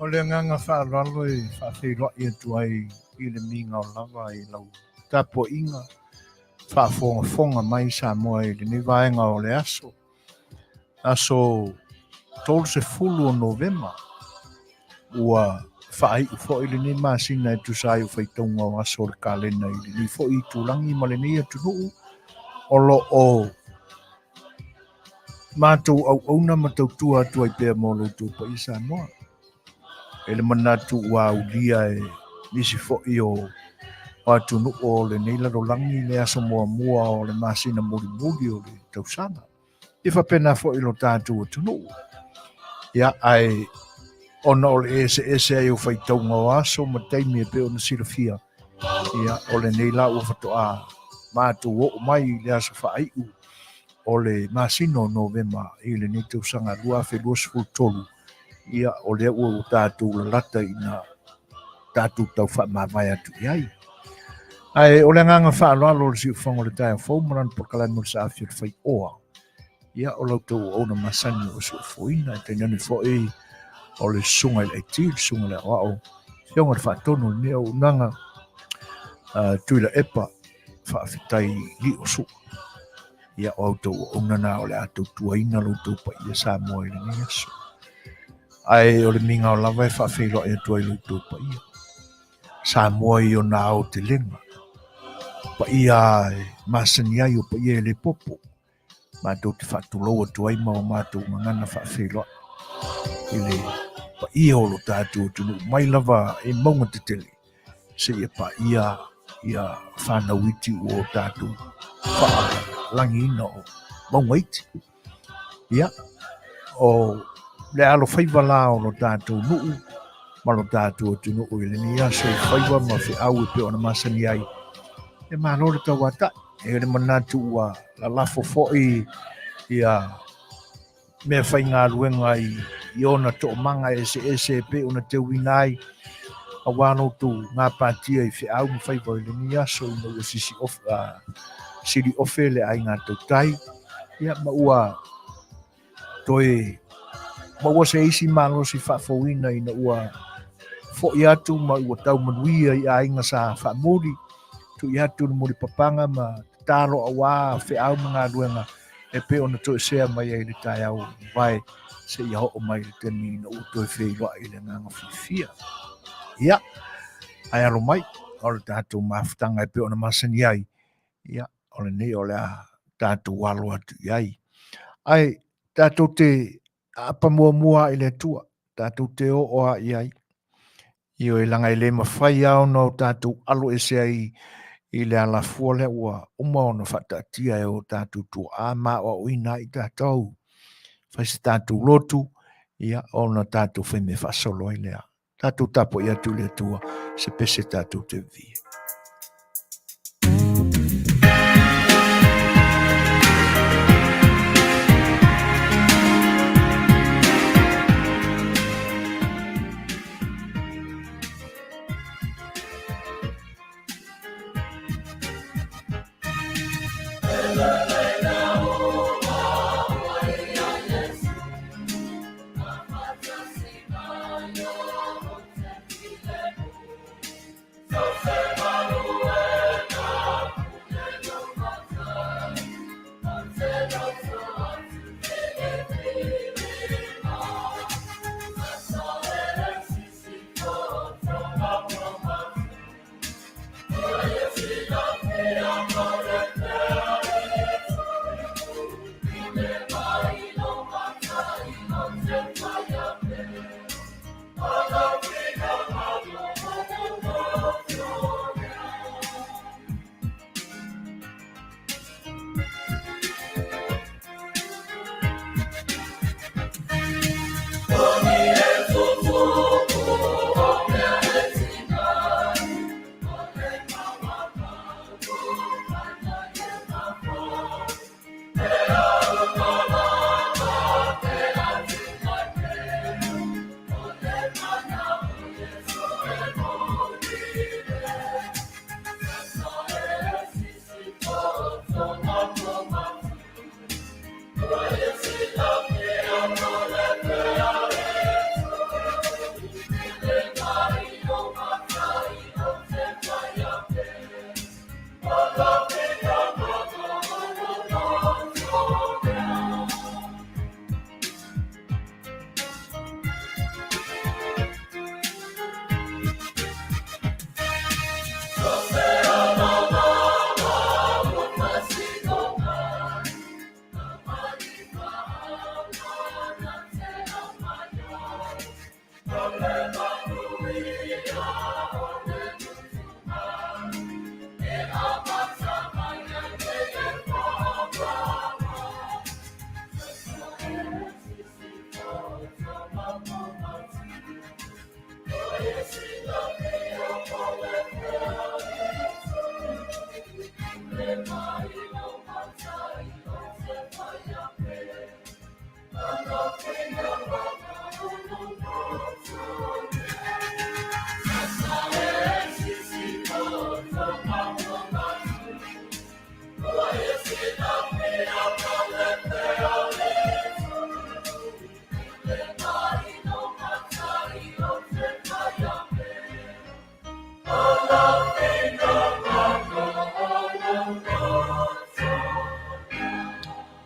O le agaga faaaloalo e faafeiloai atu ai i le migao lava i lau tapuaiga faafogafoga mai Samoa i lenei vaega o le aso, aso 30 o Novema, ua faaiu foi lenei masina e tusa ai o faitauga o aso o le kalena i lenei foi itulagi ma lenei atunuu o lo o matou auauna ma tautua atu ai pea mo lo outou paia Samoa. E le manatu ua aulia e nisi foi o atunuu o lenei lalolagi le aso muamua o le masina mulimuli o le tausaga. E faapena foi lo tatou atunuu. Ia, ae ona o le eseese ai o faitauga o aso ma taimi e pei ona silafia, ia, o lenei la ua faatoa matou oo mai i le aso faaiu o le masina o Novema i lenei tausaga 2023, ia, o lea ua tatou lalata ina tatou tau faamavae atu i ai. Ae o le agaga faaaloalo o le siufofoga o le taeao fou ma lana polokalame o le saafi o le faioa, ia, o la outou auauna masani o soifuaina, e tainane foi o le susuga i le IT, le susuga i le aoao, afioga i le faatonu o lenei auaunaga, Tuilaepa, faafetai Liosua. Ia, o a outou auauna na o le a tautuaina lo outou paia Samoa i lenei aso. Ae o le migao lava e faafeiloai atu ai lo outou paia. Samoa i ona aotelega, paia e masani ai o paia e le popo, matou te faatulou atu ai ma o matou gagana faafeiloai i le paia o lo tatou atunuu mai lava i mauga tetele seia paia ia fanau iti ua o tatou faalagiina o mauga iti. Ia, o le alofaiva la o lo tatou nuu ma lo tatou atunuu i lenei aso i faiva ma feau e pei ona masani ai, e malo le tauatai. E le manatu ua lalafo foi ia mea faigaluega i ona toomaga eseese e pei ona teuina ai aua lo outou gapatia i feau ma faiva i lenei aso ina ua sisi ofe, sili ofe le aiga tautai, ia ma ua toe maua se isi malosi faafouina ina ua foi atu ma ua tau manuia i aiga sa faamuli, tui atu le mulipapaga ma tatalo aua feau ma galuega e pei ona toesea mai ai le taeao mavae seia oo mai le taimi ina ua toe feiloai i le agaga fiafia. Ia, ae alo mai, o le tatou mafutaga e pei ona masani ai, ia, o lenei o le a tatou alo atu i ai. Ae tatou te aapa muamua i le Atua, tatou te oo a i ai. Ioe, leaga e le mafai lava ona o tatou alo ese ai i le alafua lea ua uma ona faataatia e o tatou tuaa ma aoaoina ai tatou. Fai se tatou lotu, ia, ona tatou fai mea faasolo ai lea. Tatou tapuai atu i le Atua se pese tatou te vivie.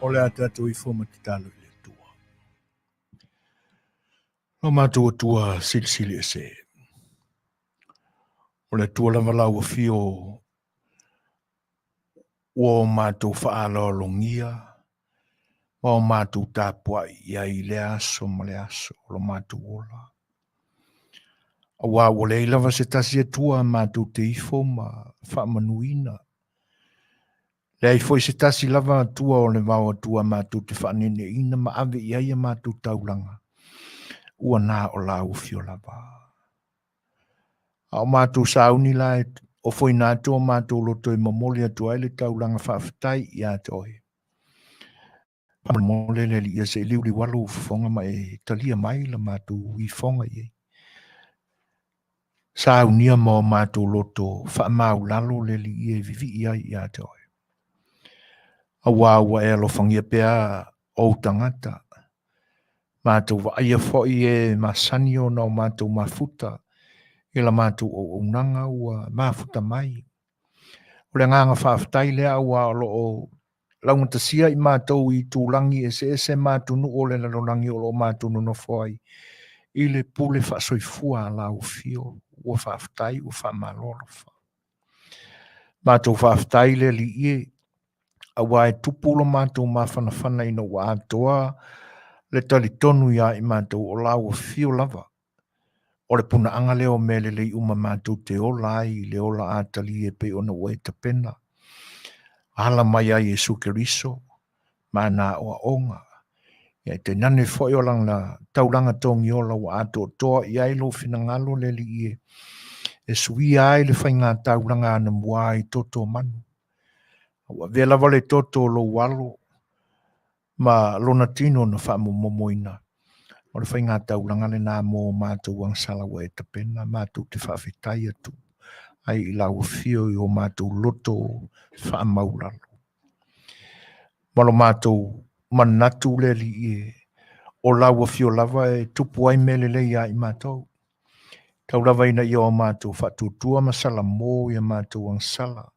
O le a tatou ifo ma tatalo i le Atua. Lo matou Atua silisili ese. O le Atua lava lau afio ua o matou faaaloalogia ma o matou tapuai i ai i lea aso ma le aso o lo matou ola. Auā ua leai lava se tasi Atua matou te ifo ma faamanuina. Leai foi se tasi lava Atua o le vao Atua matou te faaneeneeina ma ave i ai a matou taulaga, ua na o lau afio lava. A o matou sauni la e ofoina atu o matou loto e momoli atu ai le taulaga faafetai ia te oe. Faamolemole le Alii ia se i liuliu alo fofoga ma e talia mai la matou ifoga i ai. Saunia ma o matou loto faamaulalo le Alii e vivii ai ia te oe. Auā ua e alofagia pea ou tagata, matou vaaia foi e masani ona o matou mafuta i la matou auaunaga ua mafuta mai. O le agaga faafetai lea auā o lo o laugatasia i matou i itulagi eseese ma atunuu o le lalolagi o lo o matou nonofo ai i le pule faasoifua a lau afio. Ua faafetai, ua faamalo alofa. Matou faafetai le Alii e, auā e tupu lo matou mafanafana ina ua atoa le talitonu iā i matou o lau afio lava. O le punaaga lea o mea lelei uma matou te ola ai i le ola atalie e pei ona ua e tapena. Ala mai ai Iesu Keriso ma ana aoaoga. Ia e tainane foi o lana taulaga togiola ua atoatoa i ai lou finagalo le Alii e, e suia ai le faiga taulaga anamua i toto o manu. Ua avea lava le toto o lou alo ma lona tino na faamomomoina. O le faiga taulaga lena mo matou agasala ua e tapena, matou te faafetai atu ai i lau afio i o matou loto faamaulalo. Ma lo matou manatu le Alii e, o lau afio lava e tupu ai mea lelei ia i matou. Tau lava ina ia o matou faatuatua ma salamo i a matou agasala,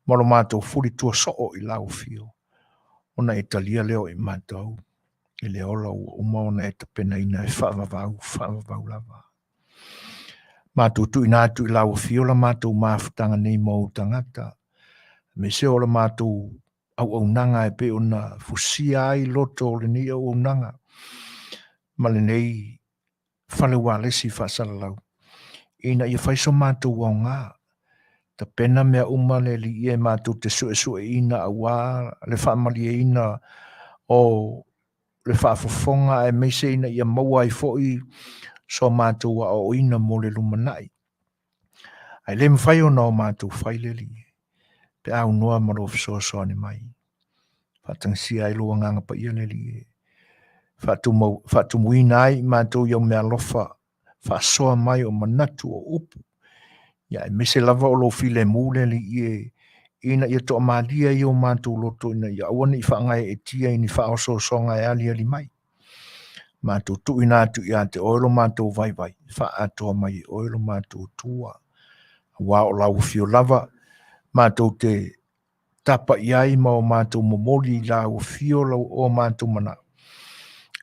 ma lo matou fulitua soo i lau afio, ona e talia lea o i matou i le ola ua uma ona e tapenaina e faavavau, faavavau lava. Matou tuuina atu i lau afio la matou mafutaga nei ma ou tagata, aemaise o la matou auaunaga e pei ona fusia ai loto o lenei auaunaga ma lenei fale ualesi faasalalau, ina ia fai so matou aoga, tapena mea uma le Alii e matou te suesueina auā le faamalieina o le faafofoga aemaise ina ia maua ai foi so matou aoaoina mo le lumanai. Ae le mafai ona o matou fai le Alii pe a aunoa ma lou fesoasoani mai. Faatagisia ai lou Agaga Paia le Alii e faatumuina ai i matou i au meaalofa faasoa mai o manatu o upu, ia aemaise lava o lou filemu le Alii e, ina ia toamalie ai o matou loto ina ia aua ne i faagaeetia i ni faaosoosoga e aliali mai. Matou tuuina atu ia te oe lo matou vaivai, faaatoa mai e oe lo matou Atua. Auā o lau afio lava, matou te tapa i ai ma o matou momoli i lau afio lau o matou manao,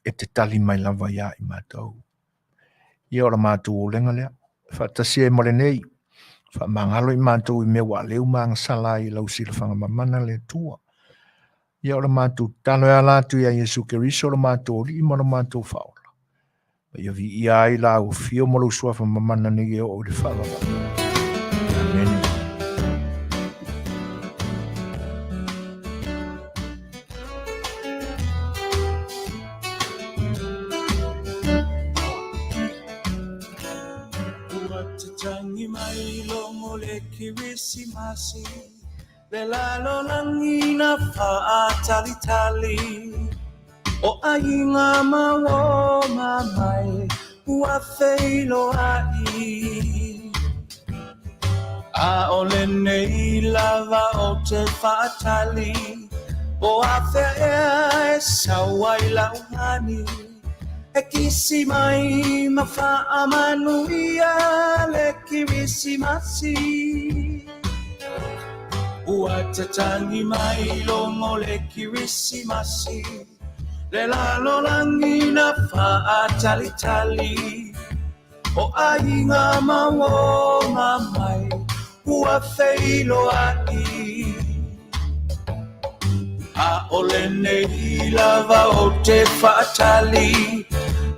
e te tali mai lava iā i matou. Ia o la matou olega lea, faatasi ai ma lenei, faamagalo i matou i mea ua aleu ma agasala ai i lau silafaga mamana le Atua. Ia o la matou tatalo e ala atu iā Iesu Keriso lo matou Alii ma lo matou Faaola. Ma ia viia ai lau afio ma lou suafa mamana nei e oo i le faavavau. Amene. Ua tatangi mai logo le Kerisimasi, Le lalolagi na faatalitali. O aiga ma uo ma mai ua feiloai. ʻAʻole nei lava ou te faatali po afea ea e sau ai lau hani e kisi mai ma faamanuia le Kerisimasi. Ua tatagi mai logo le Kerisimasi le lalolagi na faatalitali o aiga ma uo ma mai ua feiloai. ʻAʻole nei lava ou te faatali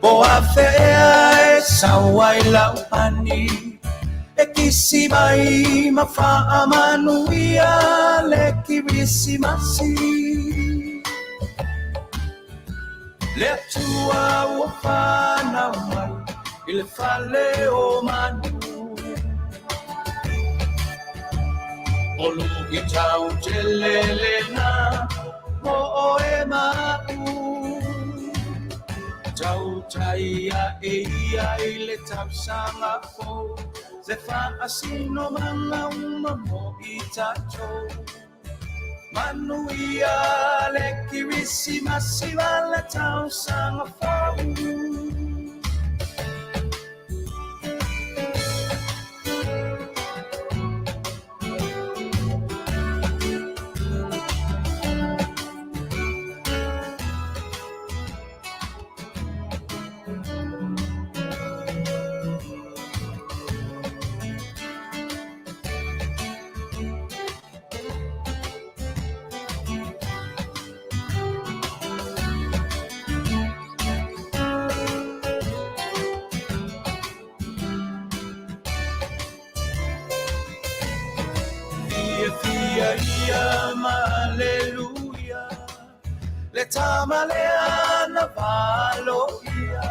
po afea ea e sau ai lau hani e kisi mai ma faamanuia le Kerisimasi. Le Atua ua fanau mai i le fale o manu. O luitau tele lena mo oe ma aʻu. Tautai aʻe ia i le tausaga fou le faasinomaga uma mo i tatou. Manuia le Kerisimasi ma le tausaga fou. Fiafia ia ma aleluia le tama lea na valoia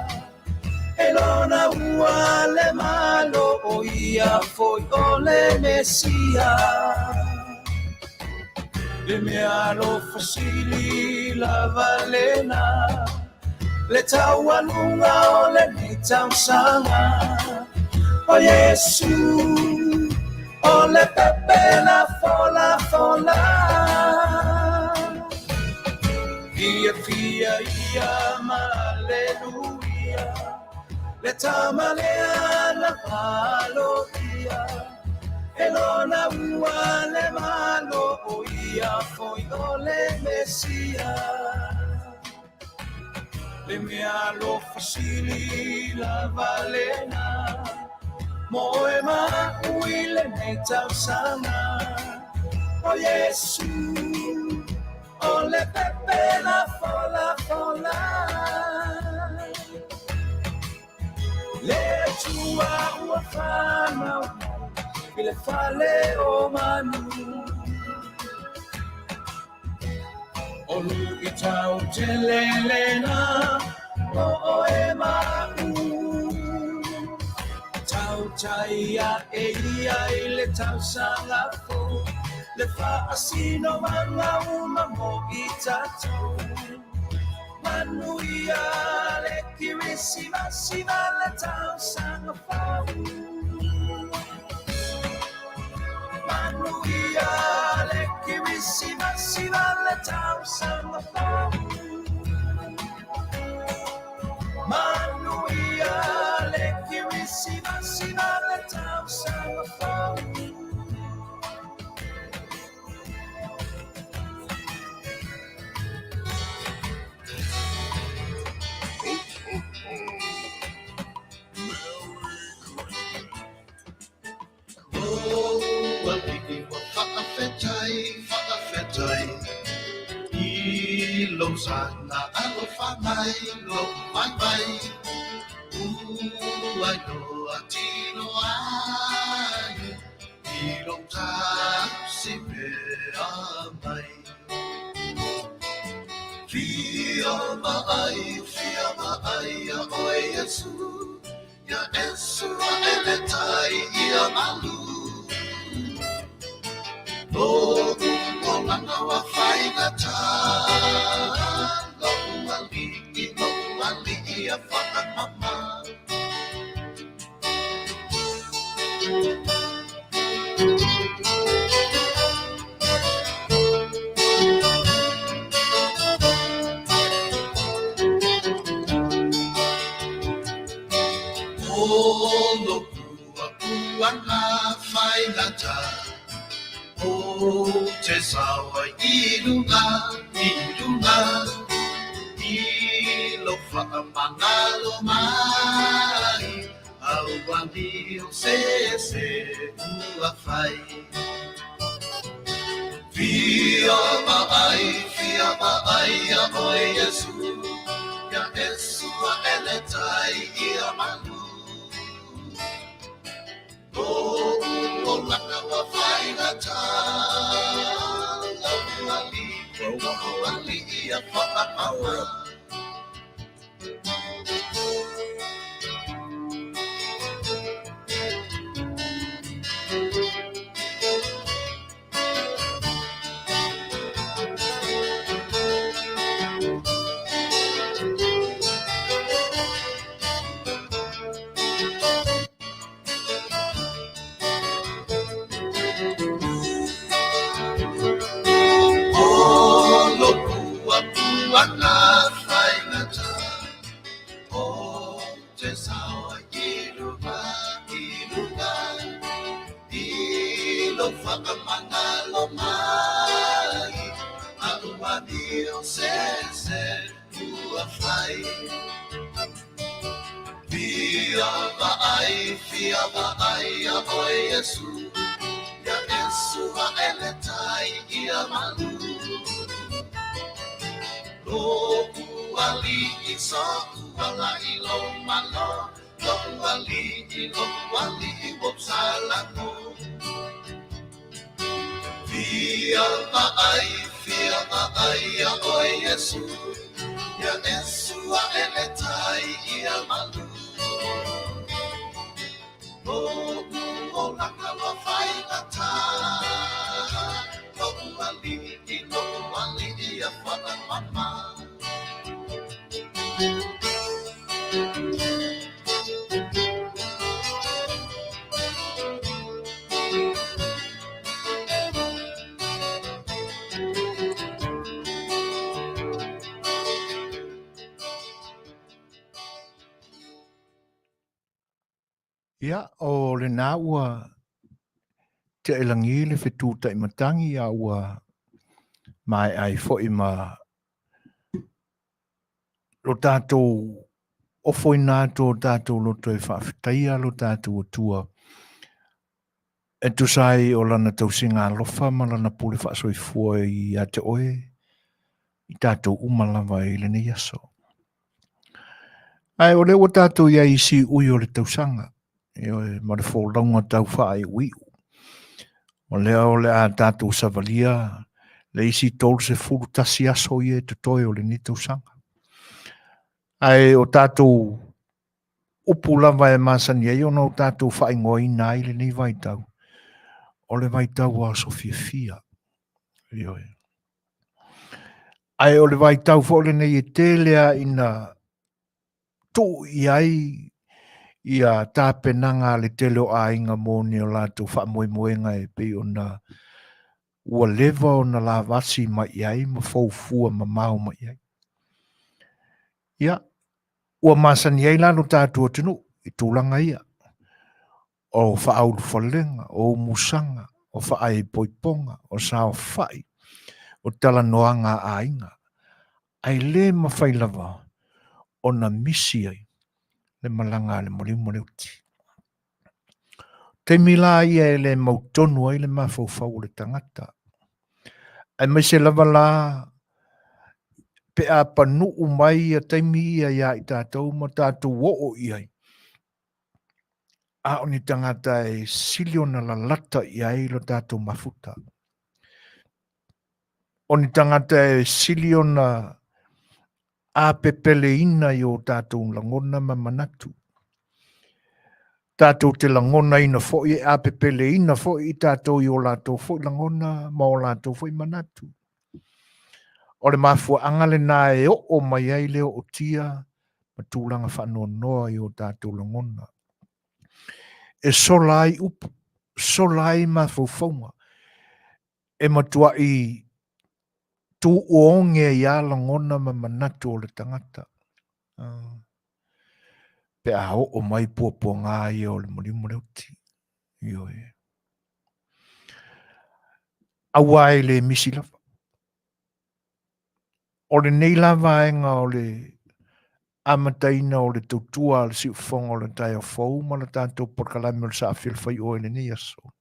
e lona ua le Malo o ia foi o le Mesia. Le mea alofa sili lava lena le taualuga o lenei tausaga. O Iesu o le pepe na folafola. Fiafia ia ma aleluia le tama lea na valoia e lona ua le Malo o ia foi o le Mesia. Le mea alofa sili lava lena mo oe ma aʻu i lenei tausaga. O Iesu o le pepe na folafola. Le Atua ua fanau mai i le fale o manu. O luitau tele lena mo oe ma aʻu. Tautai aʻe ia i le tausaga fou le faasinomaga uma mo i tatou. Manuia le Kerisimasi ma le tausaga fou. Manuia le Kerisimasi ma le tausaga fou. Manuia le Kerisimasi ma le tausaga fou. O alii ua faafetai, faafetai i lou saga alofa mai lou vaivai ua iloa tino ai i lou tausi pea mai. Fia maai, fia maai ia oe Iesu, ia Eseraele tai ia malu. Lo'u olaga ua faigata, lo'u alii. ia whakamama. O loku akuanga whaingata, o te sawa i runga, i runga, i lo whakamangalo mai, au ani o se se ua whai. Fia maai, fia maai a oe Yesu, ia Yesu a ele tai ia malu. O o laka wa whaingata, lau ali, lau ali ia whakamama. O loku akuanga whaingata, o te sawa i runga, i runga, i lo whakamangalo mai, au ani o se se ua whai. Fia maai, fia maai a oe Yesu, ia Yesu a ele tai ia malu. Loku ali i so ala i lo malo, loku ali i loku ali i wopsalamo. Fia maai, fia maai a oe Yesu, ia Yesu a ele tai ia malu. Loku o laka wa whaingata, loku ali i loku ali ia whakamama. Ia, o lena ua tea i lagi le fetu taimatagi a ua maea ai foi ma lo tatou ofoina atu o tatou loto e faafetaia lo tatou Atua e tusa ai o lana tausiga alofa ma lana pule faasoifua ia te oe i tatou uma lava i lenei aso. Ae o lea ua tatou i ai i siui o le tausaga, ioe, ma le folauga tau faaiuiu. O lea o le a tatou savalia le isi 31 aso ia e totoe o lenei tausaga. Ae o tatou upu lava e masani ai ona o tatou faaigoaina ai lenei vaitau, o le vaitau o aso fiafia. Ioe. Ae o le vaitau foi lenei e tele lava ina tuu i ai ia tapenaga a le tele o aiga mo ni o latou faamoemoega e pei ona ua leva ona lavasi mai i ai ma foufua mamao mai i ai. Ia, ua masani ai la lo tatou atunuu i tulaga ia, o faaulufalega, o umusaga, o faaaipoipoga, o saofai, o talanoaga a aiga, ae le mafai lava ona misi ai le malaga a le maliu ma le uti. Taimi la ia e le mautonu ai le mafaufau o le tagata, aemaise lava la pe a panuu mai ia taimi ia iā i tatou ma tatou oo i ai, a o ni tagata e sili ona lalata i ai lo tatou mafuta. O ni tagata e sili ona apepeleina i o tatou lagona ma manatu. Tatou te lagonaina foi e apepeleina foi i tatou i o latou foi lagona ma o latou foi manatu. O le mafuaaga lena e oo mai ai le ootia. ma tulaga faanoanoa i o tatou lagona. E sola ai upu, sola ai mafaufauga, e matuai tuuoge ai lava lagona ma manatu o le tagata. Pe a oo mai puapuaga ia o le maliu ma le oti. Ioe. Aua e le misi lava. O lenei la vaega o le amataina o le tautua a le siufofoga o le taeao fou ma le tatou polokalame o le Saafilafai Oe i lenei aso.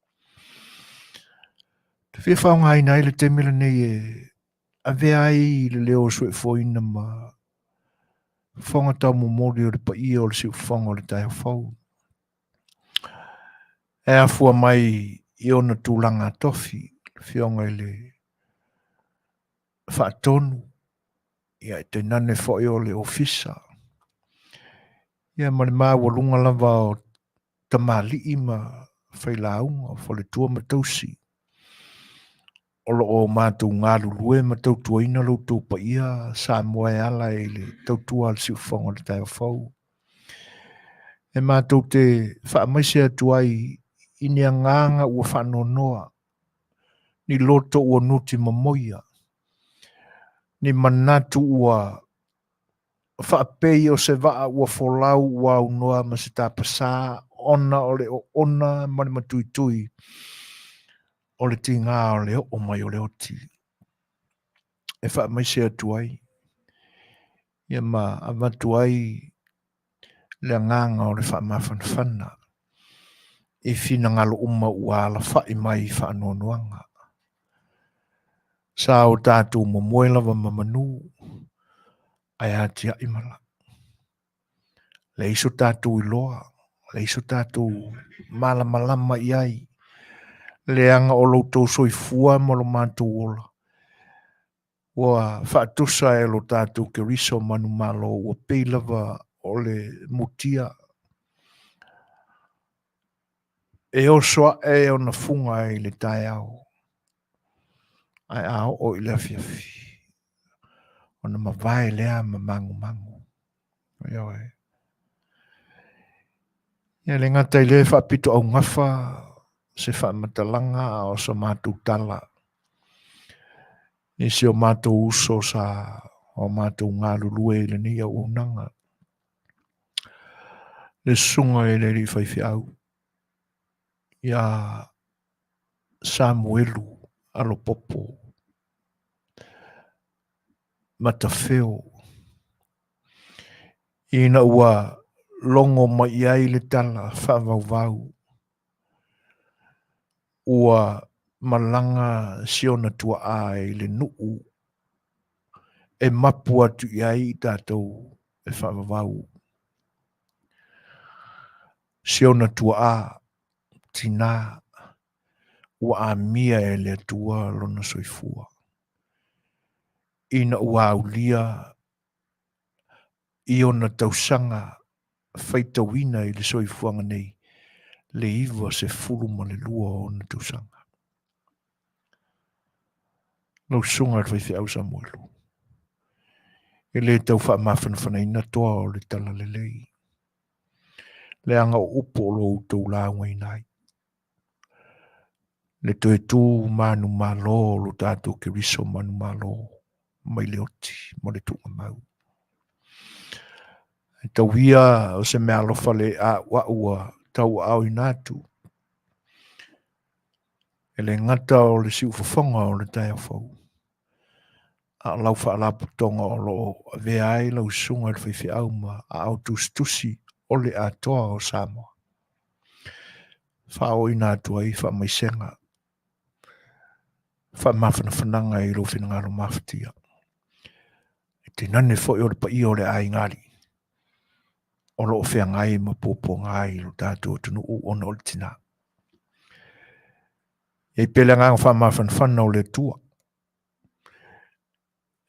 Te fia faaaogaina ai le taimi lenei e avea ai le leo soifuaina ma fofoga taumomoli o le paia o le siufofoga o le taeao fou. E afua mai i ona tulaga tofi, le Afioga i le Faatonu, ia e tainane foi o le Ofisa, ia ma le maualuga lava o tamalii ma failauga, o faletua ma tausi, o lo o matou galulue ma tautuaina lo outou paia Samoa e ala i le tautua a le siufofoga o le taeao fou. E matou te faamaise atu ai i ni agaga ua faanoanoa, ni loto ua nuti momoia, ni manatu ua faapei o se vaa ua folau ua aunoa ma se tapasā ona o le oona ma le matuitui o le tiga o le oo mai o le oti e faamaise atu ai ia ma avatu ai le agaga o le faamafanafana i finagalo uma ua alafai mai i faanoanoaga. Sa o tatou momoe lava ma manu, ae atia'i mala. Leai so tatou iloa, leai so tatou malamalama i ai, leaga o lo outou soifua ma lo matou ola, ua faatusa e lo tatou Keriso manumalo ua pei lava o le mutia e oso ae ona fuga i le taeao, ae a oo i le afiafi, ona mavae lea ma magumagu. Ioe. Ia le gata i le faapito augafa se faamatalaga a o sa matou tala i si o matou uso sa o matou galulue i lenei auaunaga, le susuga i le alii faifeau ia Samuelu Alopopo Matafeo, ina ua logo mai i ai le tala faavauvau ua malaga si ona tuaa i le nuu e mapu atu i ai i tatou e faavavau. Si ona tuaa tinā ua amia e le Atua lona soifua, ina ua aulia i ona tausaga faitauina i le soifuaga nei le 92 o ona tausaga. Lau susuga i le faifeau Samuelu, e le tau faamafanafanaina toa o le talalelei, leaga o upu o lo outou laugaina ai. Le toe tu manumalo o lo tatou Keriso manumalo mai le oti ma le tuugamau. E tau ia o se meaalofa le a'ua'u ua tauaaoina atu, e le gata o le siufofoga o le taeao fou, a o lau faalapotopotoga o lo o avea ai lau susuga i le faifeau ma aao tusitusi o le atoa o Samoa. Faaooina atu ai faamaisega, faamafanafanaga i lou finagalo mafatia. E tainane foi o le paia o le aiga alii o lo o feagai ma puapuaga i lo tatou atunuu ona o le tina. E i ai pea le agaga faamafanafana o le Atua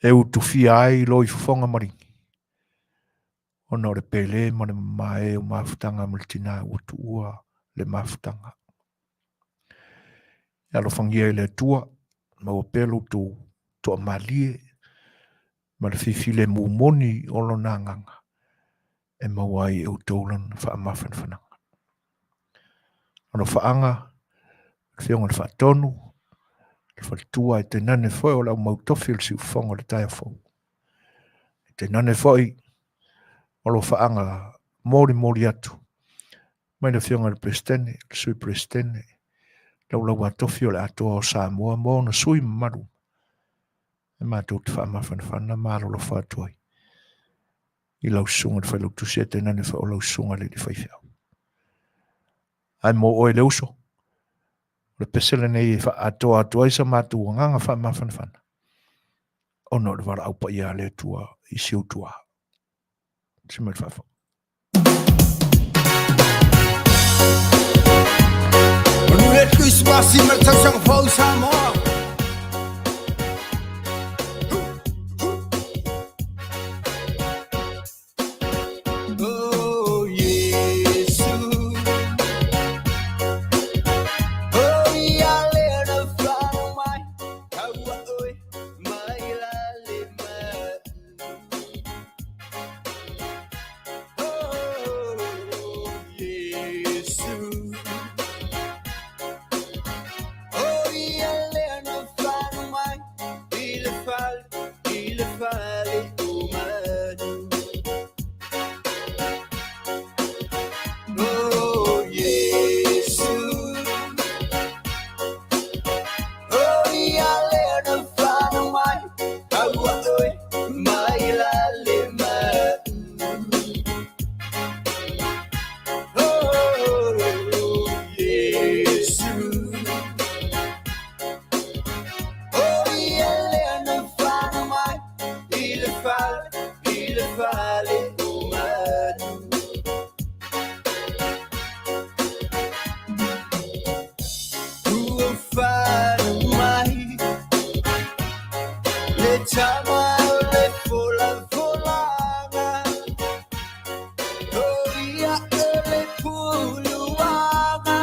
e utufia ai loi fofoga maligi ona o le pele ma le mamae o mafutaga ma le tina ua tuua le mafutaga. E alofagia e le Atua, maua pea lo outou toamalie ma le fifilemu moni o lona agaga. E maua ai e outou lana faamafanafanaga. Alofaaga, le Afioga i le Faatonu, le faletua e tainane foi o le au mautofi o le siufofoga o le taeao fou. E tainane foi o alofaaga molimoli atu mai le Afioga i le Peresetene, le Sui Peresetene, laulauatofi o le Atoa o Samoa ma ona sui mamalu e matou te faamafanafana ma alolofa atu ai i lau susuga i le Failautusi ae tainane foi o lau susuga i le alii faifeau. Ae mo oe le uso, o le pese lenei e faaatoa atu ai sa matou agaga faamafanafana ona o le valaau paia a le Atua i si ou tuaa. Si mai le faafofoga. Manuia le Kerisimasi ma le tausaga fou Samoa. Oh, Yesu. Oh, ia le na whanau mai. Kaua oe mai la le mai. Oh, Yesu. Oh, ia le na whanau mai. I le fale, i le fale o manu. Oh, Yesu. Oh, ia le na whanau mai. Kaua oe mai la le mai. Oh, Yesu. Oh, ia le na whanau mai. I le fale, i le fale o manu. Ua whanau mai. Le tama o le fola folaga. O ia o le puluaga.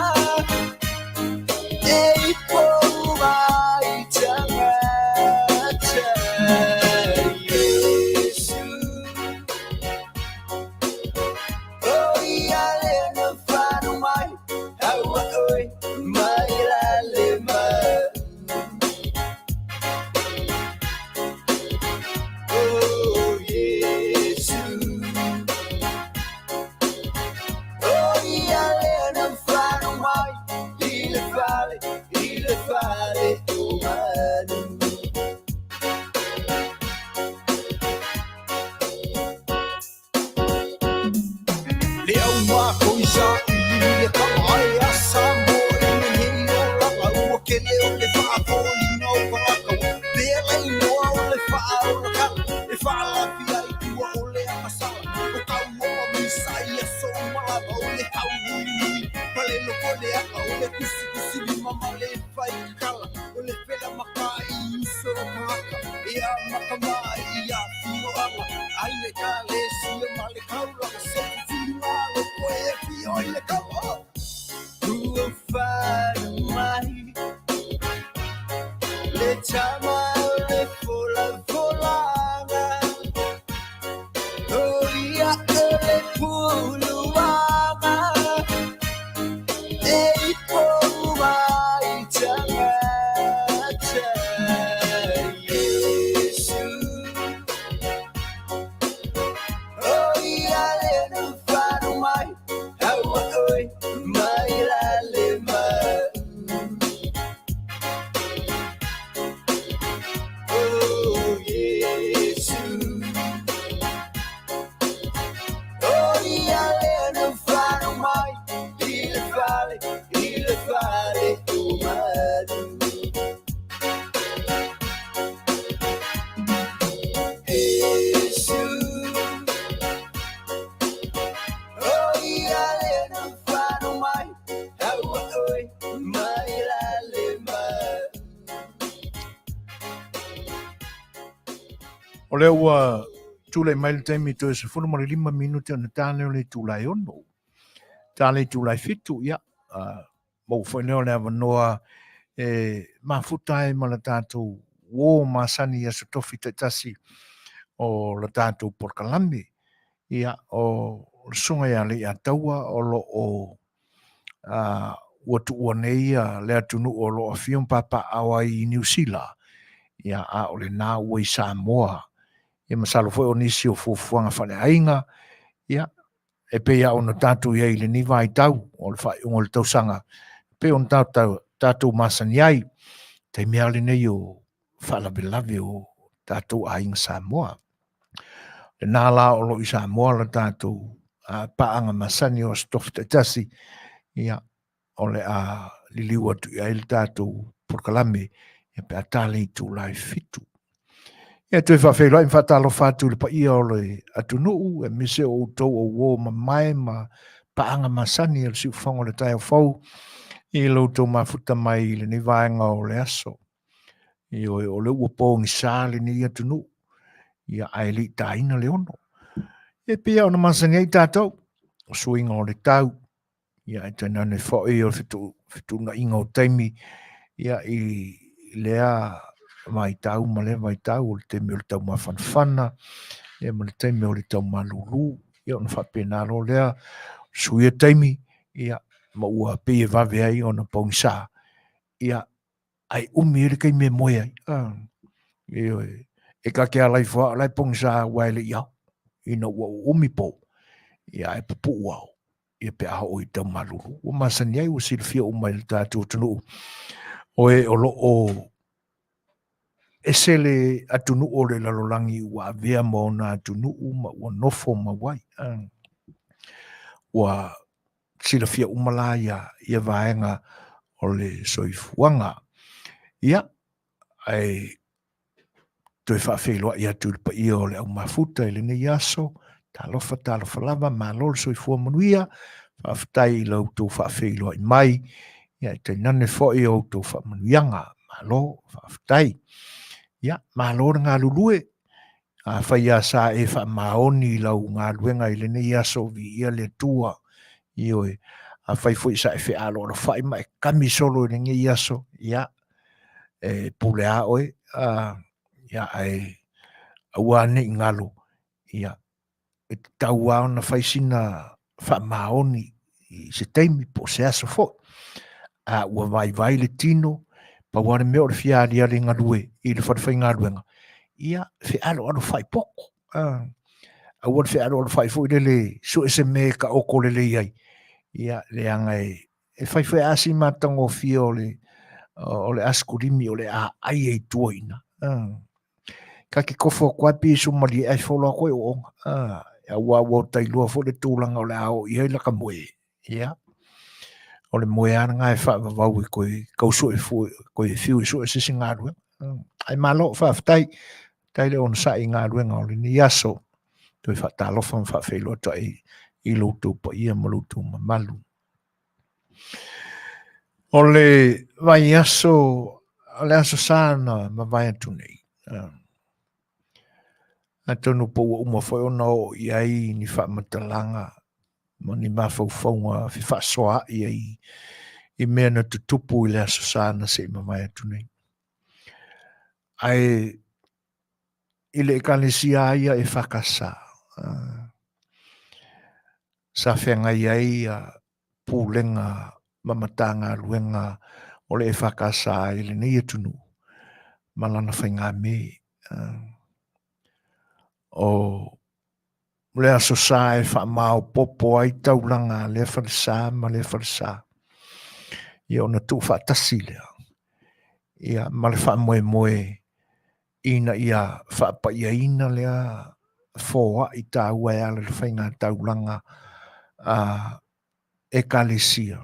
E ipo mai tagata. Yesu. O ia le na whanau mai. Aua oe mai la le mai. Oh, Yesu. Oh, ia le na whanau mai. I le fale, i le fale o manu. Le au mākou i sa ili le kama ai a Samoa i lenei olaga ua kele o le faafoliga o tagata ua pea le igoa o le faaolakala e faalafia ai tua o le agasala o taua ma misa i aso uma lava o le tauhuihui ma le loko leaga o le tusitusilima ma le faikakala o le fela makai i uso o tagata e amata mai i afioaga ai le ekalesia ma le kaulaga se filiga loko e afio i le kaua. Ua whanau mai le tama o le fola folaga. O ia o le puluaga e ipo mai tagata. Yesu. O ia le na whanau mai. Aua oe mai la le mai. Oh, Yesu. Oh, ia le na whanau mai. I le fale, i le fale o manu. Yesu. Oh, ia le na whanau mai. Aua oe mai la le mai. O lea ua tulai mai le taimi toe 15 minute ona ta lea o le itula e 6. Ta le itula e 7, ia, maua foi lea o le avanoa e mafuta ai ma le tatou uō masani i aso tofi taitasi o le tatou polokalame. Ia, o le susuga ia Leiataua o lo o ua tuua nei le atunuu o lo o afio ma papaaao ai i Niu Sila, ia, a o lena ua i Samoa. Ia masalo foi o nisi o fuafuaga faaleaiga, ia, e pei lava ona tatou i ai i lenei vaitau o le faaiuga o le tausaga, e pei ona tatou masani ai, taimi lava lenei o faalavelave o tatou aiga Samoa. Lena la o lo o i Samoa le tatou paaga masani o Aso Tofi taitasi, ia, o le a liliu atu i ai le tatou polokalame ia pe a ta le itula e 7. Ia toe faafeiloai ma faatalofa atu i le paia o le atunuu, aemaise o outou o uo mamae ma paaga masani o le siufofoga o le taeao fou i lo outou mafuta mai i lenei vaega o le aso. Ioe, o le ua pogisa lenei atunuu, ia ae le i taina le 6. E pei ona masani ai tatou, o suiga o le tau, ia ae tainane foi o le fetuunaiga o taimi, ia i lea vaitau ma lea vaitau, o le taimi o le taumafanafana, ia ma le taimi o le taumalulu, ia ona faapena loa lea, suia taimi, ia ma ua pei e vave ai ona pogisa, ia ae umi ai le taimi e moe ai. Ioe, e ta te ala ifo lava o la e pogisa aua e le i ao, ina ua uumi po, ia ae pupuu ao, ia pe a oo i taumalulu. Ua masani ai, ua silafia uma e le tatou atunuu, o e o lo o ese le atunuu o le lalolagi ua avea ma ona atunuu ma ua nofo mau ai. Ua silafia uma la ia vaega o le soifuaga. Ia, ae toe faafeiloai atu i le paia o le au mafuta i lenei aso. Talofa, talofa lava, malo le soifua manuia. Faafetai i la outou faafeiloai mai. Ia, e tainane foi o outou faamanuiaga. Malo, faafetai. Ia, malo le galulue. Afai lava sa e faamaoni i lau galuega i lenei aso, viia le Atua. Ioe, afai foi sa e fealoalofai ma e kami solo i lenei aso, ia, e pule a oe, ia, ae aua ne i galo, ia, e tatau lava ona fai sina faamaoni i se taimi po o se aso foi. A ua vaivai le tino, pau lava le mea o le fia aliali galue i le fale faigaluega, ia fealoalofai poto. Aua le fealoalofai foi lele sue se mea e taoto lelei ai, ia leaga e fai foi lava si matagofie o le asikulimi o le a ai ai i tua i ina. Ta te kofo atu ai pei e sumalie ae folo atu ai oona. Aua ua ta iloa foi le tulaga o le a oo i ai lata moe. Ia, o le moe lava lena e faavavau e toe tau sue fua, toe fiu e sue se isi galuega. Ae malo, faafetai, faafetai le onosai i galuega o lenei aso. Toe faatalofa ma faafeiloai atu ai i lo outou paia ma lo outou mamalu. O le vaiaso, o le Aso Sa na mavae atu nei, atonu po ua uma foi ona oo i ai ni faamatalaga ma ni mafaufauga fefaasoaai ai i mea na tutupu i le Aso Sa na se i mavae atu nei. Ae i le Ekalesia lava ia EFKS, sa feagai ai pulega ma Matagaluega o le EFKS i lenei atunuu ma lana faigame. O le Aso Sa e faamaopoopo ai taulaga a lea falesa ma lea falesa, ia ona tuufaatasi lea ia ma le faamoemoe ina ia faapaiaina lea foai taua e ala i le faiga taulaga a Ekalesia,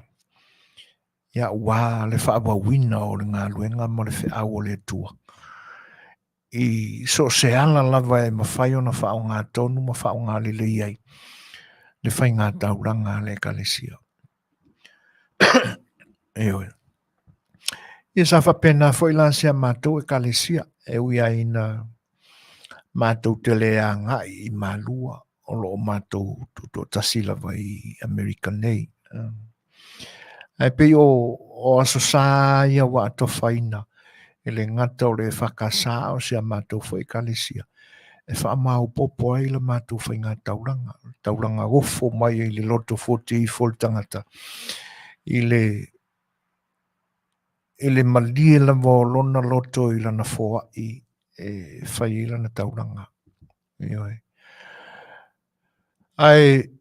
ia aua le faaauauina o le galuega ma le feau a le Atua i so o se ala lava e mafai ona faaaoga tonu ma faaaoga lelei ai le faiga taulaga a le Ekalesia. Ioe. Ia sa faapena foi la si a matou Ekalesia, e ui lava ina matou te le agai i Malua, o lo o matou tutoatasi lava i Amerika nei. Ae pei o Aso Sa ia ua atofaina e le gata o le EFKS a o si a matou foi Ekalesia. E faamaopoopo ai la matou faiga taulaga, taulaga ofo mai ai le loto fuatia ifo le tagata i le i le malie lava o lona loto i lana foai e fai ai lana taulaga. Ioe. Ae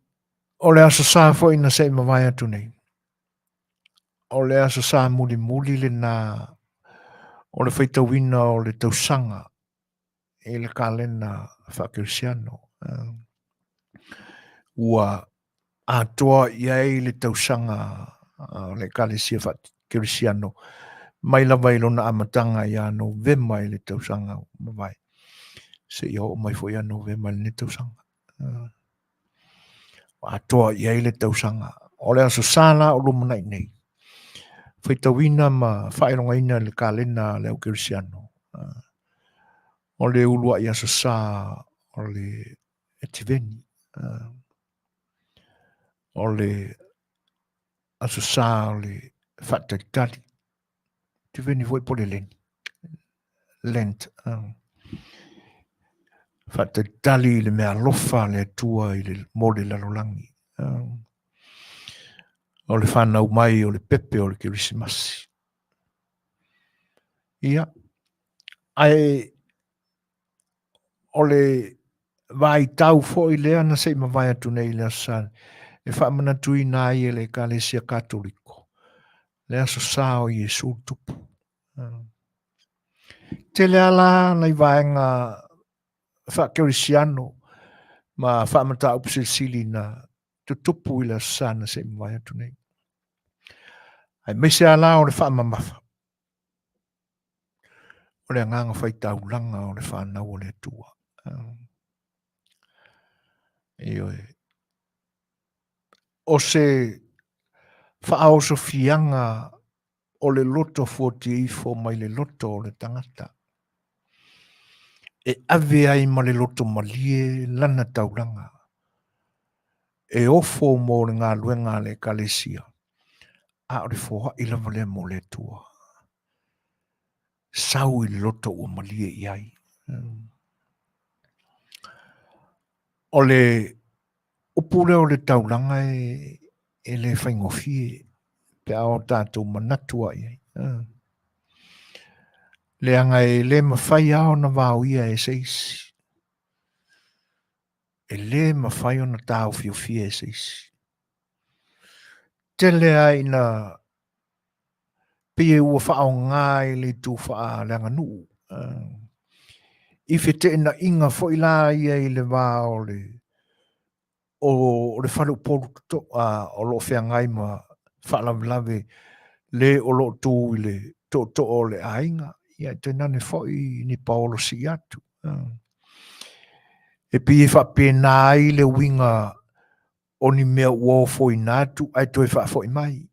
o le Aso Sa foi na se i mavae atu nei, o le Aso Sa mulimuli lena o le faitauina o le tausaga i le kalena faakerisiano. Ua atoa i ai le tausaga o le Ekalesia faakerisiano mai lava i lona amataga ia Novema i le tausaga ua mavae, seia oo mai foi ia Novema i lenei tausaga. Ua atoa i ai le tausaga. O le Aso Sa la o lumanai nei, faitauina ma faailogaina i le kalena a le au kerisiano, o le uluai Aso Sa o le Ativeni, o le Aso Sa o le Faatalitali, Ativeni foi po o le Leni, Lent, faatalitali i le meaalofa a le Atua i le, mo le lalolagi. O le fanau mai o le pepe o le Kerisimasi. Ia, ae o le vaitau foi lea na se i mavae atu nei i le Aso Sa e faamanatuina ai e le Ekalesia Katoliko le Aso Sa o Iesu le Tupu. Tele lava la nai vaega faakerisiano ma faamataupu silisili na tutupu i le Aso Sa na se i mavae atu nei. Aemaise lava la o le faamamafa o le agaga faitaulaga o le fanau o le Atua. Ioe. O se faaosofiaga o le loto fuatia ifo mai le loto o le tagata e ave ai ma le loto malie lana taulaga e ofo mo le galuega a le Ekalesia, a o le foai lava lea mo le Atua. Sau i le loto ua malie i ai. O le upu lea o le taulaga e, e le faigofie pe a o tatou manatu ai ai. Leaga e le mafai lava ona vaoia e se isi. E le mafai ona taofiofia e se isi. Tele lava ina pei ua faaaoga i le itu faaleaganuu. I feteenaiga foi la ia i le va o le o le faleupolu o lo o feagai ma faalavelave le o lo o tu i le tootoo o le aiga, ia tainane foi ni paolo sii atu. E pei e faapena ai le uiga o ni mea ua ofoina atu ae toe faafoi mai.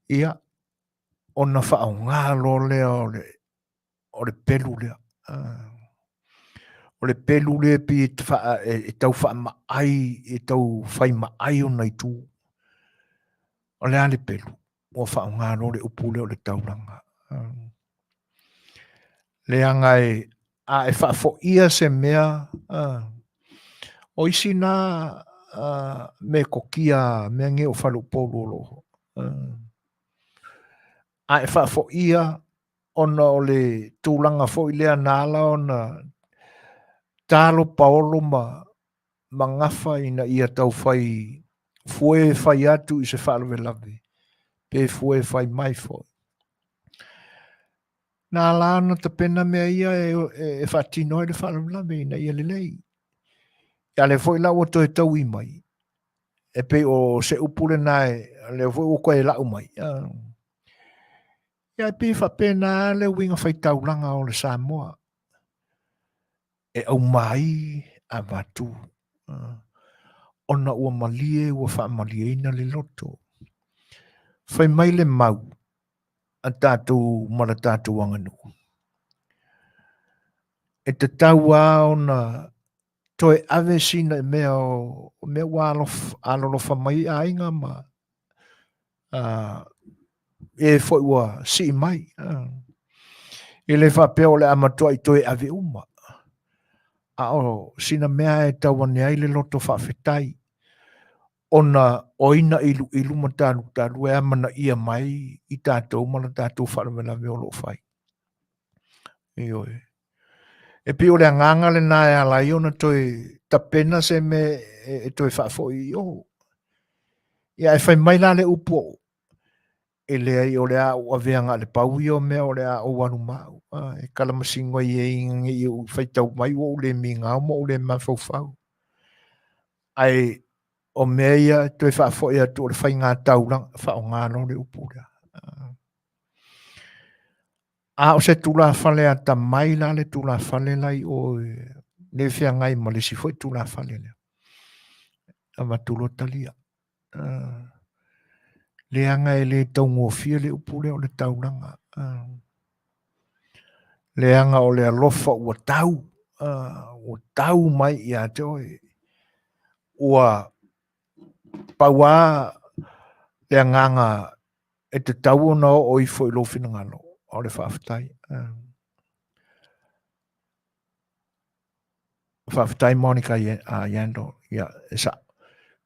Ia, ona faaaoga loa lea o le o le pelu lea. O le pelu lea e pei e tau faamaai, e tau fai maai ona itu. O le a le pelu? Ua faaaoga loa le upu lea o le taulaga. Leaga e, a e faafoia se mea, o isi na metotia mea nei o faleupolu o lo o. A e faafoia ona o le tulaga foi lea na ala ona talo paolo ma ma gafa ina ia taufai fue fai atu i se faalavelave pe fue fai mai foi. Na ala ona tapena mea ia e, e, e faatino ai le faalavelave ina ia lelei. A lea foi la ua toe taui mai, e pei o se upu lena e, lea foi ua toe lau mai. Ia e pei e faapena le uiga faitaulaga o le Samoa. E aumai avatu ona ua malie ua faamalieina le loto. Fai mai le mau a tatou ma le tatou aganuu. E tatau lava ona toe ave sina mea o mea ua alolofa mai aiga ma e foi ua sii mai. E le faapea o le a matuai toe ave uma. A o sina mea e tau ane ai le loto faafetai, ona o ina iluilu ma talutalu e amanaia mai i tatou ma le tatou faalavelave o lo o fai. Ioe. E pei o le agaga lena e ala ai ona toe tapena se mea e toe faafoi i o. Ia, e fai mai la le upu o E leai, o le a ou avea na o le pau ia o mea o le a ou alu ma au. E kalamasino ai e ina ne i ou faitau mai ua ou le migao ma ou le mafaufau. Ae o mea ia e toe faafoi atu o le faiga taulaga, faaaoga loa le upu lea. A o se tulafale atamai la le tulafale la i o le feagai ma le isi foi tulafale lea. Avatu loa talia. Leaga e le taugofie le upu lea o le taulaga. Leaga o le alofa ua tau, ua tau mai ia te oe. Ua pau lava le agaga e tatau ona oo ifo i lou finagalo, o le faafetai. Faafetai Monica Yandel. Ia, e sa'o.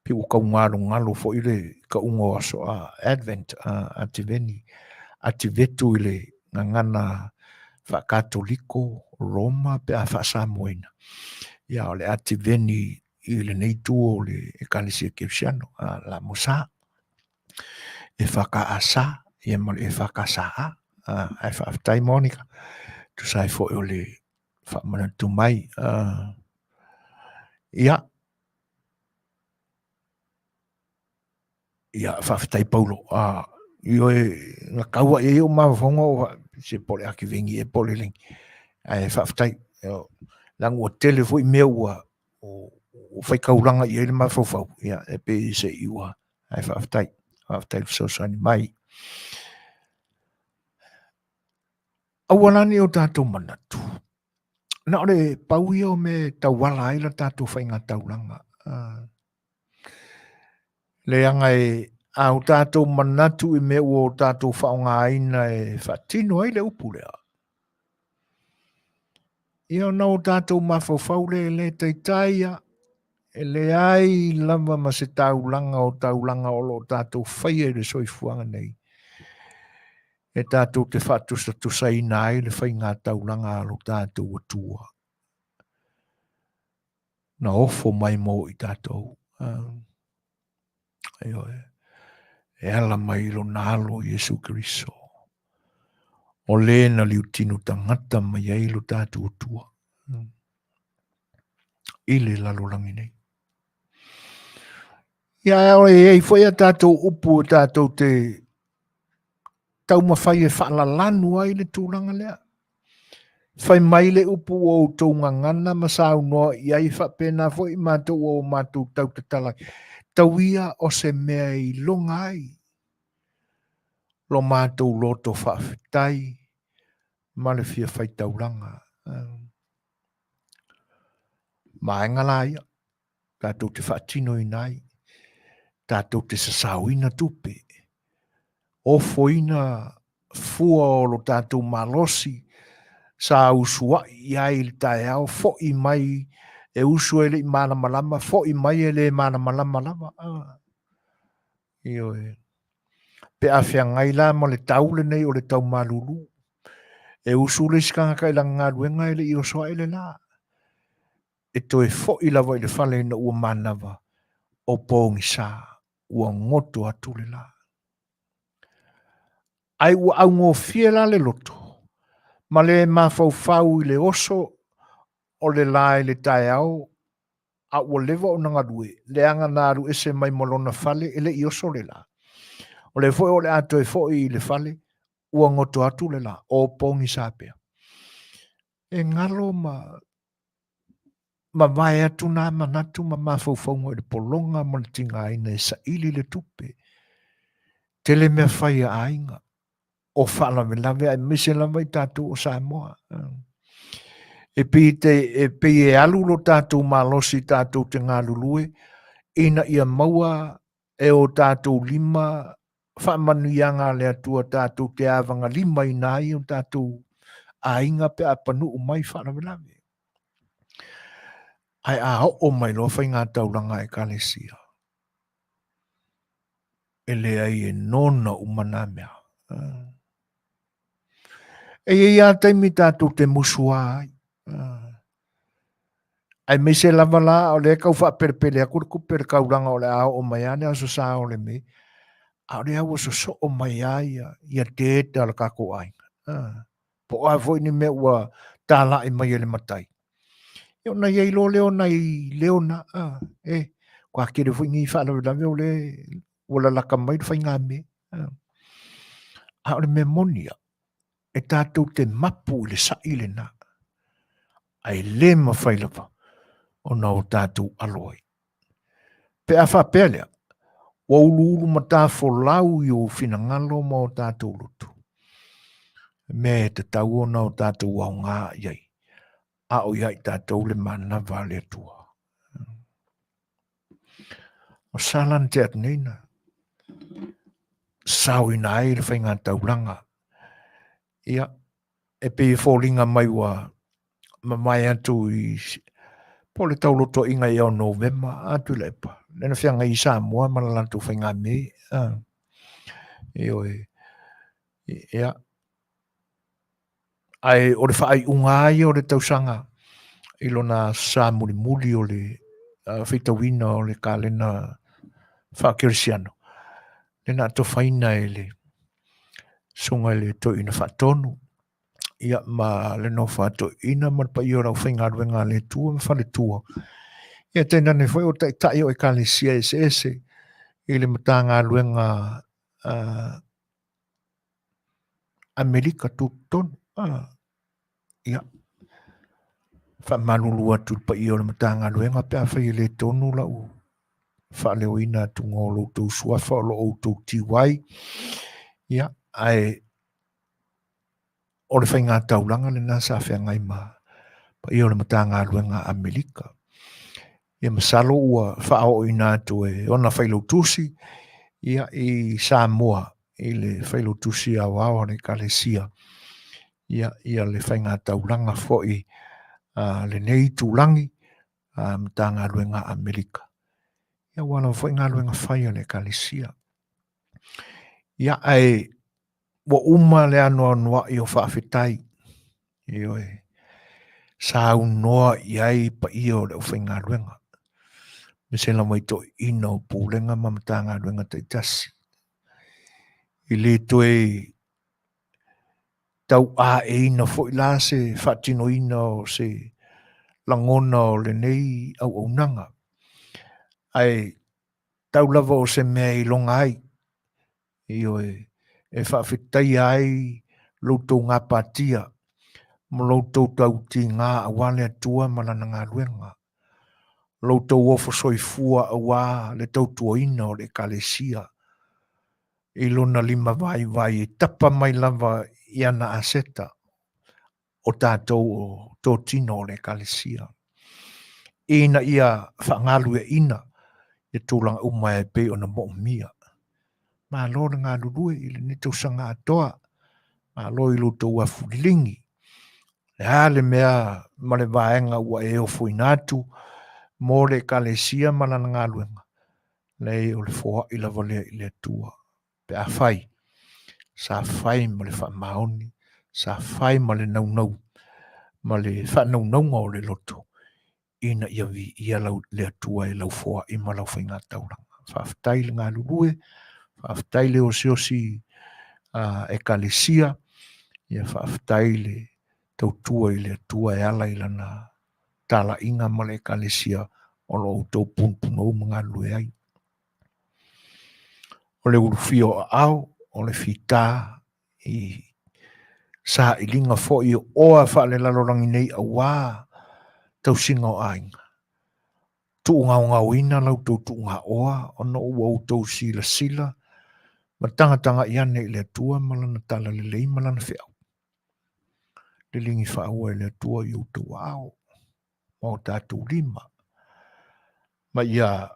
Pei ua tau galogalo foi le tauga o aso a Advent, a Ativeni, Ativetu i le gagana faa-Katoliko, Roma pe a faa-Samoaina. Ia, o le Ativeni i lenei itu o le Ekalesia Kerisiano, a la Mosa, EFKS, ia ma le EFKSA. Ae faafetai Monica, tusa ai foi o le faamanatu mai. Ia, ia faafetai Paulo. Ioe, na tau ai ou mafaufauga o se po o le Ativeni ea po o le legi. Ae faafetai. Leaga ua tele foi mea ua faitaulaga i ai le mafaufau, ia, e pei se i ua, ae faafetai. Faafetai le fesoasoani mai. Aua la ne i o tatou manatu, na o le pau ia o mea e tauala ai la tatou faiga taulaga. Leaga e a o tatou manatu i mea ua o tatou faaaogaina e faatino ai le upu lea, ia ona o tatou mafaufau lea e le taitai lava, e leai lava ma se taulaga o taulaga o lo o tatou faia i le soifuaga nei e tatou te faatusatusaina ai le faiga taulaga a lo tatou Atua na ofo mai mo i tatou. Ioe. E ala mai i lona alo Iesu Keriso. O le na liutino tagata mai ai lo tatou Atua i le lalolagi nei. Ia, e i ai foi a tatou upu e tatou te taumafai e faalalanu ai le tulaga lea. Fai mai le upu ua outou gagana ma saunoa i ai, faapena foi matou ua o matou tautatala ai. Tau ia o se mea e iloga ai lo matou loto faafetai ma le fia faitaulaga. Vaega la ia, tatou te faatinoina ai, tatou te sasaoina tupe, ofoina fua o lo tatou malosi sa usuai i ai i le taeao, foi mai e usu e le i malamalama, foi mai e le malamalama lava. Ioe. Pe a feagai la ma le tau lenei o le tau malulu, e usu le isi tagata i lana galuega e le i oso ae le la. E toe foi lava i le fale ina ua manava o pogisa, ua goto atu le la. Ai ua augofie la le loto, ma le mafaufau i le oso o le la i le taeao, a ua leva ona galue, leaga na alu ese mai ma lona fale e le i oso le la. O lea foi o le a toe foi i le fale, ua goto atu le la, o pogisa pea. E galo ma mavae atu nā manatu ma mafaufauga i le pologa ma le tigaina e saili le tupe. Tele mea fai a aiga, o faalavelave aemaise lava i tatou o Samoa. E pei, te, e pei e alu lo tatou malosi tatou te galulue ina ia maua e o tatou lima faamanuiaga a le Atua tatou te avagalimaina ai o tatou aiga pe a panuu mai faalavelave. Ae a oo mai loa faiga taulaga a Ekalesia, e leai e nona uma nā mea. E i ai lava taimi tatou te musuā ai. Aemaise lava la o lea e tau faapelepele atu le tupe i le taulaga o le a oo mai lava le Aso Sa o le Me, a o lea ua sosoo mai lava ia, ia data a le tatou aiga. Po o a foi ni mea ua talai mai e le matai. Ia ona i ai loa lea o nai leo na, e, ua tele foi nei faalavelave o lea ua lalata mai le faigamea. A o le mea moni ia, e tatou te mapu i le sa'i lena, ae le mafai lava ona o tatou alo ai. Pe a faapea lea, ua uluulu matafolau i ou finagalo ma o tatou loto, mea e tatau ona o tatou aoga i ai, a o ia i tatou le manava a le Atua. O sala na tea atu nei na saoina ai le faiga taulaga. Ia, e pei e foliga mai ua mamae atu i po o le taulotoaiga ia o Novema a Tuilaepa, lea na feagai i Samoa ma le latou faigamea. Ioe. Ia, Ae o le faaiuga lava ia o le tausaga i lona sa mulimuli o le faitauina o le kalena faakerisiano, lea na atofaina e le Susuga i le Toeaina Faatonu, ia ma le nofo a toeaina ma le paia o le aufaigaluega a le Atua ma faletua. Ia tainane foi o taitai o Ekalesia eseese i le Matagaluega Amerika Tutotonu. Ia, faamalulu atu i le paia o le Matagaluega pe afai e le tonu lau faaleoina atuga o lo outou suafa o lo o outou tiu ai. Ia, ae o le faiga taulaga lena sa feagai ma paia o le Matagaluega a Amerika. Ia masalo ua faaooina atu e ona failautusi ia i Samoa i le failautusi aoao a le Ekalesia ia, ia le faiga taulaga foi a lenei itulagi a Matagaluega a Amerika. Ia aua lava foi galuega fai a le Ekalesia. Ia ae ua uma le anoanoai o faafetai, ioe, saunoa i ai paia o le aufaigaluega, aemaise lava i toeaiina o Pulega ma Matagaluega taitasi, e le toe tauaeina foi la se faatinoina o se lagona o lenei auaunaga, ae tau lava o se mea e iloga ai, ioe, e faafetaia ai lo outou gapatia ma lo outou tautiga aua le Atua ma Lana galuega, lo outou ofo soifua aua le tautuaina o le Ekalesia i lona limavaivai e tapa mai lava i ana aseta o tatou o totino o le Ekalesia, ina ia faagalueaiina ia tulaga uma e pei ona moomia. Malo le galulue i lenei tausaga atoa, malo i lo outou afuliligi. O le a le mea ma le vaega ua e ofoina atu mo le Ekalesia ma lana galuega, leai o le foai lava lea i le Atua. Pe afai, sa fai ma le faamaoni, sa fai ma le naunau, ma le faanaunauga o le loto, ina ia viia lau, le Atua e lau foai ma lau faiga taulaga. Faafetai le galulue, faafetai le osiosi Ekalesia, ia faafetai le tautua i le Atua e ala i lana talaiga ma le Ekalesia o lo o outou punopunou ma galulue ai. O le ulufia o aao, o le fita i sailiga foi o oa faalelalolagi nei aua tausiga o aiga. Tuugaogaoina la outou tuugaoa ona ua outou silasila ma tagataga'i ane i le Atua ma Lana talalelei ma Lana feau. Liligi faaua e le Atua i outou aao ma o tatou lima, ma ia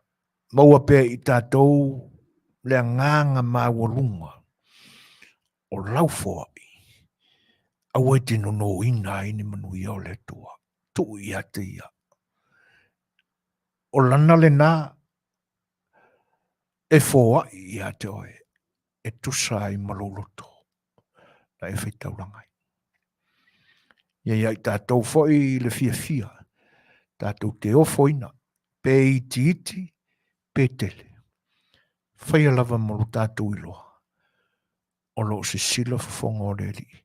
maua pea i tatou le agaga maualuga o lau foai, aua e te nonoina ai ni manuia o le Atua. Tuu ia te ia. O lana lena e foai ia te oe e tusa ai ma lou loto na e faitaulaga ai. Ia ia i tatou foi le fiafia, tatou te ofoina, pe itiiti, pe tele. Faia lava ma lo tatou iloa, o lo o sisila fofoga o le Alii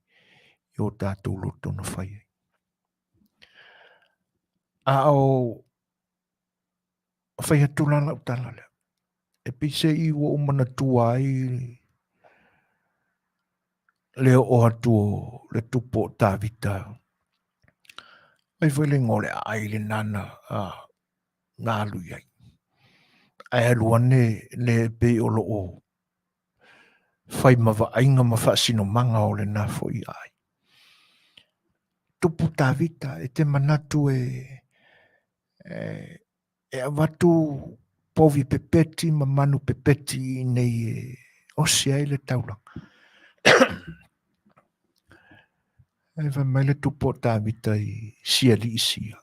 i o tatou loto na fai ai. A o fai atu la lau tala lea, e pei se i ua ou manatua ai le oo atu o le tupu o Tavita, fai foi le igoa o le aai lena na, na alu i ai. Ae alu ane le pei o lo o fai ma vaaiga ma faasinomaga o lena foi aai. Tupu Tavita, e te manatu e, e, e avatu povi pepeti ma manu pepeti i nei e osi ai le taulaga. E fai mai le tupu o Tavita i si alii sia,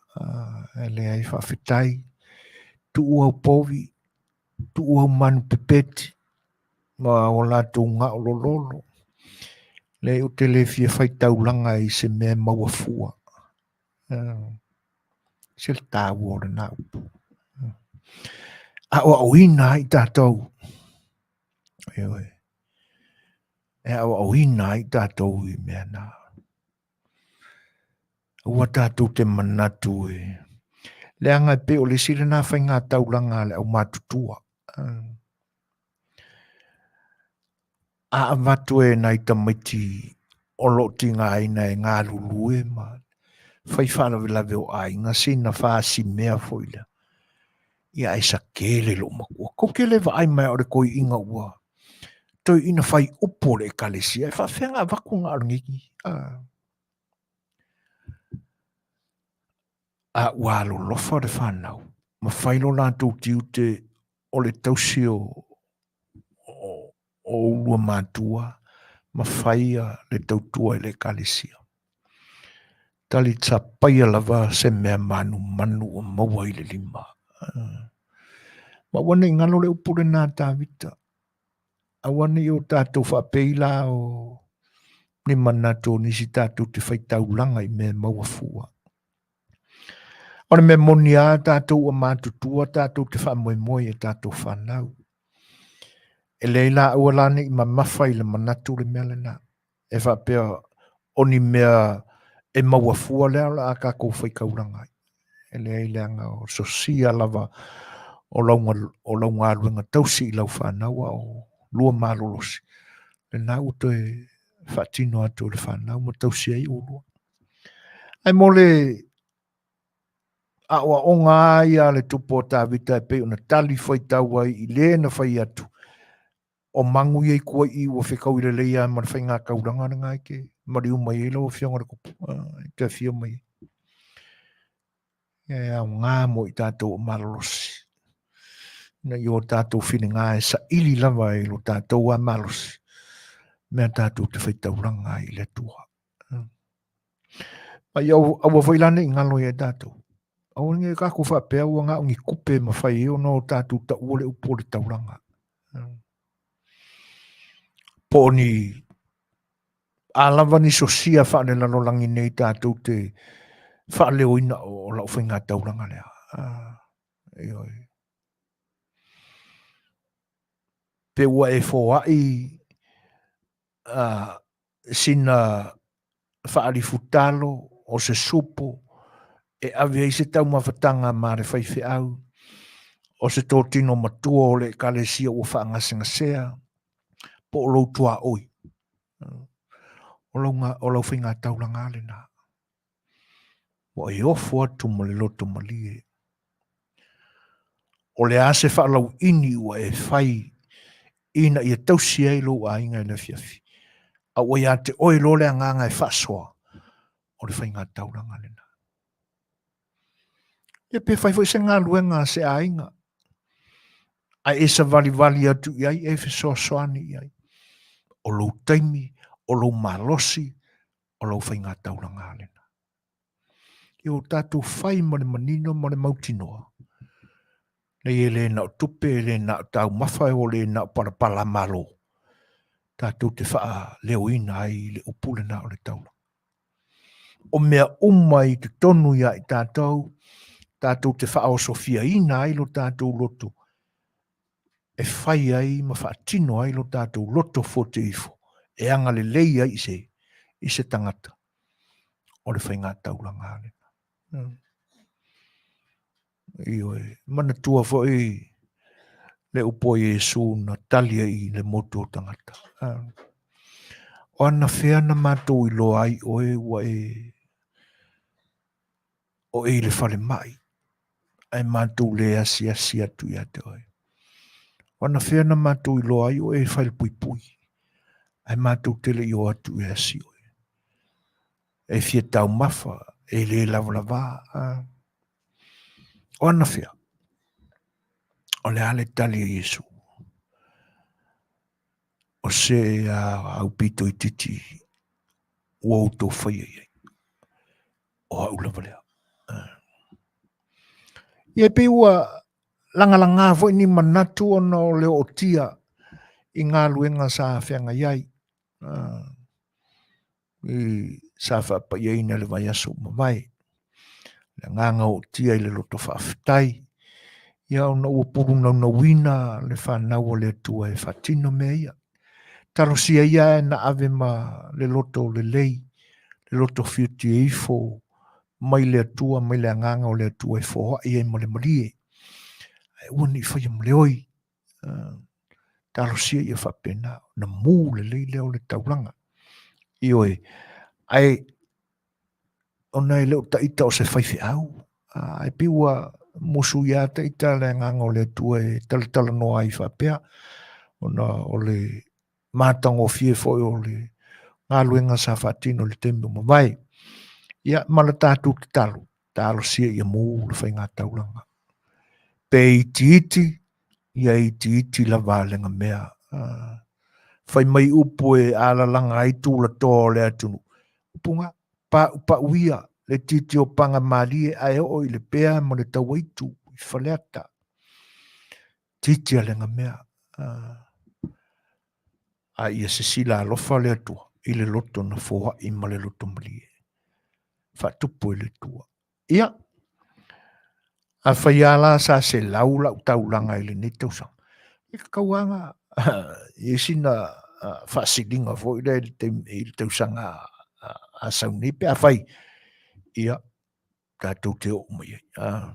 e leai faafetai, tuu au povi, tuu au manu pepeti, ma o latou gao lololo. Leai ou te le fia fai taulaga i se mea e maua fua. Se le taua o lena upu. Aoaoina ai tatou. Ioe. E aoaoina ai tatou i mea na. Aua tatou te manatu e leaga e pei o le isi lena faiga taulaga a le aumatutua. A avatu e nai tamaiti o lo o tigaina e galulue ma fai faalavelave o aiga sina fasimea foi lea. Ia ae sakele lou matua. Kou te le vaai mai o le toeaina ua toeaina fai upu o le ekalesia. E faafefea ona avatu na o lenei. A ua alolofa le fanau ma fai lo latou tiute o le tausi o oulua matua ma faia le tautua i le ekalesia. Talisapaia lava se mea manumanu ua maua i le lima. Ma aua ne i galo le upu lena a Tavita. Aua ne i o tatou faapei la o ni manatu o nisi tatou te faitaulaga i mea e maua fua. O le mea moni lava tatou ua matutua tatou te faamoemoe i a tatou fanau. E leai la aua la ne i mamafa i le manatu le mea lena. E faapea o ni mea e maua fua lea o le a tatou faitaulaga ai. E leai leaga o sosia lava o lau, o lau galuega tausi i lau fanau a o lua malolosi. Lena ua toe faatino atu e le fanau ma tausi ai oulua. Ae mo le aoaoga lava ia a le tupu o Tavita e pei ona tali faitau ai i le na fai atu, o magu ia i tua i i ua fetaui lelei lava ma le faiga taulaga lena e te maliu mai ai lau Afioga i le Tupu, e te afio mai ai. E aoga mo i tatou o malolosi. Ina ia o tatou filiga e saili lava i lo tatou a malosi, mea tatou te faitaulaga ai i le Atua. Ma ia aua foi la ne i galo ia i tatou. Aua ne i tatou faapea ua na o ni tupe e mafai ai ona o tatou taua le upu o le taulaga. Po o ni a lava ni sosia faalelalolagi nei tatou te faaleoina o lau faiga taulaga lea. Ioe. Pe ua e foai sina faalifutalo o se supo e ave ai se taumafataga ma le faifeau, o se totino matua o le ekalesia ua faagasegasea, po o lou tuaoi. O lau, o lau faiga taulaga lena. Ua e ofo atu ma le loto malie. O le a se faalauini ua e fai ina ia tausi ai lou aiga i le afiafi, a ua ia te oe loa le agaga e faasoa, o le faiga taulaga lena. Ia pe fai foi se galuega a se aiga, ae e savalivali atu i ai, e fesoasoani i ai. O lou taimi, o lou malosi, o lau faiga taulaga lena. Ia o tatou fai ma le manino ma le mautinoa. Nei e le na o tupe, e le na o taumafa, e o le na o palapala malo. Tatou te faaleoina ai le upu lena o le taulaga. O mea uma i totonu ia i tatou, tatou te faaosofiaina ai lo tatou loto, e fai ai ma faatino ai lo tatou loto fote ifo, e agalelei ai i se tagata, o le faiga taulaga lena. Ioe, manatua foi le upu a Iesu na tali ai i le motu o tagata. O anafea na matou iloa ai oe ua e o e i le falemai, ae matou le asiasi atu ia te oe. O anafea na matou iloa ai o e falepuipui, ae matou te le i o atu e asi oe. E fia taumafa, e le lavalava. O anafea, o le a le tali a Iesu? O se a aupito itiiti ua outou faia i ai. O au lava lea. Ia pei ua lagalaga foi ni manatu ona o le ootia i galuega sa feagai ai. I sa faapaiaina i le vaiaso ua mavae. Le agaga ootia i le loto faafetai, ia ona ua pulunaunauina le fanau a le Atua e faatino mea ia. Talosia ia ae na ave ma le loto lelei, le loto fiutie ifo mai le Atua, mai le agaga o le Atua e foai ai ma le malie. Ae aua ne i faia ma le oi. Talosia ia faapena, ona mu lelei lea o le taulaga. Ioe, ae ona e le o taita o se faifeau, ae pei ua musu ia taita le agaga o le Atua e talatalanoa ai faapea, ona o le matagofie foi o le galuega sa faatino i le taimi ua mavae. Ia, ma le tatou tatalo, talosia ia mu le faiga taulaga. Pe itiiti, ia itiiti lava le mea. Fai mai upu e alalaga ai tulatoa o le atunuu. Upu nga, paupauia le titi o paga malie ae oo i le pea ma le tauaitu i Faleata. Titi a le mea. A ia sisila alofa le Atua i le loto na foai ma le loto malie. Faatupu e le Atua. Ia, afai lava la sa selau lau taulaga i lenei tausaga, e tatau lava ona i ai sina faasiliga foi lea i le tausaga a sau nei pe afai, ia, tatou te oo mai ai.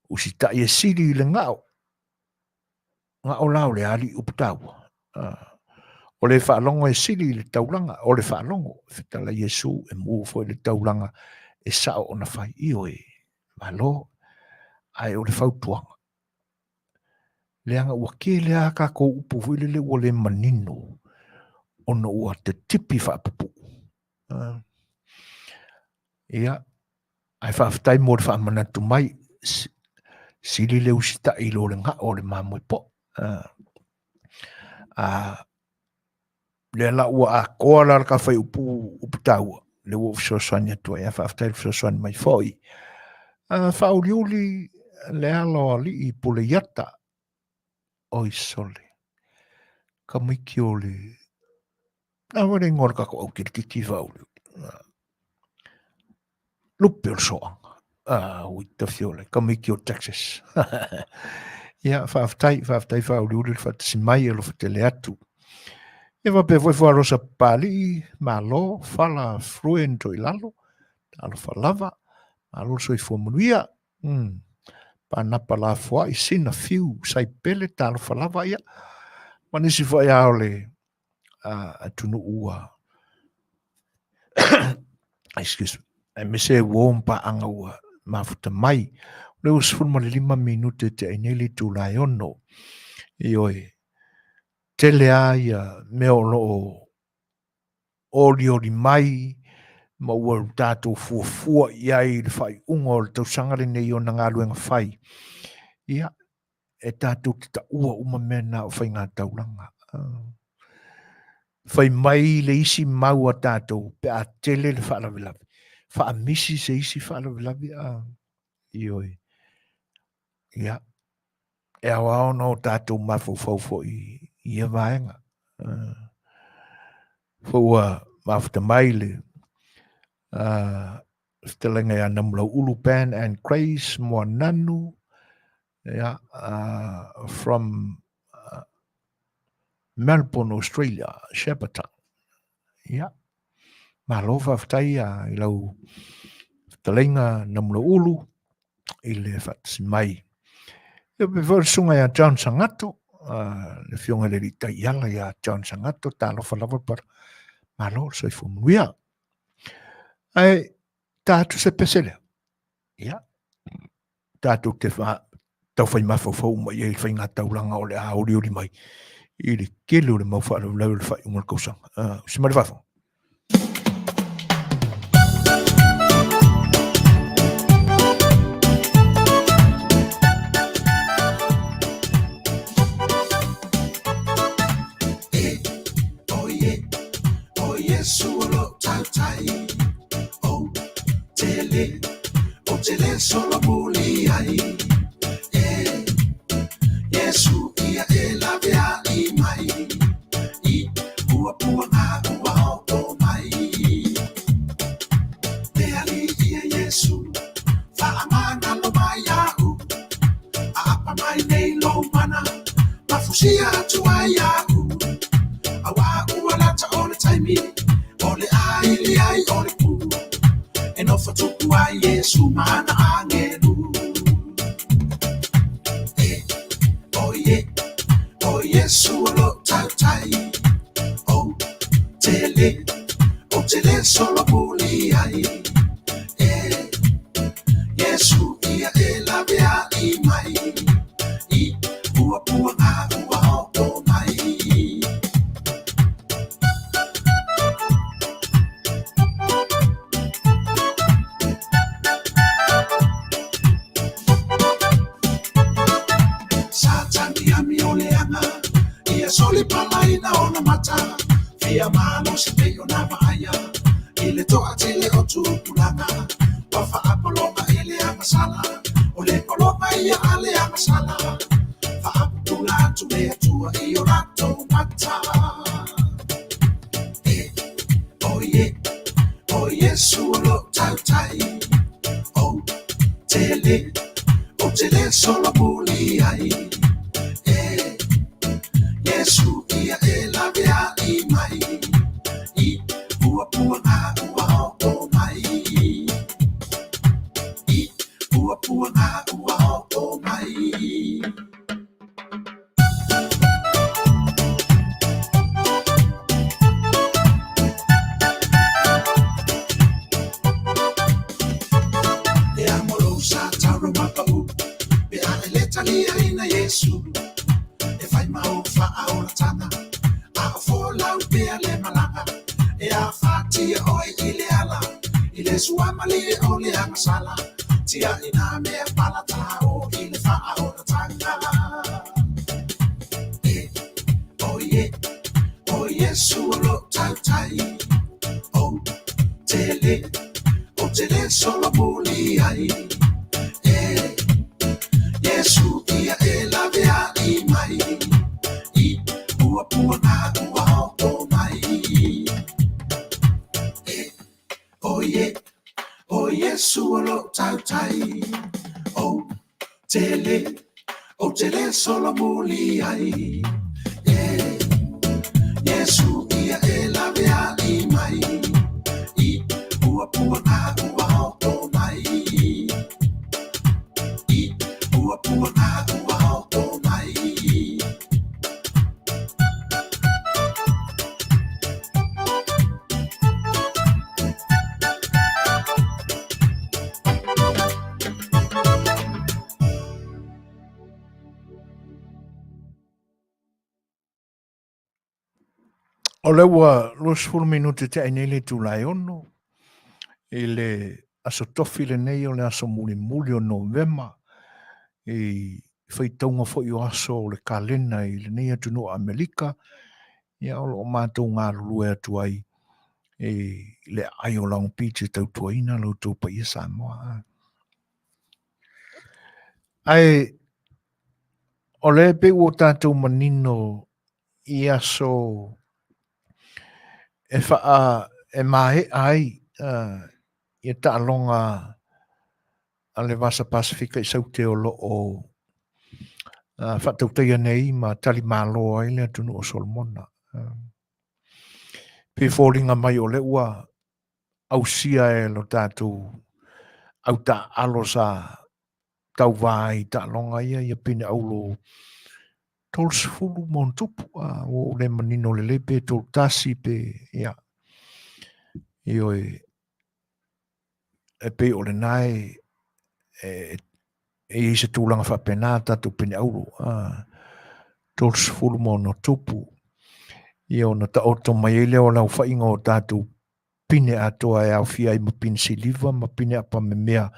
Usitai e sili i le gao, Gao la o le alii upu taua. O le faalogo e sili i le taulaga, o le faalogo, e fetala Iesu e mu foi le taulaga e sao ona fai. Ioe, malo, ae o le fautuaga, leaga ua tele lava tatou upu foi lele ua le manino ona ua tetipi faapupuu. Ia, Ae faafetai mo le faamanatu mai, sili le usitai i lo le gao o le mamoe po'o. A lea la ua atoa la le ta fuaiupu upu taua, lea ua ou fesoasoani atu ai, ae faafetai le fesoasoani mai foi. Faauliuli le ala o alii Puleiata, oi sole, tamaiti o le A foi le igoa o le tatou au kilikiti faauliuli. Lupe o le soaga. Ah, ui tafiola, tamaiti o Texas. Ia, faafetai, faafetai faauliuli le faatasi mai, alofa tele atu. Ia faapea foi Fualosa Papalii, malo, fala fluent o i lalo, talofa lava, malo le soifua manuia. Panapa lafoai, sina fiu, saipele, talofa lava, ia. Ma nisi foi a o le atunuu ua excuse me, aemaise uo ma paaga ua mafuta mai. O le ua 15 minute te ai nei le itula e 6. Ioe, tele lava ia mea o lo o olioli mai ma ua tatou fuafua i ai i le faaiuga o le tausaga lenei ona galuega fai. Ia, e tatou te taua uma mea na o faiga taulaga. Fai mai le isi mau a tatou pe a tele le faalavelave, faamisi se isi faalavelave a ioe. Ia, e aoao ona o tatou mafaufau foi i ia vaega. Foi ua mafuta mai le fetalaiga ia Namulau'ulu Ben and Grace Moananu, ia, from Melbourne, Australia, Shepparton. Ia, malo faafetai i lau fetalaiga Namulau'ulu i le faatasi mai. Ia pe foi le susuga ia John Sangato, le afioga i le alii taiala ia John Sangato, talofa lava para. Malo le soifua manuia. Ae ta atu se pese lea. Ia, tatou te taufai mafaufau uma i ai i le faigataulaga o le a olioli mai i le tele o le mau faalavelave o le faaiuga o le tausaga. Usi mai le faafofoga. E, o ie, o Iesu o lou tautai, o tele, o tele solomuli ai. E, Iesu ia e lawe ai mai, i puapuaga ua oo mai. Le Alii ia Iesu, faamagalo mai iaʻu, aapa mai nei lou mana, ma fusia atu ai iaʻu. Auā ua lata o le taimi, o le a ili ai o le pū, e nofo tupu ai Iesu ma ana agelu. E, o ie, o Iesu o lou tautai, o tele, o tele solomuli ai. E, Iesu ia e lawe ai mai, i puapuaga ua oo mai. Satani amio leaga, ia solipalaina ona mata, fia malosi pei ona vaaia, i le toatele o tupulaga, ua faapologa i le agasala, o le pologa ia a le agasala, faapupula atu le Atua i o latou mata. E, o ie, o Iesu o lou tautai, o tele, o tele solomuli ai. E, Iesu ia e lawe ai mai, i puapuaga ua oo mai. I puapuaga ua oo mai. E amo lou sa tauro mapau, pe a e le taliaina Iesu. E fai ma ou faaolatanga, a o folau pea le malaga. E afatia oe i le ala, i le suamalie o le agasala. Tiai nā mea palatao i le faaolatanga. E, o ie, o Iesu o lou tautai, o tele, o tele solomuli ai. E, Iesu ia e lawe ai mai, i puapuaga ua oo mai. E, o ie, o Iesu o lou tautai, o tele, o tele solomuli ai. E, Iesu ia e lawe ai mai, i puapuaga ua oo mai. I puapuaga ua oo mai. O lea ua 20 minute tea nei le itula e 6 i le aso tofi lenei o le aso mulimuli o Novema i faitauga foi o aso o le kalena i lenei atunuu o Amerika, ia o lo o matou galulue atu ai i le aai o Long Beach e tautuaina lo outou paia Samoa. Ae O lea pei ua tatou manino i aso e faa e maea ai ia taaloga a le Vasa Pasefika i Saute o lo o faatautaia nei ma talimalo ai le atunuu o Solomona. Pei e foliga mai o lea ua ausia e lo tatou au taaalo sa tauva ai i taaloga ia, ia pine auro 30 ma ona tupu. Ua ou le manino lelei pe 31 pe, ia. Ioe, e pei o lena e, e, e i ai se tulaga faapena a tatou pine auro. 30 ma ona tupu. Ia ona taoto mai ai lea o le aofaiga o tatou pine atoa e aofia ai ma pine siliva ma pine apamemea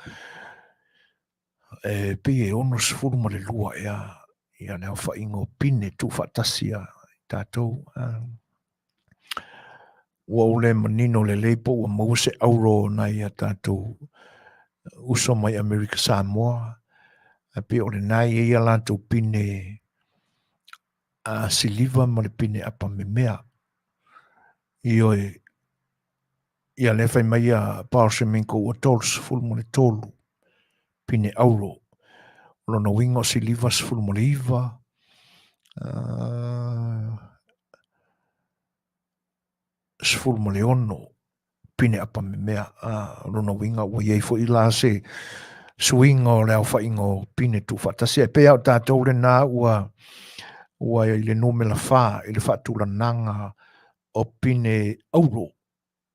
e pei e 62 ea ia le aofaiga o pine tuufaatasi a tatou. Ua ou le manino lelei po ua maua se auro o nai a tatou uso mai Amerika Samoa, ae pei o lena e i ai a latou pine a siliva ma le pine apamemea. Ioe, ia lea fai mai a Paul Semenko ua 33 pine auro. O lona uiga o siliva 19, 16 pine apamemea. O lona uiga ua i ai foi la se suiga o le aofaiga o pine tuufaatasi. Ae pei lava o tatou lena ua ua i le numera 4 i le faatulanaga o pine auro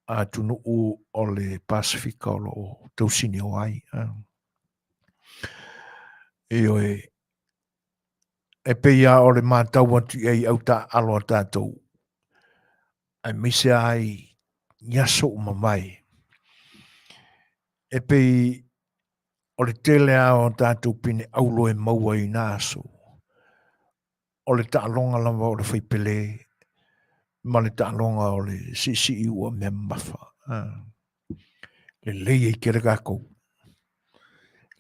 a atunuu o le Pasefika o lo o tausinio ai. Ioe, e pei lava o le matau atu i ai i au taaalo a tatou, aemaise lava i aso ua mavae, e pei o le tele lava o tatou pine auro e maua i na aso, o le taaloga lava o le faipele ma le taaloga o le siisii ua mea mamafa. Lelei ai tele tatou.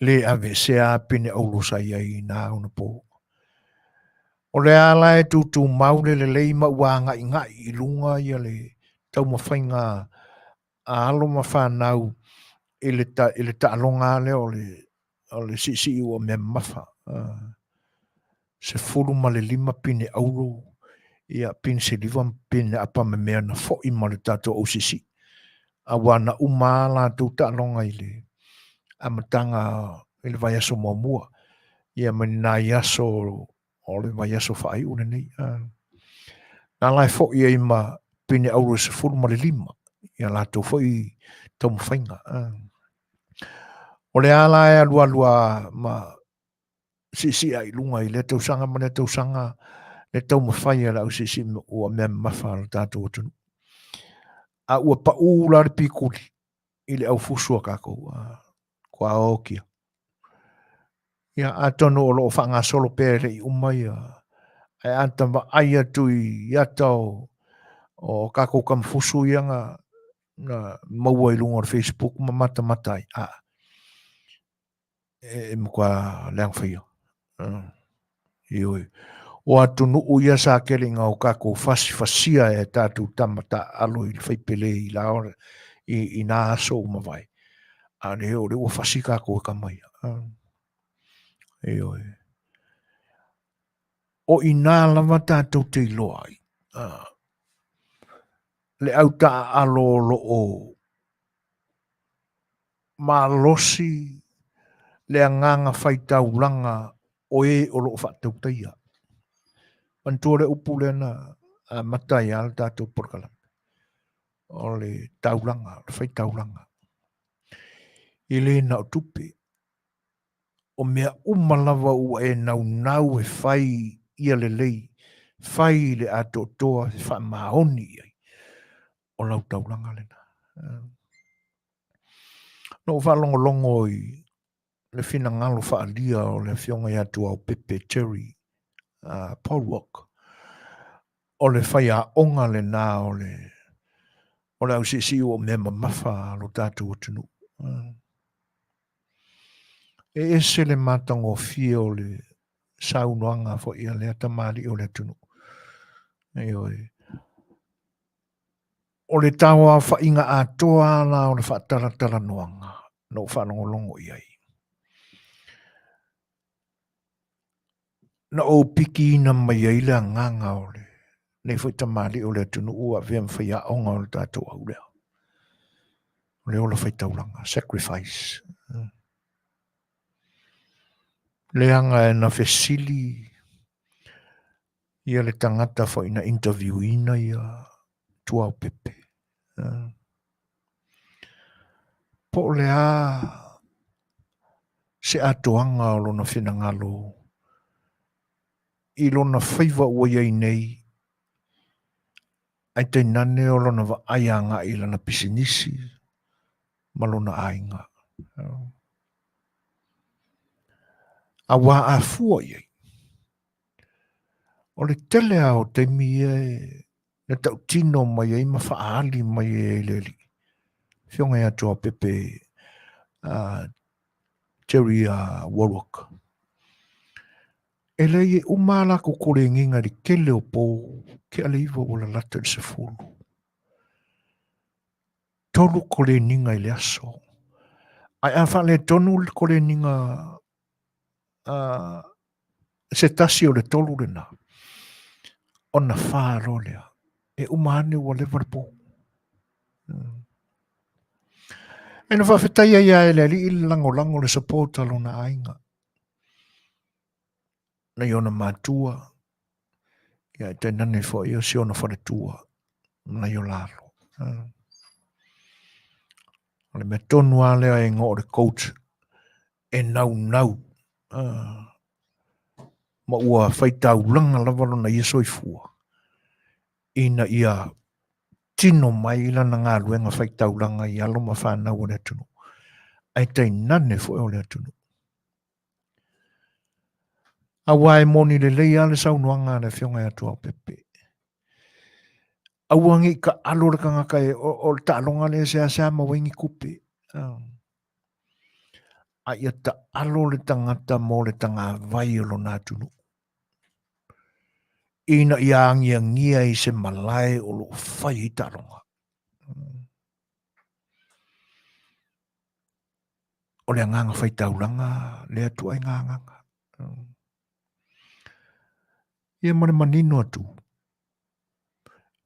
Le aveesea lava pine auro sa i ai i na ona po. O le a la e tutumau le lelei ma ua agaigai i luga ia le taumafaiga a alo ma fanau i le, ta, i le taaloga lea o le, o le siisii ua mea mamafa. 15 pine auro, ia pine siliva ma pine apamemea na foi ma le tatou au siisii. Aua na uma lava latou taaloga i le amataga i le vaiaso muamua, ia ma ni nai aso o le vaiaso faaiu lenei. Na la e foi ai ma pine auro e 15 ia latou foi taumafaiga. O le a la e alualu a ma siisii ai i luga i lea tausaga ma lea tausaga le taumafai a le au siisii ua mea mamafa a le tatou atunuu. A ua pau la le pikuli i le aufusu a tatou, kua okia. Ia, atonu o lo o faagasolo pea e le i uma ia, ae a ta vaai atu i ata o, o tatou tamafusu ia na, na maua i luga o le Facebook ma matamata ai, a, e, e matua leaga faia. Ioe. O atunuu ia sa tele ina o tatou fasifasia e tatou tama taaalo i le faipele i la i, i nā aso ua mavae. A le o le ua fasi tatou e tama ia. Ioe. O inā lava tatou te iloa ai. Le au taaalo o lo o malosi le agaga faitaulaga o e o lo o faatautaia. Manatua le upu lea na amata ai lava le tatou polokalame, o le taulaga, o le faitaulaga. E le na o tupe, o mea uma lava ua e naunau e fai ia lelei, fai i le atoatoa e faamaoni i ai, o lau taulaga lena. Na ou faalogologo i le finagalo faaalia o le afioga ia Tuaopepe Terry Polwock, o le faiaoga lena o le o le ausiisii ua mea mamafa a lo tatou atunuu. E ese le matagofie o le saunoaga foi a lea tamalii o le atunuu. Ioe. O le tauaofaiga atoa la o le faatalatalanoaga na ou faalogologo i ai. Na ou pikiina mai ai le agaga o lenei foi tamalii o le atunuu ua avea ma faiaoga o le tatou au lea. O le ola faitaulaga, sacrifice. Leaga na fesili ia le tagata foi na interview ina ia Tuaopepe. Po o le a se atoaga o lona finagalo i lona faiva ua i ai nei, ae tainane o lona vaai agai i lana pisinisi ma lona aiga. Aua a fua i ai, o le tele lava o taimi ia na tautino mai ai ma faaali mai ai le alii, Afioga ia Tuaopepe Jerry Warwick. E leai e uma a latou koleniga i le tele o po, tea le 9 ua lalata i le 10. 3 koleniga i le aso. Ae a faaletonu le koleniga se tasi o le tolu lena, ona fa loa lea. E uma ane ua leva le po. E na faafetai ai lava e le alii le lagolago le support a lona aiga. Nai ona matua, ia e tainane foi o si ona faletua, ma nai o lalo. O le mea tonu lava lea e igoa o le coach e naunau ma ua faitaulaga lava lona ia soifua ina ia tino mai lana galuega faitaulaga i alo ma fanau o le atunuu, ae tainane foi o le atunuu. Aua e moni lelei lava le saunoaga a le Afioga ia Tuaopepe. Aua ne i taalo le tagata e, o le taaloga lea e seasea maua ai ni tupe. A ia taalo le tagata mo le tagavai o lona atunuu. Ina ia agiagia i se malae o lo o fai ai taaloga. O le agaga faitaulaga lea ituaiga agaga. Ia ma le manino atu,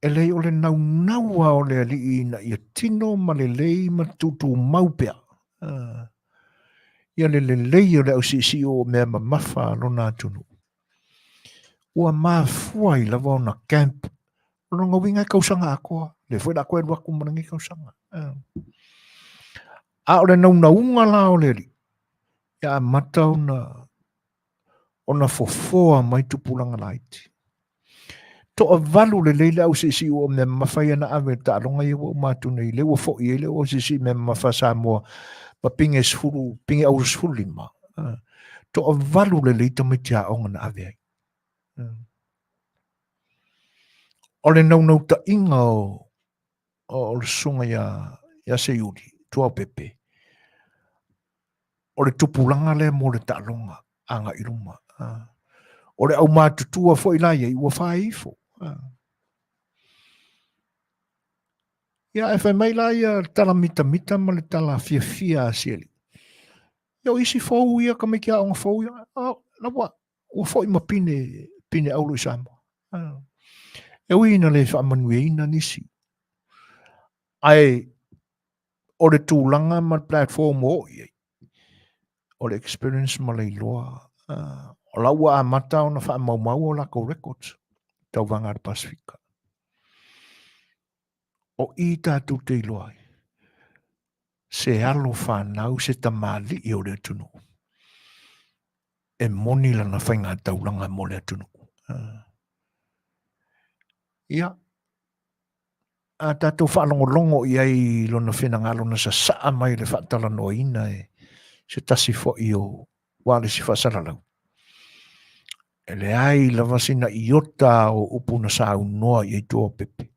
e leai o le naunau lava o le alii ina ia tino ma lelei ma tutumau pea. Ia le lelei o le ausiisii o mea mamafa a lona atunuu. Ua mafua ai lava ona camp. O lona uiga e tausaga atoa. Lea foi o le a toe alu atu ma lenei tausaga. A o le naunauga la o le Alii, ia amata ona fofoa mai tupulaga laiti. Toavalu lelei le ausiisii ua mea mamafa ia na ave i le taaloga ia ua uma atu nei, lea ua foi ai le ausiisii mea mamafa a Samoa ma pine 10, pine auro 15. Toavalu lelei tamaiti aoga na ave ai. O le naunautaiga o le susuga ia Seiuli, Tuaopepe, o le tupulaga lea mo le taaloga agai i luma. O le aumatutua foi la iai ua fai ifo. Ia ae fai mai la ia le tala mitamita ma le tala fiafia a Sieli. Ia o isi fou ia tamaiti aoga fou ia, la ua ua foi ma pine, pine auro i Samoa. E ui ina le faamanuiaina nisi, ae o le tulaga ma le platform ua oo i ai, o le experience ma le iloa, o la ua amata ona faamaumau o latou records tauvaga a le Pasefika. O i tatou te iloa ai, se alo fanau, se tamalii o le atunuu, e moni lana faigataulaga mo le atunuu. Ia, a tatou faalogologo i ai i lona finagalo na sasaa mai le faatalanoaina e se tasi foi o ualesi faasalalau. E leai lava sina iota o upu na saunoa i ai Tuaopepe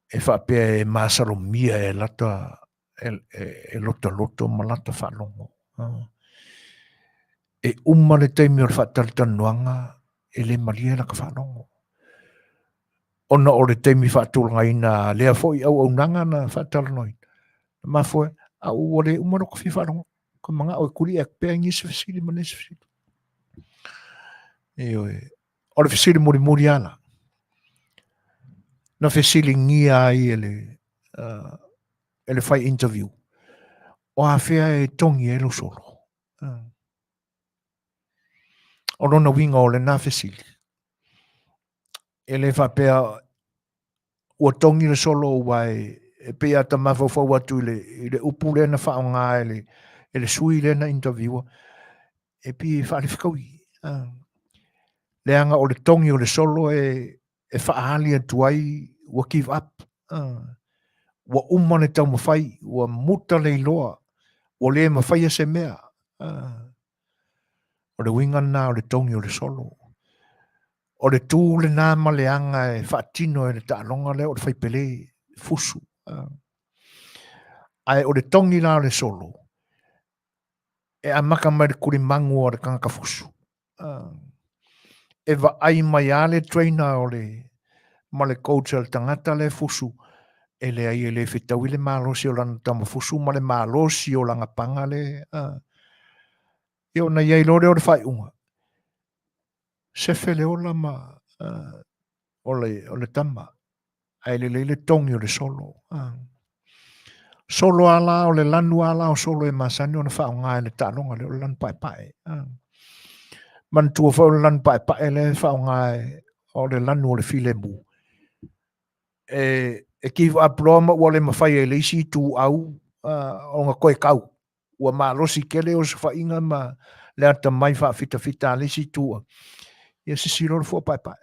e faapea e masalomia e lata e lotoloto ma lata faalogo. E uma le taimi o le faatalatalanoaga e le malie laka faalogo. Ona o le taimi faatulagaina a lea foi auaunaga na faatalanoaina, na mafua ai, a ua le uma lota fia faalogo, ka manao e kuliʻi atu pea nisi fesili ma nisi fesili. Ioe, o le fesili mulimuli lava la, na fesiligia ai e le, e le fai interview, o afea e togi ai lou solo? O lona uiga o lena fesili, e le faapea ua togi le solo ua e pei a ta mafaufau atu i le, i le upu lea na faaaoga e le, e le sui lea na interviewa, e pei e faalefetaui. Leaga o le togi o le solo e, e faaali atu ai ua give up. Ua uma le taumafai, ua muta le iloa, ua le mafaia se mea. O le uiga lena o le togi o le solo. O le tu lena ma le aga e faatino e le taaloga lea o le faipele, fusu. Ae o le togi la o le solo, e amata mai le kulimagu o le tagata fusu. E vaai mai a le trainer o le ma le coach a le tagata le fusu e leai e le fetaui le malosi o lana tama fusu ma le malosi o lana paga le ia ona i ai loa lea o le faaiuga sefe le ola ma o le tama ae lelei le togi o le solo. Solo a la, o le lanu a la o solo e masani ona faaaoga e le taaloga lea o le lanu paepae. Manatua foi o le lanu paepae lea e faaaoga e, o le lanu o le filemu. E, e give up loa ma ua le mafai e le isi ituau ona toe kau. Ua malosi tele osofaiga ma le atamai faafitafita a le isi itu. Ia sisi loa le fua paepae.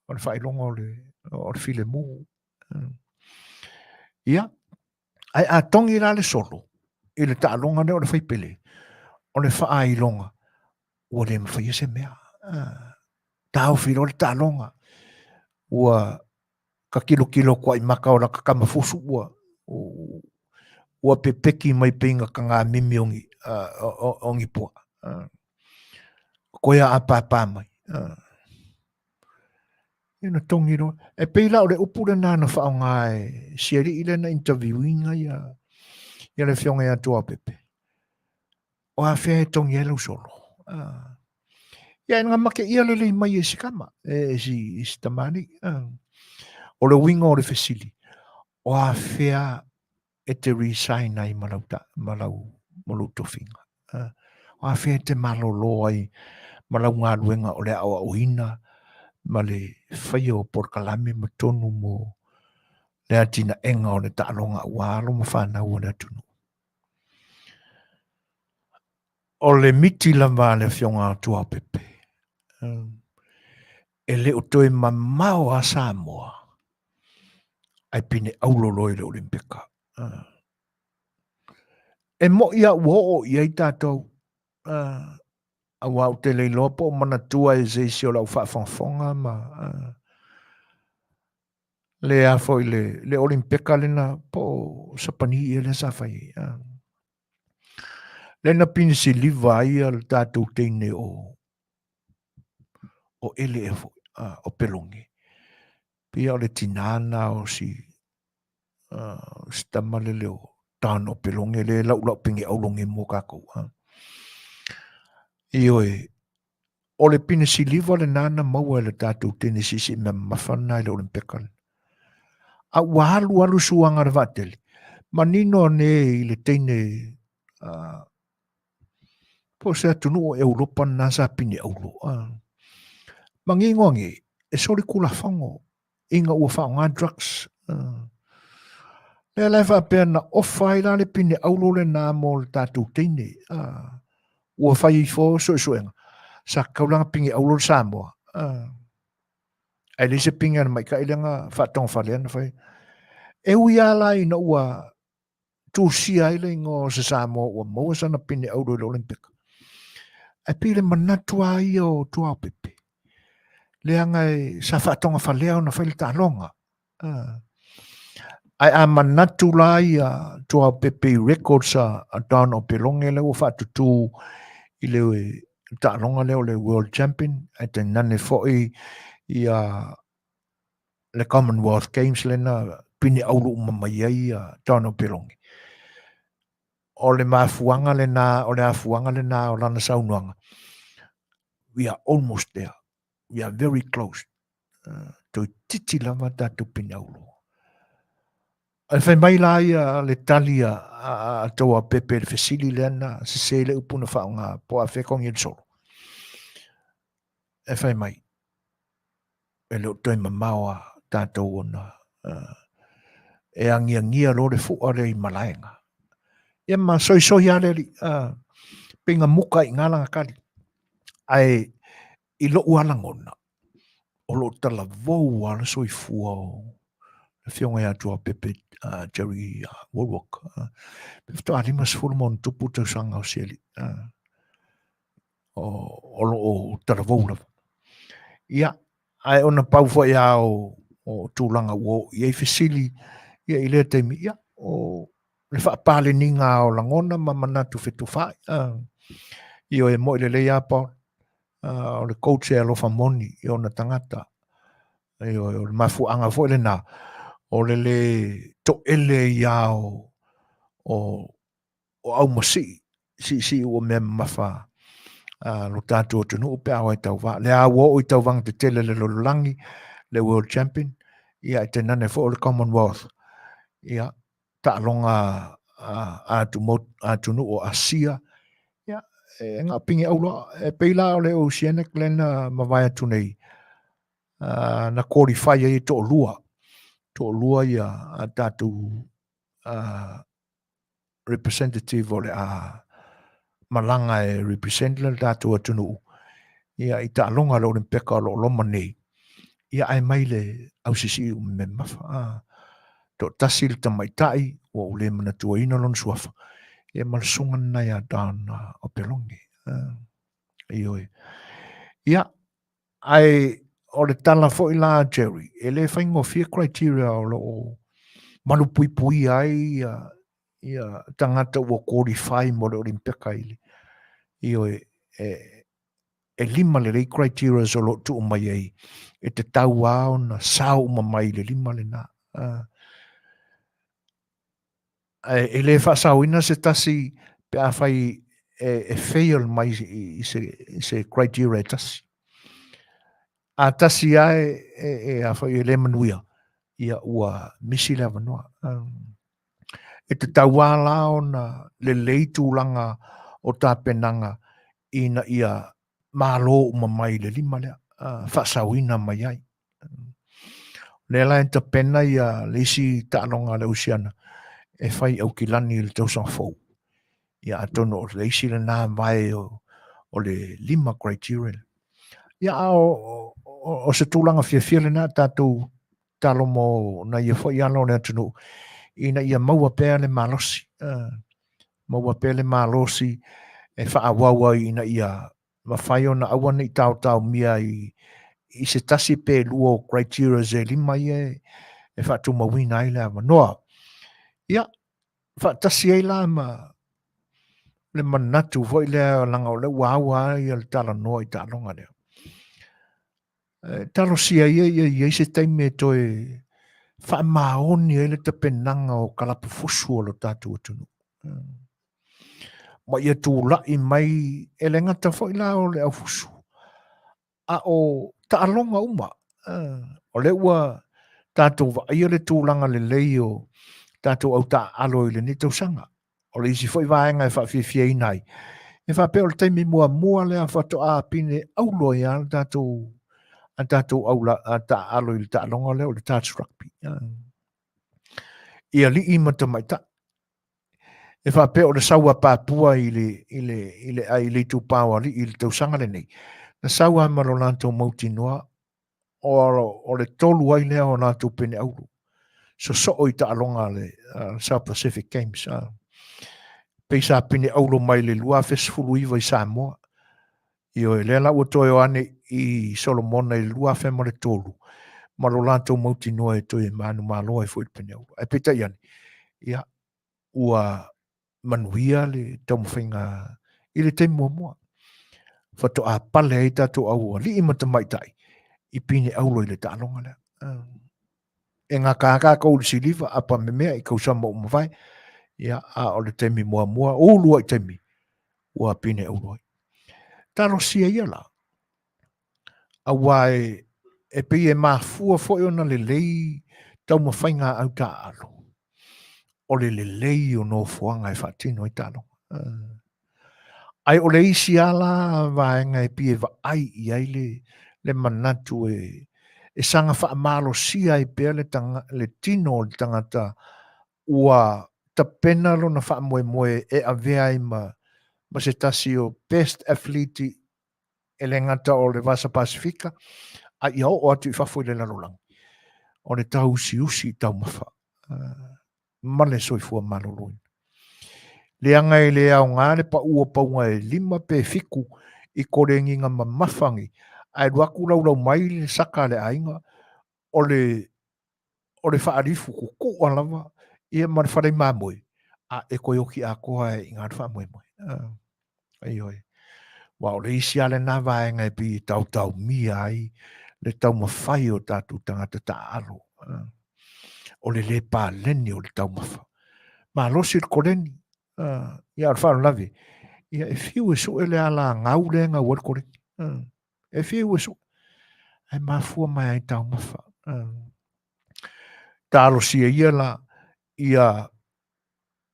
O le faailoga o le, o le filemu. Ia, ae a togi la le solo i le taaloga lea o le faipele, o le faailoga, ua le mafaia se mea. Taofi loa le taaloga, ua ka kilokilo atu ai maka o laka tama fusu ua ua pepeki mai pei na taga mimi o ni o ni puaa. Koe a apapa mai. Ia na togi loa. E pei la o le upu lena na faaaoga e si alii lea na interview ina ia ia le afioga ia Tuaopepe. O afea e togi ai lau solo. Ia e make ia lelei mai e si kama, e si, e si tamalii. O le uiga o le fesili, o afea e te resign ai ma lau, ta, ma lau, ma lou tofiga. O afea e te malolo ai ma lau galuega o le aoaoina ma le faia o polokalame ma tonu mo le atinaega o le taaloga aua alo ma fanau a le atunuu. O le miti lava a le Afioga a Tuaopepe, e le o toe mamao a Samoa ae pine auro loa i le Olimpika. E moʻi a ua oo i ai tatou, aua ou te le iloa po o manatua e se isi o lau faafogafoga ma le a foi le, le Olimpika lena po o Sapani ia lea sa fai ai. Lea na pine siliva ai le tatou teine o o Ele ea foi, o Pelonge. Pei o le tinā na o si si tama lele o Don o Pelonge le laulau pine aulonge mo kākou. Ioe, o le pine siliva lena na maua e le tatou teine siisii mea mamafa lena i le Olimpeka lena. A ua alu alu suaga le vaatele, manino ane i le teine po o se atunuu o Europa lena sa pine auro. Manino ane, e soli kulafono ina ua faaaoga drugs. Lea la e faapea na ofa ai la le pine auro lena mo le tatou teine. Ua fai ifo suesuega, sa tatau la ona pine auro le Samoa. Ae leai se pine a le maita'i lea na faatogafale na fai. E ui lava la ina ua tusia ai le igoa o se Samoa ua maua sana pine auro i le Olimpika, ae pei le manatu lava ia o Tuaopepe, leaga e sa faatogafalea ona fai le taaloga. Ae a manatu la ia Tuaopepe i records a Don Opeloge lea ua faatutu i le taaloga lea o le World Champion, ae tainane foi ia le Commonwealth Games lena pine aulu uma mai ai ia Don Opeloge. O le mafuaga lena, o le afuaga lena o lana saunoaga, we are almost there, we are very close. Toeitiiti lava tatou pine aulu. Ae fai mai la ia le tali a, a, a Tauapepe i le fesili lea na sese le upu na faaaoga po o afea kogi le solo. E fai mai, e le o toe mamao a tatou ona uh, e agiagia loa le fua lea i malaega. Ia ma soisoi lava le alii, uh, pei na muka i ngā lana tali. Ae i lou lava lagona, o lo o talavou lava le soifua o le Afioga ia Tuapepe uh, Jerry uh, Wallwork. Uh, pe faatoa 50 ma ono tupu tausaga o se alii. Uh, o, o lo o talavou lava. Ia, ae ona pau foi a o, o tulaga ua oo i ai fesili ia i lea taimi, ia, o le faapaleniga o lagona ma manatu fetofai. Uh, ioe, mo'i lelei a Paul. Uh, o le coach e alofa moni i ona tagata. Ioe, o le mafuaaga foi lena o le le toele ia o, o, o aumasii siisii ua mea mamafa uh, lo tatou atunuu pe a o ai tauva. Le a ua oo i tauvaga tetele le lalolagi, le World Champion, ia e tainane foi o le Commonwealth. Ia, taaloga a atunuu o Asia, ia, e na o pine auro. E pei la o le Oceanic lea na mavae atu nei, uh, na qualify ai e toalua, toalua ia a tatou uh, representative o le a malaga e represent le tatou atunuu ia i taaloga a le Olimpeka o lo o loma nei, ia ae mai le ausisii ua memafa. Ah, toatasi le tamaitai ua ou le manatuaina lona suafa, ia ma le susuga lena ia Don Opeloge. Ah, ioe. Ia, ae o le tala foi la a Jerry, e le faigofie criteria o lo o malupuipuia ai ia, ia tagata ua qualify mo le Olimpeka i le, ioe, e, e lima lelei criteria o lo o tuu mai ai e tatau lava ona sao uma mai i le lima lena. Uh, ae e le faasaoina se tasi pe afai e, e fail mai i, i, se, i se criteria e tasi. A tasi lava e, e, e afai e le manuia, ia ua misi le avanoa. Um, e tatau lava la ona lelei tulaga o tapenaga ina ia malo uma mai i le lima lea, uh, faasaoina mai ai. O lea la e tapena ia le isi taaloga a le Oceana e fai i Aukilani i le tausaga fou. Ia atonu o le isi lena vae o, o le lima criteria. Ia a o, o, o se tulaga fiafia lena tatou talo mo na ia foi ala o le atunuu ina ia maua pea le malosi. Uh, maua pea le malosi e faaauau ai ina ia mafai ona aua ne i taotaomia i, i se tasi pe lua o criteria e lima ia e, e faatumauina ai le avanoa. Ia, faatasi ai la ma le manatu foi lea leaga o lea ua aua ai le talanoa i taaloga lea. E talosia ia ia i ai se taimi e toe faamaoni ai le tapenaga o kalapu fusu o lo tatou atunuu. Ma ia tulai mai e le gata foi la o le aufusu, a o taaloga uma. O lea ua tatou vaaia le tulaga lelei o tatou au taaalo i lenei tausaga. O le isi foi vaega e faafiafiaina ai, e faapea o le taimi muamua lea faatoa pine auro ai lava le tatou a tatou au taaalo i le taaloga lea o le touch rugby. I alii ma tamaitai. E faapea o le sau a Papua i le, i le, i le, i le itupa o alii i le tausaga lenei, na sau lava ma lo latou mautinoa o, o le tolu ai lea o latou pene auro. Sosoo i taaloga a le uh, South Pacific Games. Uh. Pei sa pine auro mai le 2019 i Samoa. Ioe, lea la ua toe o ane i Solomona i le 2003 ma lo latou mautinoa e toe manumalo ai foi le pene auro. Ae peitai ane, ia, ua manuia le taumafaiga i le taimi muamua. Faatoa pale ai tatou aualii ma tamaitai i pine aulo i le taaloga lea. E gata lava tatou i le siliva, apa memea i tausaga ua mavae, ia, a o le taimi muamua, ulu ai taimi, ua pine aulo ai. Talosia ia la, aua e, e pei e mafua foi ona lelei taumafaiga a au taaalo, o le lelei o nofoaga e faatino ai taaloga. Ae o le isi lava la vaega e pei e vaai i ai le, le manatu e, e saga faamalosia ai pea le, tanga, le tino o le tagata ua tapena lona faamoemoe e avea ai ma, ma se tasi o best athlete e le gata o le Vasa Pasifika, a ia oo atu i fafo i le lalolagi, o le tauusiusi i taumafa ma le soifua maloloina. Leaga e le aoga le pau o pauga e 5 pe 7 i kolegiga mamafa nei, ae alu atu laulau mai le saka a le aiga, o le o le faalifu kukua lava ia ma le fale mamoe, a e toe oti atoa e i ina le faamoemoe. Ioe. Aua o le isi lava lena vaega e pei e taotaomia ai le taumafai o tatou tagata taaalo. O le le paleni o le taumafa. Malosi le koleni. Ia, o le faalavelave, ia e fiu e sue le ala gau lea e gau ai le koleni. E fiu e sue. Ae mafua mai ai taumafa. Talosia ia la, ia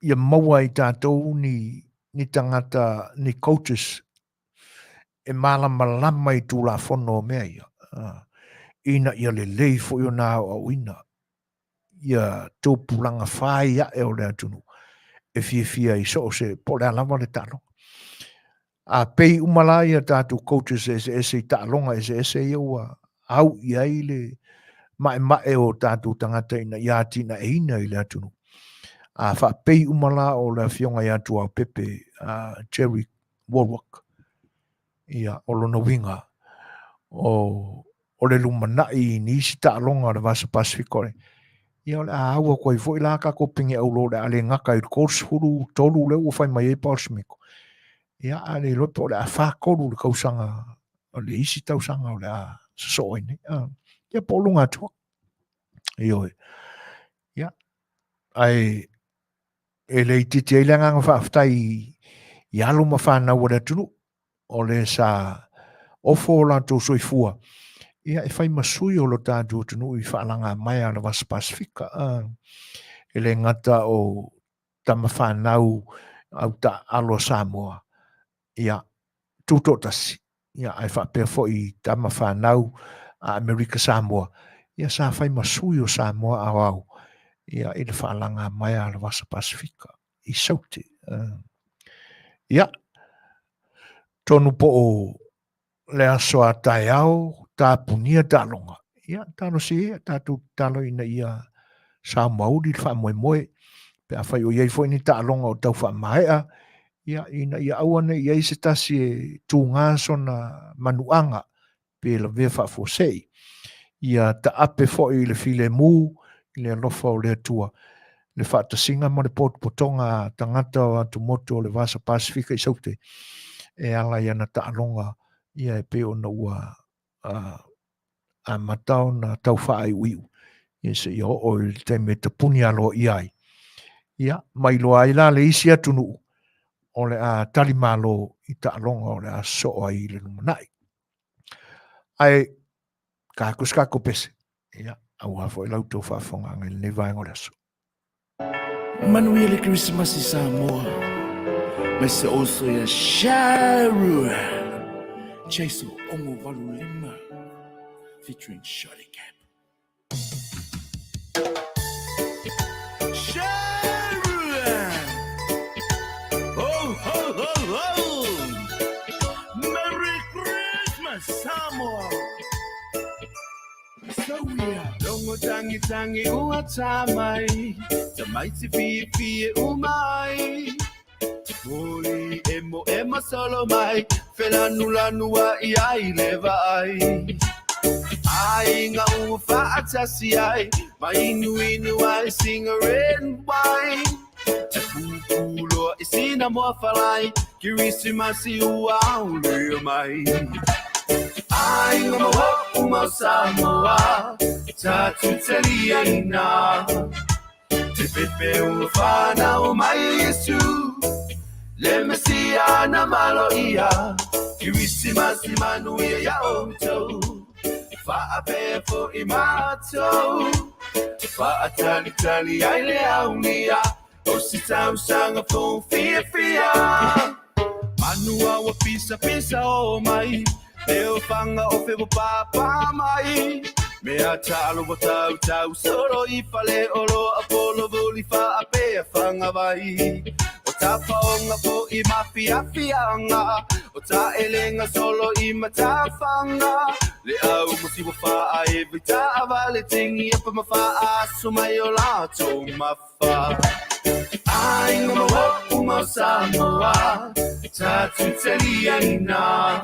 ia maua ai tatou ni, ni tagata, ni coaches e malamalama i Tulafono o mea ia, ina ia lelei foi ona aoaoina ia tupulaga fai ae o le atunuu e fiafia i so o se, po o le a lava le taaloga. A pei uma la ia tatou coaches eseese i taaloga eseese ia ua au i ai le maemae o tatou tagata ina ia atinaeina i le atunuu. A faapei uma la o le afioga ia Tuaopepe Jerry Wallwork, ia o lona uiga o o le lumanai i nisi taaloga o le Vasa Pasifika o le ia o le a au atu ai foi la tatou pine auro o le a le gata i le 33 lea ua fai mai ai Paul Schmeichel. Ia a le iloa po o le a 43 le tausaga o le isi tausaga o le a sosoo ai nei. Ia po o luga atu. Ioe. Ia ae e le itiiti ai le agaga faafetai i alo ma fanau a le atunuu o le sa ofo o latou soifua ia e fai ma sui o lo tatou atunuu i faalagamaea a le Vasa Pasifika. E le gata o tama fanau au taaalo a Samoa, ia tutoatasi, ia ae faapea foi tama fanau a Amerika Samoa, ia sa fai ma sui o Samoa aoao ia i le faalagamaea a le Vasa Pasifika i Saute. Ia, tonu po o le aso a taeao, tapunia taaloga. Ia, talosia ia, tatou tatalo ina ia sao mauli le faamoemoe, pe afai o i ai foi ni taaloga o tau faamaea, ia, ina ia aua ne i i ai se tasi e tuga sona manuaga, pe lavea faafuasei. Ia taape foi i le filemu i le alofa o le Atua, le faatasiga ma le potopotoga a tagata o atumotu o le Vasa Pasifika i Saute e ala i ana taaloga ia e pei ona ua amata ona tau faaiuiu ia seia oo i le taimi e tapuni aloaia ai. Ia, ma iloa ai la le isi atunuu o le a talimalo i taaloga o le a sosoo ai i le lumanai. Ae tatou se tatou pese, ia, aua foi la outou faafofogaaga i lenei vaega o le aso. Manuia le Kerisimasi Samoa mai se oso ia Sharu Chase o 685 featuring Shorty Cap. Rongo tangi tangi ua tāmai, tamaiti whiwhi e umai. Huli emo emo solo mai, whelanu lanu a i ai le vaai. Aiga ua faatasi ai, ma inuinu ai siga red wine. E pupuloa i sina moafalai, Kirisimasi ua aulia mai. Aiga ma o'u mau Samoa, tatou taliaina. Te pepe ua fanau mai e Iesu, le Mesia na maloia. Kirisimasi manuia iā outou, faapea fo'i matou. Faatalitali ai le aulia, o se tausaga fou fiafia. Manua ua pisapisa o mai, leo fanga o fe ua pāpā mai. Mea talo ua tautau solo i fale o loa polovoli faapea fagavai. O tapaoga fo'i ma fiafiaga, o taelega solo i matafaga. Le au musi ua faaeva i taavale tegi apa ma faaaso mai o latou mafa. Aiga ma o'u mau Samoa, tatou taliaina.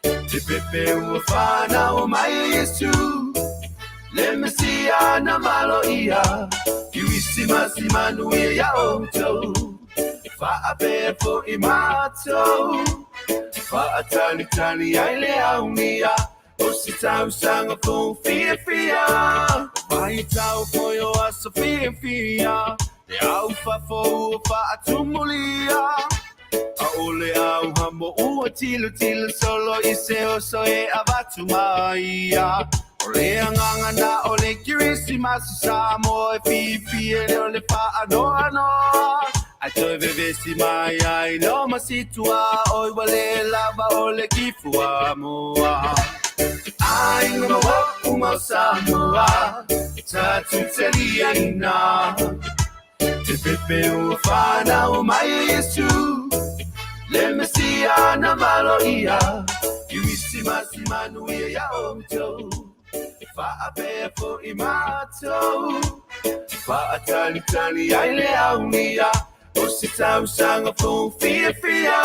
Te pepe ua fanau mai e Iesu, le Mesia na maloia. Kirisimasi manuia iā outou, faapea fo'i matou. Faatalitali ai le aulia, o se tausaga fou fiafia. Vaitau foi o aso fiafia, le aufafo ua faatumulia. ʻAʻole ʻauhamo ua tilotilo solo i se oso e avatu mai ia. O le agaga na o le Kerisimasi Samoa e fiafia le o le faanoanoa. Ae toe vevesi mai ai no ma situa oi ua le lava o le kifu amoa. Aiga ma o'u mau Samoa, tatou taliaina. Te pepe ua fanau mai e Iesu, le Mesia na maloia. Kirisimasi manuia iā outou, faapea fo'i matou. Faatalitali ai le aulia, o se tausaga fou fiafia.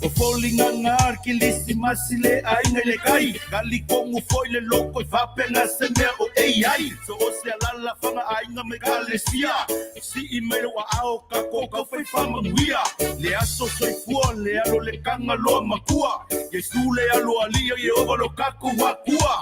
O foliga na le Kilisimasi le aiga i le kai, Kalikogu foi le loko i faapena se mea o AI. So o se alalafaga aiga ma ekalesia, sii mai lou aao kako kau fai faamanuia. Le aso soifua le alo le Kagaloa makua, Iesu le alo alii o Ieova lo kakou Akua.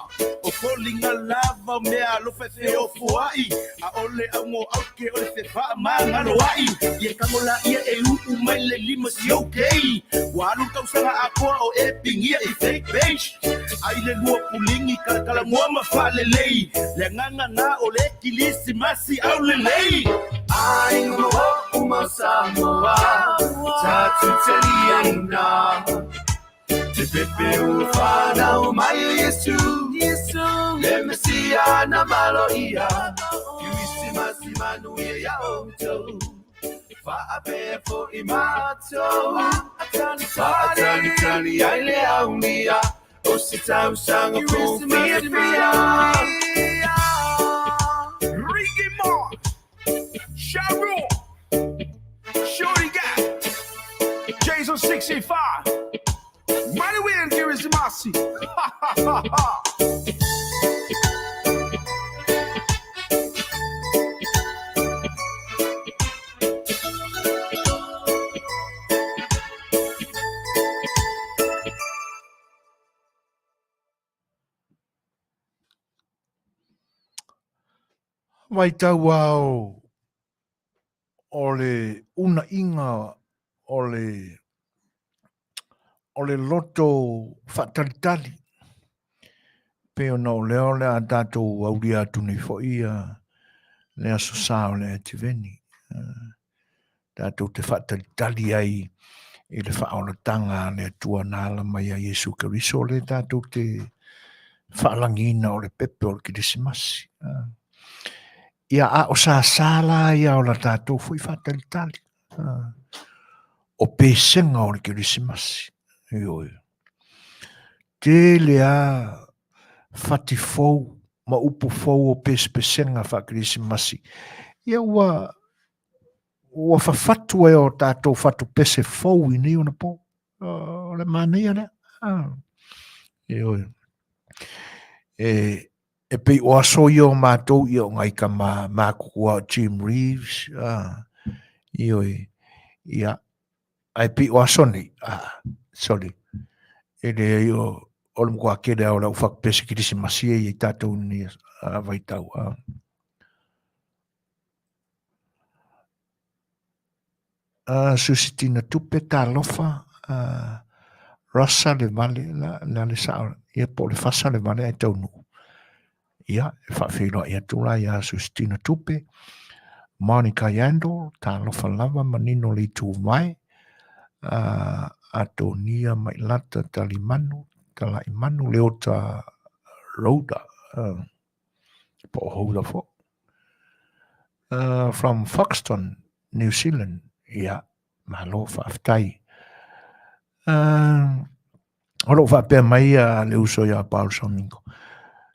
O foliga lava o mea alofa e feofoaʻi, ʻaʻole ʻaugo ʻauke o le fefaamagaloaʻi. Ia kago laia e uʻu mai le lima si okay. Ua alu le tausaga atoa o e pigia i fake page. Ai le lua puligi kalakalagoa ma faalelei. Le agaga na o le Kilisimasi aulelei. Aiga ma o'u mau Samoa, tatou taliaina. Te pepe ua fanau mai e Iesu, le Mesia na maloia. Kirisimasi manuia iā outou, faapea fo'i matou. Faatalitali ai le aulia, o se tausaga fou fiafia. Ricky Martin, Sharon, Shorty Guy, Jason 65, Manuel Kirisimasi. Ha ha ha ha. Vaitau ao o le unaʻiga o le o le loto faatalitali pei ona o lea o le a tatou aulia atu nei foi ia le Aso Sa o le Ativeni. Tatou te faatalitali ai i le faaolataga a le Atua na ala mai ia Iesu Keriso lea tatou te faalagiina o le pepe o le Kerisimasi. Ia a o sāsā la ia o la tatou foi faatalitali. O pesega o le Kerisimasi. Ioe. Tele a fati fou ma upu fou o pesepesega faa-Kerisimasi. Ia ua ua fafatu e o tatou fatu pese fou i nei ona po. O le manaia lea. Ioe. E, e pei o aso ia o matou ia o ngai tama matutua o Jim Reeves. Ioe, ia, ae pei o aso nei, ah, sorry, e leai o, o le matua tele lava o le au fakupese kerisimasi e i ai tatou i lenei vaitau. Ah. Uh, Susitina Tupe, talofa, uh, Rasa le vale, la, la le sao, ia po o le fasa le vale ai taunuu. Ia, e faafeiloai atu la ia Susitina Tupe, Monica Yandle, talofa lava manino le itu vai, uh, Atonia Mailata Talimanu, Talaimanu, Leota Rhoda, uh, po o Houda fo. Uh, from Foxton, New Zealand, ia, malo faafetai. Uh, o loo faapea mai a le uso ia Paul Somingo.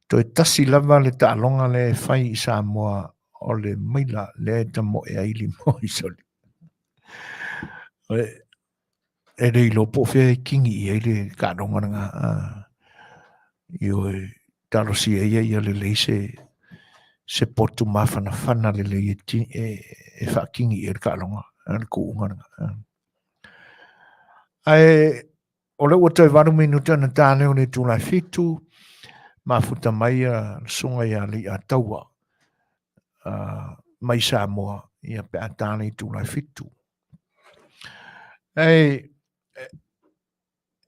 Toe tasi lava le taaloga lea e fai i Samoa o le maila lea e tamoe ai limo i soli. E le iloa po o fea e kingi i ai le taaloga lena. Ioe, talosia ia ia lelei se se potu mafanafana lelei e, e, e faakingi i ai le taaloga, le tuuga lena. Ae o lea ua toe 8 minute ona ta lea o le itula e 7, mafuta mai le susuga ia Leiataua mai Samoa ia pe a ta le itula e 7. Ae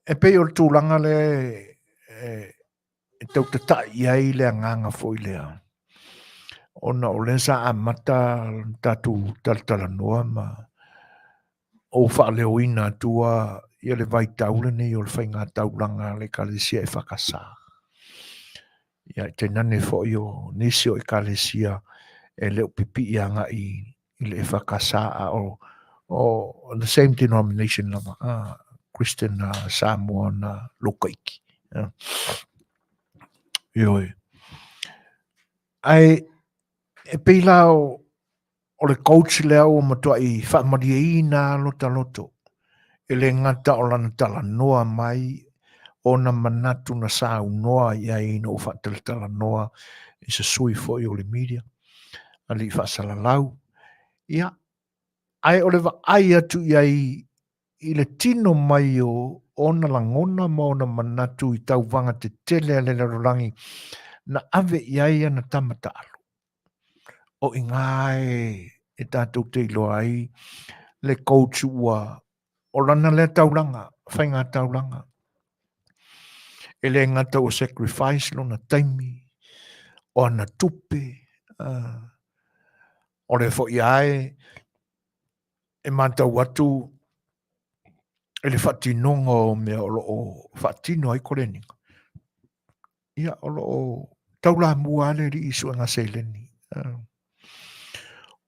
e pei o le tulaga lea e, e tau tata'i i ai le agaga foi lea, ona o lea sa amata le tatou talatalanoa ma ou faaleoina atua ia le vaitau lenei o le faiga taulaga a le Ekalesia EFKS. Ia e tainane foi o nisi o Ekalesia e le o pipii agai i le EFKS a o o the same denomination lava, Christian Samoa na Lokaiki. Ioe. Ae e pei la o, o le coach lea ua matuai faamalieina lota loto. E le gata o lana talanoa mai ona manatu na saunoa i ai ina ua faatalatalanoa i se sui foi o le media, alii faasalalau. Ia, ae o le vaai atu i ai i le tino mai o ona lagona ma ona manatu i tauvaga tetele a le lalolagi na ave i ai ana tama taalo. O i ngā e, e tātou te iloa ai le coach ua o lana lea taulaga, faiga taulaga. E le gata ua sacrifice lona taimi, o ana tupe, uh, o le foi ae e matau atu i le faatinoga o mea o lo o faatino ai koleniga. Ia, o lo o taulamua lava le alii i suega seleni.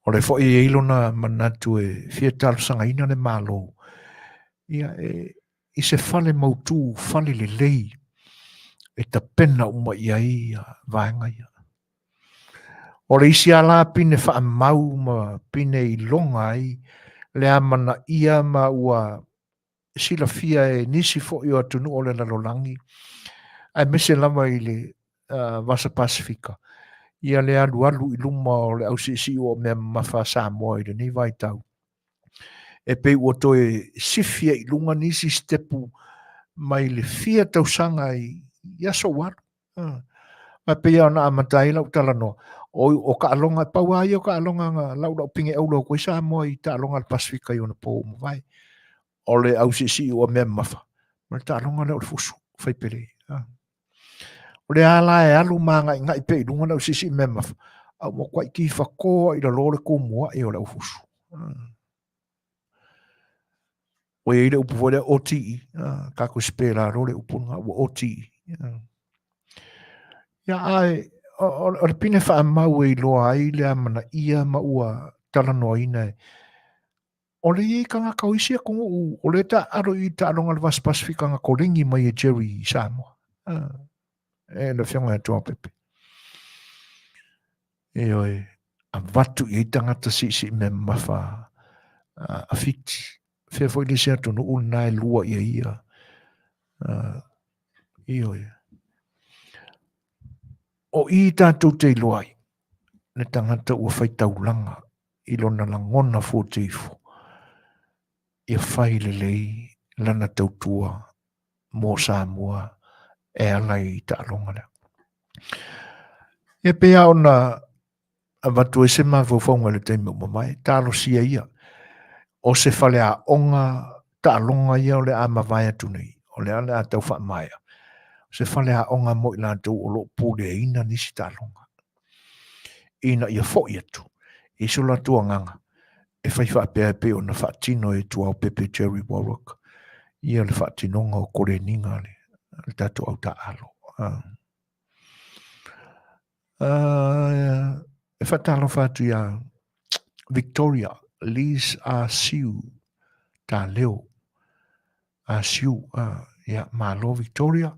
O le foi e i ai lona manatu e fia talosagaina le Malo, ia, e, i se fale mautu, fale lelei, e tapena uma i ai vaega ia. O le isi lava la pine faamau ma pine iloga ai le amanaia ma ua silafia e nisi foi o atunuu o le lalolagi, aemaise lava i le Vasa Pasifika, ia le alualu i luma o le ausiisii o mea mamafa a Samoa i lenei vaitau. E pei ua toe sifi ai i luga nisi sitepu mai le fia tausaga i aso ua alu. Ma e pei lava ona amata ai lau talanoa, o, o taaloga, e pau lava ia o taaloga na laulau pine auro atu ai Samoa i taaloga a le Pasifika i ona po ua mavae. O le ausiisii ua mea mamafa, ma le taaloga lea o le fusu, faipele. O lea lava la e alu ma agaigai pea i luga le ausiisii mea mamafa, a ua matuai tifato lava i lalo le tumuai o le aufusu. Ua i ai le upu foi lea OTE, tatou sipela loa le upu lena, ua OTE. Ia, ae o le pine faamau e iloa ai le amanaia ma ua talanoaina e o le i ai tagata o isi atunuu o lea taaalo i taaloga a le Vasa Pasifika na koleni mai e Jerry i Samoa. E le afioga ia Tuaopepe. Ioe, avatu i ai tagata siisii mea mamafa a Fiti. Fea foi le isi atunuu lena e lua i ai ia. Ioe. O i tatou te iloa ai, le tagata ua fai taulaga. i lona lagona fuateifo, ia fai lelei lana tautua mo Samoa e ala i taaloga lea. Ia pei lava ona avatu ai se mafaufauga i le taimi ua mavae, talosia ia o se faleaoga taaloga ia o le a mavae atu nei, o le a o le a tau faamaea, o se faleaoga mo i latou o lo o puleaina nisi taaloga, ina ia foi atu i so latou agaga e fai faapea e pei ona faatino e Tuaopepe Jerry Warwick ia le faatinoga o koleniga a le tatou au taaalo. E faatalofa atu iā Victoria Liz Asiu Taleo Asiu, ia malo Victoria,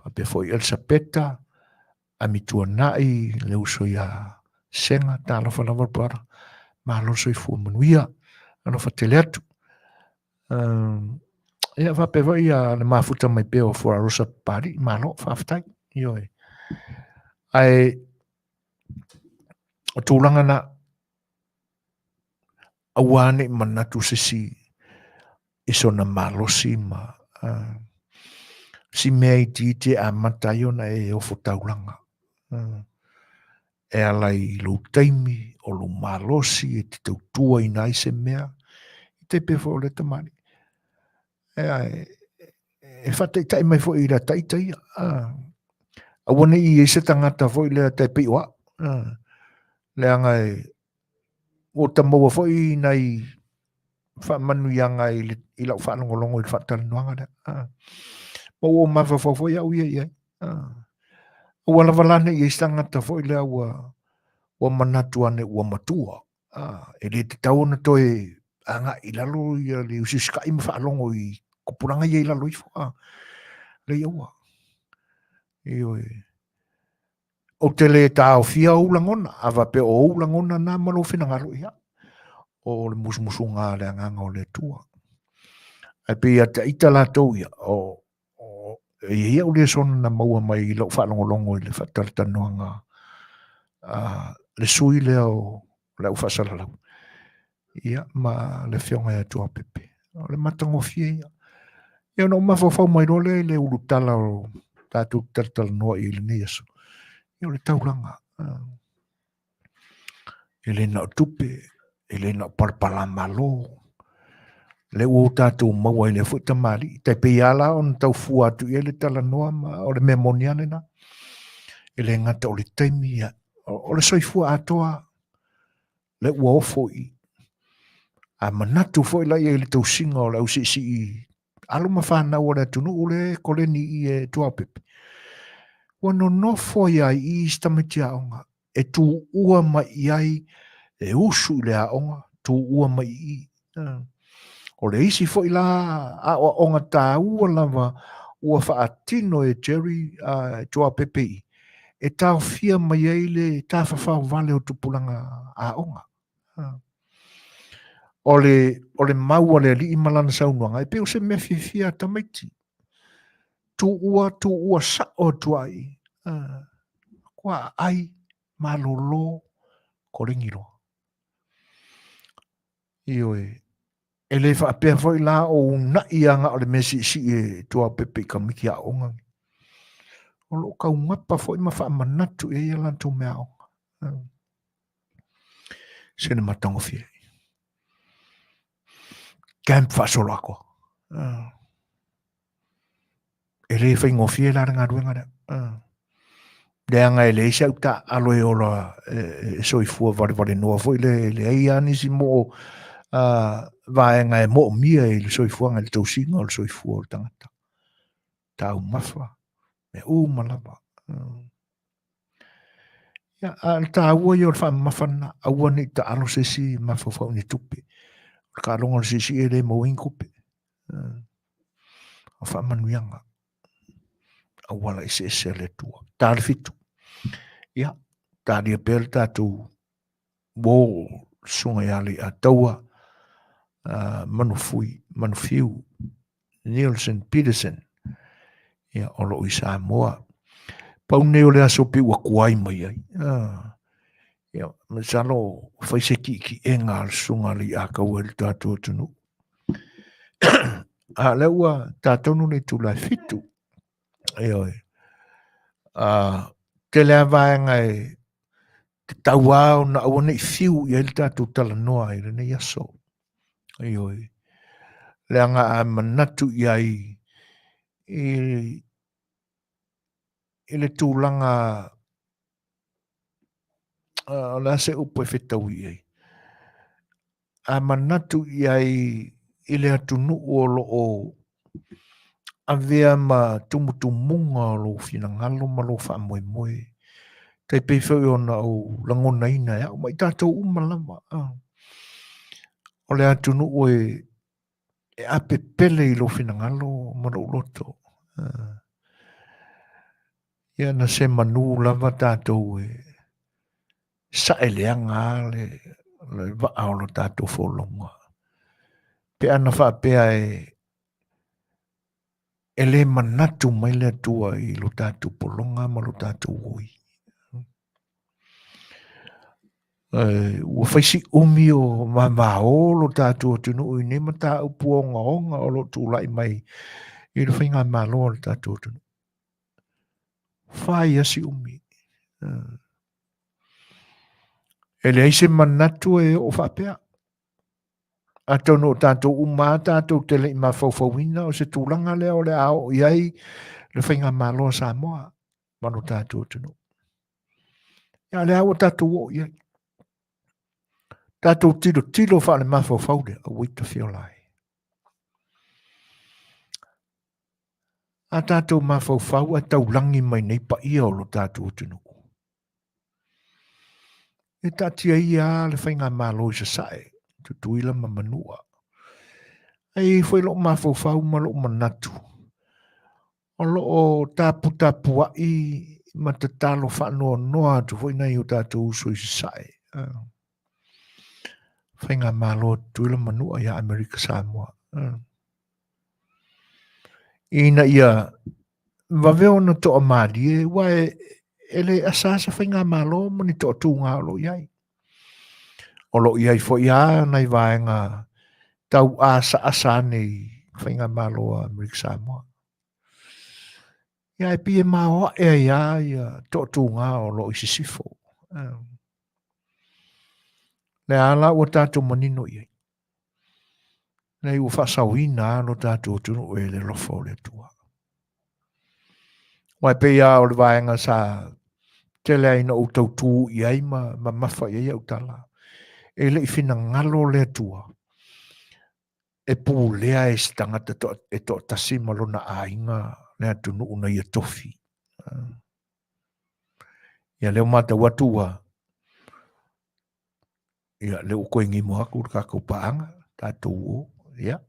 faapea foi Elisapeta Amituanai, le uso ia Sega, talofa lava brother, malo le soifua manuia, alofa tele atu. Ia faapea foi ia le mafuta mai pea o Fuarosa Papalii, malo, faafetai. Ioe. Ae o tulaga na, aua ne i manatu se isi i sona malosi ma uh, si mea itiiti e amata ai ona e ofo taulaga. Uh, e ala i lou taimi, o lou malosi e te tautuaina ai se mea, i te pea foi o le tamalii. E, e faataitai mai foi i la taita ia. Aua ne i i ai se tagata foi lea tai pei o au. Leaga e ua ta maua foi nai faamanuiaga i, le, i lau faalogologo i le faatalanoaga lea. Ma ua ou mafaufau foi au ia i ai. Aua lava la ne i i ai se tagata foi lea ua, ua manatu ane ua matua. E le tatau ona toe agai i lalo ia le usiusikai ma faalogo i tupulaga ia i lalo ifo. Leai aua. Ioe. Ou te le taofia ou lagona, a faapea o ou lagona na ma lou finagalo, ia, o le musumusuga a le Agaga o le Atua. Ae pei ia te ita latou ia, o, o, e i ai au lesona na maua mai i lau faalogologo i le faatalatalanoaga a le sui lea o le au faasalalau, ia, ma le afioga ia Tuaopepe. O le matagofie ia. Ia ona ou mafaufau mai loa lea i le ulutala o tatou talatalanoa i lenei aso. Ia o le taulaga. E le na o tupe, e le na o palapalamalo. Lea ua tatou maua i lea foi tamalii. Tai pei lava la ona tau fua atu i ai le talanoa ma o le mea moni lava lena. E le gata o le taimi, o le soifua atoa lea ua ofo i i. A manatu foi la ia i le tausiga o le ausiisii alo ma fanau o le atunuu lea e koleni i e Tuaopepe, ua nonofo ai lava i i si tamaiti aoga e tuua mai i ai, e usu i le aoga, tuua mai i i. O le isi foi la aoaoga taua lava ua faatino e Jerry uh, Tuaopepe i e taofia mai ai le tafafao vale o tupulaga aoga. O le, o le mau a le alii ma lana saunoaga, e pei o se mea fiafia a tamaiti. Tuua, tuua sao atu ai. Kua ai, malolo, kolegi loa. Ioe, e le faapea foi la o unaʻi a na o le mea siisii e Tuaopepe i kamiki aoga nei. O lo o taugapa foi ma faamanatu i ai a latou mea aoga. Se le matagofie. Camp faasoloatoa. E le faigofie la le galuega lea. Leaga e leai se au taaalo e ola e soifua valevalenoa foi lea, e leai lava nisi moo vaega e moomia i le soifuaga i le tausiga o le soifua o le tagata. Taumafa, mea uma lava. Ia, a o le taua ia o le faamamafa lena, aua ne i taalo se isi mafaufau i ni tupe. O le taaloga o le siisii e le maua ai ni tupe. O faamanuiaga, auala eseese a le Atua. Ta le 7. Ia, talia pea le tatou uō susuga ia Leiataua, Manufui, Manufiu, Nielsen Peterson, ia, o lo o i Samoa. Pau nei o le aso pei ua tuai mai ai. Ia, masalo fai se ki'iki'ega a le susuga a le Iataua i le tatou atunuu. A lea ua tatonu le itula e 7. Ioe. Tele lava vaega e tatau lava ona aua ne i fiu i ai le tatou talanoa i lenei aso. Ioe. Leaga a manatu i ai i, i le tulaga o le a se upu e fetaui i ai? A manatu i ai i le atunuu o lo o avea ma tumutumuga o lou finagalo ma lou faamoemoe, tai pei foi ona ou lagonaina e au ma i tatou uma lava, o le atunuu e e apepele i lou finagalo ma lou loto. Ia na se manu lava tatou e sae leaga a le, le vaa o lo tatou folauga. Pe ana faapea e, e le manatu mai le Atua i lo tatou pologa ma lo tatou oi. Ua fai si umi o mamao lo tatou atunuu i nei mataupu ogaoga o lo o tulai mai i le faigamalo a le tatou atunuu. Fai lava si umi. E leai se manatu e oo faapea. Atonu o tatou uma lava tatou te le i mafaufauina o se tulaga lea o le a oo i ai le faigamalo a Samoa ma lo tatou atunuu. Ia lea ua tatou oo i ai. Tatou tilotilo faale-mafaufau lea, aua i tafiola ai. A tatou mafaufau ae taulagi mai nei paia o lo tatou atunuu. E taatia ia le faigamalo i Sasae, Tutuila ma Manua. Ae i ai foi lou mafaufau ma lou manatu, o lo o taputapuai ma tatalo faanoanoa atu foi nai o tatou uso i Sasae. Faigamalo a Tutuila ma Manua ia Amerika Samoa. Ina ia vave ona toamalie, aua e le asa lava se faigamalo ma ni toatuga o lo o i ai. O lo o i ai foi lava nai vaega tau asaasa ane i faigamalo a Amerika Samoa. Ia, e pei e maoae ai lava ia toatuga o lo o i sisifo. Lea la ua tatou manino i ai. Leai ua faasaoina lava lo tatou atunuu e le alofa o le Atua. Aua e pei lava o le vaega sa tele ai ina ou tautū i ai ma mamafa i ai au tala, e le i finagalo le Atua e pulea e se tagata e toatasi ma lona aiga le atunuu na ia tofi. Ia lea ua matau atu ua Ia, lea ua toe gimo atu le tatou paaga, tatou o, ia.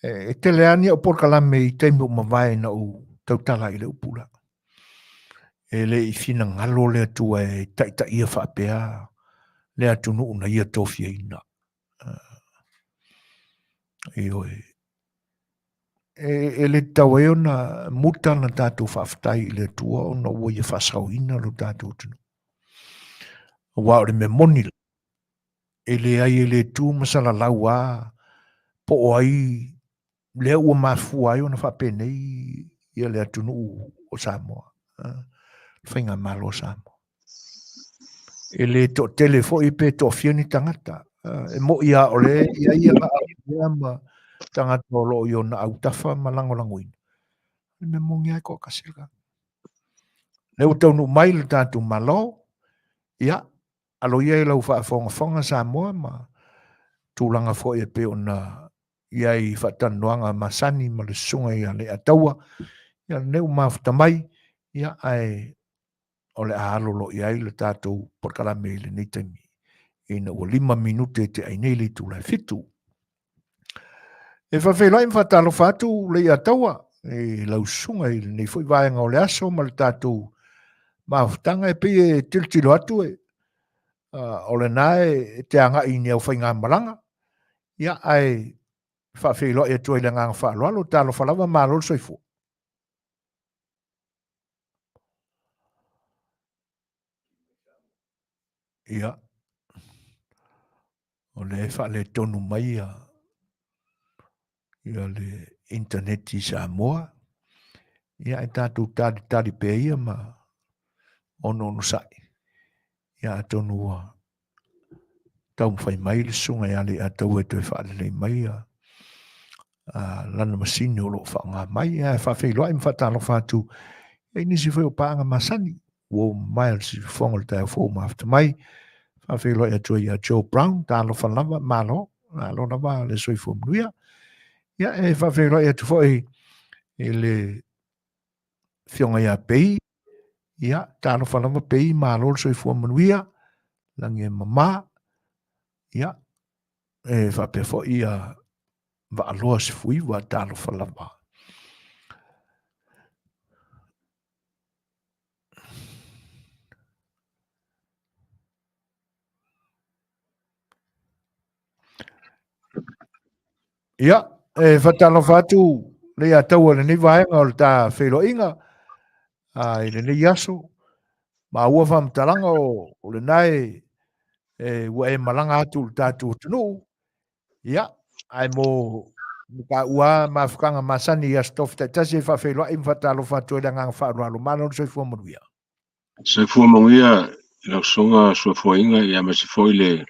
E, e tele lava ni au polokalame i taimi ua mavae na ou tautala i le upu la. E le i finagalo le Atua e taitaia faapea le atunuu na ia tofiaina. Ioe. E, e le tatau ai ona muta na tatou faafetai i le Atua ona ua ia faasaoina lo tatou atunuu. Aua o le mea moni la, e leai e le tu ma salalau lava po o ai lea ua mafua ai ona faapenei ia le atunuu o Samoa, le faigamalo o Samoa. E le toatele foi pe toafia ni tagata. E moni lava o lea e i ai ia laau ma tagata o lo o i ona autafa ma lagolagoina. O le mea moni lava e toatasi le tagata. Lea ua taunuu mai le tatou Malo, ia, alo ia i lau faafogafoga Samoa ma tulaga foi e pei ona i ai i faatalanoaga masani ma le susuga ia Leiataua, ia lenei ua mafuta mai, ia ae o le a alo loa i ai le tatou polokalame i lenei taimi ina ua 5 minute e tea ai nei le itula e 7. E faafeiloai ma faatalofa atu Leiataua i lau susuga i lenei foi vaega o le aso ma le tatou mafutaga e pei e tilotilo atu e o lena e te agai i ni au faigamalaga, ia ae faafeiloai atu ai i le agaga faaaloalo. Talofa lava, malo le soifua. Ia, o lea e faaletonu mai ia, ia le internet i Samoa. Ia, e tatou talitali pea ia ma onoonosai. Ia, atonu ua taumafai mai le susuga ia Leiataua e toe faalelei mai ia lana masini o lo o faaaoga mai. Ia, e faafeiloai ma faatalofa atu i nisi foi o paaga masani ua oo mamae o le siufofoga o le taeao fou mafata mai. Faafeiloai atu ai ia Joe Brown, talofa lava, malo, malo lava le soifua manuia. Ia, e faafeiloai atu foi i le afioga ia Pei, ia, talofa lava Pei, malo le soifua manuia, lagi e mama, ia, e faapea foi ia Vaaloa Sefuiva, talofa lava. Ia, e faatalofa atu le ia taua lenei vaega o le ta feiloaiga a, i lenei aso. Maua faamatalaga o, o lena e, e, ua e malaga atu i le tatou atunuu. Ia, ae mo taua mafutaga masani i Aso Tofi taitasi e faafeiloai ma faatalofa atu ai le agaga faaaloalo. Malo le soifua manuia. Soifua manuia i lau susuga Soifuaina ia aemaise foi le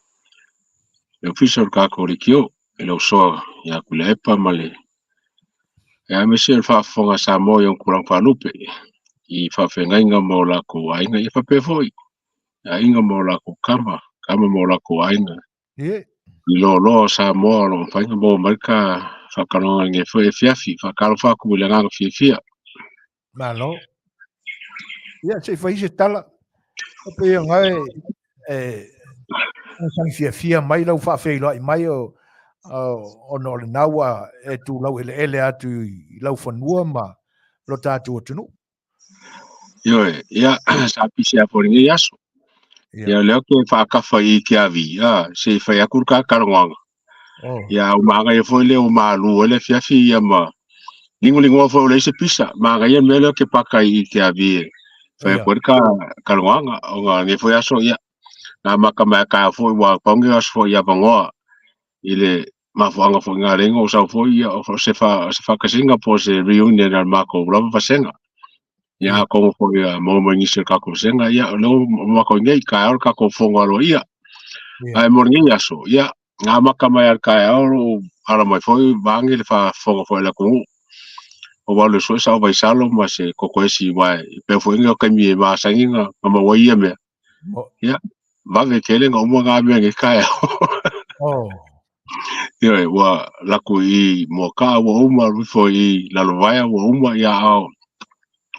le Ofisa o le tatou Leitio i lau soa ia Tuilaepa ma le ia aemaise o le faafofoga a Samoa i ona tulaga faalupe i faafeagaiga ma o latou aiga ia faapea foi aiga ma o latou tama, tama ma o latou aiga. Ie. I loaloa o Samoa o lo o mafai ona maua mai ka faatalanoaga i lenei foi afiafi. Faatalofa atu i le agaga fiafia. Malo. Ia, se i fai se tala. E pei ona e, e sangi fiafia mai lau faafeiloai mai o, ona o lena ua e tulau eleele atu i lau fanua ma lo tatou atunuu. Ioe, ia, sa pisi a foi lenei aso. Ia, lea ou te faakafa i ke avi, a, se i fai atu le ka talanoaga. Oh. Ia, au manaia foi lea ua malu ai le afiafi ia ma ligoligua foi o leai se pisa. Manaia le mea lea ke paka i ke avi e fai atu ai le ka talanoaga. Ona lenei foi aso, ia, na amata mai a taeao foi ua pau lenei aso foi i avanoa i le mafuaaga foi na ala ai ona ou sau foi, ia, o se fa, se faatasiga po o se reunion a le matou lava vasega. Ia, atonu foi ia maua mai nisi o le tatou vasega, ia, o lea ua matou i nei, taeao le tatou fono aloaia. Ae mo lenei aso, ia, na amata mai lava i le taeao lou ala mai foi vaeane le faafofoga foi a le atunuu. Ou alu e sue sau vaisalo ma se kokoesi aua e pei foi o taimi e masani ona maua ai ia mea. Ia, vave tele na uma ngā mea nei taeao. Oh. Ioe, ua laku i Moakaa ua uma, alu ifo i Lalovaea ua uma, ia a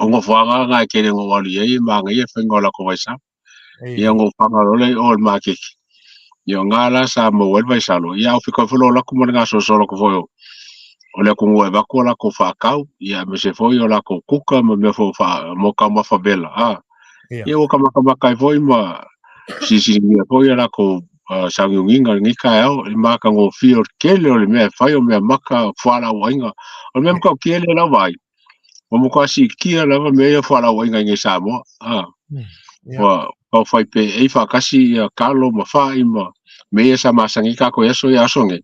o nofoaga na e tele na ou alu i ai e manaia le faiga o latou vaisalo. Ia ona ou faga loa lea i o i le maketi. Ia o na la sa maua ai le vaisalo, ia a ou fetau foi loa latou ma le gasolosolo atu foi o o le atunuu e avatu a latou faatau, ia aemaise foi o latou kuka ma mea foi mo taumafa vela, a. Ia ua makamaka ai foi ma silisiligia foi a latou sauniuniga i lenei taeao i le matagofie o le tele o le mea e fai, o mea maka, o fualaauaiga. O le mea matautia lea i lau vaai, ua matua siitia lava mea ia o fualaauaiga i inei i Samoa. Ua tau fai pe ei faatasi ia talo ma fai ma mea ia sa masani ai tatou i aso ia aso nei.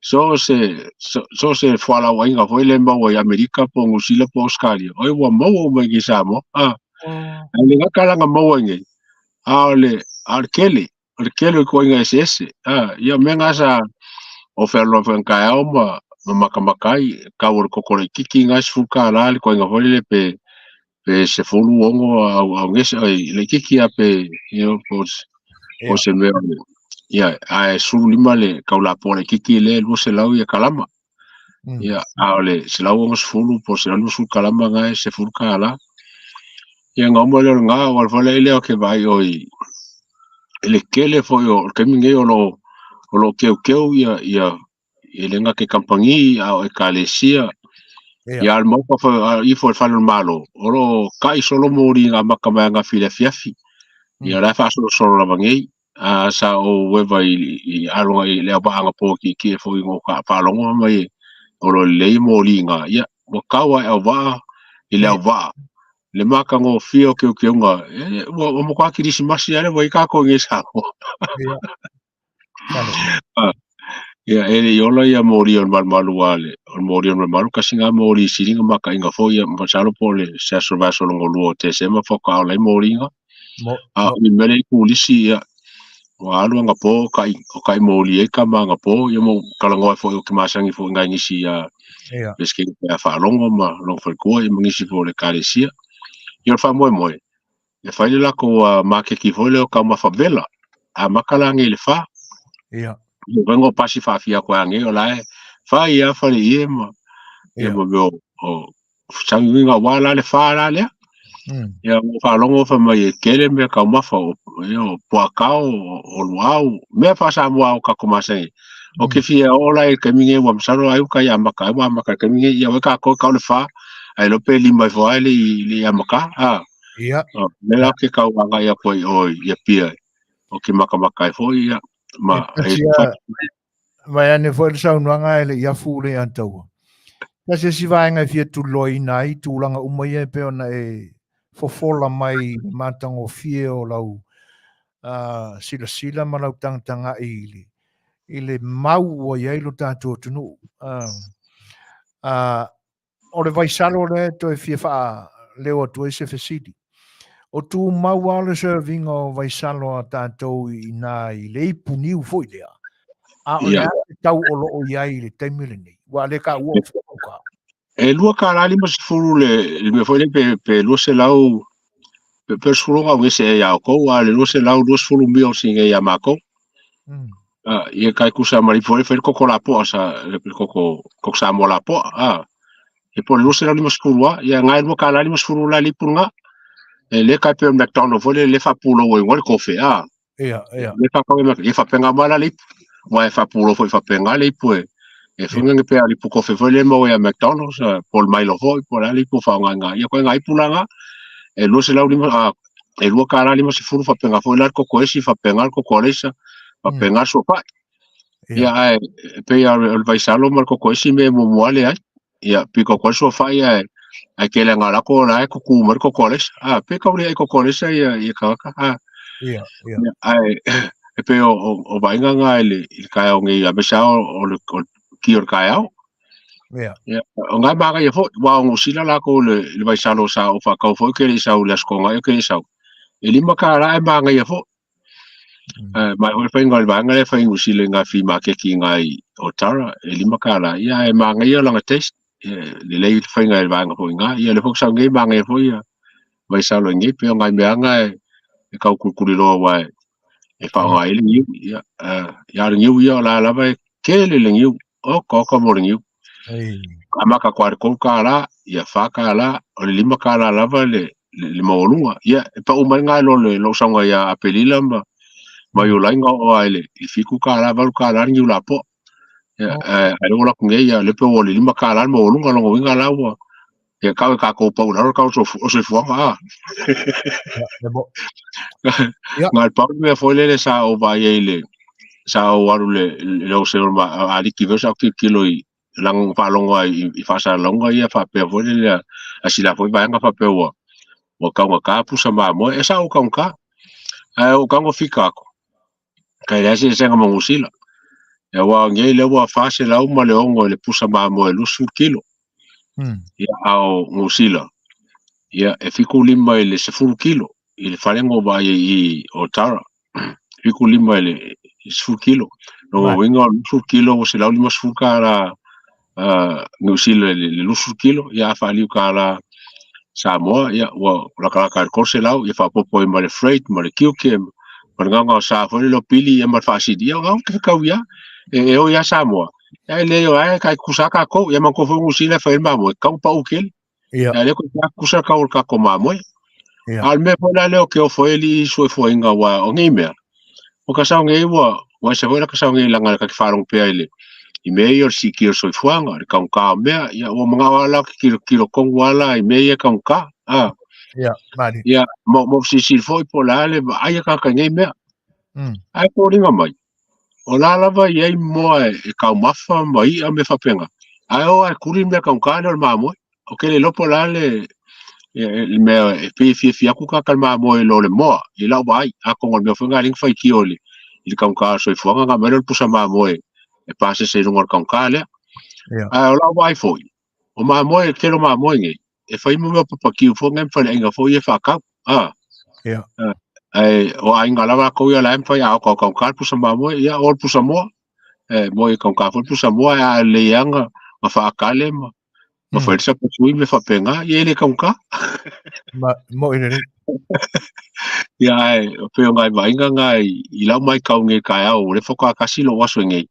So se so se fualaauaiga foi lea e maua i Amerika po o Niu Sila po o Ausetalia, oi ua maua uma i inei i Samoa. Ae le gata la na maua i nei, a o le, a o le tele, o le tele o ituaiga eseese. Ia o mea na sa o fealoloa foi i taeao ma, ma makamaka ai, tau o le koko laitiiti na e $10 le ituaiga foi lele pe, pe 16 au, au gese, oi, laitiiti lava pe, you know, po, po se mea o le, ia, ae 15 le tau lapoa laitiiti lea e 200 ia kalama. Ia, a o le 160 po o 150 kalama na e $10. Ia ona uma lea o lena, o le foi lea o ke vaai oi i le tele foi o le taimi nei o lo o lo o teuteu ia ia e le gata i kamupani a o ekalesia. Ia a o le maofa foi a ifo i le fale o le Malo, o lo o kai solo moli i amata mai ananafi i le afiafi. Ia o la e faasolosolo lava nei. A sa ou eva i, i aloga i le auvaa anapo kiekie foi ina ou faalogo mai o lo o lelei moli na, ia, ua tau lava i auvaa i le auvaa. le matagofie o keukeuga, e, ua, ua matua kilisimasi lava le ua i ai kākou i nei Samoa. Ia. Talo. Ah, ia, e le i ola ia moli o le malumalu a le, o le moli o le malumalu, kasi ngā moli sili nga makainga foi, ia, masalo po o le se aso le vaiaso lona lua o Tesema faatoa ola ai moliga. Mo, A mo, o ni mea le i kulisi, ia, ua alu anapo o kai, o kai moli ai kama anapo, ia mo talanoa ai foi o ke masani foi nai nisi ia, ia. Peresetene pe a faalogo ma lona faletua ia ma nisi foi o le ekalesia. Ia o le faamoemoe, e fai le latou maketi foi lea o taumafa vela, amata la nei i le fa. Ia. Ia vaega o pasi faafia atu ai nei o la e fai lava faleie ma ia ma mea o sauiuiga aua la le fa la lea. Ia ua faalogo fai mai e tele mea taumafa o ia o puakao, o luau, mea faa-Samoa o tatou masani. O ke fia oo la i le taimi nei ua masalo ai ua tai amata ai ua amata i le taimi nei ia ua tatou e tau le fa ae iloa pe lima ifo lava i le i amata a. Ia. O lea la ou te tau agai atu ai i o i Apia o ke makamaka ai foi ia ma E e Vae ane foi le saunoaga e le i afu le ia taua. Tasi isi vaega e fia tuliloaina ai tulaga uma ia e pei ona e fofola mai i le matagofie o lau silasila ma lau tagatagai i le, i le mau ua i ai lo tatou atunuu. O le vaisalo lea e toe fia faaleo atu ai se fesili. O tumau lava le serving o vaisalo a tatou i ina i le ipu niu foi lea, a o le a le tau o lo o i ai i le taimi lenei? Aua o lea e taua o fua. E $2.50 le mea foi lea pe 200 pe 10 gauese ea ia outou, a o le 220 mils i inei ia matou. Ia kai tusa ma le ipu foi lea fai le koko lapoa sa le koko koko Samoa lapoa a. Ia po o le 250 lava, ia na e $2.50 la le ipu lena. E le kai pei o le McDonald foi lele lea e faapulou ai i luga le kofe a. Ia, ia. Le faapau e faapena mai la le ipu. Aua e faapulou foi faapena le ipu e e foi nge pe a le ipu kofe foi le maua ia McDonald's po o le Milo foi po o le a le ipu faaaoga i ina. Ia koe ngā ipu la ngā e 205 a e $2.50 faapena foi la le koko esi faapena le koko aleisa faapena le suafa'i. Ia ae e pei lava o le vaisalo ma le koko esi mea e muamua ale ai. Ia piko atu ai le suafa'i ae ae tele ina lako la e kuku mai le koko aleisa. A pe tau le ai koko aleisa ia ia tagata. A Ia, ia. Ae e pei o o, o vaaiga nga i le i le taeao nei aemaise lava o le o le ki o le taeao. Ia. Ia, o nga e manaia foi, aua o Niu Sila latou i le, i le vaisalo sa ou faatau foi ke le i sau i le Aso Toonai ke le i sau. E $5 e manaia foi. Mai foi le faiga o le vaega lea e fai i Niu Sila i ngā flea market i ngā i Otara, e $5, ia ae manaia lana taste. Lelei le faiga i le vaega foi i ina. Ia o lea foi ou te sau nei, manaia foi ia vaisalo i nei, pei o nai mea lava na e tau kulikuliloa aua e faaaoga ai le niu. Ia, a o le niu ia o la lava e tele le niu. Oka oka mo le niu. Amata atu lava i le $3, ia $4, o le $5 lava le, le, le maualuga. Ia, e pau mai ngā lo le lou sauga ia Apelila ma, ma Iulai nga oo lava i le, i $7, $8 le niu lapoa. Ia, ae le ua alu atu nei, ia, le pe ua le $5 le maualuga, lona uiga la ua, ia kau e kākou pau i lalo le tau o soifuaga, a. Nā le pau le mea foi lele sa ou vaai ai i le, sa ou alu le, le wholesale ma aliki foi sa ou tilotilo i laga faalogo ai i, i faasalalauga ia faapea foi lele a sila foi vaega faapea ua ua taugata pusa mamoe e sao ua taugata ae ua tago fika atu kai leai se eseesega ma Niu Sila aua nei lea ua 406 i le pusa mamoe 20 kilo ia a o Niu Sila ia e 75 i le 10 kilo i le fale na ou vaai ai i Otara 75 i le 10 kilo. Lona uiga o le 20 kilo ua $150 Niu Sila i le 20 kilo, ia a faaliu tala Samoa, ia ua latalata i le 300, ia faaopoopo ai ma le freight ma le tiute ma le gaogaosa foi lele o pili ia ma le faasili, ia o ke fetau ia, e oi lava Samoa, ae le o ae kai tutusa lava tatou, ia manatua foi Niu Sila e fai ai le mamoe, e tatau ona pau tele. Ia. Ae le toe tutusa le tau o le tatou mamoe. Ia. A o le mea foi la lea o ke ofo ai alii soifuaina aua o nei mea, o ka sao nei ua, ua ese foi la ka sao nei leaga ta te faalogo pea i le, i mea ia o le siitia o le soifuaga, le taugata o mea, ia ua manao lava la ou te tilotilo tonu lava la i mea ia e taugata, a. Ia, malie. Ia, ma ma silasila foi po o le a le vaai a tagata i nei mea. Ae foliga mai, o la lava e i ai moa e taumafa ma i'a ma mea faapena, ae o lava e kuli le mea taugata lea o le mamoe. Ou te le iloa po o le a le, Ia, le mea e pei e fiafia atu tagata i le mamoe i lo le moa, i lau vaai. Atonu o le mea foi lena e ala ai ona faitio i le taugata o le soifuaga ona aumai lea o le pusa mamoe e pasese i luga o le taugata lea. Ae o lau vaai foi, o mamoe, le tele o mamoe nei, e fai mo mea o papakiu foi nei ma faleaiga foi ia e faatau. Ae o aiga lava latou ia la e mafai a oka taugata le pusa mamoe, ia o le pusa moa. E moe e taugata foi le pusa moa, ae a lelei lava ona faakale ma ma fai le sapasui me faapena, ia e le taugata. Ma, mo'i lelei. Ia ae o pei o nai vaaiga na i lau matau nei taeao, o lea faatoa tasi lou aso nei.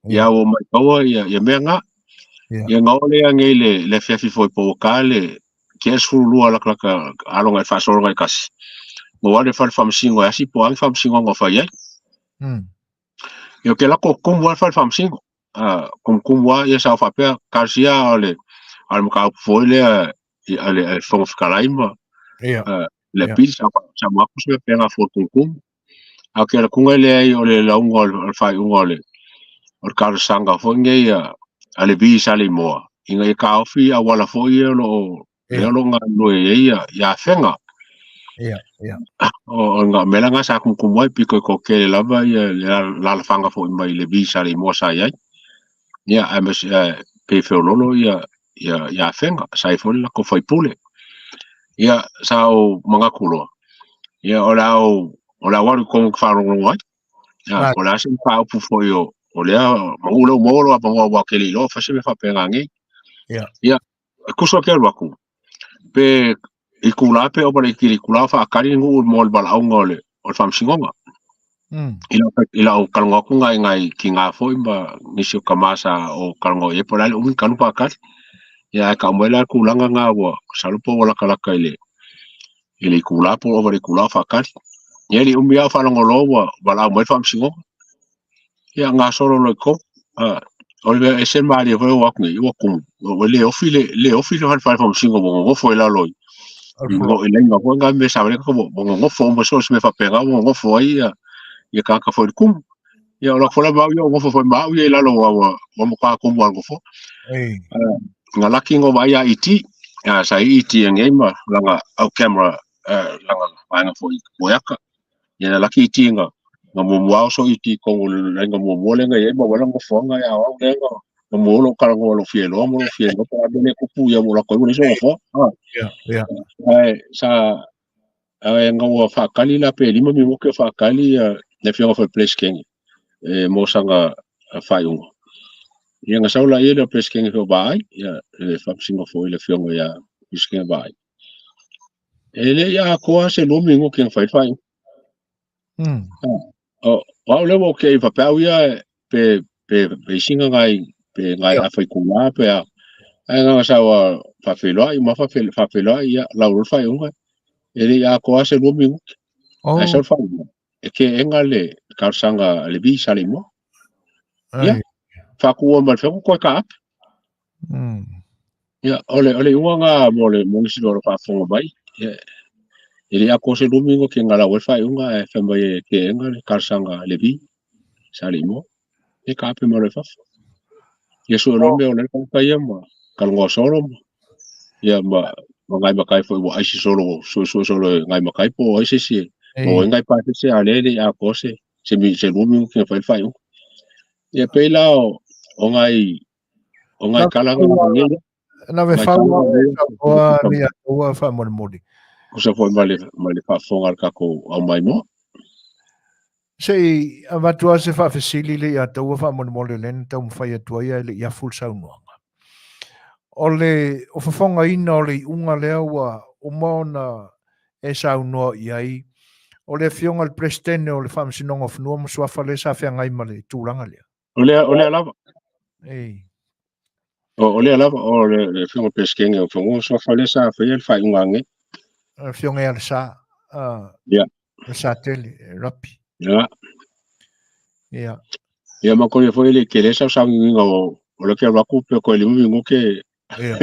Ia ua maitaua ia mea na. Ia na oo lea nei le afiafi foi po ua ta le tea 12 latalata aloga i faasologa i tasi. Na ou alu i le fale faamasino e asi po o a ni faamasinoga o fai ai. Ia ou te lako tumu lava le fale faamasino. Tumutumu lava ia sa ou faapea talosia o le mataupu foi lea a le Fofoga Fetalai ma le apili sa manatu se mea pena fua tumutumu. Ae ou te alu atu e leai o le lauga o le faaiuga o le talosaga foi lenei a le Vi Saleimoa ina ia taofi auala foi ia o lo o lea o lo o galulue ai ia Afega. Ia, ia. O le mea la lena sa tumutumu ai, pito e toatele lava ia le alaalafaga foi mai le Vi Saleimoa sa i ai. Ia, aemaise pei feoloolo ia Afega, sa i ai foi le latou faipule. Ia, sa ou manatu loa, ia o le a ou alu i totonu ou te faalogologo ai. Ia, po o le a se mataupu foi o lea, manu lea ua maua lou avanoa aua ou te le iloa fai se mea faapena nei. Ia, e tusa ou te alu atu, pe itula pe ova le itula o faatali le nuu mo le valaauga o le faamasinoga. I lau talanoa atu nai nai tina foi ma nisi o tama sa o talanoa i ai po o le a le umi ona talu faatali. Ia ae tau mai la le tulaga lena ua masalo po ua latalata i le itula po o ova i le itula o faatali. Ia e le i umi lava o faalogo loa ua valaau mai le faamasinoga. Ia gasolo loa i totonu. O le mea ese le malie foi ua atu nei, ua tumu, ua le ofi le, le ofi le fale faamasino ua nonofo i lalo i i laina foi na mea sa ua nonofo uma so o se mea faapena ua nonofo ai ia tagata foi i le tumu. Ia o lako foi la ma au ia ua nofo foi ma au ia i lalo ua matua tumu lava le nofoa. Na laki no vaai ia ET, sa i ET e nei ma lana au camera lana vaega foi moeaka. Ia na laki ET na muamua ao so ET kongo laina muamua lea na i ai ma wala nofoaga ia au lea na mua lou talanoa lou fia iloa ma lou fia iloa po o le a le mea lea e tupu ia ua lako ai ua leai se nofoa. Ae sa ae na ua faatali la pe 5 minute o faatali ia le afioga foi Peresetene e mo sana faaiuga. Ia na sau laia le Peresetene foi o Vaai, ia le faamasino foi le afioga ia Peresetene Vaai. E le i atoa se 2 minute na fai le faaiuga. O au lea ua okay faapea au ia pe pe pe isinga ngai pe ngai a fai kula pe a ae nga sa wa faafeiloai ma faafeiloai ia lau loa le faaiuga e le i atoa se 2 minute. Ae sau le faaiuga e keega le talosaga a le Vi Saleimoa. Ia, faakuua ma le feko koe ka ape. Ia, o le iuga na mo le mo nisi o lo faafofoga mai. Ia, e le i atoa se 2 minute na lau ai le faaiuga ae fai mai e keega le talosaga a le Vi Saleimoa. Ia ka ape mai loa i fafo. Ia sue loa mea o le tagata ia ma talanoa solo ma ia ma nai matai foi ua aisi solo suesue solo e nai matai po o ai se isi o ai nai pasese a lea e le i atoa se se 2 minute na fai le faaiuga. Ia pei la o nai o nai tala na nei. Na ve fau oa ni a ua faamolemole. Tusa foi ma le faafofoga a le tatou au maimoa. Se i avatu lava se faafesili le ia taua faamolemole lea na taumafai atu ai ae le i afu le saunoaga. O le o fofogaina o le iuga lea ua uma ona e saunoa i ai, o le Afioga i le Peresetene o le Faamasinoga o Fanua ma Suafa lea sa feagai ma le tulaga lea. O lea lava. Ei. O lea lava, o le Afioga i le Peresetene o Fanua ma Suafa lea sa faia le faaiuga nei. Le Afioga ia Lesa. Ia. Lesa Tele, Rapi. Ia. Ia. Ia ma koe foi le tele sa sauniuniga o le ke alu atu pe koe 5 minute. Ia.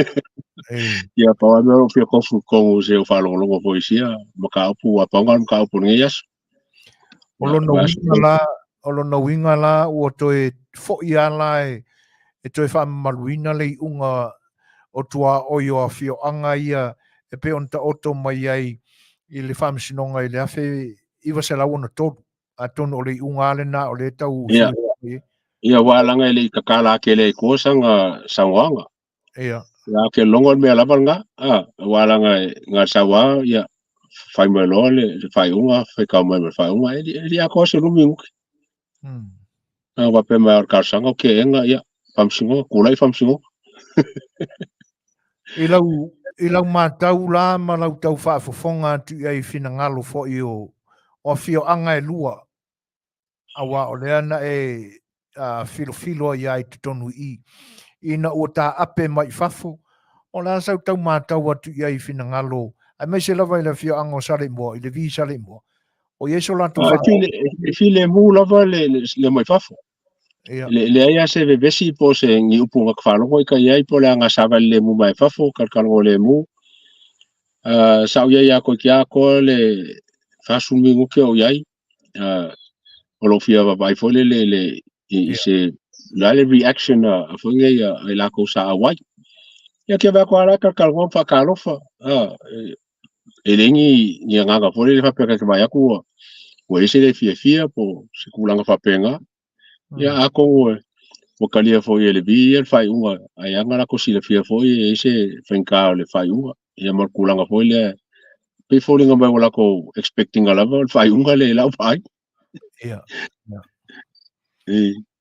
Ia pau lava mea o lo o fia kofu i totonu o se faalogologo foi i sia mataupu aua pau lena o le mataupu o lenei aso. O lona uiga la, o lona uiga la ua toe foi lava la e toe faamamaluina le iuga o tuaoi o afioaga ia e pei ona taoto mai ai i le Faamasinoga i le 1963. Atonu o le iuga lava lena o lea e tau Ia, ia aua leaga e le i tatala ake lea i tua sana saunoaga. Ia. Ia ou te logo le mea lava lena, a, aua leaga na sau lava, ia, fai mai loa le faaiuga, faitau mai ma le faaiuga, e le i atoa se 2 minute. A faapea mai o le talosaga o keega, ia, faamasinoga, tulai faamasinoga. I lau, i lau matau la ma lau tau faafofoga atu i ai i finagalo foi o, o afioaga e lua, aua o lea na e filofilo ai lava i totonu i i, ina ua taape mai i fafo, o le a sau tau matau atu i ai i finagalo, aemaise lava i le afioaga o Saleimoa, i le vi Saleimoa, o i ai so latou fa... E filemu lava le mai fafo. Ia. Le, leai lava se vevesi po o se ni upu na faalogo i ka i ai po o le aga savali lemu mai fafo, kalokalogo lemu. Sa ou i ai ia koe ki atoa le 40 minute o i ai. O lou fia vaavaai foi lele le i se le a le reaction a foi nei a i latou sa auai. Ia ke vaai atu lava la e talatalanoa ma faatalofa, e leai ni agaga foi lele faapea ta te vaai atu ua i ai se le fiafia po o se tulaga faapena. Ia atonu ua talia foi e le vi ia le faaiuga, ai lava na latou silafia foi e i ai se faigata o le faaiuga. Ia ma le tulaga foi lea, pei e foliga mai ua latou expect ina lava o le faaiuga lea i lau vaai. Ia, ia.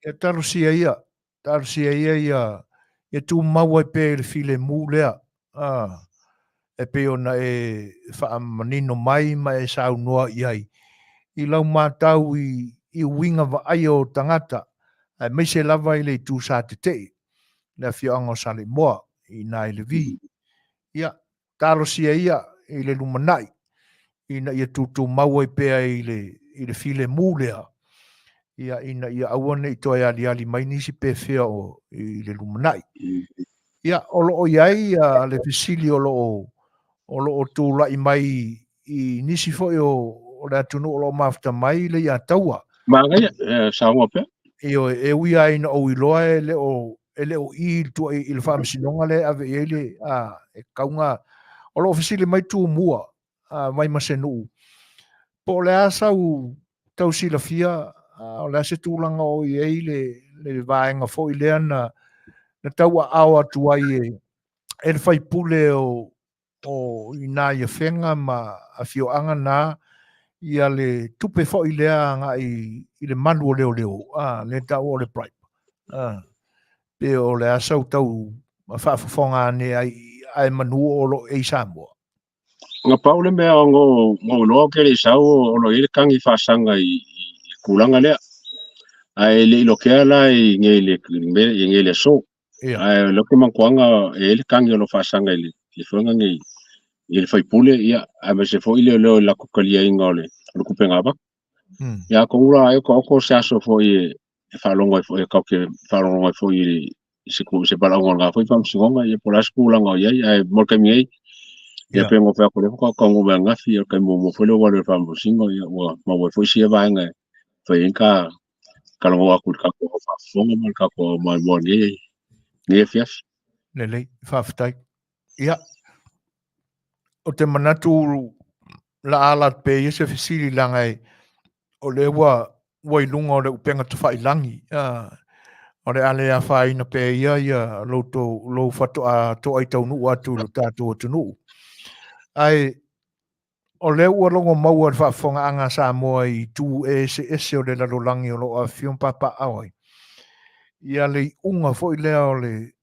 Ia talosia ia, talosia ia ia, ia tumau ai pea i le filemu lea, e pei ona e faamanino mai ma e saunoa i ai i lau matau i, i uiga vaaia o tagata, aemaise lava i le itu sa tetee, le afioaga o Saleimoa i ina i Levi. Ia, talosia ia i le lumanai, ina ia tutumau ai pea i le, i le filemu lea, ia, ina ia aua ne i toe aliali mai nisi pefea o, i le lumanai. Ia, o lo o i ai le fesili o lo o, o lo o tulai mai i nisi foi o, o le atunuu o lo o mafuta mai le iataua. Manaia, saunoa pea. Ioe, e ui lava ina ou iloa e le o, e le o i i le tua, i le faamasinoga lea e ave i ai le, a, e kauga, o lo o fesili mai Tumua, a, mai Masenuu, po o le a sau tau silafia, a, o le a se tulaga o i ai le, le vaega foi lea na, na tauaao atu ai e, e le faipule o, o i nā i Afega ma afioaga na ia le tupe foi lea agai i le malu o leoleo, a, lea taua o le bribe. A, pe o le a sau tau faafofoga ane ai ae manu o lo o i Samoa. Na pau le mea na ou iloa ou te le i sau o lo o i ai le tagi faasaga i le tulaga lea. Ae le i lokea la i nei le aso. Ia. Ae o lea ou te manatuaga e i ai le tagi o lo o faasaga i le foega nei i le faipule, ia, aemaise foi le leo i le latou taliaina o le tupe na avatu. Ia atonu la ai o taoto se aso foi e faalogo ai foi, e tatou te faalogologo ai foi i se se valaauga o lena foi faamasinoga, ia po o le a se tulaga o i ai, ae mo le taimi nei, ia pei ona ou fai atu o lea faatoa taunuu mai ananafi, ia o le taimi muamua foi lea ua alu ai i le faamasinoga, ia ua maua ai foi sia vaega e fai ai ka talanoa atu i le tatou au faafofoga ma le tatou au maimoa i lenei afiafi. Lelei, faafetai. Ia, ou te manatu la ala atu pea ia se fesili leaga e, o lea ua, ua i luga o le upega tafailangi, o le a le afaina pea ia ia lou, lou faatoa toai taunuu atu i lo tatou atunuu. Ae O lea ua logo maua i le faafofogaaga a Samoa i itu eseese o le lalolagi o lo o afifio ma papaaao ai, ia le iuga foi lea o le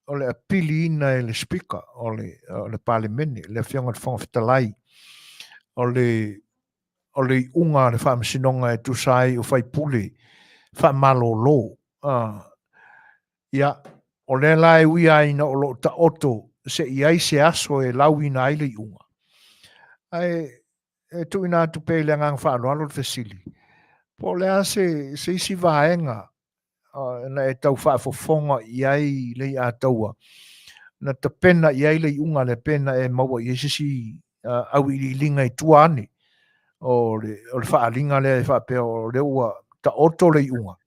o le apiliina e le Speaker o le o le Palemene, le Afioga i le Fofoga Fetalai, o le o le iuga a le Faamasinoga e tusa ai o faipule faamalolo. Ia, o lea la e ui lava ina o lo o taoto se i ai se aso e lauina ai le iuga, ae e tuuina atu pea i le agaga faaaloalo le fesili, po o le a se, se isi vaega na e tau faafofoga i ai le iataua, na tapena i ai le iuga lea pe na e maua i ai se isi auiliiliga i tua ane o le, o le faaaliga lea e faapea o lea ua taoto le iuga,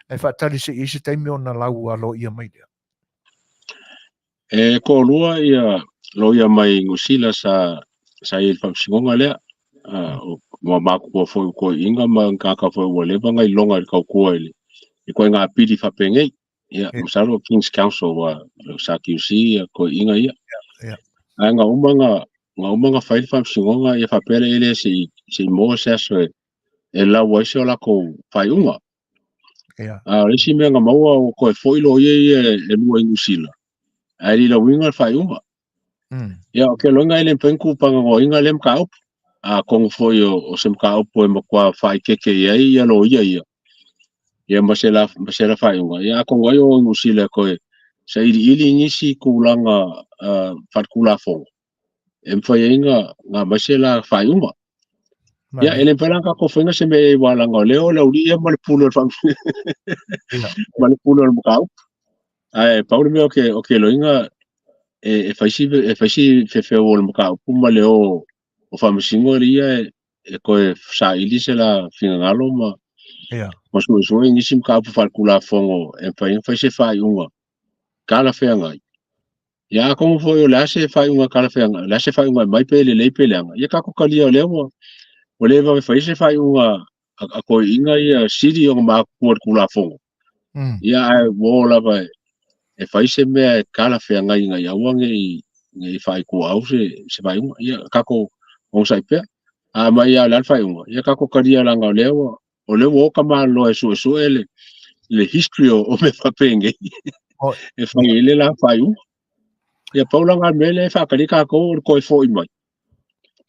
ae faatali se i ai se taimi ona lau aloaia mai lea. E toalua ia loia mai Niu Sila sa sa i ai i le faamasinoga lea. Ua matutua foi o toeaiina ma ni tagata foi ua leva ona iloga i le tautua i le ituaiga apili faapenei. Ia, masalo o King's Counsel ua sa QC ia toeaiina ia. Ae na uma na na uma na fai le faamasinoga ia faapea lea lea se i se i maua se aso e e lau ai se o latou faaiuga. A o le isi mea na maua ua toe foi loia ia e lua i Niu Sila ae le i lauina le faaiuga. Ia, o ke loiga e le mafai ona tupanagoaina lea mataupu. Atonu foi o se mataupu e matua faaeteete i ai ia loia ia, ia ma se la, ma se la faaiuga. Ia, atonu ai o Niu Sila e toe sailiili nisi tulaga faaletulafono e mafai ai ona aumai se la faaiuga. Ia, e le mafai la ona tatou faia se mea i ai aua leaga o lea o le aualii ia ma le pule o le ma le pule o le mataupu. Ae pau le mea o ke, o ke loiga e fai si, e fai si fefeu o le mataupu ma le o o faamasino le ia e toe saili se la finagalo ma ma suesue nisi mataupu faaletulafono e mafai ona fai se faaiuga talafeagai. Ia atonu foi o le a se faaiuga talafeagai, o le a se faaiuga e aumai pe lelei pe leaga, ia tatou talia o lea ua ua le vave fai se faaiuga a toeaiina ia sili ona matutua i le Tulafono. Ia ae ua oo lava e fai se mea e talafeagai ina ia aua ne i ne i faaituau se se faaiuga. Ia tatou onosai pea. A aumai lava o le a le faaiuga, ia tatou talia leaga o lea ua o lea ua o tamaloa e suesue le le history o mea faapenei e fai ai le la faaiuga. Ia pau la lena mea lea e faatali tatou o le toe foi mai.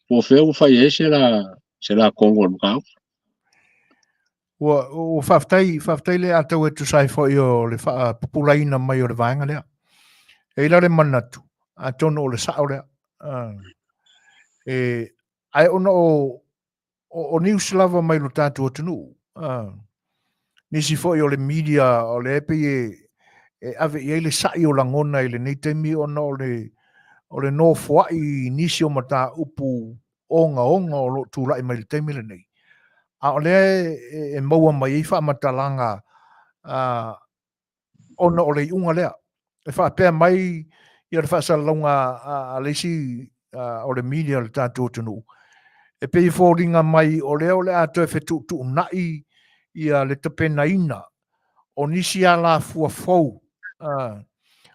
Po o fea ua fai ai se la se la tonu o le mataupu. Ua, ua faafetai, faafetai le Atau e tusa ai foi o le faapupulaina mai o le vaega lea. E i ai la le manatu, atonu o le sao lea. E, ae ona o, o, o news lava mai lo tatou atunuu. Nisi foi o le media o lea e pei e, e ave i ai le sa'i o lagona i lenei taimi ona o le, o le nofoa'i i nisi o mataupu ogaoga o lo o tulai mai i le taimi lenei, a o lea e maua mai ai faamatalaga ona o le iuga lea. E faapea mai ia le faasalalauga a le isi o le media o le tatou atunuu, e pei e foliga mai o lea o le a toe fetuutuunai ia le tapenaina o nisi alafua fou,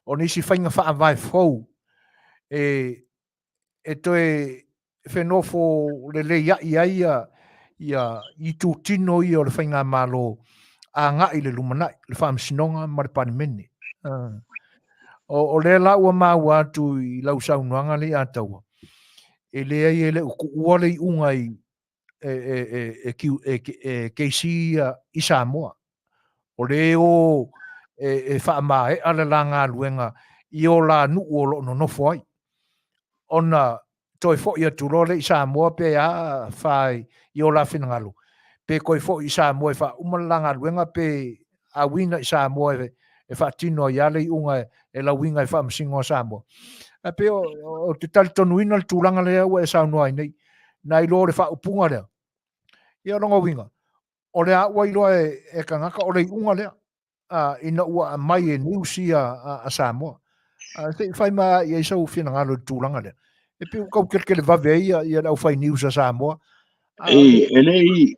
o nisi faiga faavae fou e e toe fenofo leleia'i ai ia itutino ia o le faigamalo agai i le lumanai, le Faamasinoga ma le Palemene. O lea la ua maua atu i lau saunoaga lea ia Taua, e leai e le o tuua le iuga i e KC ia i Samoa. O lea e o e faamaea le la galuega i o la nuu o lo o nonofo ai. Ona toe foi atu loa lea i Samoa pe a fa i o la finagalo, pe toe foi i Samoa e faauma le la galuega pe auina i Samoa e faatino ai lava le iuga e lauiga e Faamasino a Samoa. Ae pei o te talitonuina le tulaga lea ua e saunoa ai nei, nai lo le faaupuga lea. Ia o lona uiga, o lea ua iloa e tagata o le iuga lea ina ua aumai e news ia a Samoa. Se i fai mai i ai sou finagalo i le tulaga lea. E pei ua tau teletelevave ai ia le aufai news a Samoa. E le i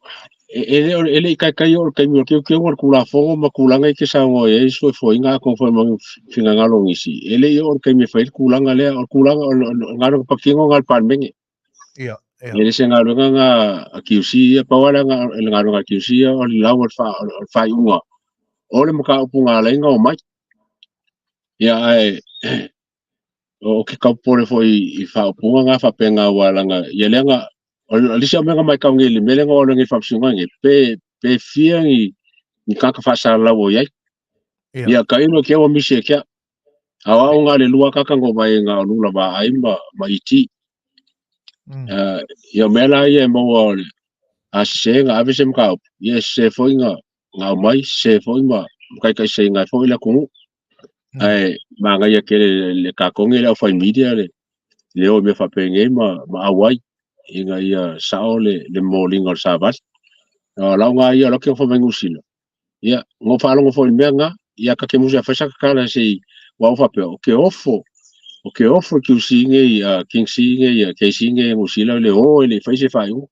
e le i taitai oo le taimi o le teuteuga o le Tulafono ma tulaga e te saunoa i ai suefuaiga atonu foi ma finagalo o nisi, e le i oo le taimi e fai ai le tulaga lea. O le tulaga o le galuega patino lena a le Palemene. Ia, ia. E le se galuega lena a QC ia, pau lava le galuega a QC ia o le lau o le faaiuga o le mataupu na ala ai ona omai. Ia ae o ke tau popole foi i faaupuga na faapena aua leaga ia lea na o le isi mea na matau nei i le mea lea na ou alu ai nei i le faamasinoga nei, pe fia ni tagata faasalalau o i ai. Ia tailo ke ua misi e ke au. A o au nga le lua kaka ngo vai nga o lula va ai ma iti. Ia mea la ia e maua o le a sese nga ave se mataupu, ia e sese foi nga aumai, sese foi ma taitaiseiga ai foi le atunuu. Ae manaia tele le tatou nei le aufai media le le o i mea faapenei ma auai ina ia sao le momoliga o le savali. O lau nga ia o lau ke ofa mai Niu Sila, ia na ou faalogo foi i le mea lena, ia ta te musu e fai sa tatala se i, ua ou faapea, o ke ofo O ke ofo QC nei a King C nei a KC nei New Zealand le o e le fai se faaiuga.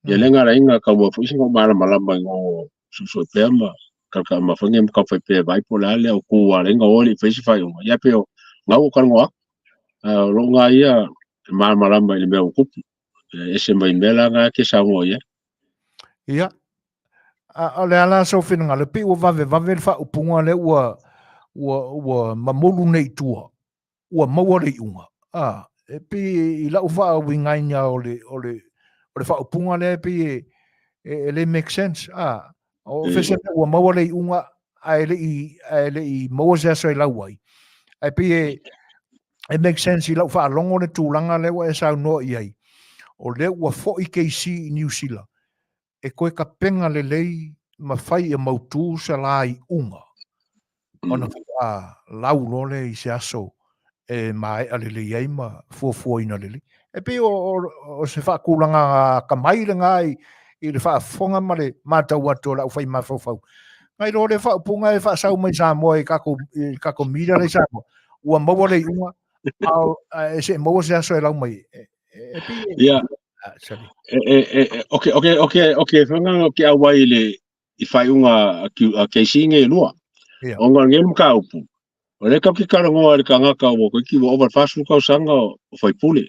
Ia le nga lainga ka ua foi se ngo malamalama i ngo susu pea ma ka ka ma fange ma ka fai pea vai po la le o ku a lenga o le fai se faaiuga. Ia pe o ngau o ka ngo aku. O lo ngā ia malamalama i le mea o kupu. E ese mai mea la ngā ke saunoa ia. Ia, a, o le ala sou finagalo, pei ua vave vave le faaupuga lea ua, ua, ua mamulu nei i tua, ua maua le iuga. A, e pei i lau faauigaina o le, o le, o le faaupuga lea e pei e, e, e le make sense. A, o fese mea ua maua le iuga ae le i, ae le i maua se aso e lau ai. Ae pei e, e make sense i lau faalogo le tulaga lea ua e saunoa i ai. O lea ua foi KC i Niu Sila e toe tapena lelei ma fai ia mautu se la iuga ona faatoa lau loa lea i se aso e maea lelei ai ma fuafuaina lelei. E pei o, o, o se faatulaga atamai lena i, i le faafofoga ma le matau atu o le aufai mafaufau. Nai lo le faaupuga e faasau mai Samoa i tatou, i tatou media lea i Samoa, ua maua le iuga, a e se i maua se aso e lau mai. E, e, e pei e... Ia. Ah, sorry. E, e, e, okay, okay, okay, okay, whanga o ke awai le i whaiunga a, a KC nge lua. Yeah. O ngā ngelu ka upu. O le kau ki karangoa le kangaka o koe ki wa over 40 kausanga o whaipule.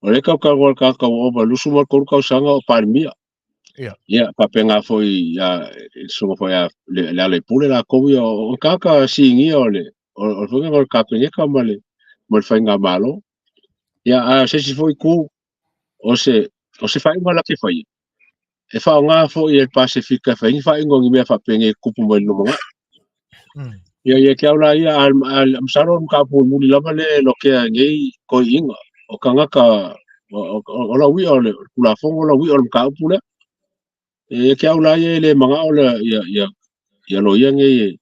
O le kau karangoa le kangaka o over lusu ma koru kausanga o parimia. Ia. Ia, faapena foi ia le susuga foi a le, le ala i pule lakou ia, o tagata sigia o le o, o le faiga o le Kapeneta ma le ma le faigamalo. Ia, a o se isi foi itu, o se o se faaiuga la ke faia, e faaaoga foi e le Pasefika e fai ai ni faaiuga o ni mea faapenei e tutupu mai i le lumanai. Ia, ia ke au la ia, a, a, masalo o le mataupu mulimuli lava lea e lokea e nei toeaiina, o tagata, o, o, o lau ia o le Tulafono, o lau ia o le mataupu lea. E ke au la ia e le manao le, ia, ia, ia loia nei e,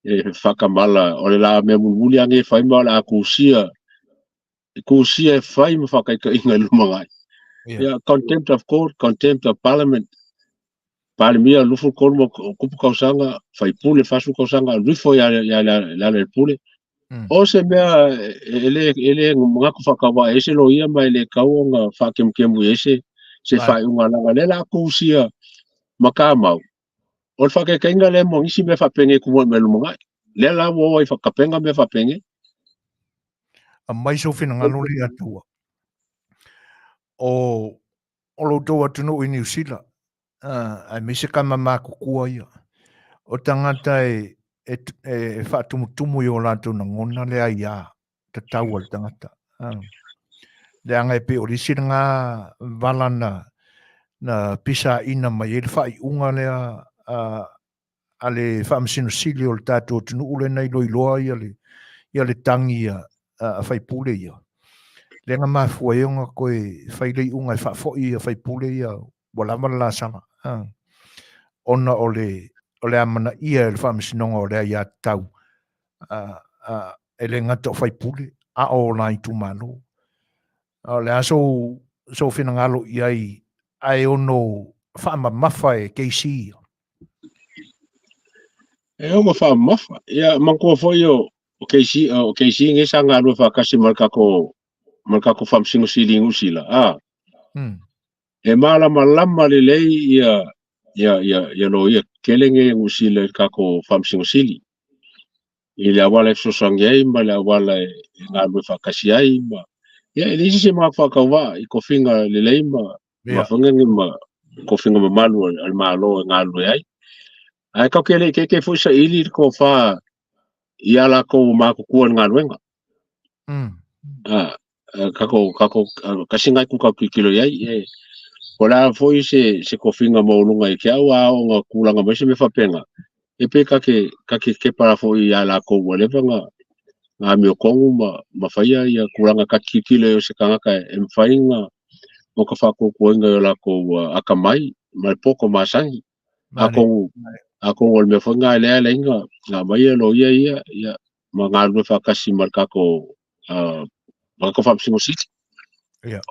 e whakamala, o le la mea mulimuli a nei e whai ma o le a kusia, e kusia e whai ma whakaikainga i lumangai. Yeah. Yeah, contempt of court, contempt of parliament. Palemia lufu kolu ma kupu kausanga, faipule fasu kausanga, rifo ia ia ia le pule. O se mea e le e le mangaku whakawa e se loia ma e le kau nga whakemukemu e se se whaiunga langa le la kusia ma ka mau. O le whakaikainga le mo ngisi mea whapenge ku mo me lumangai. Le la wo ai whakapenga mea whapenge. Aumai sou finagalo le Atua. O o lo outou atunuu i Niu Sila, aemaise tama matutua ia, o tagata e, e, e faatumutumu i o latou lagona le aiā tatau a le tagata. Leaga e pei o le isi lena vala na, na pisaina mai ai le faaiuga lea a, a le Faamasino Sili o le tatou atunuu lea na iloiloa ia le, ia le tagi a, a faipule ia. Lea na mafua ai ona toe fai le iuga e faafoi ia faipule ia ua lava le lasala. Ona o le, o le amanaia e le Faamasinoga o le aiatatau a, a, e le gata o faipule, a o la itumalo. O le a sou, sou finagalo i ai, ae ono faamamafa e KC ia? E ono faamamafa. Ia, manatua foi o, o KC, o KC nei sa galue faatasi ma le tatou, ma le tatou Faamasino Sili i Niu Sila, a. E malamalama lelei ia, ia, ia, ia loia tetele nei a Niu Sila i le tatou Faamasino Sili. I le auala e fesoasoani ai ma le auala e, e galue faatasi ai ma, ia, e leai se isi e manatu faatauvaa i tofiga lelei ma, ma fagage ma tofiga mamalu a le Malo e galulue ai. Ae tatou te le i teitei foi saili le tofa ia latou ua matutua i le galuega. Tatou, tatou, tasi lena itu tatou tilotilo i ai, e, po o le a foi se, se tofiga maualuga i te au a oo ina tulaga mai se mea faapena, e pei ta te, ta te kepa foi ia latou ua leva ona na amiotonu ma, ma faia ia tulaga ta te tilotilo i ai o se tagata e mafai ona mo ka faatuatuaina i o latou atamai ma le poto masani. Atonu, atonu o le mea foi lena lea e ala ai ona aumai loia ia, ia, ma galulue faatasi ma le tatou, ma le tatou Faamasino Sili.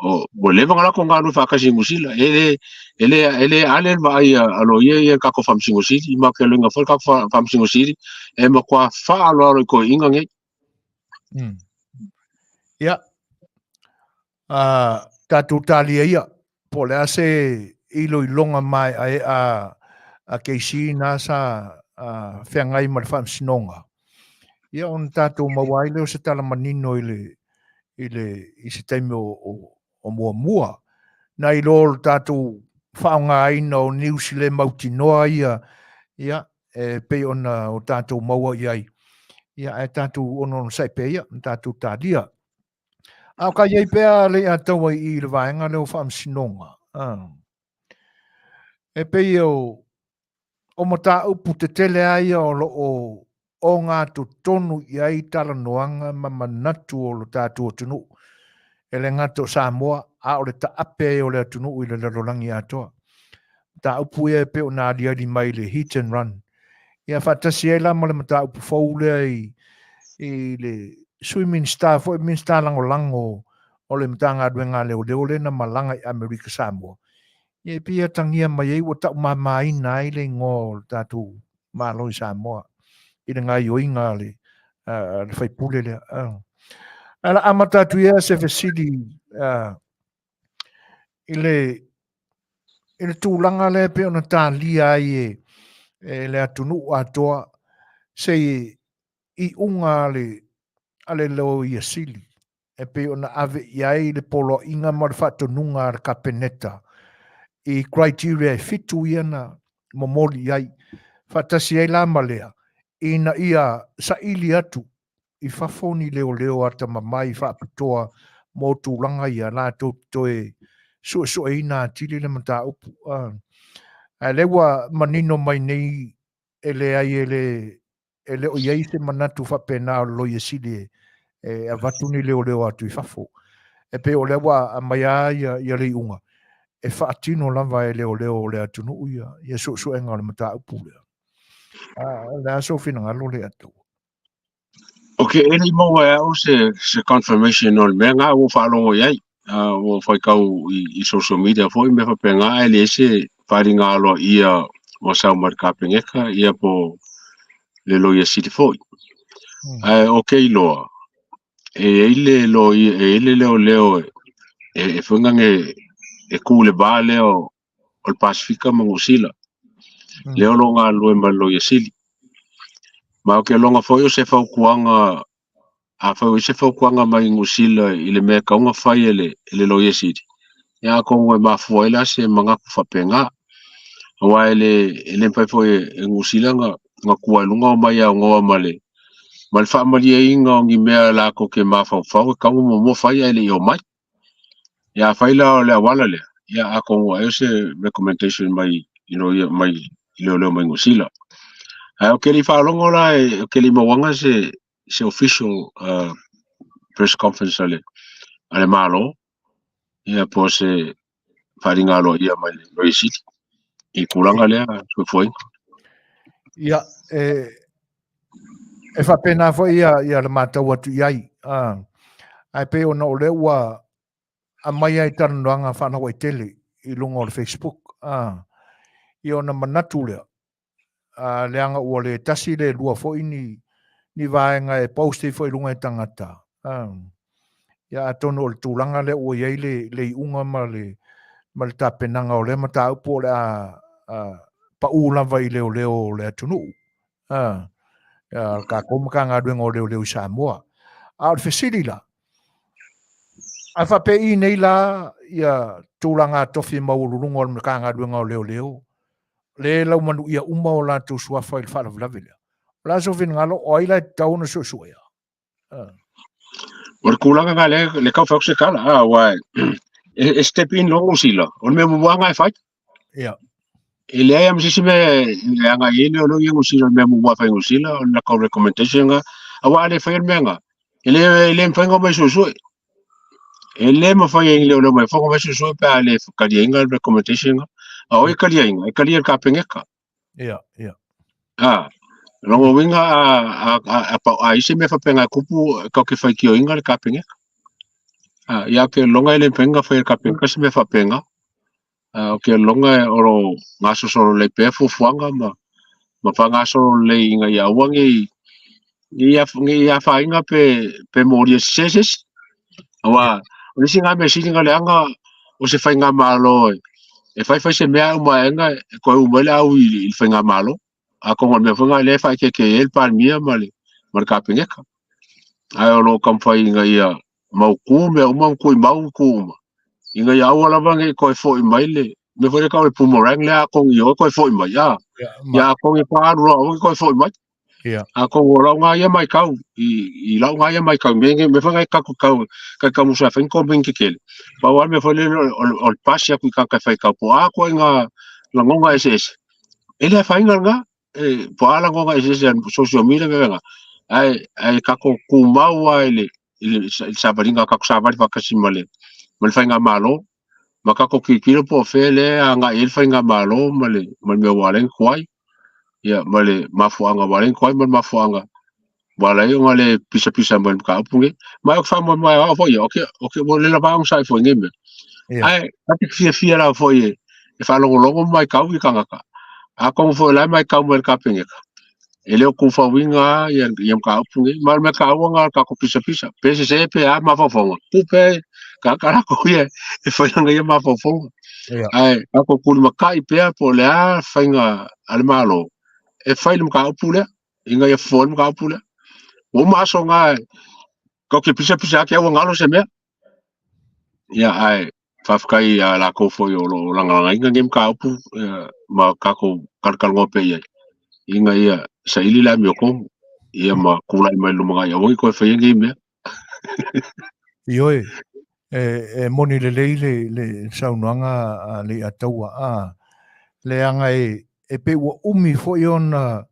O, ua leva ona latou galulue faatasi i Niu Sila. E le, e le, e le ale le vaai a loia ia i le tatou Faamasino Sili, ma ou te iloaina foi le tatou Faamasino Sili e matua faaaloalo i toeaiina nei. Ia, tatou talia ia, po o le a se iloiloga maeaea a KC na sa feagai ma le Faamasinoga, ia ona tatou maua ai lea o se tala manino i le, i le, i se taimi o muamua. Nai lo le tatou faaaogaina o news le mautinoa ia, ia, e pei ona o tatou maua i ai, ia, ae tatou ononosai pea ia, ma tatou talia. A o ka i ai pea Leiataua i i le vaega lea o Faamasinoga, e pei o, o mataupu tetele lava ia o lo o ogatotonu i ai talanoaga ma manatu o lo tatou atunuu, e le gata o Samoa, a o le taape ai o le atunuu i le lalolagi atoa. Mataupu ia e pei ona aliali mai i le hit and run. Ia faatasi ai la ma le mataupu fou lea i, i le Sui Minisita foi, Minisita Lagolago o le Matagaluega a Leoleo lea na malaga i Amerika Samoa. Ia e pei e atagia mai ai ua taumamaina ai le igoa o le tatou Malo i Samoa i le gaoioiga a le, a le faipule lea. Ae la amata atu ia se fesili i le, i le tulaga lea pei ona talia ai e, e le atunuu atoa se iuga a le, a le Loia Sili e pei ona ave i ai le poloaiga ma le faatonuga a le Kapeneta i criteria e fitu ia na momoli i ai, faatasi ai la ma lea, ina ia saili atu i fafo ni leoleo atamamai faapitoa mo tulaga ia latou te toe suesueina atili le mataupu. Ae lea ua manino mai nei e leai e le e le o i ai se manatu faapena o le Loia Sili e avatu ni leoleo atu i fafo. E pei o lea ua aumai lava ia, ia le iuga, e faatino lava e leoleo o le atunuu ia, ia suesuega o le mataupu lea. A, o le a sou finagalo Leiataua? Ok, e le i maua e au se, se confirmation o le mea nga ua faalogo i ai. Ua faitau i, i social media foi mea faapena, ae leai se faaaliga aloaia ua sau mai le Kapeneta ia po le Loia Sili foi. Ae o ke iloa, e i ai le loia, e i ai le leoleo e, e, e foi nane e ku i le va lea o, o le Pasefika ma Niu Sila. Lea o lo o galulue ma le Loia Sili. Ma ou te iloga foi o se fautuaga afai o i ai se fautuaga mai Niu Sila i le mea e tatau ona fai e le, e le Loia Sili, ia atonu e mafua ai la se manatu faapena. Aua e le, e le mafai foi e Niu Sila ona, ona tua i luga omai aunoa ma le, ma le faamalieina o ni mea latou te mafaufau e tatau ona muamua fai ae le i omai. Ia afai la o le auala lea, ia atonu ai o se recommendation mai i loia mai i leoleo mai Niu Sila. Ae ou te le i faalogo la, ou te le i mauaga se se official press conference a le a le Malo, ia po o se faaaliga aloaia mai le Loia Sili i tulaga lea fuafuaina. Ia, e, e faapena foi ia, ia le matau atu i ai. Ae pei ona o lea ua aumai ai talanoaga faalauaitele i luga o le Facebook. Ia ona manatu lea, leaga ua le tasi le lua foi ni, ni vaega e post ai foi i luga e tagata. Ia atonu o le tulaga lea ua i ai le, le iuga ma le, ma le tapenaga o lea mataupu o le a, a pau lava i leoleo o le atunuu. A, a tatou Matagaluega o Leoleo i Samoa. A o le fesili la, a faapei nei la ia tulaga tofi maualuluga o le Matagaluega o Leoleo, le laumanuia uma o latou suafa i le faalavelave lea. O le a sou finagalo, o ai la e tatau ona suesuea? O le tulaga na lea, le tau fai atu se tala, aua e step in loa Niu Sila, o le mea muamua lava na e fai. Ia. E leai lava ma se isi mea e agai i ai leoleo ia Niu Sila, o le mea muamua e fai e Niu Sila, o le latou recommendation na. Aua a le faia le mea na, e le, e le mafai ona omai suesue. E le mafai e ni leoleo mai fafo ona omai suesue pe a le taliaina le recommendation na. A o ai e taliaina? E talia e le Kapeneta. Ia, ia. A, lona uiga a, a, a, a, a, a i se mea faapena e kupu, tatou te faitioina le Kapeneta. A, ia ou te lagona e le mafai ona fai e le Kapeneta se mea faapena. A, ou te lagona o lo o gasosolo lelei pea fuafuaga ma, ma faagasolo lelei ina ia aua ne i, ne i afaina pe, pe molia sese se isi. Aua, o le isi ngā mea sili nga leaga o se faigamalo e, e fai fai se mea uma aenga e koe uma le au i le faigamalo. A kongo le mea foi nga le whaikeke e le Palemia ma le, ma le Kapeneta. Ae o lo o taumafai ina ia mautū mea uma ma tuimau itu uma, ina ia aua lava ne i toe foi mai le mea foi lea e tau o le boomerang lea a togi oe toe foi mai, a. Ia atonu e pa alu loa aua ne i toe foi mai. Atonu o lau na ia matau, i lau na ia matau, mea nei, mea foi na tatou tau, kai tamusa e fai ni komeni tetele. Pau lava le mea foi lele o le pasi atu i tagata e faitau po o a ituaiga lagona eseese, e le afaina lena, e po o a lagona eseese a social media ma mea faapena, ae tatou tumau lava i le savaliga o tatou savali faatasi ma le faigamalo ma tatou tilotilo po o fea lea e agai i ai le faigamalo ma le mea ua ala ai ona tuai, ia ma le mafuaaga ua ala ai ona tuai ma le mafuaaga ua ala ai ona le pisapisa mai i le mataupu lenei. Ma ou te faamoemoe o au foi ia, ou te ua le lava onosai foi i nei mea. Ae ta te fiafia lava foi e faalogologo ma matau i tagata. Atonu foi o la e matau mai le Kapeneta, e le o tufauina lava ia mataupu nei. Ma o le mea taua lena o le tatou pisapisa, pe sese pe a mafaufauga, tuu pea tagata latou ia e fai ana ia mafaufauga. Ae tatou tulimatai pea po o le a faiga a le Malo e fai le mataupu lea, ina ia fofo ai le mataupu lea. Ua uma aso na tatou te pisapisa ake ai ua galo se mea. Ia, ae faafetai ia latou foi o lo o lagalagaina nei mataupu ma tatou talatalanoa pea i ai, ina ia saili le amiotonu, ia ma tulai mai i le lumanai aua ne i toe faia nei mea. Ioe, e moni lelei le saunoaga a Leiataua, a, leaga e pei ua umi foi ona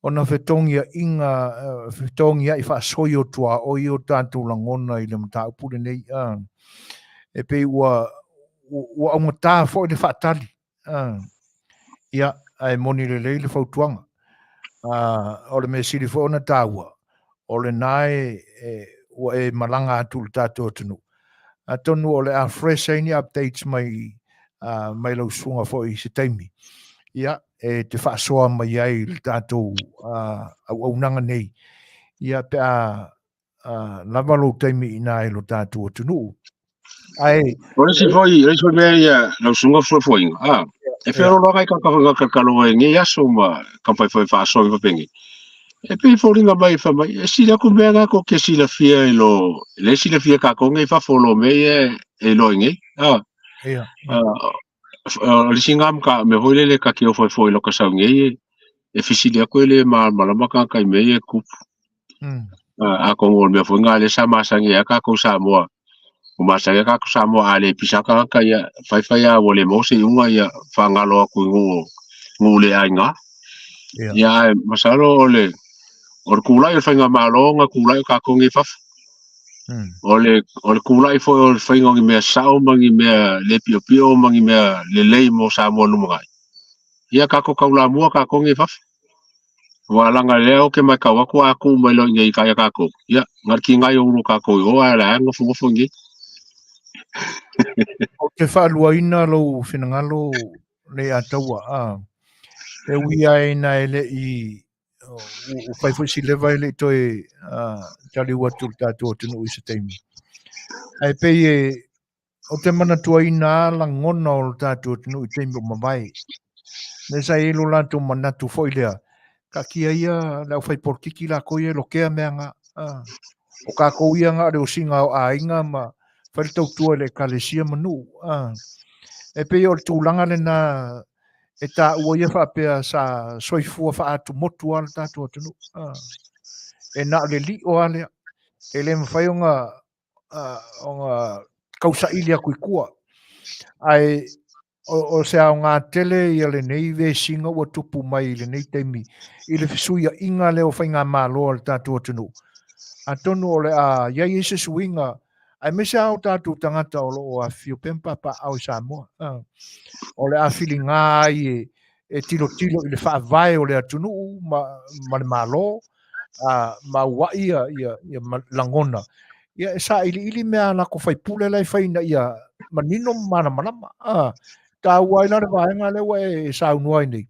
ona fetogiaiga fetogiai faasoi o tuaoi o tatou lagona i le mataupu lenei, a, e pei ua ua augata foi le faatali, a, ia, ae moni lelei le fautuaga. A, o le mea sili foi ona taua, o lena e, e ua e malaga atu i le tatou atunuu. Atonu o le a fresh ai ni updates mai mai lau susuga foi i se taimi, ia, e te faasoa mai ai i le tatou auaunaga nei, ia, pe a lava lou taimi i ina i lo tatou atunuu. Ae O le isi foi, o le isi foi mea ia lau susuga fesoasoaina, a, e feoloolo ai tagata faitaloa i nei aso ma taumafai foi e faasoa faapenei. E pei e foliga mai fai mai, e sili atu mea na tou te silafia i lo, le silafia e tatou nei i fafo o lo mea ia e iloa i nei. A, o le isi na mea foi lele ta te ofo ai foi i lo ka sau nei, e fesili atu e le malamalama tagata i mea ia e tupu. Atonu o le mea foi lena lea sa masani ai tatou Samoa, ua masani ai tatou Samoa a le pisa tagata ia faifai lava ua le maua se iuga ia faagalo atu i nuu nuu le aiga. Ia ae masalo o le o le tulai o le faigamalo na tulai o tatou nei i fafo. O le o le tulai foi o le faiga o ni mea sao ma ni mea le piopio ma ni mea lelei mo Samoa lumanai. Ia tatou taulamua tatou nei i fafo. Aua leaga lea ou te matau atu a tuu mai loa i inei ia tatou, ia, na o le tigai o ulu tatou i o ae o la e nofonofo i inei. Ou te faaluaina lou finagalo Leiataua, a, e ui lava ina e le i, ua fai foi si leva e le i toe taliu atu i le tatou atunuu i se taimi. Ae pei e, Ou te manatuaina lava lagona o lo tatou atunuu i taimi ua mavae. Lea sa i ai lo latou manatu foi lea, taatia ia le aufai polokiki latou ia e lokea mea nga. O tatou ia na o le osiga o aiga ma fai le tautua i le ekalesia ma nuu. E pei o le tulaga lena e taua ia faapea sa soifua faaatumotu lava le tatou atunuu. E na o le lio lava lea. E le mafai ona ona tausaili atu i tua. Ae o se aoga tele ia lenei vesiga ua tupu mai i lenei taimi i le fesuiaiga lea o faigamalo a le tatou atunuu. Atonu o le a i ai se suiga, aemaise lava o tatou tagata o lo o afifio pea ma papaaao i Samoa. O le a filiga ai e tilotilo i le faavae o le atunuu ma le Malo, ma auai ia lagona, ia e sailiili mea a latou faipule la e fai ina ia manino ma malamalama. Taua ai la le vaega lea ua e saunoa ai nei.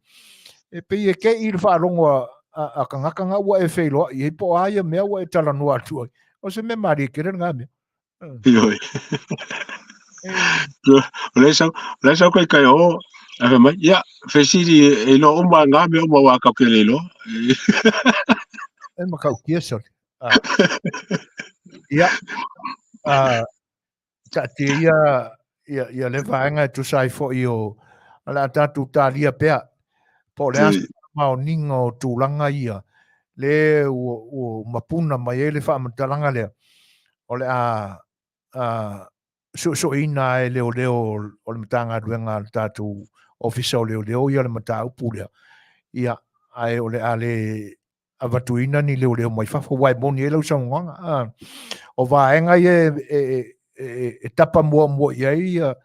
E pei e te i le faalogo a tagata na ua e feiloai ai po o a ia mea ua e talanoa atu ai. O se mea malie tele lena mea. Ioe. O le sau, o le sau kai kai o, a fai mai, ia, fesili e iloa uma ngā mea uma wā kau ke le iloa. E makautia sole. Ah. Ia, ah, taatia ia, ia, ia le vaega e tusa ai foi o, o le a tatou talia pea, po o le a se faamaoniga o tulaga ia, le ua, ua mapuna mai ai le faamatalaga lea, o le a, a suesueina e leoleo o le Matagaluega a le tatou Ofisa o Leoleo ia le mataupu lea, ia, ae o le a le avatuina ni leoleo mai fafo, aua e moni ai lau saunoaga. A, o vaega ia e, e, e, e tapa muamua i ai ia,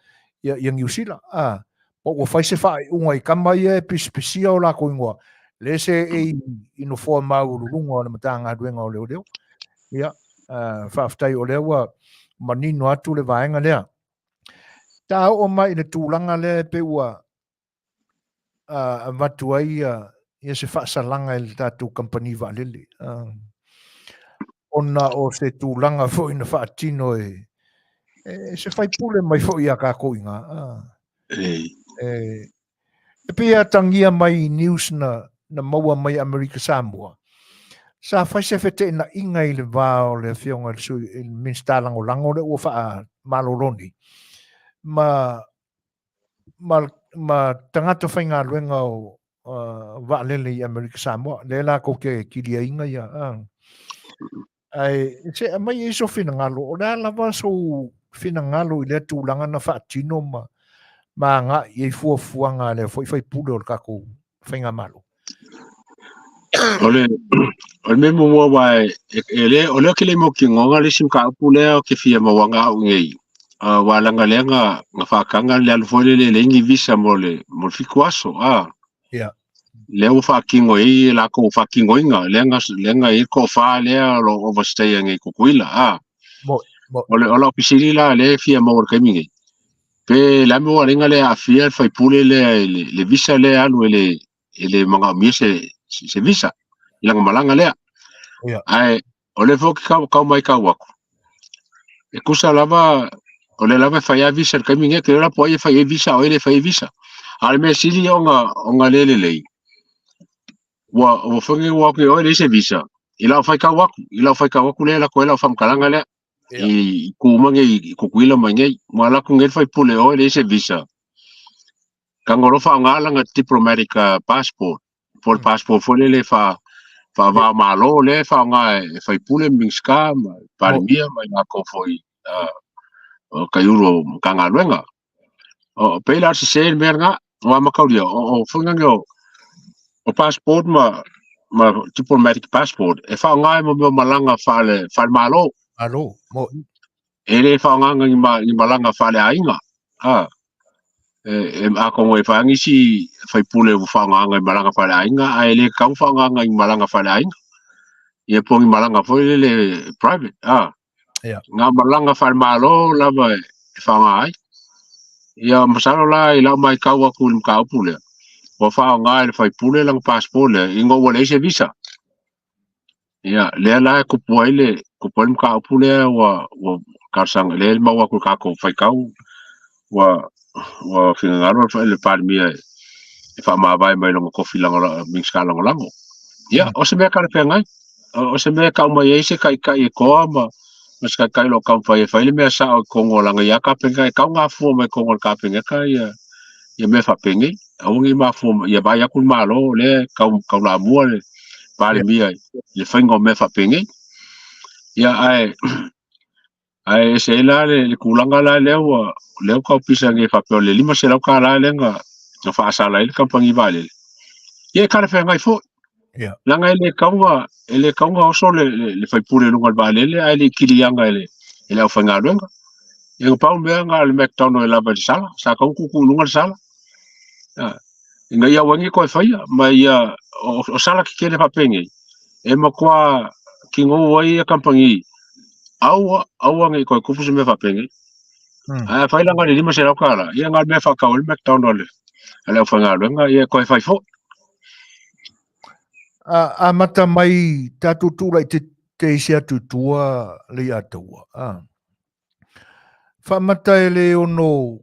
ia, ia Niu Sila. A, po ua fai se faaiuga i kama ia e pisipisia o lakou ingoa, le se e i, i nofoa maualuluga o le Matagaluega o Leoleo. Ia, uh, faafetai o lea ua manino atu le vaega lea. Ta oo mai i le tulaga lea e pei ua avatu ai ia, ia se faasalaga i le tatou kamupani vaalele. Ona o se tulaga foi na faatino e, e se faipule mai foi ia kākou i ngā. E, e pei e atagia mai i news na, na maua mai Amerika Samoa. Sa fai se feteenaiga i le va o le afioga i le, sui, i le Minisita Lagolago lea ua faamalolo nei, ma ma, ma tagata faigaluega o uh, vaalele i Amerika Samoa, lea lakou te kiliaina ia. Uh. Ae se aumai ai so finagalo, o le a lava sou finagalo i lea tulaga na faatino ma, ma agai i ai fuafuaga a lea foi faipule o le tatou faigamalo. O le o le mea muamua aua e, e le o lea ke le mo ki ngonga le sim ka upu lea o ke fia mauanga au ngei. Uh, wa langa lea nga nga whakanga le alu foi le le lengi visa mo le mo le fiku aso a. Yeah. Lea ua whakingo i la ko whakingo inga lea nga lea nga i ko wha lea lo overstay ngai kukuila a. Mo mo O le o la pisili la le fia mo le kaimi ngei. Pe le a mea ua alega lea aafia le faipule lea i le, le visa lea alu e le, e le manaomia se, se visa i lana malaga lea. Yeah. Ae o lea foi ke kau, kau mai kau aku. E kusa lava, o lea lava e fai a visa i le taimi nei, ke le po ai e fai ai visa o ai le fai ai visa. A o le mea sili ona, ona le lelei, ua, ua whange ua aku e oe le se visa, i lau whaikau aku, i lau whaikau aku lea, lako e lau whamkalanga lea. i ku uma nei i Kukuila mai nei. Mua laku nei faipule oe le se visa. Ka ngolo whaonga langa diplomatic passport. Po le passport foi lele fa fa va malo le whaonga e faipule Minista ma Parimia ma i lako foi o kaiuru o Matagaluega. O pei la se se mea nga wa makaulia o o whanganga o o passport ma ma diplomatic passport e whaonga e mo mea malanga whaale whaale malo. Malo, mo. E le whaonga ni ma ni malanga whaale ainga. Ha. E e a kongo e whaangi si whaipule o whaonga i malanga whaale ainga a e le kau whaonga i malanga whaale ainga. Ia po ni malanga foi le private. Ha. Yeah. Ngā malanga whalemālo lava e, e whaonga ai. Ia masalo la i lau mai kau aku i le mataupu lea. Ua whaonga e le faipule lana passport lea, inga ua leai se visa. Ia, lea la e kupu ai le, kupu ai le mataupu lea ua, ua talosaga, lea e maua aku i le tatou faitau, ua, ua finagalo le, le Palemia e, e faamavae mai lona tofi lagolago, Minisita lagolago. Ia, o se mea talafeagai, o se mea e tau mai ai se taitai e toa ma, ma se taitai o lo o taumafai e fai le mea sao i totonu o lana ia Kapeneta, e tau gafua mai totonu o le Kapeneta ia, ia mea faapenei. Aua ne i mafua mai, ia vaai atu le Malo o lea e tau, taulamua le Palemia i le faiga o mea faapenei. Ia, ae, Ae ese ai la le, le tulaga la lea ua lea ua taupisa nei faapea o le $500 lea na, na faasala ai le kamupani vaalele. Ia e talafeagai foi. Yeah. Leaga e le tatau ona e le tatau ona oso le, le, le faipule i luga o le vaalele ae le i kiliaga e le, e le aufaigaluega. Ia na pau mea na o le McDonald e lava i le sala, sa tatau ona tuutuu i luga le sala. Ah, ina ia aua ai ne i toe faia, ma ia o, o sala tetele faapenei, e matua kigou ai ia kamupani, aua, aua ne i toe tupu se mea faapenei. Ae afai la na o le $500, ia na o le mea e faatau ai le McDonald a le aufaigaluega, ia e toe fai foi. A, amata mai tatou tulai te, te isi atu i tua le ia taua. A. Faamata e le ono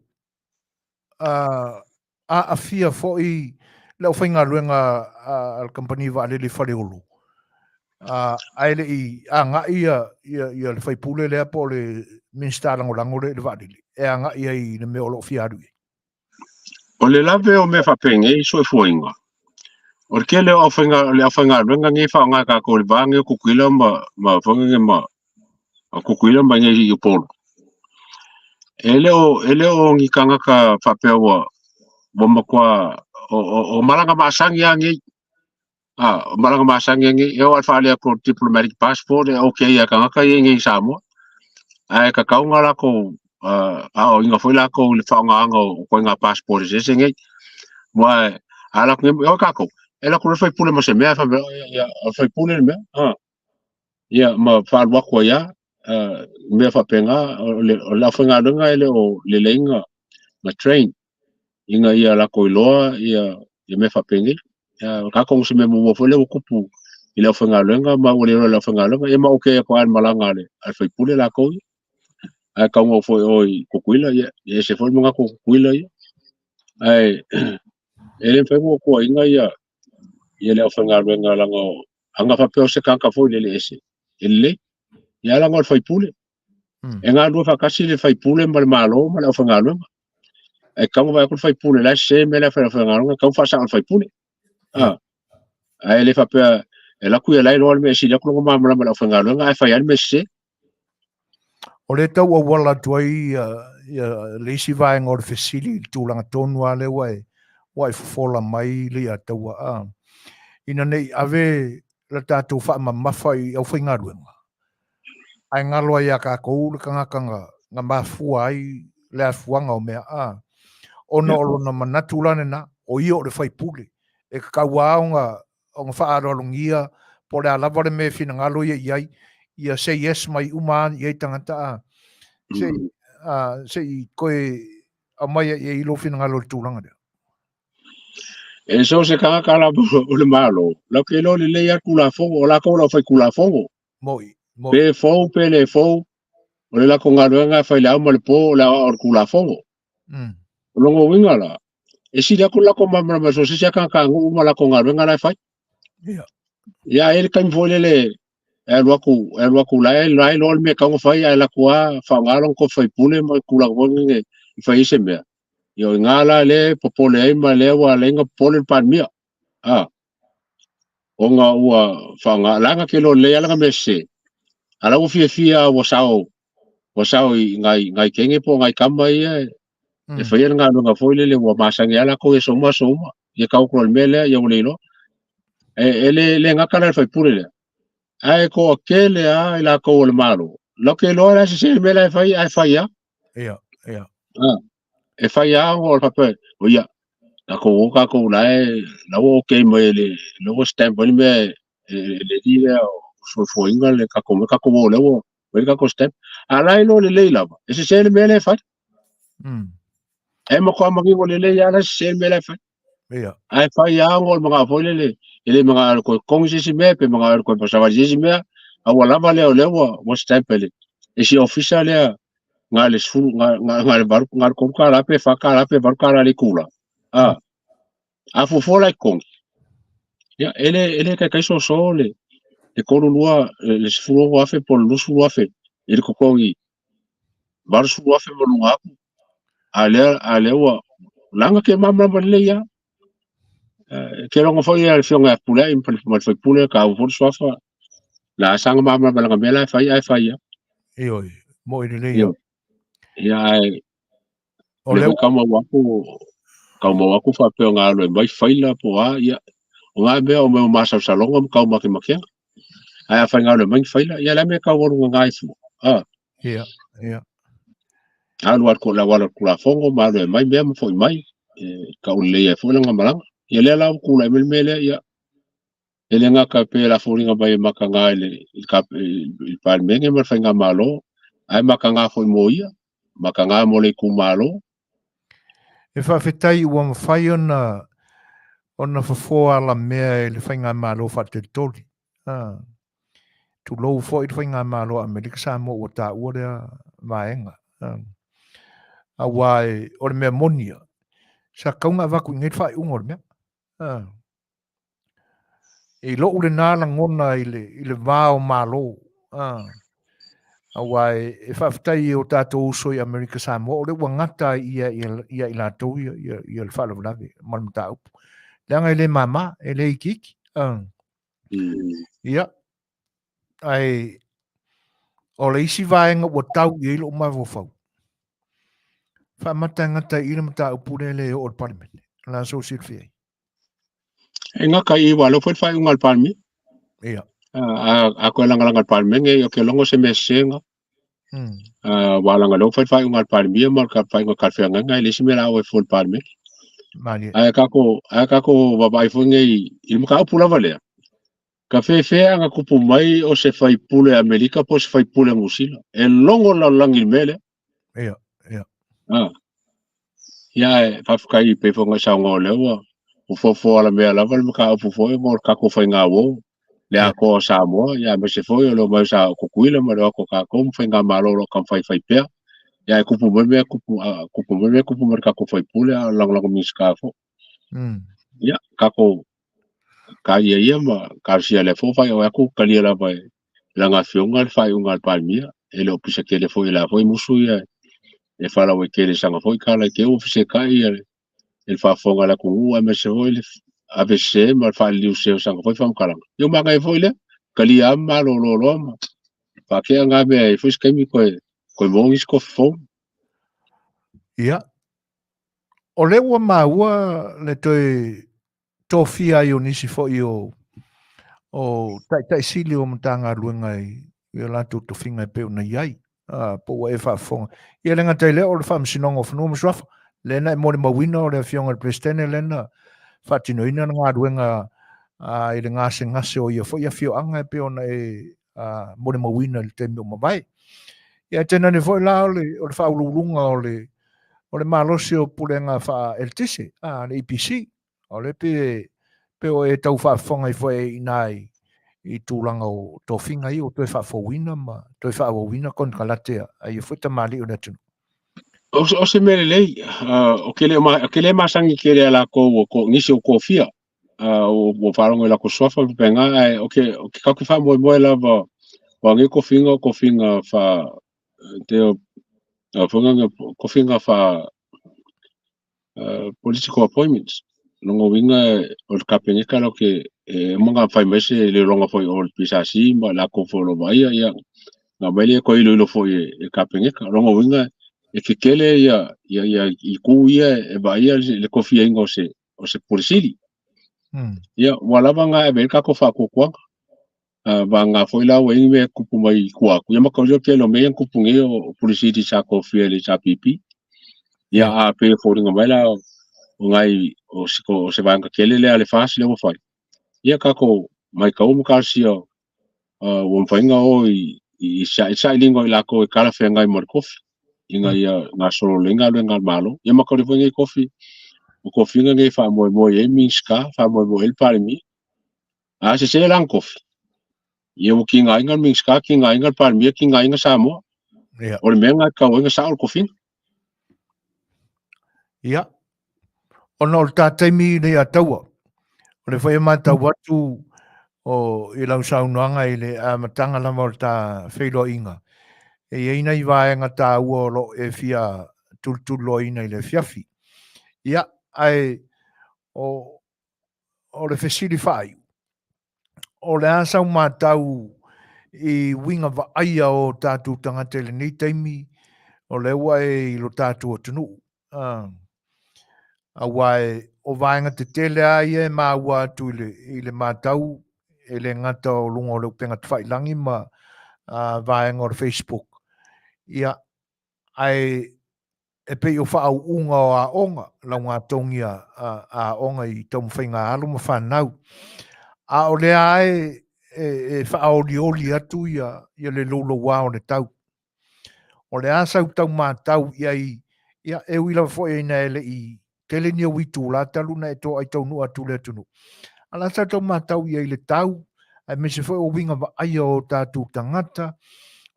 aafia foi le aufaigaluega a le kamupani vaalele i Faleolo, ae le i agai ia le faipule lea po o le Minisita Lagolago lea i le vaalele e agai ai i le mea o lo o fia alu i ai. O le lave o mea faapenei soifuaina, o le tele o le aufaigaluega nei e faaaoga e tatou i le va nei o Tutuila ma foi nei ma Tutuila ma inei i Upolu. E le o ni tagata faapea ua matua o malaga masani lava nei. O malaga masani lava nei. E oo lava i le faaali atu o le diplomatic passport e okay lava e tagata ia i inei i Samoa. Ae tatau ona latou aoaoina foi latou i le faaaogaina o ituaiga passport eseese nei. Aua a alu atu nei, e o tatou, e alu atu loa le faipule ma se mea, fai mai, ia, o le faipule le mea. Ia, ma faalu atu ai lava, mea faapena, o le aufaigaluega e le o lelei na train ina ia latou iloa ia mea faapenei. O tatou o se mea muamua foi lea ua tupu i le aufaigaluega ma ua le iloa e le aufaigaluega. Ia ma okay atu lava i le malaga a le faipule latou ia. Ae taunuu foi i o i Tutuila, ia e ese foi le manatu o Tutuila ia. Ae e le mafai ona tuuaiina ia le aufaigaluega leaga ana faapea o se tagata foi lele ese, e lelei. Ia leaga o le faipule. E galulue faatasi le faipule ma le Malo ma le aufaigaluega. Ae tatau ona vaai atu le faipule la e sese mea la e fai e le aufaigaluega, e tatau ona faasao e le faipule. Ae le faapea e alu atu ia la e iloa le mea e sili atu lona malamalama i le aufaigaluega ae fai lava le mea sese. O lea e tau auala atu ai ia le isi vaega o le fesili i le tulaga tonu lava lea ua e ua e fofola mai Leiataua, ina ne i ave le tatou faamamafa i aufaigaluega, ae galo ai ia tatou le tagata na mafua ai le afuaga o mea, ona o lona manatu la lena, o ia o le faipule, e tatau lava ona faaaloalogia po o le a lava le mea e finagalo ia i ai, ia say yes mai uma lava i ai tagata, se i toe aumai i ai lou finagalo i le tulaga lea. E so o se tagata lava o le Malo, latou te iloa lelei lava le Tulafono, o latou o le aufaitulafono. Moi, moi. Pe fou pe le fou, o le latou galuega e fai i le ao ma le po, o le aoao o le Tulafono. O lona uiga la, e sili atu le latou malamalama i so o se isi lava tagata nuu ma latou galuega la e fai. Ia, e i ai le taimi foi lele e alu atu, e alu atu la e la e iloa le mea e tatau ona fai, ae alu atu lava faaaoga lona tofi faipule ma tulaga foi lele e fai ai se mea. Ia o i ina la lea e popole ai ma lea ua ala ai ona popole le Palemia. Ona ua faaaoga, leaga ke iloa lelei lava lana mea sese, a o la ua fiafia ua sao, ua sao i nai teine po o nai tama ia e faia le galuega foi lele ua masani lava latou i aso uma aso uma. Ia tau atu loa i le mea lea, ia ua le iloa. E le gata la i le faipule lea, ae toatele lava i latou o le Malo, latou te iloa la e sese le mea la e fai, ae fai lava. Ia, ia. E fai lava ona o le faapea, o ia, tatou o tatou la e, la ua okay mai e le, la ua stamp ai le mea e le alii lea o soifuaina le tatou mea, tatou o lea ua fai le tatou stamp. A la e iloa lelei lava, e sese le mea lea e fai. E matua manino lelei lava la e sese le mea la e fai. Ia. Ae fai lava ona o le manao foi lele, e le manao e toe totogi se isi mea, pe manao e toe savali se isi mea, a ua lava lea o lea ua stamp e le isi ofisa lea na le sefulu, na le valu, na le $3 pe $4 pe $8 le itula. A fuafua la i totogi, ia, e le taitai soso le tolu lua, le $16,000 po o le $20,000 i le totogi $80,000 ma luga atu. A lea ua leaga ke malamalama lelei lava. Ke logo foi le afioga ia Fepuleai ma le faipule ka foi le suafa. La saga malamalama langa mea la e fai ae fai lava. Ioe, mo'i lelei lava. Ia ae o le tau maua atu, tau maua atu faapea ona alu e mai faila po o a, ia, o ngā mea o mea o masalosaloga ma taumakemakega. Ae afai na alu e mai ni faila, ia le a mea e tau alu gaga ai fua. Ia, ia. Alu atu le auala o le Tulafono ma alu e aumai mea ma foi mai, e tau lelei ai foi lana malaga. Ia lea la ua tulai mai le mea lea, ia, e le gata pei o le a foliga mai e mataga i le, i le Palemene ma le Faigamalo, ae mataga foi mo ia, mataga mo le itumalo. E faafetai ua mafai ona fofoa alamea e le Faigamalo faatolikoli. Tulou foi le Faigamalo a Amerika Samoa ua taua lea vaega. Auā e, o le mea moni ia, sa tatau ona avatu i inei le faaiuga o le mea. I lou lena lagona i le, i le va o Malo, auā e, e faafetai i o tatou uso i Amerika Samoa, o lea ua gata ai ia, ia, ia i latou ia, ia, ia le faalavelave ma le mataupu. Leaga e le mama, e le itiiti. Ia, ae o le isi vaega ua tau i ai lou mafaufau, faamata e gata i i le mataupu lea e le oo i le Palemene. O le a sou silafia ai? E gata i ua lea foi le faaiuga a le Palemia. Ia. A, a koe lagalaga le Palemene, ia ke logo se mea sesega. Ua laga lea foi le faaiuga a le Palemia ma le faaiuga talafeagaiga, e le isi mea la o e fua le Palemene. Malie. Ae kako, ae kako vaavaai foi nei i le mataupu lava lea, ka fefe ana kupu mai o se faipule Amerika po o se faipule Niu Sila. E logo le lalolagi i le mea lea. Ia, ia. Ah. Ia, e faafetai pei foi ona e saunoa o lea ua ua foafoa la mea lava le mataupu foi mo le tatou faigauo le atoa o Samoa, ia aemaise foi o le omai o sa Tutuila ma le o atu o tatou ma faigamalo o lo o taumafai fai pea. Ia e tupu mai mea tupu, tupu mai mea tupu mai le tatou faipule a o le lagolago Minisita foi. Ia, tatou talia ia ma talosia lea foi faaiu atu talia lava e lana afioga le faaiuga a le Palemia. E le o pisa tele foi e la foi musu ia e faalauaitele i sana foi tala i te i ua fesetai ia le le faafofoga a le atunuu aemaise foi le avesese ma le faaliliu sese o sana foi faamatalaga. Ia ua manaia foi lea, talia lava ma malolo loa ma faatea na mea e foi se taimi toe toe maua nisi tofi fou. Ia, o lea ua maua le toe tofia ai o nisi foi o o taitai sili o Matagaluega i i o latou tofiga e pei ona i ai, po ua e faafofoga. Ia le gata i lea o le Faamasinoga o Fanua ma Suafa, lea na e molimauina o le Afioga i le Peresetene lea na faatinoina le galuega i le gasegase o ia foi afioaga e pei ona e molimauina i le taimi ua mavae. Ia e tainane foi la o le, o le faauluuluga o le, o le malosi o Pulega Faa-Eletise, le EPC. O lea pe, pe o e tau faafofoga ai foi i ina i, i tulaga o tofiga ia ua toe faafouina ma toe faaauauina konekarate a ia foi tamalii o le atunuu. O, o se mea lelei, o ke le, o ke le masani tele a lakou o ko, nisi o kofia, o, ua faalogo i lako suafa ma faapena, ae o ke, o ke tatou faamoemoe lava, o a nei kofiga o kofiga fa, te o, o, kofiga fa, political appointments. Lona uiga o le Kapeneta la ke e uma ona fai mai se iloiloga foi o le PSC ma latou foi o lo o vaaia, ia na aumai lea toe iloilo foi e le Kapeneta. Lona uiga e tetele ia ia ia itu ia e vaaia le tofiaina o se o se Pule Sili. Ia ua lava na ave ai le tatou faatuatuaga. Vagana foi la ua i ai ni mea e tupu mai i tua atu. Ia mataulia o le tele o mea ia na tupu nei o Pule Sili sa tofia e le HRPP. Ia a pei e foliga mai la o nai o se, o se vaega tele lea a le FAST lea ua fai. Ia tatou matau ma talosia ua mafai ona o i, i, i sailiga o i latou e talafeagai mo le tofi ina ia gasolo lelei galuega a le Malo. Ia mataulia foi nei tofi, o tofiga nei e faamoemoe i ai Minisita, faamoemoe i ai le Palemia. A sese la ana tofi, ia ua tigaina le Minisita, tigaina le Palemia, tigaina Samoa. Ia. O le mea lena e tatau ai ona sao le tofiga. Ia. Ona o le ta taimi nei a taua, o le foi e matau atu o i lau saunoaga i le amataga lava o le ta feiloaiga, e i ai nai vaega taua o lo o e fia tulituliloaina i le afiafi. Ia, ae o, o le fesili faaiu, o le a sau matau i uiga vaaia o tatou tagata i lenei taimi, o lea ua e i lo tatou atunuu. Aua e, o vaega tetele lava ia e maua atu i le, i le matau, e le gata o luga o le upega tafailagi ma vaega o le Facebook. Ia, ae e pei o faauuga o aoga, laugatogi a aoga i taumafaiga a alo ma fanau. A o lea lava e, e, e faaolioli atu ia, ia le louloua o le tau. O le a sau tau matau i ai, ia, e ui lava foi ina e le i tele ni ou itula talu ona e toai taunuu atu i le atunuu. A o le a sau tau matau i ai i le tau, aemaise foi o uiga vaaia o tatou tagata,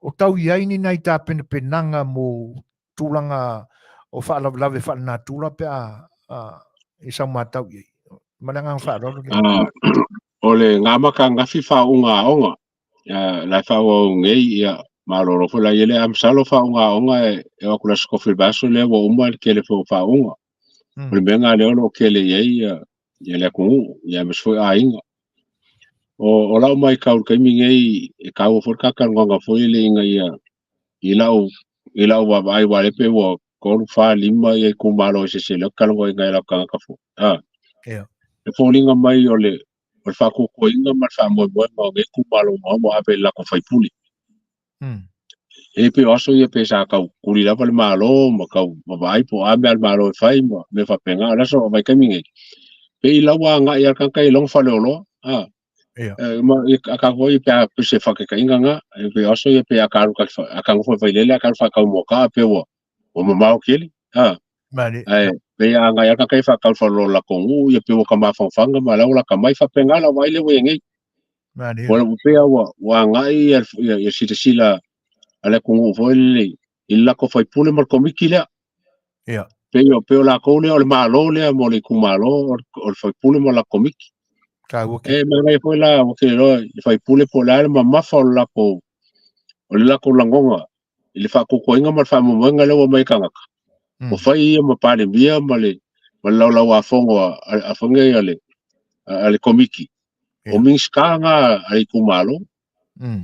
o tau i ai ni nai tapenapenaga mo tulaga o faalavelave faalenatura pe a i sau matau i ai. Ma le agaga faaaloalo le. O le gamaka ananafi faauuga aoga, la e faaauau nei, ia, malolo foi la i ele, a masalo faauuga aoga e o atu le aso tofi o le vaiaso lea ua uma le tele foi o faauuga. O le mea lena lea o lo o tele i ai ia le atunuu, ia aemaise foi aiga. O lau matau i le taimi nei, e taua foi le ta talanoaga foi lele ina ia i lau vaavaai, aua o lea pei ua 3, 4, 5 ia itumalo eseese lea ou te talanoaina ai lau tagata foi. E foliga mai o le faatuatuaina ma le faamoemoega o nei itumalo uma ua ave i le latou faipule. E pei o aso ia pe sa tau tuli lava le Malo ma tau vaavaai po o a mea a le Malo e fai ma mea faapena. O le aso o vaitaimi nei, pei la ua agai lava le tagata i lona faleoloa. Ma a tatou ia pe a pei se faataitaiga lena, e pei o aso ia pe a ta alu a ta nofo i Vailele a ta alu faatau moa pe ua mamao tele. Ae pei a agai lava le tagata e faatau i le faleoloa o le latou nuu, ia pei ua ta mafaufauga ma la ua lata mai. Faapena lau vaai lea ua i ai nei. Ua pei ua agai ia silasila a le atunuu foi lele i le latou faipule ma le komiti lea. Pei o pei o latou lea o le Malo lea mo le itumalo, o le faipule ma le latou komiti. E manaia foi la ua tele loa i le faipule po o le a le mamafa o le latou lagona i le faatuatuaina ma le faamoemoega lea ua aumai e tagata. Ua fai ia ma Palemia ma le laulauafono a foi nei a le komiti. O Minisita na a le itumalo.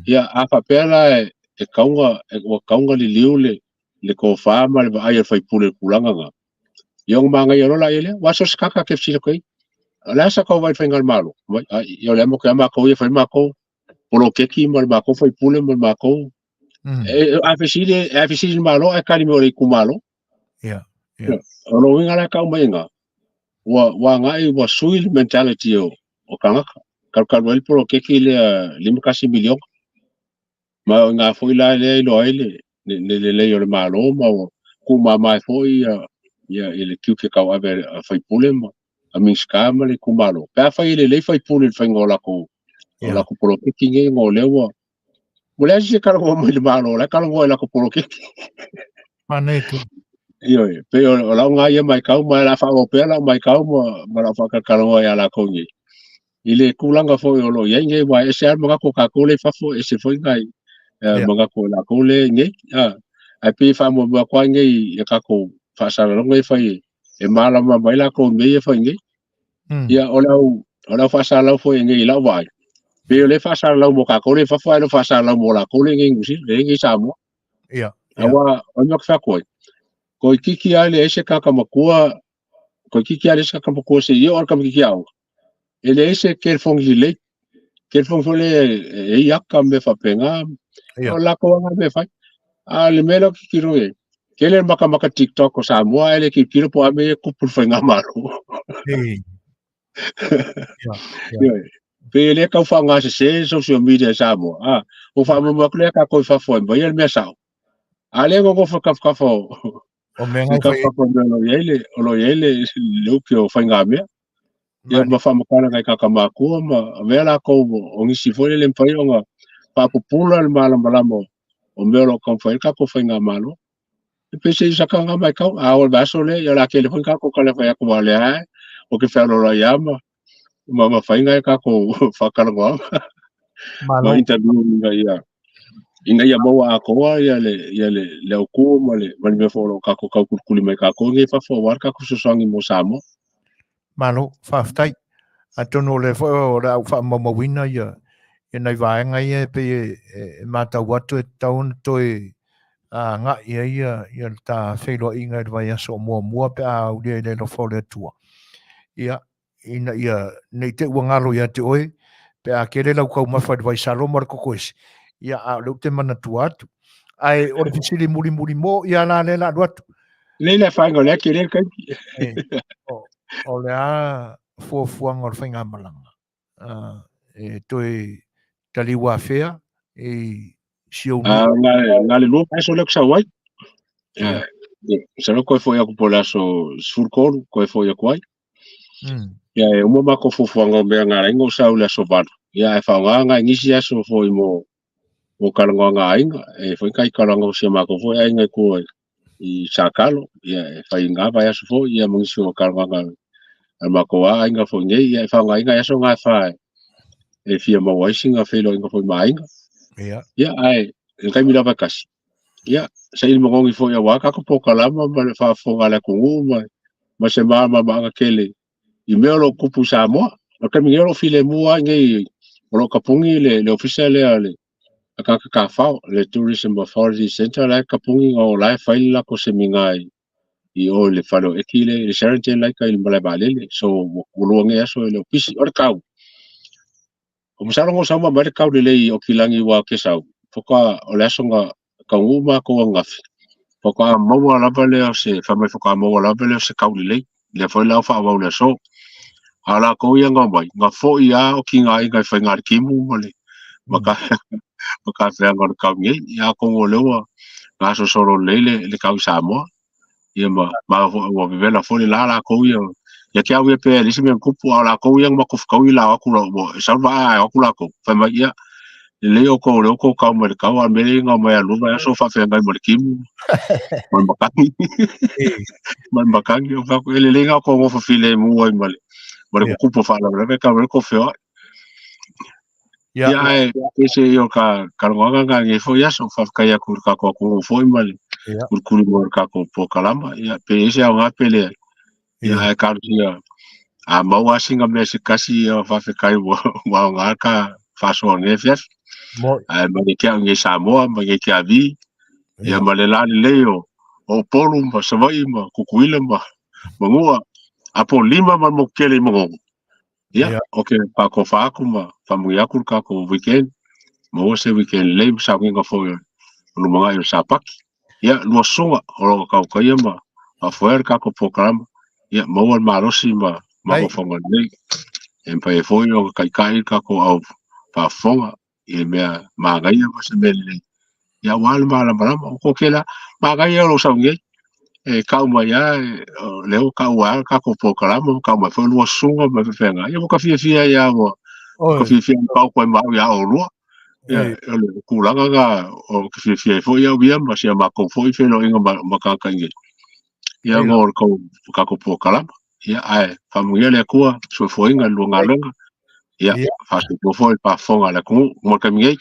Ia, a faapea la e tauga, ua tauga liliu le tofa ma le vaai a le faipule i le tulaga lena, ia ona manaia loa laia lea. Aua so o se tagata e te fesili atu ai, o le a sa tau vaai i le faigamalo? Ia o lea a matou ia fai le matou poloketi ma le matou faipule ma le matou. A fesili, a fesili le Malo ae tali mai o le itumalo. Ia. O lona uiga la e tau mai i ina, ua agai, ua sui le mentality o tagata. Talu ai le poloketi lea $51 miliona. Ma o i ina foi la lea e iloa ai le lelei o le Malo ma ua tuumama ai foi ia i le tiute tauave a faipule ma a Minisita ma le itumalo. Pe afai e lelei faipule i le faiga o latou poloketi nei, ona o lea ua leai se talanoa mai le Malo, o la e talanoa i latou poloketi. Manaia tele. Ioe, pei o lau lena ia matau, ma o le a faaauau pea lau matau ma lau faatalatalanoa ia latou nei, i le tulaga foi o lo o i ai nei, aua e ese lava le manatu o tatou lea i fafo, ese foi nai manatu o latou lea i nei. Ae pei e faamoemoe atu lava nei i a tatou faasalalauga ia e fai e malamalama ai latou i mea ia e fai nei. Ia, o le au faasalalau foi nei i lau vaai, pei o lea e faasalalau mo tatou lea i fafo, ae le o faasalalau mo latou lea i Niu Sila, lea i Samoa. Aua, o le mea ou te fai atu ai, toeitiiti lava leai se tagata matua, toeitiiti lava leai se tagata matua se i oo lava i le tamaitiiti aoga, e leai se telefoni lelei. Telefoni foi lea e i aka ma mea faapena. O latou lava mea e fai. A o le mea lea ou te tilotilo i ai, tele le makamaka TikTok o Samoa ae le tilotilo po o a mea ia e tupu i le faigamalo. Pei e le tau faaaogasese social media i Samoa. A, ua faamoemoe atu lea tatou i fafo e aumai le mea sao. A lea e nonofo i tafatafa o O mea ngau fai. O mea o lo o i ai le uki o faigamea. Ia ma faamatalaga i tagata matua ma avea latou o nisi foi lele e mafai ona faapupula le malamalama o mea o lo o taumafai ai le tatou faigamalo. E pei se i saka ngā mai kau, a o le vaiaso lea, ia o le a tele foi ni tatou tala e fai atu aua o lea lava ou te fealoaloai lava ma fai nai tatou faatalanoaga ma interview ina ia maua atoa ia le autu ma le mea foi o lo o tatou taukulikuli mai tatou nei i fafo aua le tatou fesoasoani mo Samoa. Malo, faafetai. Atonu o lea foi o le a ou faamaumauina ia nai vaega ia e pei e matau atu e tatau ona toe agai ai ia le ta feiloaiga i le vaiaso o muamua pe a aulia i le alofa o le Atua. Ia, ina ia ne i te i ua galo ia te oe pe a tele lau taumafa i le vaisalo ma le kokoesi, ia a o lea ou te manatua atu. Ae o le fesili mulimuli mo ia la lea la alu atu. Lei le afaina o lea tele le taimi. O le a fuafuaga o le faigamalaga e toe taliu afea i si ou nuu? Na le lua vaiaso lea ou te sau ai. Masalo koe foi atu po o le aso 13 koe foi atu ai. Ia e uma matou fuafuaga o mea na ala ai ona ou sau i le aso 8. Ia ae faaaoga nai nisi aso foi mo talanoaga a aiga. E foi kai talanoa o si a matou foi aiga i tua. i Sakalo, ia e fai ngā vai aso foi, ia ma nisi o kalongaga a makou a aiga foi nei, ia e faaaogaina ai aso na e fa e fia maua ai sina feiloaiga foi ma aiga. Ia. Ia, ae i le taimi lava e tasi, ia, saili manogi foi auā tatou polokalama ma le faafofoga a le atunuu ma ma se malamalamaaga tele i mea o lo o tupu i Samoa. O le taimi nei o lo o filemu lava i inei o lo o tapuni le le ofisa lea a le a tagata tafao, le Tourism Authority Centre la e tapuni na o la e fai le latou semina i i o i le fale o Eki le, le Sheraton la i tai i le malae vaalele. So, ua lua nei aso e le o pisi. O le kau, o masalo na ou sauma mai le kau lelei i Okilagi aua ou te sau, faatoa o le aso na taunuu matou ananafi, faatoa maua lava lea o se, fai mai faatoa maua lava lea o se kau lelei. Lea foi la ua faaauau i le aso. A o latou ia na omai, na foi lava okiga aiga i faiga le timu ma le ma ka ma ka feaga o le kau nei. Ia atonu o lea ua gasolosolo lelei le, le kau i Samoa. Ia ma, ma ua vevela foi le la latou ia. Ia te au ia pe le isi mea na tupu, a o latou ia na matou fetaui la o atu la, ua e sau le vaa ae o atu latou. Fai mai, ia, lelei outou o lea ua outou kau mai le kau, a o le mea lea na omai a lua vaiaso o faafeagai ma le timu, ma le matagi. Ma le matagi. Ou fai atu, e lelei na outou nofo filemu ai ma le, ma le kukupu o faalavelave talu ai le tou feoai. Ia, Ia, ae pese ia o ka, ka logoaga nga nei foi aso, faafetai atu i le tatou atunuu foi ma le kulikuli mai o le tatou polokalama. Ia, pe i ai se aoga pe leai. Ia, ae talosia, a maua lava sina mea se tasi, ia faafetai ua, ua aoga ka faasoa o lenei afiafi. Moi. Ae mai nei te au i nei Samoa, mai nei te avi, ia ma le la lelei o, o Upolu ma Savaii ma Tutuila ma Manua, Apolima ma le motu tele i Manono. Ia, Ia. ok, faatofa atu ma faamanuia atu le tatou weekend. Maua se weekend lelei ma sauniga foi o le lumanai o le Sapati. Ia, lua susuga o lo o tautaia ma faafoea le tatou polokalama. Ia, maua le malosi ma mafaufauga lelei. E mafai ai foi ona taitai le tatou au faafofoga i le mea manaia ma se mea lelei. Ia, aua le malamalama. O ko kela, manaia o lou sau nei. E kau mai lava, o lea ua taua lava le tatou polokalama, ua tau mai foi lua susuga ma faapena. Ia ua ta fiafia ai lava, ua ta fiafia e paoko ai ma au ia oulua. Ia, o le tulaga lena o te fiafia ai foi au ia ma si a matou foi feiloaiga ma tagata i inei. Ia, ona o le tatou polokalama. Ia, ae faamanuia le Atua, soifuaina i le lua galuega. Ia, faasoifua foi le faafofoga a le atunuu mo le taimi nei.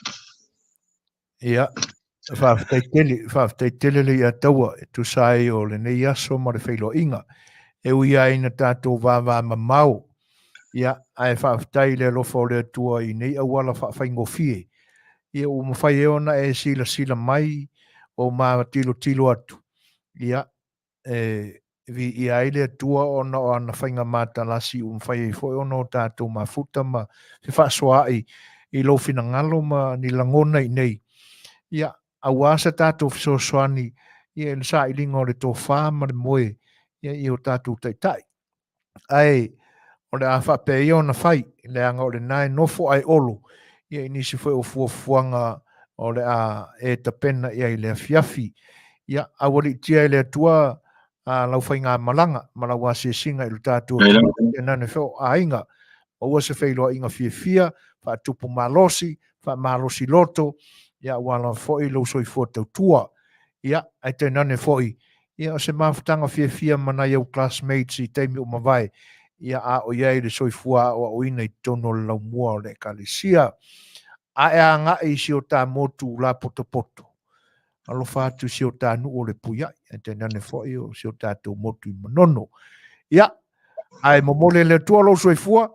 Ia, faafetai tele, faafetai tele le Iataua e tusa ai o lenei aso ma le feiloaiga. E ui ai ina tatou vavamamao, ia, ae faafetai i le alofa o le Atua i nei auala faafaigofie. Ia, ua mafai ai ona e silasila mai, ua matilotilo atu, ia, e viia ai le Atua ona o ana faiga matalasi ua mafai ai foi ona o tatou mafuta ma fefaasoaai i lou finagalo ma ni lagona i nei. Ia, auā sa tatou fesoasoani ia i le sailiga o le tofa ma le moe ia i o tatou taitai. Ae o le a faapea ia ona fai, leaga o lena e nofo ae olo ia i nisi foi o fuafuaga o le a e tapena i ai i le afiafi. Ia, aualiitia e le Atua a lau faigamalaga ma lau asiasiga i lo tatou atunuu, tainane foi o aiga. Maua se feiloaiga fiafia, faatupu malosi, faamalosi loto, ia aua lava foi lou soifua tautua. Ia, ae tainane foi, ia o se mafutaga fiafia ma nai au classmates i taimi ua mavae, ia a o i ai le soifua aoaoina i totonu o le laumua o le Ekalesia. Ae agai i si o ta motu lapotopoto. Alofa atu i si o ta nuu o Lepuiai, ae tainane foi o si o tatou motu i Manono. Ia, ae momoli e le Atua lou soifua,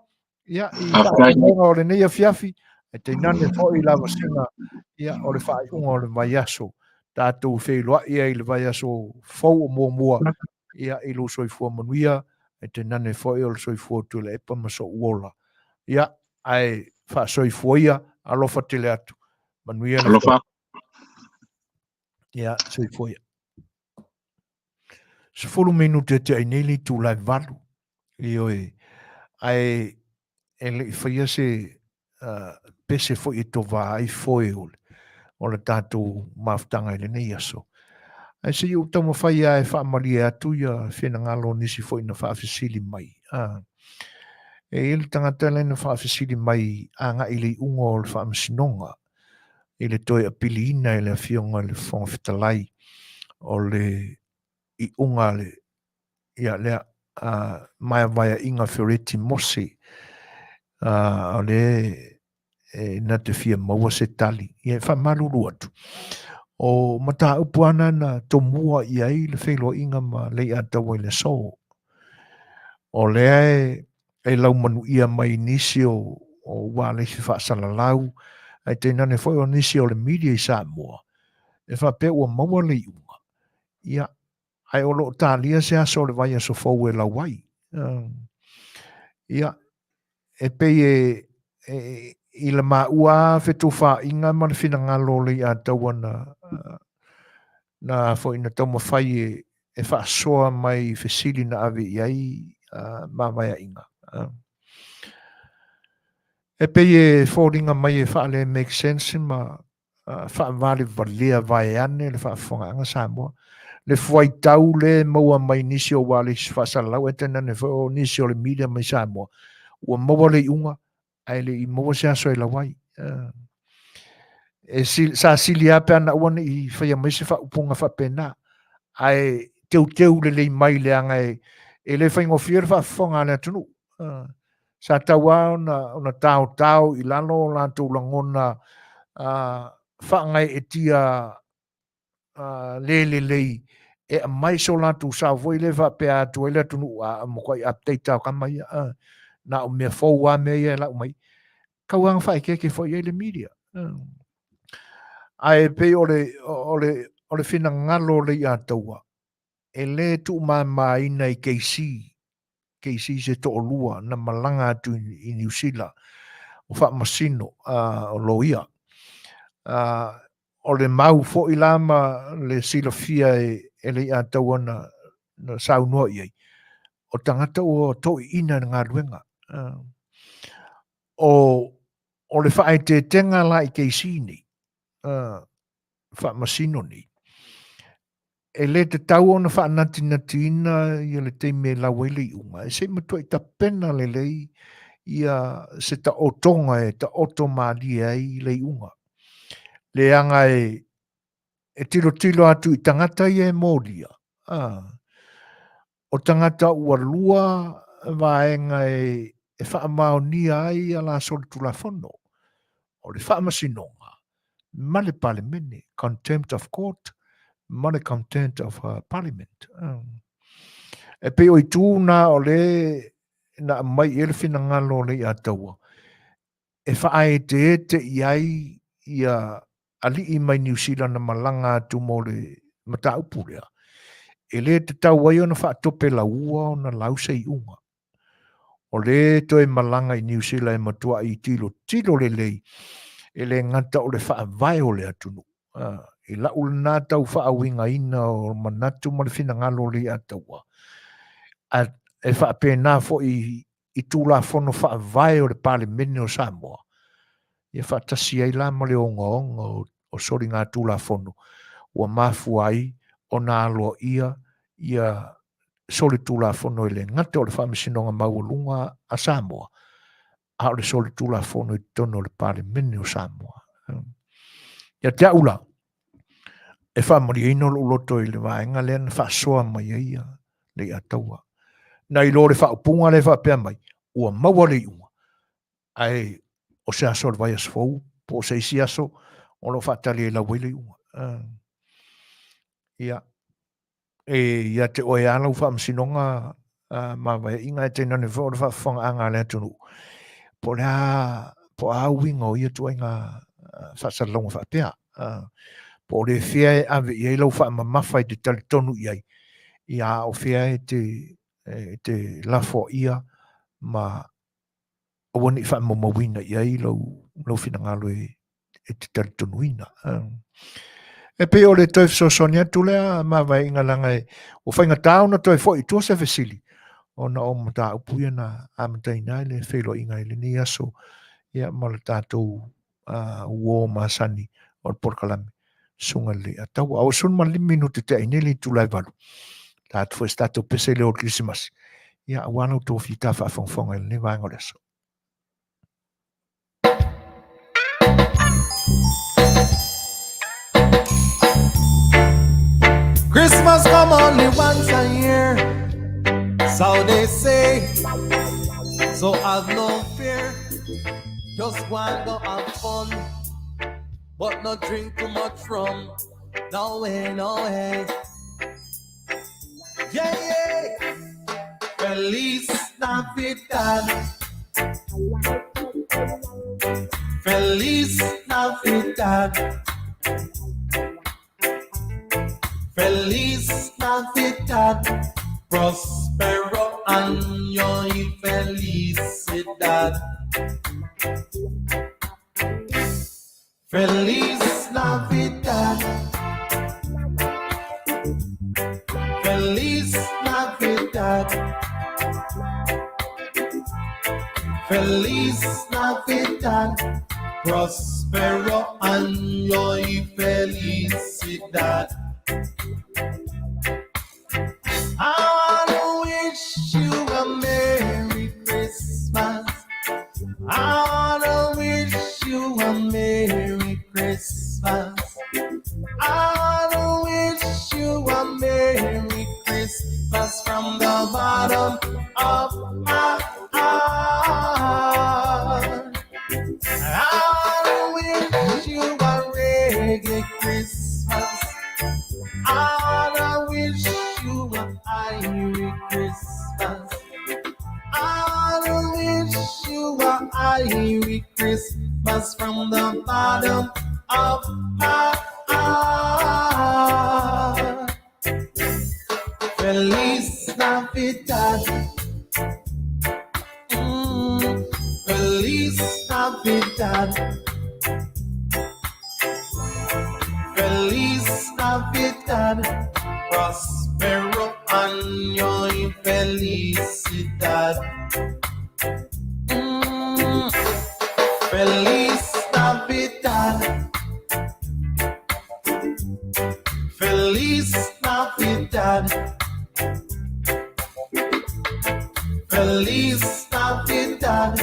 ia, i faatinoga o lenei afiafi, ae tainane foi i lavasiga, ia, o le faaiuga o le vaiaso. Tatou feiloai ai i le vaiaso fou o muamua, ia, i lou soifua manuia, ae tainane foi o le soifua o Tuilaepa ma sou ola. Ia, ae faasoifua ia, alofa tele atu. Manuia le Alofa. Ia, soifua ia. 10 minute e te ai nei le itula e 8. Ioe. Ae e le i faia se pese foi e tovā ai foe o le, o le tatou mafutaga i lenei aso. Ae se i ou taumafai lava e faamalie atu ia finagalo o nisi foi na faafesili mai. E i ai le tagata lea na faafesili mai agai i le iuga o le faamasinoga i le toe apiliina e le Afioga i le Fofoga Fetalai o le iuga a le ia lea maevaeaiga Fereti Mose, o lea e na te fia maua se tali. Ia e faamalulu atu, o mataupu lava na na tomua i ai le feiloaiga ma Leiataua i le aso. O lea e laumanuia mai nisi o ualesi faasalalau, ae tainane foi o nisi o le media i Samoa, e faapea ua maua le iuga, ia, ae o lo o talia se aso o le vaiaso fou e lau ai. Ia, e pei e i le maua fetufaaiga ma le finagalo o Leiataua na na foi na taumafai e faasoa mai fesili na ave i ai mavaeaiga. E pei e foliga mai e faale make sense ma faavalevalea vaeane le faafofogaaga Samoa. Le fuaitau le maua mai nisi o ualesi faasalalau ae tainane foi o nisi o le media mai Samoa, ua maua le iuga ae le i maua se aso e lau ai. E sa sili lava pe ana aua ne i faia mai se faaupuga faapena, ae teuteu lelei mai leaga e le faigofie le faafofoga a le atunuu. Sa tau lava ona taotao i lalo o latou lagona faagaeetia le lelei e aumai so latou sao foi lea faapea atu ai le atunuu, a matuai update lava o tama ia, na o mea fou lava mea ia e lau mai. Tau lava faaeteete foi i ai le media. Ae pei o le finagalo o Leiataua, e le tuumamaina i KC, KC se toalua na malaga atu i Niu Sila, o faamasino, o loia. O le mau foi la ma le silafia e Leiataua na saunoa i ai, o tagata ua toiina i le galuega. O le faaeteetega la i KC nei, faamasino nei, e le tatau ona faanatinatiina ia le taimi e lau ai le iuga, e se i matuai tapena lelei ia se taotoga e taoto malie ai le iuga. Leaga e tilotilo atu i tagata ia e molia, o tagata ua lua vaega e faamaonia ai a la solitulafono, o le faamasinoga ma le Palemene, contempt of court ma le contempt of parliament. E pei o itu na o le na aumai i ai le finagalo o Leiataua e faaeteete i ai ia alii mai Niu Sila na malaga atu mo le mataupu lea, e le tatau ai ona faatope laua ona lau se iuga. O le toe malaga i Niu Sila e matuai tilotilo lelei e le gata o le faavae o le atunuu. I lau lena tau faauigaina o manatu ma le finagalo o Leiataua, a e faapena foi i Tulafono Faavae o le Palemene o Samoa, ia faatasi ai la ma le ogaoga o soligatulafono ua mafua ai ona aloaia ia solitulafono e le gata o le Faamasinoga Maualuga a Samoa, a o le solitulafono i totonu o le Palemene o Samoa. Ia te au la, e faamalieina lou loto i le vaega lea na faasoa mai ai ia Leiataua. Nai lo le faaupuga lea faapea mai, ua maua le iuga, ae o se aso o le vaiaso fou, po o se isi aso o lo o faatali e lau ai le iuga. Ia, e ia te oe lava lau faamasinoga mavaeaiga ae tainane foi o le faafofogaaga a le atunuu, po o le a, po o a uiga o ia ituaiga faasalalauga faapea, po o le fea e ave i ai lau faamamafa e te talitonu i ai, ia a o fea e te lafoaia ma aua ne i faamaumauina i ai lau finagalo e te talitonuina. E pei o le toe fesoasoani atu lea mavaeaiga leaga ua faigata ona toe foi i tua se fesili ona o mataupu ia na amataina ai le feiloaiga i lenei aso ia ma le tatou uo masani o le polokalame Susuga i le Leiataua. A ua 15 minute tea i nei le itula e 8. Ta atu foi se tatou pese i le o le Kerisimasi. Ia, aua la outou fita faafogafoga i lenei vaega o le aso. Christmas come only once a year, so they say. So I've no fear, just go and go have fun, but not drink too much rum. No way, no way. Yeah, yeah. Feliz Navidad. Feliz Navidad. Feliz Navidad. Prospero año y felicidad. Feliz Navidad. Feliz Navidad. Feliz Navidad. Prospero año y felicidad. I wanna wish you a Merry Christmas. I wanna wish you a Merry Christmas. I wanna wish you a Merry Christmas from the bottom of my heart. I wanna wish you a reggae Christmas. I wanna wish you a Irish Christmas. I wanna wish you a Irish Christmas from the bottom of my heart. Feliz Navidad. Feliz Navidad. Feliz Navidad. Prospero año y felicidad. Feliz Navidad. Feliz Navidad. Feliz Navidad.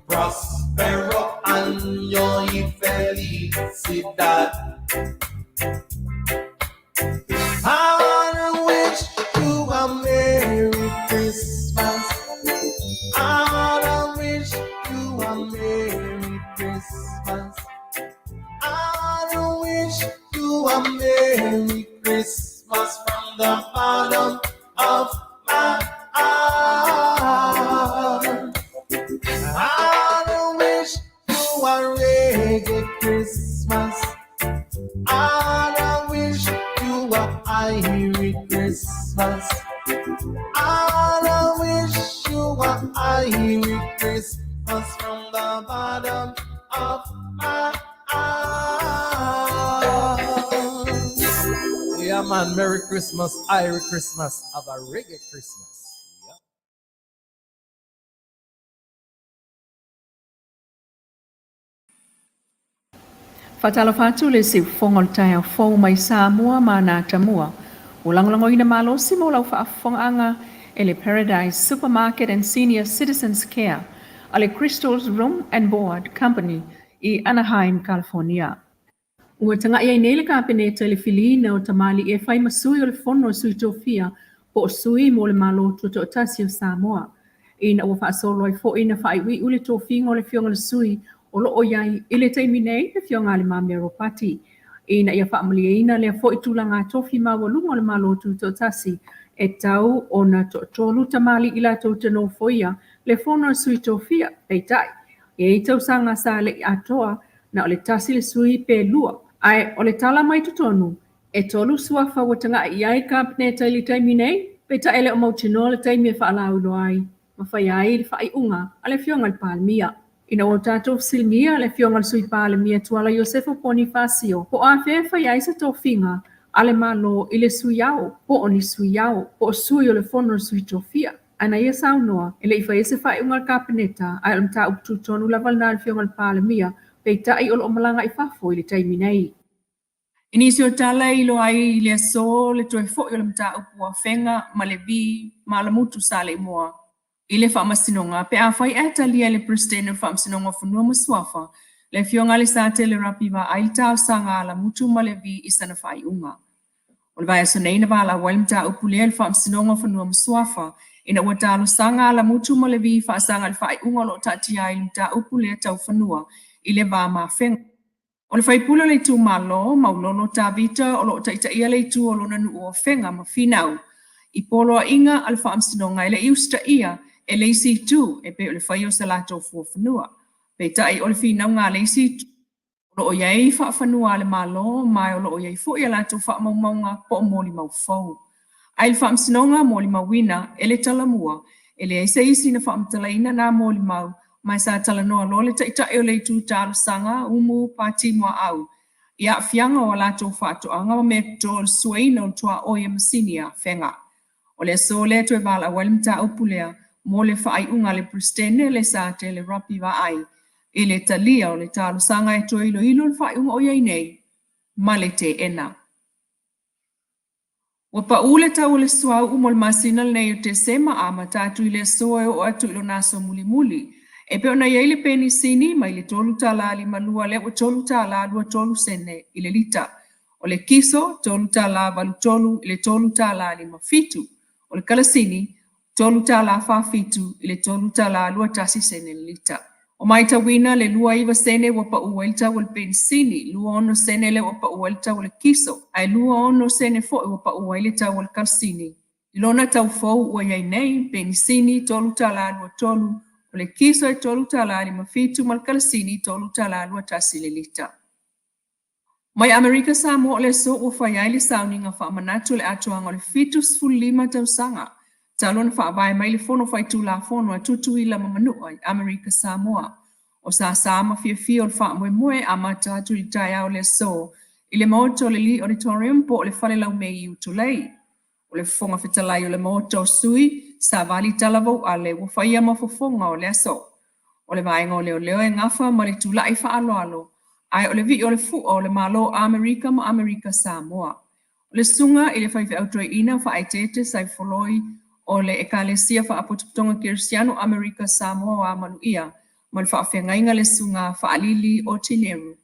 Prospero año y felicidad. I wanna wish you a Merry Christmas. I wanna wish you a Merry Christmas. I wanna wish you a Merry Christmas from the bottom of my heart. I wanna wish you a reggae Christmas. I wanna wish you a Irish Christmas. I wanna wish you a Irish Christmas from the bottom of my heart. Yeah, man, Merry Christmas, Irish Christmas, have a reggae Christmas. Yeah. Faatalofa atu le siufofoga o le taeao fou mai Samoa ma ana atamua. Ua lagolagoina malosi mo lau faafofogaaga e le Paradise Supermarket and Senior Citizens Care a le Crystals Room and Board Company i Anaheim, California. Ua taga'i ai nei le Kapeneta i le filiina o tamalii e fai ma sui o le Fono a Sui Tofia po o sui mo le Malo Tutoatasi o Samoa. Ina ua faasolo ai foi ona faaiuiu le tofiga o le Afioga i le Sui o lo o i ai i le taimi nei, le Afioga a Le Mamea Ropati. Ina ia faamalieina lea foi tulaga tofi maualuga o le Malo Tutoatasi, e tau ona toatolu tamalii latou te nofoia le Fono a Sui Tofia, peitai, e i ai tausaga sa le i atoa na o le tasi le sui pe lua. Ae o le tala mai totonu, e tolu suafa ua taga'i i ai le Kapeneta i le taimi nei, peitai e le o mautinoa le taimi e faalauiloa ai ma faia ai le faaiuga a le Afioga i le Palemia. Ina ua tatou fesiligia le Afioga i le Sui Palemia Tuala Iosefo Ponifasio po o afea e faia ai se tofiga a le Malo i le Sui Ao, po o ni Sui Ao, po o Sui o le Fono a Sui Tofia, ae na ia saunoa, e le i faia se faaiuga a le Kapeneta, ae o le mataupu tutonu lava lena a le Afioga i le Palemia, peitai o lo o malaga i fafo i le taimi nei. I nisi o tala e iloa ai i le aso le toe foi o le mataupu Afega ma Levi ma Alamutu Saleimoa i le Faamasinoga pe afai ae talia e le Peresetene o le Faamasinoga o Fanua ma Suafa, le Afioga a Lesatele Rapi Vaai le talosaga a Alamutu ma Levi i sana faaiuga. O le vaiaso nei na valaau ai le mataupu lea i le Faamasinoga o Fanua ma Suafa ina ua talosaga a Lamutu ma Levi faasaga i le faaiuga o lo o taatia ai le mataupu lea tau fanua i le va ma Afega. O le faipule o le itumalo, Maulolo Tavita, o lo o taitaia le itu o lona nuu o Afega ma finau i poloaiga a le Faamasinoga e le i usitaia e le isi itu e pei o le faia o se latou fuafanua. Peitai o le finauga a le isi itu, o lo o i ai faafanua a le Malo ma o lo o i ai foi a latou faamaumauga po o molimau fou. Ae i le Faamasinoga molimauina e le Talamua, e leai se isi na faamatalaina nā molimau ma sa talanoa loa le taitai o le itu talosaga umu Pati Muaau i aafiaga o a latou faatoaga ma meatoto o le suaina o le tuaoi e masini a Afega. O le aso lea e toe valaau ai le mataupu lea mo le faaiuga a le Peresetene le Satele Robbie Vaai i le talia o le talosaga e toe iloilo le faaiuga o i ai nei ma le teena. Ua pau le tau o le suauu mo le masina lenei o Tesema a amata atu i le aso e oo atu i lona aso mulimuli. E pei ona i ai le penisini mai le $3.52 lea ua $3.23 i le lita. O le kiso, $3.83 i le $3.57. O le kalasini, $3.47 i le $3.21 le lita. Ua matauina le 29 sene ua pau ai le tau o le penisini, 26 sene lea ua pau ai le tau o le kiso, ae 26 sene foi ua pau ai le tau o le kalasini. I lona tau fou ua i ai nei, penisini $3.23, o le kiso e $3.57 ma le kalasini $3.21 le lita. Mai Amerika Samoa o le aso ua fai ai le sauniga faamanatu o le atoaga o le 75 tausaga talu ona faavae mai le Fono Faitulafono a Tutuila ma Manua i Amerika Samoa. O sasa ma fiafia o le faamoemoe e amata atu i le taeao o le aso i le Maota o le Lee Auditorium po o le Fale Laumei i Utulei. O le Fofoga Fetalai o le Maota o Sui, Savali Talavou Ale ua faia ma fofoga o le aso. O le vaega o leoleo e gafa ma le tulai faaaloalo, ae o le vii o le fua o le Malo o Amerika ma Amerika Samoa. O le susuga i le faifeau toeaina faaeteete Saifoloi o le Ekalesia Faapotopotoga Kerisiano Amerika Samoa o Amaluia ma le faafeagaiga le Susuga Faalili Otineru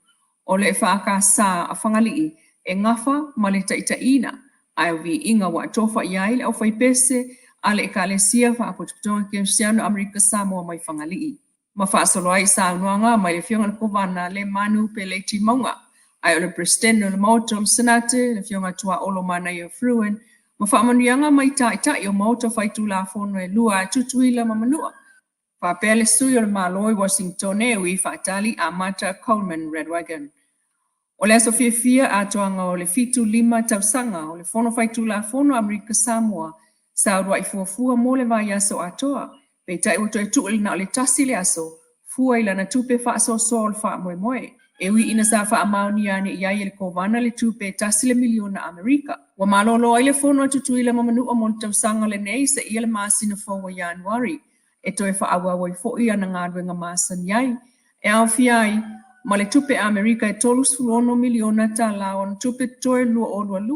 o le EFKS a Fagalii e gafa ma le taitaiina, ae o viiga ua atofa i ai le aufaipese a le Ekalesia Faapotopotoga Kerisiano Amerika Samoa mai Fagalii. Ma faasolo ai i saunoaga mai le Afioga i le Kovana Lemanu Peleti Mauga, ae o le Peresetene o le Maota o le Senate, le Afioga Tuaolo Manaia Fruin, ma faamanuiaga mai Taitai o Maota Faitulafono e lua a Tutuila ma Manua. Faapea le sui o le Malo i Uasinitone e ui faatali Amata Coleman Redwagon. O le aso fiafia atoaga o le 75 tausaga o le Fono Faitulafono a Amerika Samoa sa uluai fuafua mo le vaiaso atoa, peitai ua toe tuu na o le tasi le aso, fua i lana tupe faasoasoa o le faamoemoe. E ui ina sa faamaonia ane i ai e le Kovana le tupe e tasi le miliona Amerika. Ua malolo ai le Fono a Tutuila ma Manua mo le tausaga lenei seia le masina fou o Ianuari. e toe faaauau ai foi ana galuega masani ai, e aofia ai ma le tupe Amerika e $36 miliona tala o ana tupe totoe 2022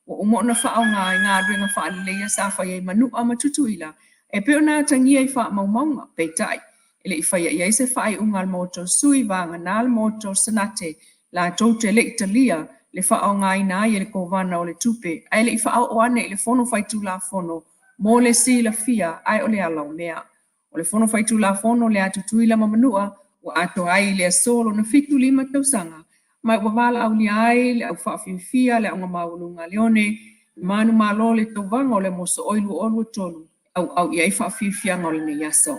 ua uma ona faaaoga i galuega faaleleia sa faia i Manua ma Tutuila e pei ona atagia i faamaumauga. Peitai, e le i faia i ai se faaiuga a le Maota o Sui, vagana le Maota o Senate, latou te le i talia le faaaogaina ai e le Kovana o le tupe ae le i faaoo ane i le Fono Faitulafono Mo le silafia, ae o le ala o mea. O le Fono Faitulafono le a Tutuila ma Manua ua atoa ai i le aso lona 75 tausaga, ma ua valaaulia ai le au faafiafia, le Aoga Maualuga a Leone, le Manumalo, le Tauvaga o le Mosooi 2023 e auau i ai faafiafiaga o lenei aso.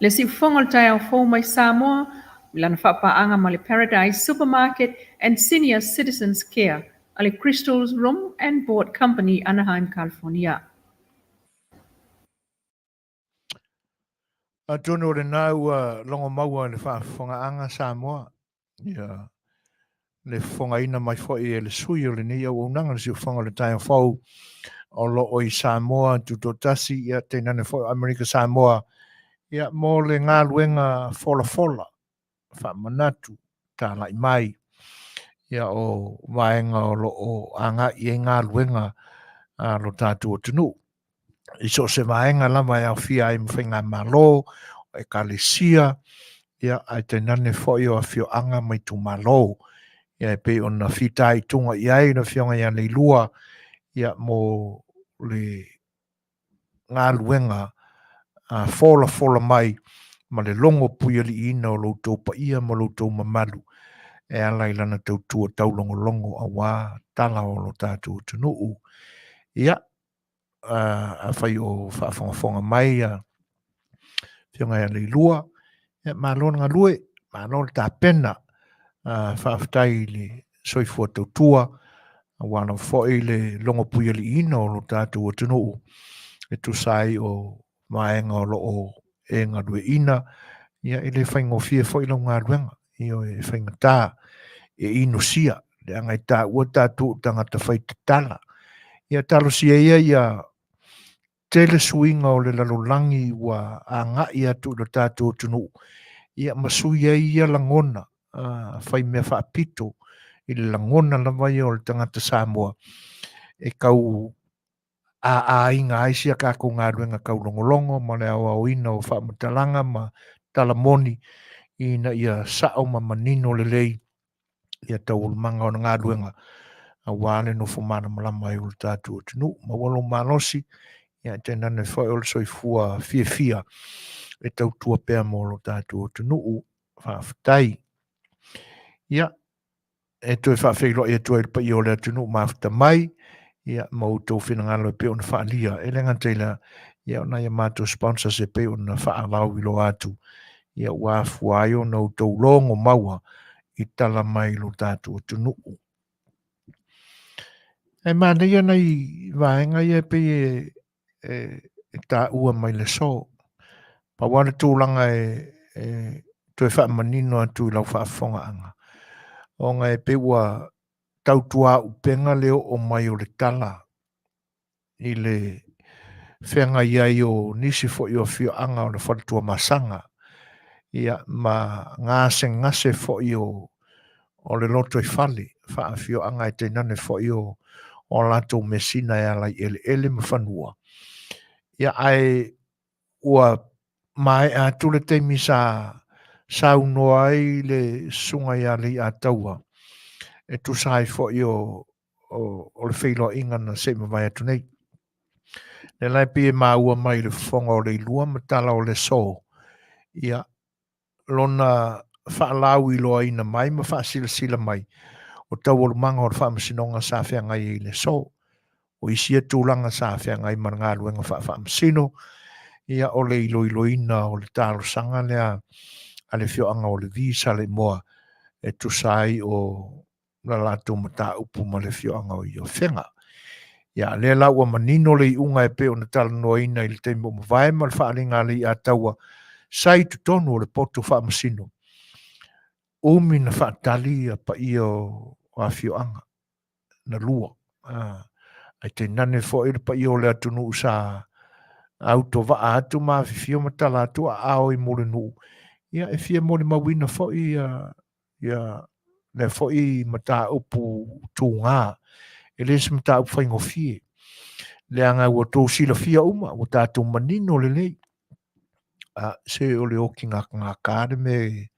Le siufofoga o le taeao fou mai Samoa i lana faapaaga ma le Paradise Supermarket and Senior Citizens Care a le Crystals Room and Board Company, Anaheim, California. Atonu o lena ua logo maua i le faafofogaaga Samoa, ia le fofogaina mai foi e le sui o lenei auaunaga le siufofoga o le taeao fou o lo o i Samoa tutoatasi, ia tainane foi o Amerika Samoa, ia mo le galuega folafola faamanatu talai mai ia o vaega o lo o agai i ai galuega a lo tatou atunuu. I so o se vaega lava e aofia ai ma faigamalo, o ekalesia, ia, ae tainane foi o afioaga ma itumalo. Ia, e pei ona fitaituga i ai le Afioga ia Leilua ia, mo le galuega folafola mai ma le logo puialiiina o lo outou paia ma lo outou mamalu e ala i lana tautua taulogologo aua tala o lo tatou atunuu. Ia, afai o faafogafoga mai ia Afioga ia Leilua, ia malo le galue, malo le tapena, faafetai i le soifua tautua, aua lava foi le logo puialiiina o lo tatou atunuu e tusa ai o vaega o lo o e galueaiina. Ia e le faigofie foi lau galuega, ioe, e faigata e inosia, leaga e taua tatou o tagata fai tatala. Ia talosia ia ia tele suiga o le lalolagi ua agai atu i lo tatou atunuu, ia ma sui ai ia lagona fai mea faapito i le lagona lava ia o le tagata Samoa e tau aaiga ai si a tatou galuega taulogologo ma le aoaoina o faamatalaga ma tala moni ina ia sao ma manino lelei ia taualumaga o le galuega aua le nofo malamalama ai o le tatou atunuu. Maua lou malosi, ia tainane foi o le soifua fiafia e tautua pea mo lo tatou atunuu. Faafetai. Ia, e toe faafeiloai atu ai i le paia o le atunuu mafuta mai, ia, ma outou finagalo e pei ona faaalia. E le gata i lea, ia, o nai a matou sponsors e pei ona faalauiloa atu, ia, ua afua ai ona outou logo maua i tala mai i lo tatou atunuu. E manaia nai vaega ia e pei e e taua mai le aso. Pau lava le tulaga e toe faamanino atu i lau faafofogaaga, ona e pei ua tautuaupega le oo mai o le tala i le feagai ai o nisi foi o afioaga o le Fale Tuamasaga, ia, ma gasegase foi o le lotoifale faa-afioaga e tainane foi o a latou measina e ala i eleele ma fanua. Ia, ae ua maea atu le taimi sa saunoa ai le susuga ia Leiataua e tusa ai foi o le feiloaiga na se i mavae atu nei. Lea la e pei e maua mai i le fofoga o Leilua ma tala o le aso, ia, lona faalauiloaina mai ma faasilasila mai o taualumaga o le faamasinoga sa feagai ai i le aso. O isi ia tulaga sa feagai ma le galuega faafaamasino, ia o le iloiloina o le talosaga lea a le afioaga o Levi Saleimoa e tusa ai o la latou mataupu ma le afioaga o Iofega. Ia, lea la ua manino le iuga e pei ona talanoaina i le taimi ua mavae ma le faaaliga a Leiataua sa i totonu o le poto faamasino. Umi na faatali ia paia o afioaga na lua. Ae tainane foi le paia o le atunuu sa autovaa atu ma afifio ma tala atu aao i Mulinuu, ia e fia molimauina foi ia ia lea foi mataupu tuga. E le se mataupu faigofie, leaga ua outou silafia uma, ua tatou manino lelei. A, se o le oti gatagata le mea e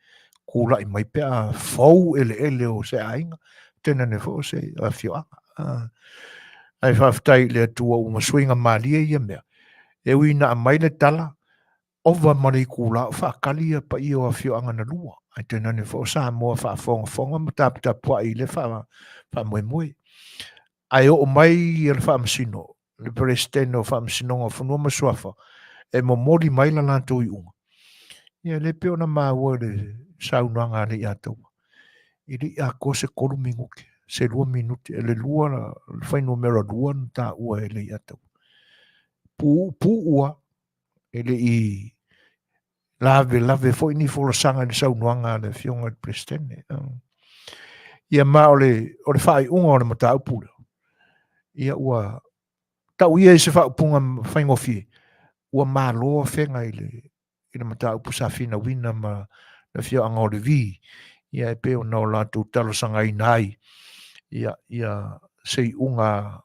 kula'i mai pe a fou eleele o se aiga, tainane foi o se afioaga. Ae faafetai i le Atua ua masuiga malie ia mea. E ui ina aumai le tala, ova ma le itula o faatali ia paia o afioaga na lua, ae tainane foi o Samoa faafogafoga ma taputapuai i lea faamoemoe. Ae oo mai ia le Faamasino, le Peresetene o Faamasinoga o Fanua ma Suafa, e momoli mai la latou iuga. Ia lea pei ona maua i le saunoaga a Leiataua, e le i atoa se 3 minute, se 2 minute, e le lua, le fuainumera 2 na taua e Leiataua. Puupuu lava. E le i lavelave foi ni folasaga i le saunoaga a le Afioga i le Peresetene. Ia ma o le, o le faaiuga o le mataupu lea, ia ua tau ia i se faaupuga faigofie, ua malo afega i le, i le mataupu sa finauina ma le afioaga o Levi, ia e pei ona o latou talosagaina ai ia, ia se iuga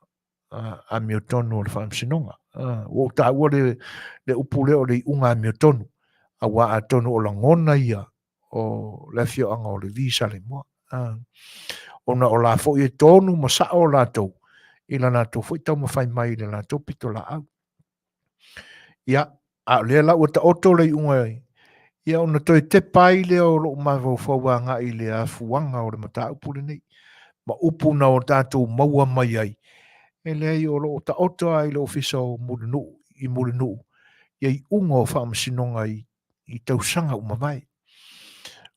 amiotonu o le faamasinoga. Ua ou taua le, le upu lea o le iuga amiotonu, aua atonu o lagona ia o le afioaga o Levi Saleimoa. Ona o la foi e tonu ma sao latou i la latou foi taumafai mai i le latou pitolaau. Ia, a o lea la ua taoto le iuga, ia ona toe tepa ai lea o lou mafaufau agai i le afuaga o le mataupu lenei, ma upu na o tatou maua mai ai, e leai o lo o taoto lava i le Ofisa o Mulinuu, i Mulinuu, ia iuga o faamasinoga i tausaga ua mavae.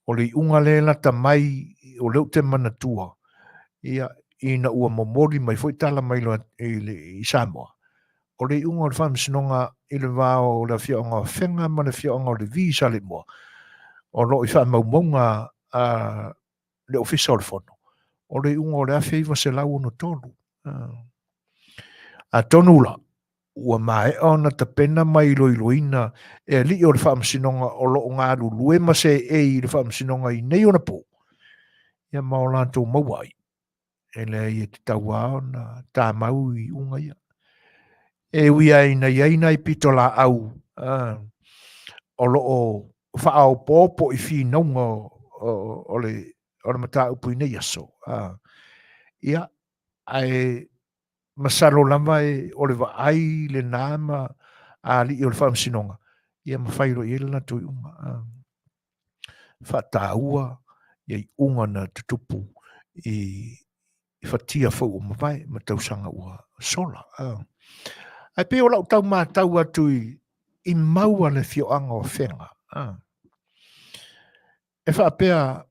O le iuga lea e lata mai, o lea ou te manatua, ia, ina ua momoli mai foi tala mai i Samoa, o le iuga o le faamasinoga i le va o le afioaga o Afega ma le afioaga o Levi i Saleimoa, o lo o i faamaumauga a le Ofisa o le Fono, o le iuga o le 1963. Atonu la, ua maea ona tapena ma iloiloina e alii o le faamasinoga o lo o galulue ma seei i le faamasinoga i nei ona pō, ia ma o latou maua ai, e leai e tatau lava ona tamau i iuga ia. E ui lava ina i ai nai pitolaau o lo o faaopoopo i finauga o le mataupu i nei aso, ia, ae masalo lava e, o le vaai lena ma alii o le faamasinoga, ia ma fai loa i ai le latou iuga. Faataua ia iuga na tutupu i fatia foi ua mavae ma tausaga ua sola. Ae pei o lau tau matau atu i mau a le afioaga o Afega, e faapea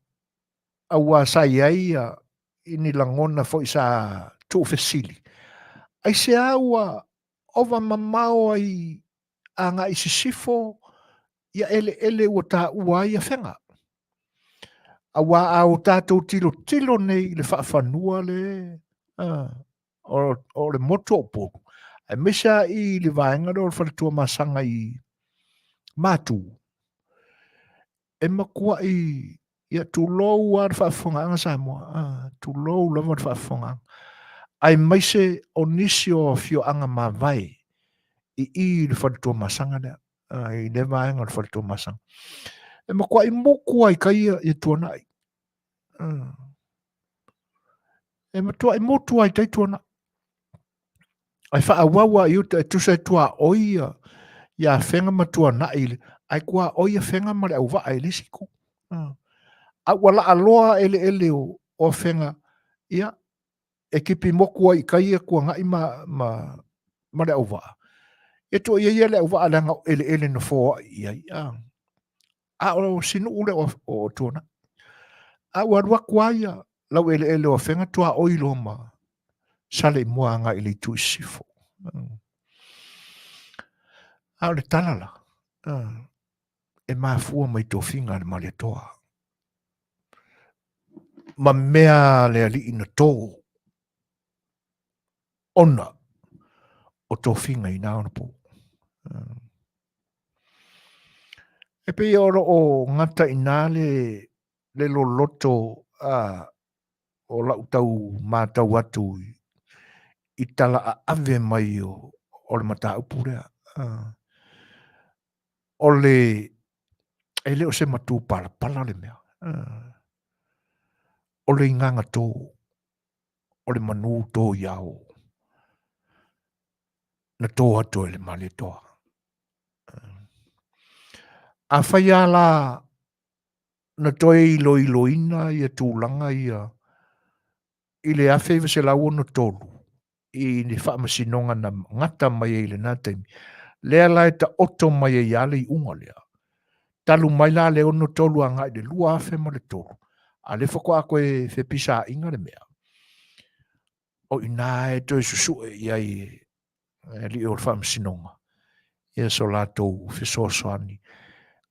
aua sa i ai i ni lagona foi sa tuufesili, aisea ua ova mamao ai agai sisifo ia eleele ua taua ai Afega? Aua a o tatou tilotilo nei i le faafanua le o le motu o Upolu, aemaise lava i le vaega lea o le Faletuamasaga i Matu, e matuai, ia tulou lava le faafofogaaga Samoa, tulou lava le faafofogaaga, aemaise o nisi o afioaga mavae i i i le fale Tuamasaga lea, i lea vaega o le fale Tuamasaga. E matuai mutu lava i tai ia Tuanai. E matuai mutu lava i tai Tuanai. Ae faaauau lava i uta e tusa e tuaoi ia, ia Afega ma Tuanai, ae tuaoi Afega ma Leauvaa i le isi itu. A ua laaloa eleele o Afega, ia, e tipi motu ai i tai ia Tuanai ma Leauvaa. Ia tuu i ai ia Leauvaa leaga o eleele na foai i ai. A o si nuu lea o Tuanai. A ua alu atu lava ia laueleele o Afega tuaoi loa ma Saleimoa agai i le itu i sisifo. A o le tala la, e mafua mai tofiga a le Malietoa ma mea a le alii na tō ona o tofiga i na ona pō. E pei o lo o gata i ina le loloto o lau tau matau atu i tala aave mai o le mataupu lea. O le, e le o se matupalapala le mea. O le igaga tō, o le manu tō iao na tō atu ai le Malietoa. Afai lava la na toe iloiloina ia tulaga ia i le 1963 i ni faamasinoga na gata mai ai i lena taimi, lea la e taoto mai ai lava le iuga lea. Talu mai la le 63 agai i le 2003, a o lea faatoa toe fepisaiga le mea, o i ina e toe susue i ai e alii o le faamasinoga ia so latou fesoasoani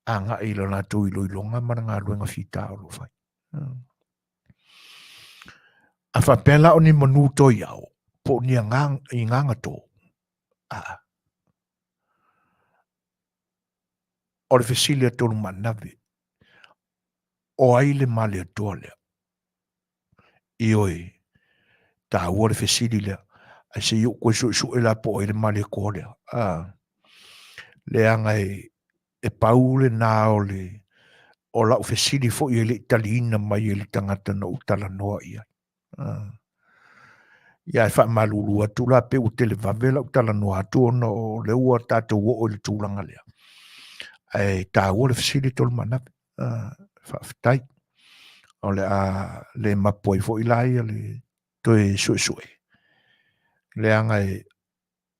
agai i lo latou iloiloga ma le galuega fita o lo o fai. A faapea la o ni manu toi ao, po o ni agaga tō, a, o le fesili a Tolumaanave, o ai le Malietoa lea? Ioe, taua le fesili lea, ae se i ou toe suesue la po o ai le Malietoa lea. A, leaga e pau lena o le o lau fesili foi e le i taliina mai e le tagata na ou talanoa i ai. Ia e faamalulu atu la pe ua televave lau talanoa atu ona o lea ua tatou oo i le tulaga lea. Ae taua le fesili Tolumaanave. Faafetai. O le a le mapu ai foi la ia le toe suesue, leaga e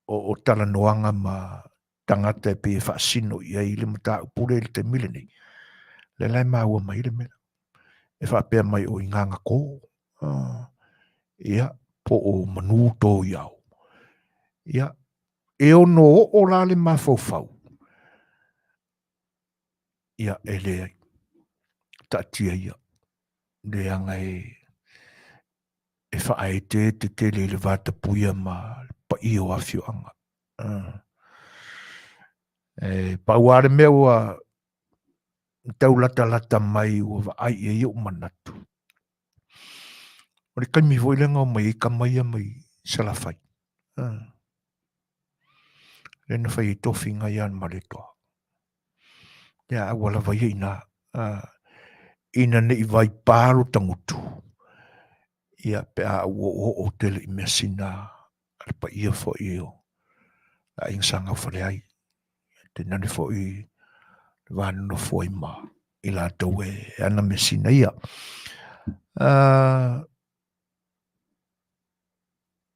o talanoaga ma tagata e pei e faasino i ai le mataupu lea i le taimi lenei, lea la e maua mai le mea e faapea mai o Igagato, ia, po o manu to i ao. Ia, e ono oo la le mafaufau, ia, e leai, taatia ia, leaga e e faaeteete tele i le vatapuia ma le paia o afioaga. E pau lava le mea ua tau latalata mai ua vaai i ai ou manatu, o le taimi foi lea na omai ai tama ia mai Salafai, lea na fai ai tofiga ia a le Malietoa. Ia aua lava ia i ina, ina ne i vaipā lo ta gutu, ia pe a ou oooo tele i measina a le paia foi o le aiga sa gaufale ai. Tainane foi le va nonofo ai ma i latou e ana measina ia.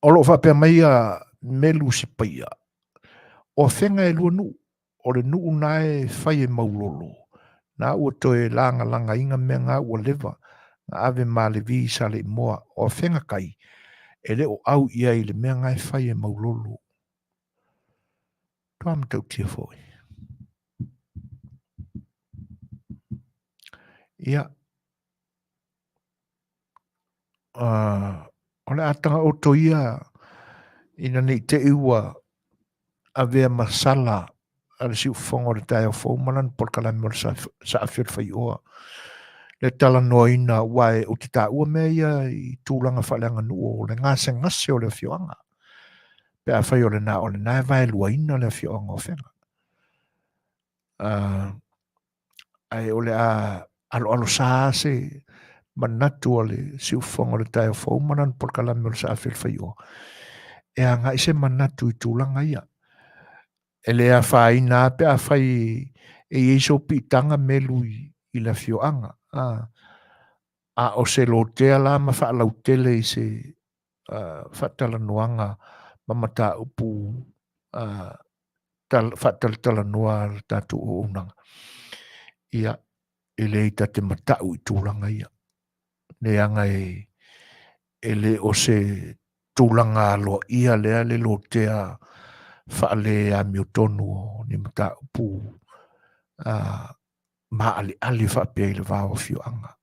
O lo o faapea mai a Melu Sipaia, o Afega e lua nuu, o le nuu na e fai e Maulolo, na ua toe lagalagaina mea na ua leva na ave Malevi i Saleimoa, o Afega kai e le o au i ai i le mea na e fai e Maulolo. Toa matautia foi. Ia, o le a tagaoto ia ina ne i te i ua avea ma sala a le siufofoga o le taeao fou ma lana polokalame o le saafi o le faioa le talanoaina aua e ou te taua mea ia i tulaga faaleaganuu o le gasegase o le afioaga pe afai o lena o lena e vaeluaina le afioaga o Afega. Ae o le a aloalosa se manatu a le siufofoga o le taeao fou ma lana polokalame o le saafi o le faioa e agai se manatu i tulaga ia. E le afaina lava pe afai e i ai sou piitaga melu i le afioaga, a o se lotea la ma faalautele i se faatalanoaga ma mataupu faatalatalanoa a le tatou auaunaga, ia, e leai ta te matau i tulaga ia. Leaga e le o se tulaga aloaia lea le lotea faale amiotonu o ni mataupu maaleale faapea i le va o afioaga.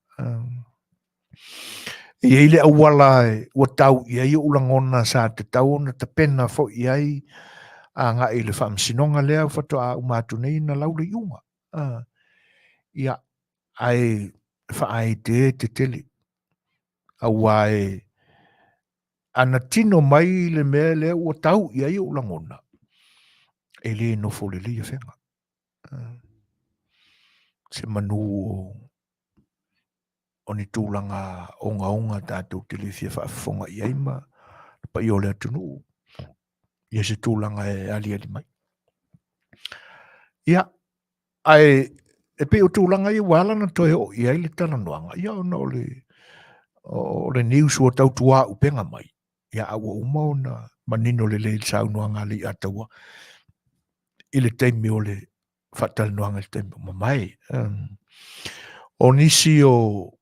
E i ai le auala ua tau i ai ou lagona sa tatau ona tapena foi i ai agai i le faamasinoga lea faatoa uma atu nei na lau le iuga. Ia, ae faaeteete tele, aua e ana tino mai le mea lea ua tau i ai ou lagona, e le nofo lelei Afega. Se manu o ni tulaga ogaoga tatou te le fia faafofoga i ai ma le paia o le atunuu ia se tulaga e aliali mai. Ia, ae e pei o tulaga ia ua ala ona toe oo i ai le talanoaga, ia ona o le, o le news ua tautuaupega mai, ia a ua uma ona manino lelei i le saunoaga a Leiataua i le taimi o le faatalanoaga i le taimi ua mavae. O nisi o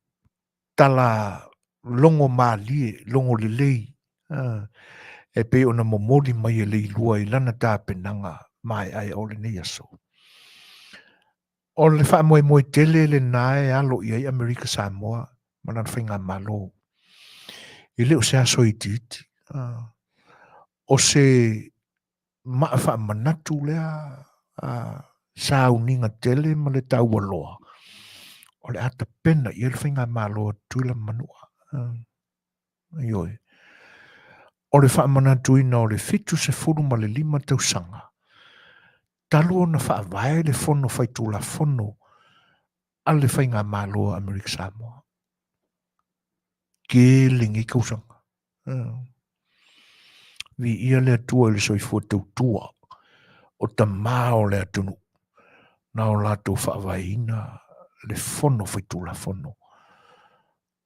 tala logo malie, logo lelei, e pei ona momoli mai e Leilua i lana tapenaga maeaea o lenei aso. O le faamoemoe tele lena e alo i ai Amerika Samoa ma lana faigamalo. E le o se aso itiiti. O se maa faamanatu lea sauniga tele ma le taualoa o le a tapena i ai le faigamalo a Tutuila ma Manua. Ioe. O le faamanatuina o le 75 tausaga talu ona faavae le Fono Faitulafono a le Faigamalo a Amerika Samoa. Tele nei tausaga. Viia le Atua i le soifua tautua o tamā o le atunuu na o latou faavaeina le Fono Faitulafono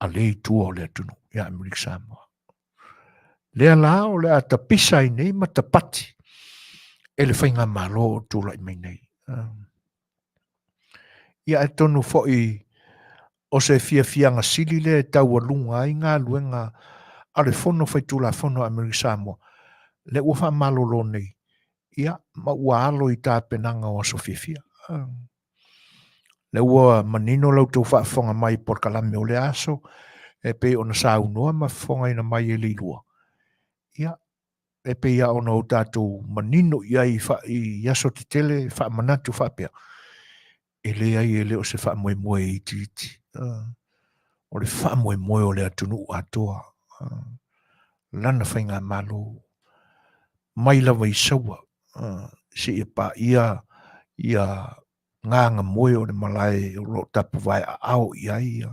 a le itu o le atunuu ia Amerika Samoa. Lea la o le a tapisa ai nei ma tapati e le faigamalo o tulai mai nei. Ia atonu foi o se fiafiaga sili lea e taualuga ai galuega a le Fono Faitulafono a Amerika Samoa, lea ua faamalolo nei, ia, ma ua alo i tapenaga o aso fiafia. Lea ua manino la outou faafofoga mai i polokalame o lea aso, e pei ona saunoa ma fofogaina mai e Leilua. Ia, e pei lava ona o tatou manino i ai i aso tetele faamanatu faapea, e leai e le o se faamoemoe itiiti. O le faamoemoe o le atunuu atoa, lana faigamalo, mai lava i Saua seia paia ia Gagamoe o le malae o lo o tapuvae aao i ai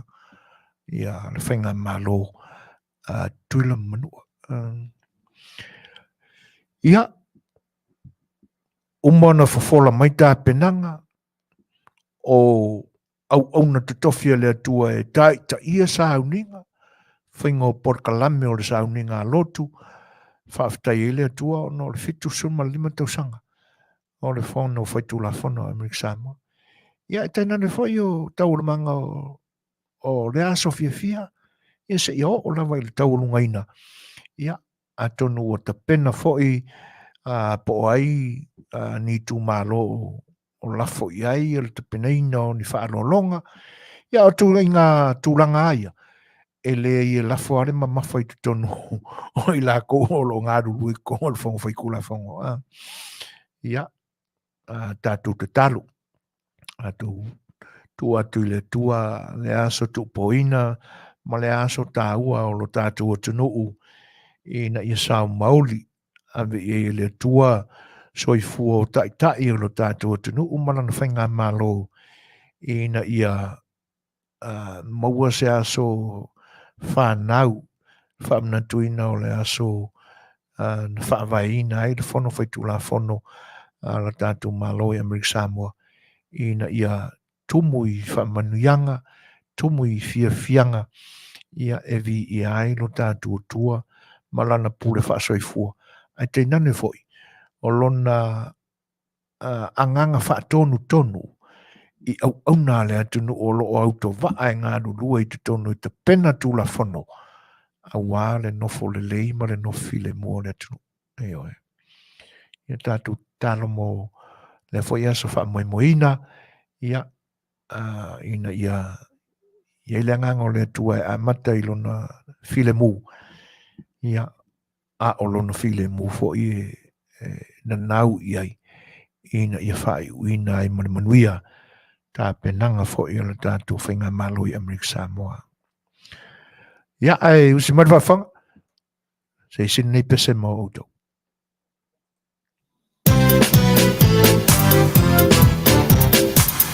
ia le faigamalo a Tutuila ma Manua. Ia, uma ona fofola mai tapenaga o auauna totofi a le Atua e taitaia sauniga, faiga o polokalame o le sauniga a lotu, faafetai ai le Atua ona o le 75 tausaga o le Fono Faitulafono a Amerika Samoa. Ia, e tainane foi o taualumaga o lea aso fiafia, ia seia oo lava i le taualugaina. Ia, atonu ua tapena foi po o ai ni itumalo o lafo i ai le tapenaina o ni faaaloaloga. Ia, o ituaiga tulaga lava ia, e leai e lafo lava le mamafa i totonu o i latou o lo o galulue i totonu o le Fono Faitulafono. Ia, tatou tatalo, tatou tuu atu i le Atua le aso tuupoina ma le aso taua o lo tatou atunuu ina ia sao maoli ave i ai e le Atua soifua o taitai o lo tatou atunuu ma lana faigamalo ina ia maua se aso fanau faamanatuina o le aso na faavaeina ai le Fono Faitulafono a le tatou Malo i Amerika Samoa ina ia tumu i faamanuiaga, tumu i fiafiaga, ia e viia ai lo tatou Atua ma lana pule faasoifua. Ae tainane foi o lona agaga faatonutonu i auauna a le atunuu o lo o autovaa e galulue i totonu i tapena Tulafono aua le nofo lelei ma le nofo filemu o le atunuu. Ioe. Ia tatou tatalo mo lea foi aso faamoemoeina, ia, ina ia i ai le agaga o le Atua e amata i lona filemu, ia, a o lona filemu foi e nanau i ai ina ia faaiuina ai ma le manuia tapenaga foi o le tatou faigamalo i Amerika Samoa. Ia, ae usi mai le faafofoga, se i sili nei pese mo outou.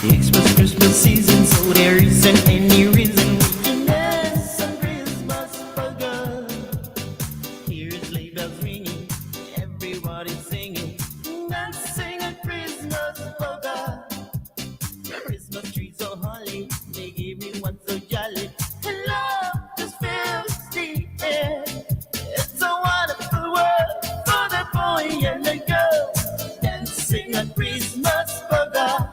It's Christmas season, so there isn't any reason we can dance on Christmas burger. Here's sleigh bells ringing, everybody's singing, dancing a Christmas polka. Christmas trees so holly, make everyone so jolly. And love just fills the air. It's a wonderful world for the boy and the girl, dancing a Christmas polka.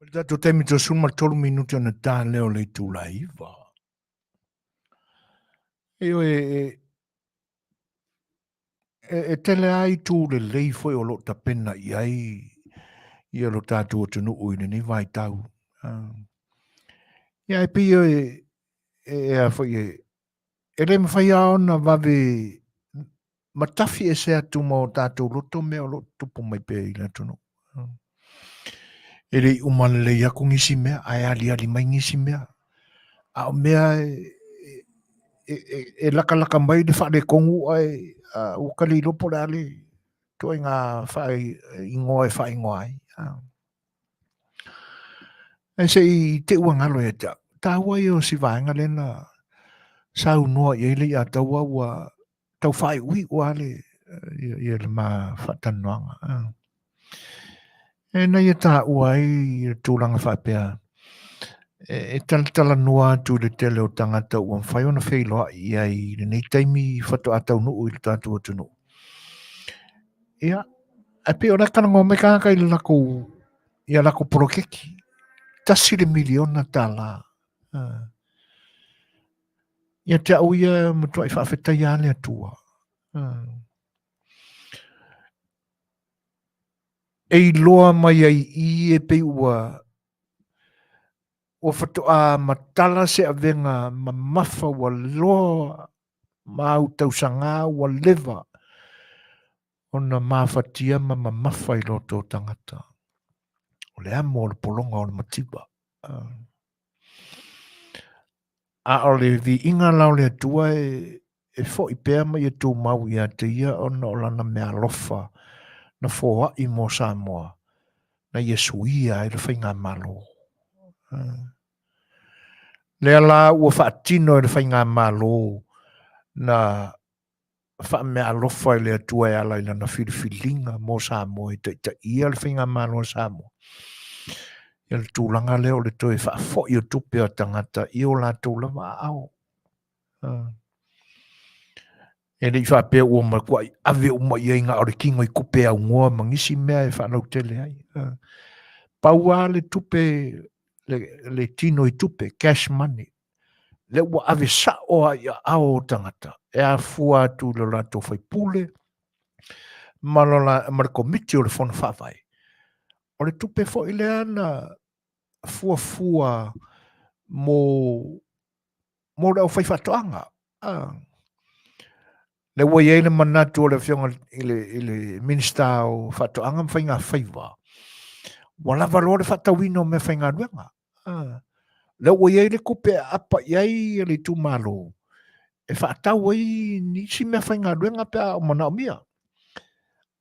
O le tatou taimi toe 13 minute ona ta lea o le itula e 9. Ioe, e, e, e tele lava itu lelei foi o lo o tapena i ai ia lo tatou atunuu i lenei vaitau. Ia e pei e, e, e a foi e, e le mafai lava ona vave matafi ese atu ma o tatou loto mea o lo o tutupu mai pea i le atunuu. E le i uma lelei atu nisi mea, ae aliali mai nisi mea. A o mea e, e, e, e lakalaka mai le faaletonu ae ua ka le iloa po o le a le ituaiga faaigoa e faaigoa ai. Ae se i te i ua galo ia te au, taua ia o si vaega lea na saunoa i ai le Leiataua ua tau faaiuiu lava le, ia, ia le ma faatalanoaga. E na ia taua ai le tulaga faapea, e, e talatalanoa atu i le tele o tagata ua mafai ona feiloai i ai i lenei taimi faatoa taunuu i le tatou atunuu. Ia, ae pei o la e talanoa mai tagata i le latou, i a latou poloketi, $1 miliona. Ia te au ia e matuai faafetaia lava le Atua. E iloa mai ai i i e pei ua ua faatoa matala se avega mamafa ua loa ma au tausaga ua leva ona mafatia ma mamafa i loto o tagata. O le amo o le pologa o le mativa. A o le viiga la o le Atua e, e foʻi pea ma ia tumau ia te ia ona o lana meaalofa na foaʻi mo Samoa, na ia suia ai le faigamalo. Lea la ua faatino e le faigamalo na faameaalofa i le Atua e ala i lana filifiliga mo Samoa e taitaia le faigamalo a Samoa. Ia le tulaga lea o le toe faafoi o tupe a tagata i o latou lava aao. E le i faapea ua matuai ave uma i ai na o le tino i tupe aunoa ma nisi mea e faalautele ai. Pau lava le tupe, le, le tino i tupe, cash money, lea ua ave sao lava i aao o tagata e afua atu i lo latou faipule ma, lo la, ma le komiti o le fono faavae. O le tupe foi lea na fuafua mo, mo le aufaifaatoaga. Ah. Lea ua i ai le manatu o le Afioga i le, i le Minisita o Faatoaga ma Faiga Faiva, ua lava loa le faatauina o mea faigaluega. Ah. Lea ua i ai le tupe e aapa i ai le itumalo e faatau ai nisi mea faigaluega pe a o manaomia.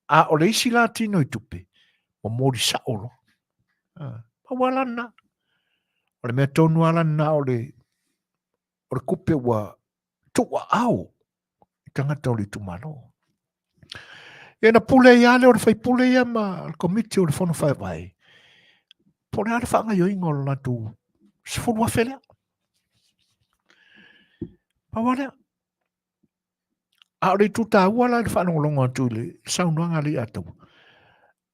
A o le isi la tino i tupe, momoli sao loa. Ah. Pau lava lena. O le mea tonu lava lena o le, o le tupe ua tuuaao i tagata o le itumalo. Ia na pule ai lava lea o le faipule ia ma le komiti o le fono faavae, po o le a le faagaoioiga o le latou 10,000 lea. Pau lava lea. A o le itu taua la i le faalogologo atu i le saunoaga a Leiataua,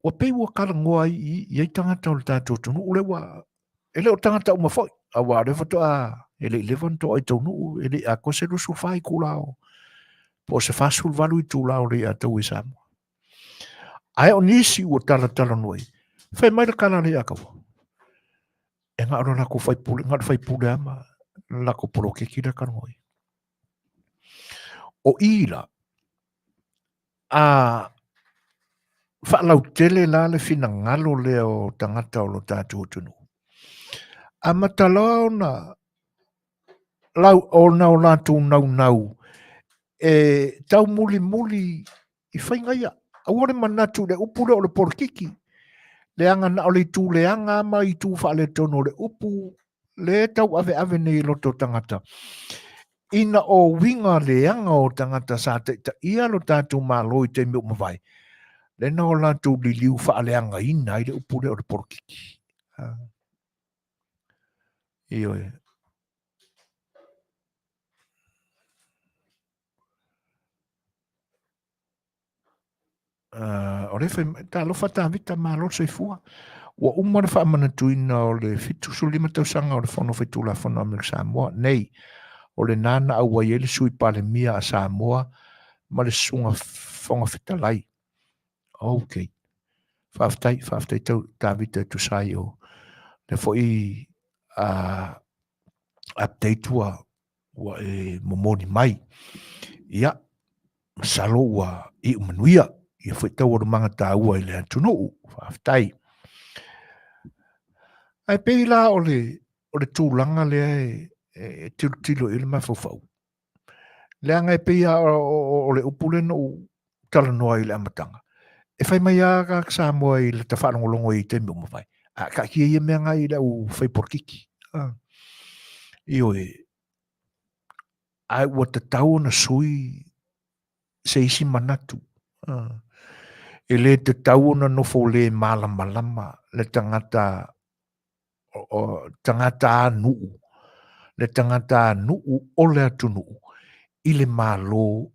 ua pei ua talanoa ai i ai tagata o le tatou atunuu lea ua e le o tagata uma foi, aua o lea faatoa e le i leva ona to'a i taunuu, e le i atoa se 24 itula o po o se 48 itula o Leiataua i Samoa. Ae o nisi ua talatalanoa ai, fai mai le tala a Leiataua, e na o le latou faipule, na o le faipule lava ma le latou poloketi lea e talanoa ai. O i la, a faalautele la le finagalo lea o tagata o lo tatou atunuu, amata loa ona lau, ona o latou naunau e taumulimuli i faiga ia. Aua le manatu i le upu lea o le polokiki, leaga na o le itu leaga lava ma itu faaletonu o le upu lea e tauaveave nei i loto o tagata. Ina o uiga leaga o tagata sa taitaia lo tatou Malo i taimi ua mavae, lea na o latou liliu faaleagaina ai le upu lea o le polokiki. Ioe. O lea fai mai, talofa Tavita, malo le soifua. Ua uma le faamanatuina o le 75 tausaga o le Fono Faitulafono a Amerika Samoa nei, o lena na auai ai le Sui Palemia a Samoa ma le Susuga Fofoga Fetalai. Ok. Faafetai, faafetai tau Tavita e tusa ai o le foi update ua e momoli mai. Ia, masalo ua iu manuia ia foi taualumaga taua i le atunuu. Faafetai. Ae pei la o le tulaga lea e tilotilo i ai le mafaufau. Leaga e pei lava o le upu lea na ou talanoa ai i le amataga. E fai mai lava tagata Samoa i lata faalogologo i taimi ua mavae, a taatia ia mea na i le au fai polokiki. Ioe, ae ua tatau ona sui se isi manatu. E le tatau ona nofo le malamalama le tagata tagatanuu, le tagatanuu o le atunuu i le Malo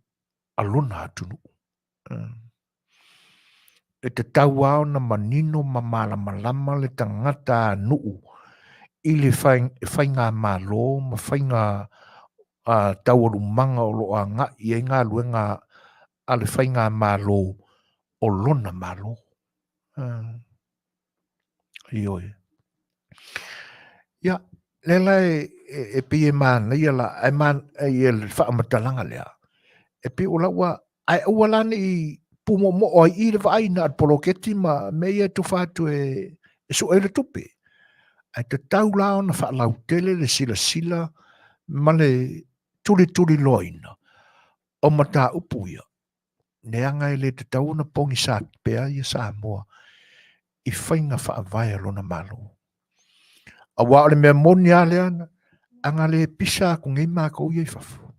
a lona atunuu. E tatau lava ona manino ma malamalama le tagatanuu i le faigamalo ma faiga taualumaga o lo o agai i ai galuega a le faigamalo o lona Malo. Ioe. Ia, lea la e pei e manaia la, ae manaia le faamatalaga lea, e pei o lau ae aua la ne i pumoomoo ai i le vaai na o le poloketi ma mea ia e tufa atu e sue ai le tupe. Ae tatau la ona faalautele le silasila ma le tulituliloaina o mataupu ia, leaga e le tatau ona pogisa pea ia Samoa i faiga faavae a lona Malo. Aua o le mea moni lava lea, a na le pisa atu nei matou ia i fafo,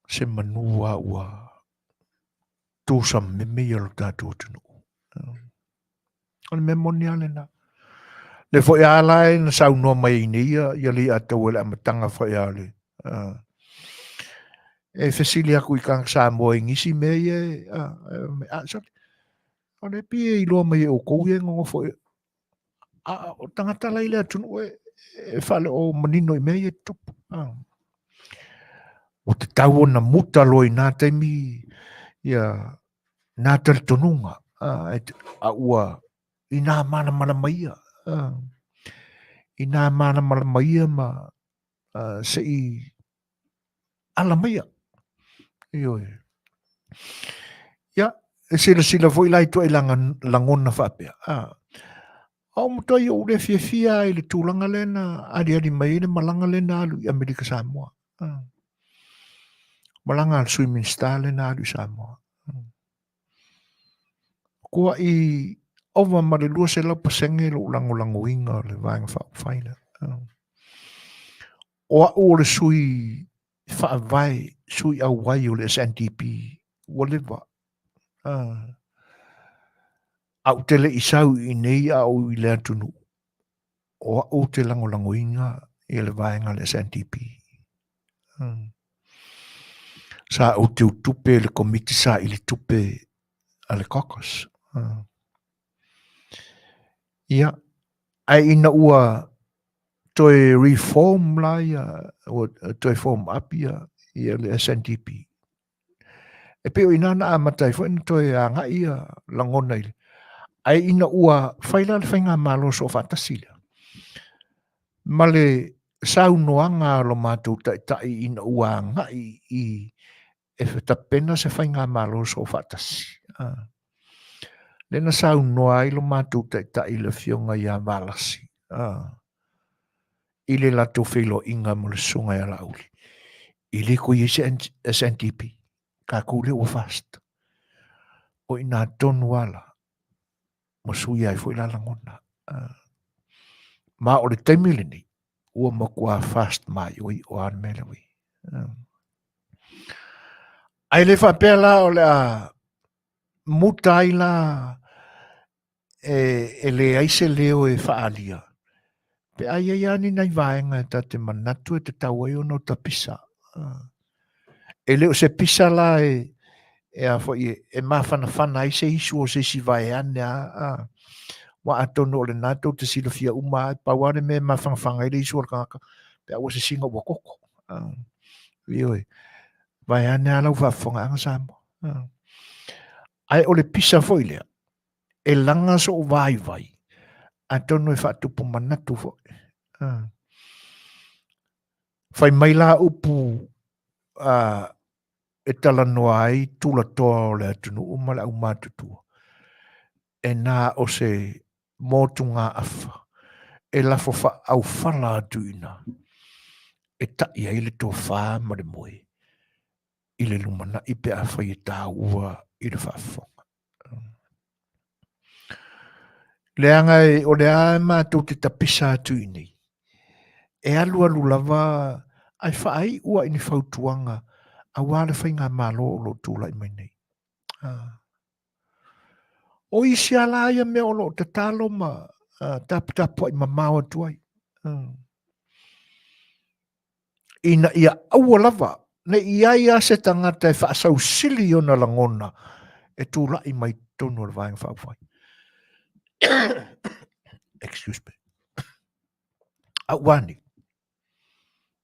se manu lava ua tusameme ia lo tatou atunuu. O le mea moni lava lena. Le foi a la e na saunoa mai ai nei ia Leiataua i le amataga foi a le e fesili atu i tagata Samoa i nisi mea ia e, sorry, o le pei e iloa mai e outou ia e nonofo i, a o tagata la i le atunuu e faale o manino i mea ia e tutupu. Ua tatau ona muta loa i nā taimi ia nā talitonuga, a ua inā malamalama ia, inā malamalama ia ma se i ala maia. Ioe. Ia, e silasila foi la i tuai lagona faapea. A o matua i ou le fiafia i le tulaga lea na aliali mai ai le malaga lea na alu i Amerika Samoa. Malaga a le Sui Minisita lea na alu i Samoa. Kuaʻi ova ma le 200% lou lagolagoina o le Vaega Faaupufai lea. O au o le sui faavae, sui auai o le SNDP, ua leva. A ou te le i sau i inei a ou i le atunuu, o au ou te lagolagoina ia le vaega a le SNDP. Sa ou teutupe i le komiti saili tupe a le caucus. Ia, ae ina ua toe reform la ia, ua toe form up ia, ia le SNDP, E pei o i ina na amata ai foi ona toe agai ia lagona i le... Ae ina ua fai la le faigamalo soofaatasi lea, ma le saunoaga a lo matou taitai ina ua agai i e tapena se faigamalo soofaatasi. Lea na saunoa ai lo matou taitai le afioga ia Valasi i le latou feiloaiga ma le susuga ia Laauli, e le toe i ai se SNDP, tatou lea ua fast. O i ina tonu lava la, ua suia ai foi la lagona. Ma o le taimi lenei, ua matua fast maioio lava le mea lea ua i ai. Ae le faapea la o le a muta ai la e leai se leo e faaalia, pe a i ai lava ni nai vaega e ta te manatu e tatau ai ona o ta pisa. E le o se pisa la e, E a foi e mafanafana ai se isu o se isi vaeane a, a. Wa atonu o lena tou te silafia uma ai, pau lava le mea e mafanafana ai le isu o le tagata, pe a ua sisiga ua koko. A, ioe. Vaeane a lau faafofogaaga Samoa. A. Ae o le pisa foi lea, e laga sou vaivai, atonu e faatupu manatu foi. A. Fai mai la upu a, e talanoa ai tulatoa o le atunuu ma le aumatutua, e na o se motugaafa e lafo faaaufala atu i ina e ta'i ai le tofa ma le moe i le lumanai pe afai e taua i le faafofoga. Leaga o lea e matou te tapisa atu i inei, e alualu lava ae faaiu i ni fautuaga aua le faigamalo o lo o tulai mai nei. O isi lava la ia mea o lo o tatalo ma taputapuai mamao atu ai. Ina ia aua lava ne i ai lava se tagata e faasausili i ona lagona e tulai mai totonu o le Vaega Faaupufai. Excuse me. A ua ni.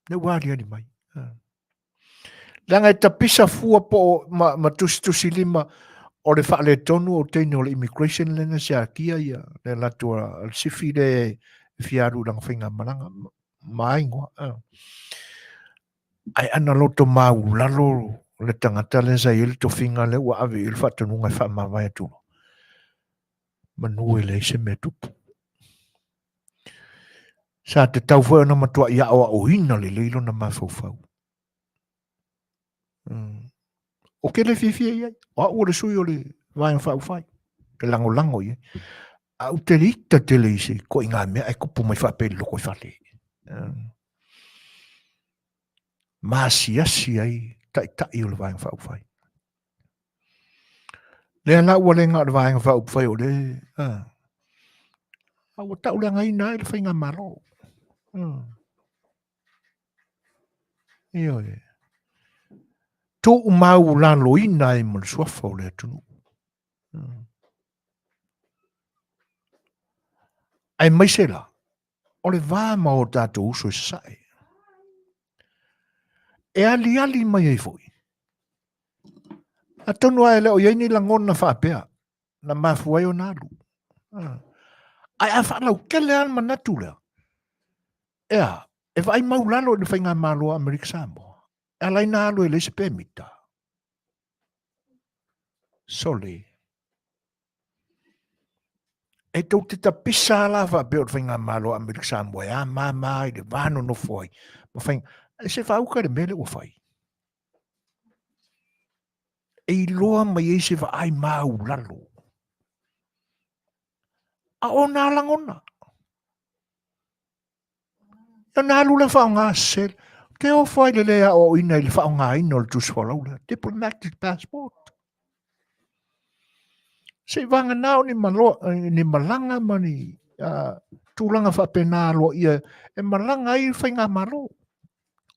Ne ua aliali mai. Leaga e tapisa fua po o ma, ma tusitusi lima o le faaletonu o teine o le immigration lea na siakia ia le latou a le sifi le e fia alu i lana faigamalaga ma aigoa. Ae ana loto maulalo le tagata lea sa i ai le tofiga lea ua ave i ai le faatonuga e faamavae atu loa. Manu e leai se mea tupu. Sa tatau foi ona matuai aoaoina lelei lona mafaufau. Ou te le fiafia i ai. O au o le sui o le Vaega Faaupufai, e lagolago i ai. Ae ou te le ita tele i se ituaiga mea ae tupu mai faapea i le lotoifale. Maasiasi ai taitai o le Vaega Faaupufai. Lea la ua le na o le Vaega Faaupufai o le... A ua tauleagaina ai le faigamalo. Ioe. Tuumaulaloina ai ma le suafa o le atunuu. Aemaise la, o le va ma o tatou uso i Sasae. E aliali mai ai foi. Atonu lava e le o i ai ni lagona faapea na mafua ai ona alu. Ae a faalautele lava le manatu lea, ea, e vaai maulalo i le faigamalo a Amerika Samoa, e ala ai ona alu e leai se pemita. Sole. E tou te tapisa la faapea o le faigamalo a Amerika Samoa e a mama i le va nonofo ai. Ma fai, e se faauka le mea lea ua fai. E iloa mai ai se vaai maulalo. A o nā lagona. Ona alu lea faaaoga se te ofo ai le le aoaoina i le faaaogaina o le tusi folau lea, diplomatic passport. Se i vagana o ni, maloa, ni malaga ma ni tulaga faapena aloaia e malaga ai faigamalo,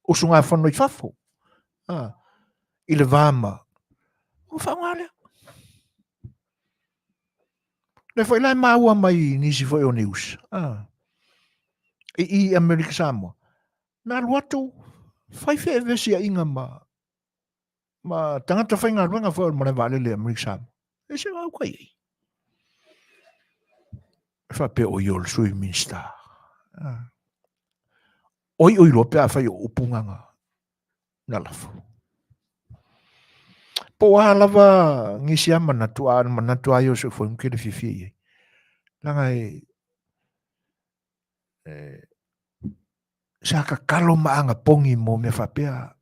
usugafono i fafo, i le va ma, ua faaaoga lea. Lea foi la e maua mai nisi foi o news, i i Amerika Samoa, na alu atu fai feevesiaiga ma ma tagata faigaluega foi o le malae vaalele i Amerika Samoa. E se gauka i ai. E faapea o ia o le sui Minista. Oi oi loa pe a fai o upu nganga na lafo. Po o a lava nisi a manatu, a manatu a ia o se foi ke le fiafia i ai. Langa e, e sa kakalo ma aga pongi mo mea faapea,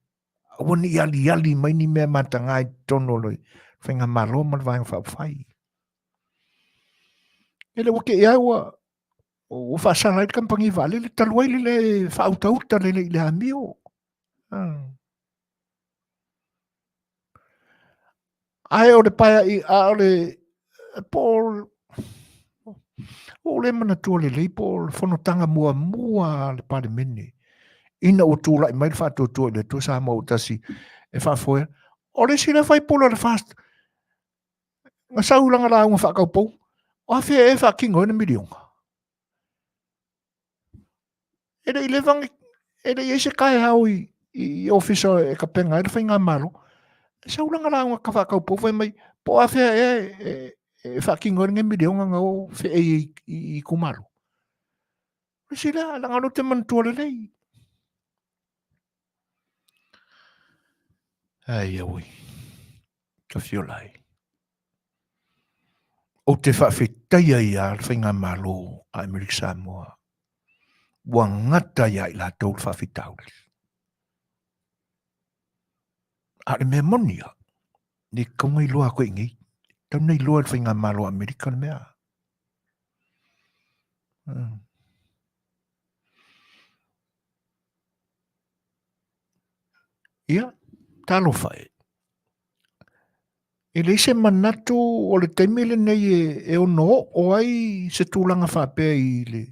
aua ne i aliali mai ni mea mataga i totonu o le faigamalo ma le Vaega Faaupufai. E le ua te i ai ua, ua faasala ai le kamupani vaalele talu ai le le faautauta lelei i le amio. Ae o le paeai, a o le, po o, ua ou le manatua lelei po o le fonotaga muamua a le Palemene ina ua tulai mai le faatuatua i le Atua Samoa ua tasi e faafoea. O le isi lea faipule o le FAST, na sau i lana lauga faataupou, o afea e faatino ai le miliona? E le i leva ni, e le i ai se taeao i, i ofisa e tapena ai le faigamalo. E sau lana lauga ta faataupou fai mai, po o afea ea e, e, e faatino ai lenei miliona na o feei i, i, i itumalo. O le isi lea, leaga o lea ou te manatua lelei. Ai auai, ka fiola ai. Ou te faafetaia ia le faigamalo a Amerika Samoa ua gata ia i latou le faafitauli. A o le mea moni ia, ne tatau na iloa atu i nei. Tatau na iloa e le faigamalo a Amerika le mea. Ia, talofa e. E leai se manatu o le taimi lenei e, e ono oo ai se tulaga faapea i le,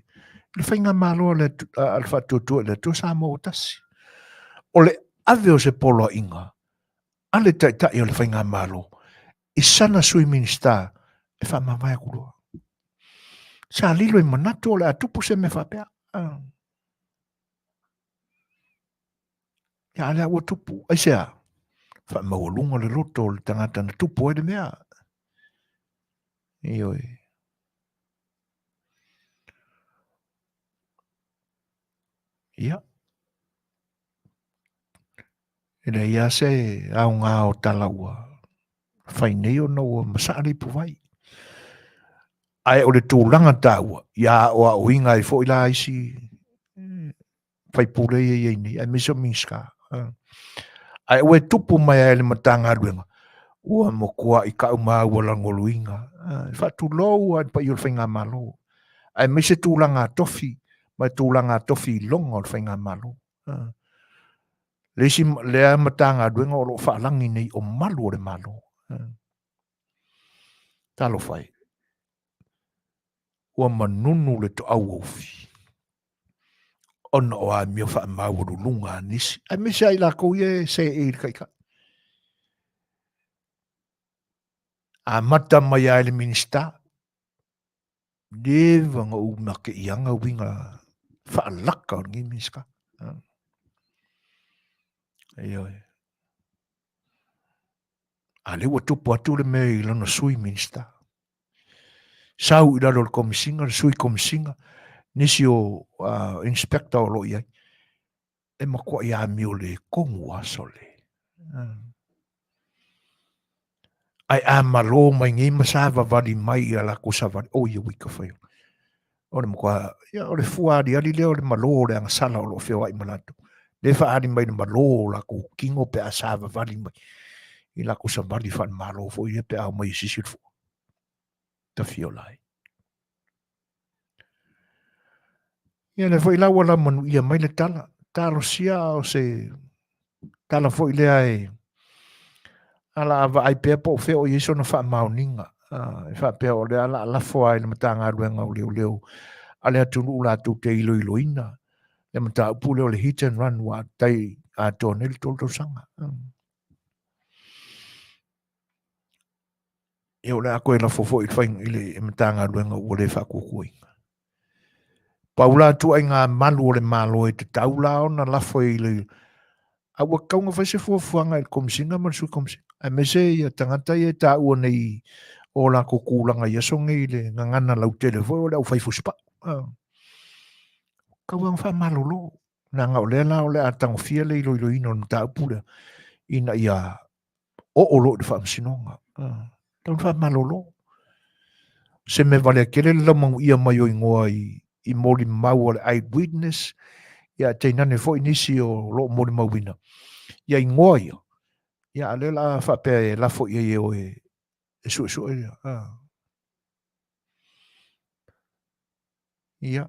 le faigamalo a le, a le Faatuatua i le Atua Samoa ua tasi. O le ave o se poloaiga a le taitai o le faigamalo i sana sui Minisita e faamavae atu loa. Sa lilo i manatu o le a tupu se mea faapea. Ah. Ia, a lea ua tupu. Aisea? Faamaualuga le loto o le tagata na tupu ai le mea. Ioe. Ia. E leai lava se aoga o tala ua fai nei ona ua masaa le ipuvai. Ae o le tulaga taua, ia aoaoina ai foi la isi faipule ia i ai nei, aemaise o Minisita. Ae ua e tupu mai ai le Matagaluega, ua matuai tau maua lagoluina. E faatulou lava i le paia o le Faigamalo, aemaise tulaga tofi ma tulaga tofi iloga o le Faigamalo. Le isi lea Matagaluega o lo o faalagi nei o malu o le Malo. Talofa e, ua manunu le toauaufi ona o amio faamaualuluga a nisi, aemaise lava i latou ia e seei i le taitai. Amata mai lava i le Minisita, leva na ou mateiaga uiga faalaka o lenei Minisita. Ioe. A lea ua tupu atu le mea i lana sui Minisita. Sau i lalo o le Komesina, le sui Komesina, nisi o inspector o lo o i ai, e matuai amio le tonu lava sole. Ae a malo mai nei ma savavali mai i a latou savali, oi ui ka fai. O le matua, ia, o le fua aliali lea o le malo o le agasala o lo o feoai ma latou. Le faaali mai le malo o latou tino pe a savavali mai i latou savali faale-malo foi ia pe a omai e sisi le fua. Tafiola ai. Ia lea foi la ua laumanuia mai le tala. Talosia o se tala foi lea e ala a vaai pea po o fea o i ai sona faamaoniga. E faapea o lea ala a lafo ai le Matagaluega o Leoleo a le atunuu latou te iloiloina le mataupu lea o le hit and run ua tai atoa nei le 3 tausaga. Ia o le a toe lafo foi i le faiga i le Matagaluega ua le faatuatuaina. Pau la ituaiga malu o le Malo e tatau la ona lafo i le a ua tatau ona fai se fuafuaga i le Komesina ma le Sui Komesina, aemaise ia tagata ia e taua nei o latou tulaga i aso nei i le gagana lautele foi o le aufai fusipau. Tau lava ona faamalolo, leaga o lea la o le a tagofia le iloiloina o le mataupu lea ina ia oo loa i le faamasinoga. Tau faamalolo. Se mea valea tele le laumanuia mai o igoa i, i molimau a le eyewitness, ia tainane foi nisi o lo o molimauina. Ia igoa ia, ia a lea la faapea e lafo i ai e o e, e suesue ia. Ia,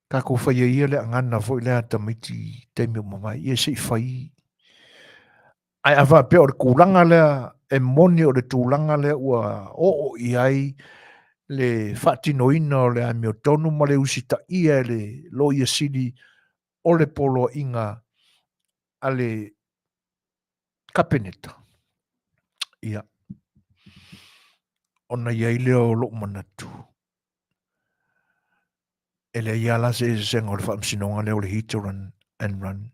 tatou faia ia le agana foi lea a tamaiti i taimi o mavae, ia se i fai. Ae a faapea o le tulaga lea e moni o le tulaga lea ua oo i ai le faatinoina o le amiotonu ma le usitaia e le Loia Sili o le poloaiga a le Kapeneta, ia, ona i ai lea o lou manatu, e leai lava la se eseesega o le faamasinoga lea o le hit run and run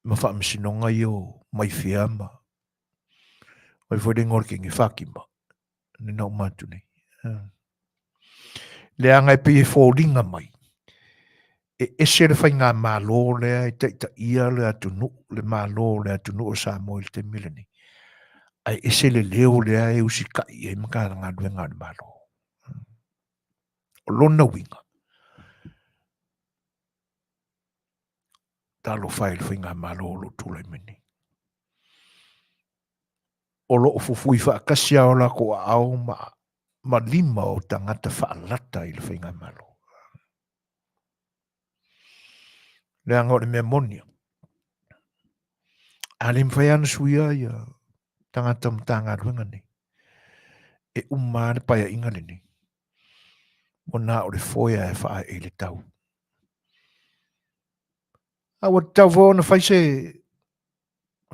ma faamasinoga ia o maifea ma ai foi le igoa o le kenge Fatima lena uma atu nei. Leaga e pei e foliga mai e ese le faigamalo lea e taitaia le atunuu, le Malo o le atunuu o Samoa i le taimi lenei, ae ese le leo lea e usitai i ai Matagaluega a le Malo. O lona uiga, talofa e i le faigamalo o lo o tulai mai nei. O lo o fufui faatasi lava o latou aao ma lima o tagata faalata i le faigamalo. Leaga o le mea moni, a le mafai lava ona suia ia tagata o Matagaluega nei, e uma lava le paeaiga lenei, ua na o le foe lava e faaee i le tau. A ua tatau foi ona fai se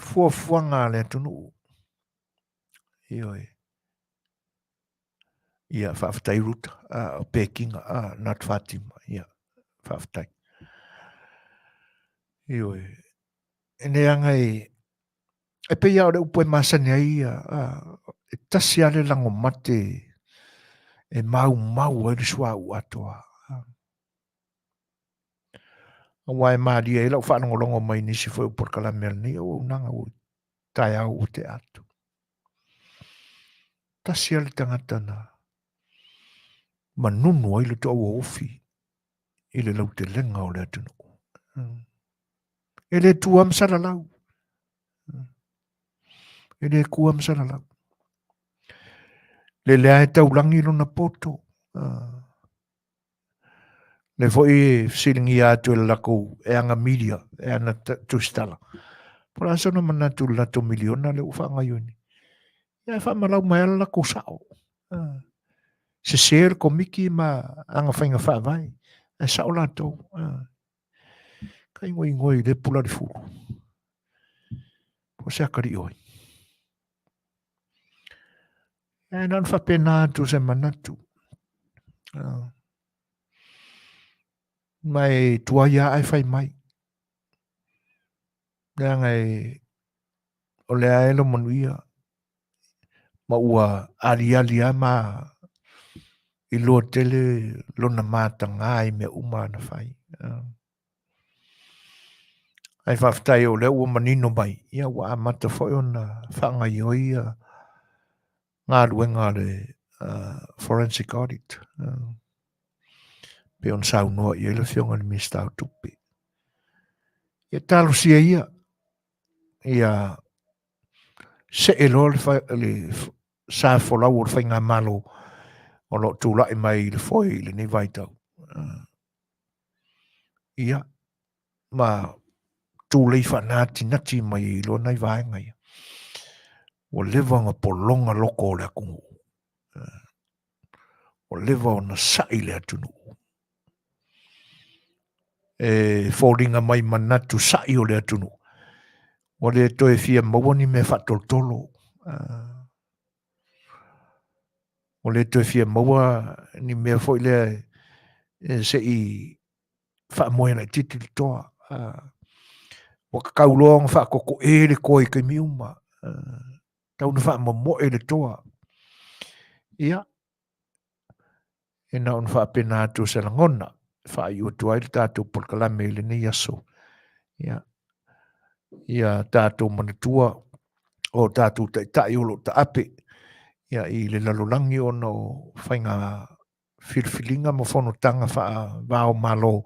fuafuaga a le atunuu. Ioe. Ia, faafetai Ruta, o Pekinga, not Fatima. Ia, faafetai. Ioe. E leaga e, e pei lava o le upu e masani ai ia, e tasi lava le lago mate e maumau ai le suauu atoa. Aua e malie ai lau faalogologo mai i nisi foi o polokalame a lenei auaunaga ua taeao ua tea atu. Tasi lava le tagata na manunu ai le toauofi i le lautelega o le atunuu. E le tua ma salalau. E le tua ma salalau. Le lea e taulagi lona poto. Le foi e fesiligia atu e le latou e ana media, e ana tusitala. Po o le a sona manatu i le latou miliona lea ua faagaoioi nei. Ia e faamalau mai lava le latou sao. Sese le Komiti ma ana faiga faavae, ae sao latou. Ka igoigo i le pula le fulu. Po o se atalii o ai. E na ona faapena atu se manatu. Ma e tuai lava ae fai mai. Leaga e o lea e lomanuia ma ua aliali lava ma iloa tele lona mataga i mea uma na fai. Ae faafetai o lea ua manino mai, ia ua amata foi ona faagaoioi ia galuega a le Forensic Audit. Pei ona saunoa i ai le Afioga i le Minisita o Tupe. Ia talosia ia, ia see loa le sa folau o le faigamalo o lo o tulai mai i le foe i lenei vaitau. Ia, ma tulei faanatinati mai ai loa nai vaega ia. Ua leva ona pologa loko o le atunuu. Ua leva ona sa'i le atunuu. E foliga mai manatu sa'i o le atunuu. Ua le toe fia maua ni mea faatolotolo. Ua le toe fia maua ni mea foi lea e se i faamoe laitiiti le toa. Ua tatau loa ona faatotoe le toa i taimi uma. Tau na faamomoe le toa. Ia, e na ona faapena atu o se lagona e faaiu atu ai le tatou polokalame i lenei aso. Ia, ia tatou manatua o tatou taitai o lo o taape ia, i le lalolagi ona o faiga filifiliga ma fonotaga faava o Malo.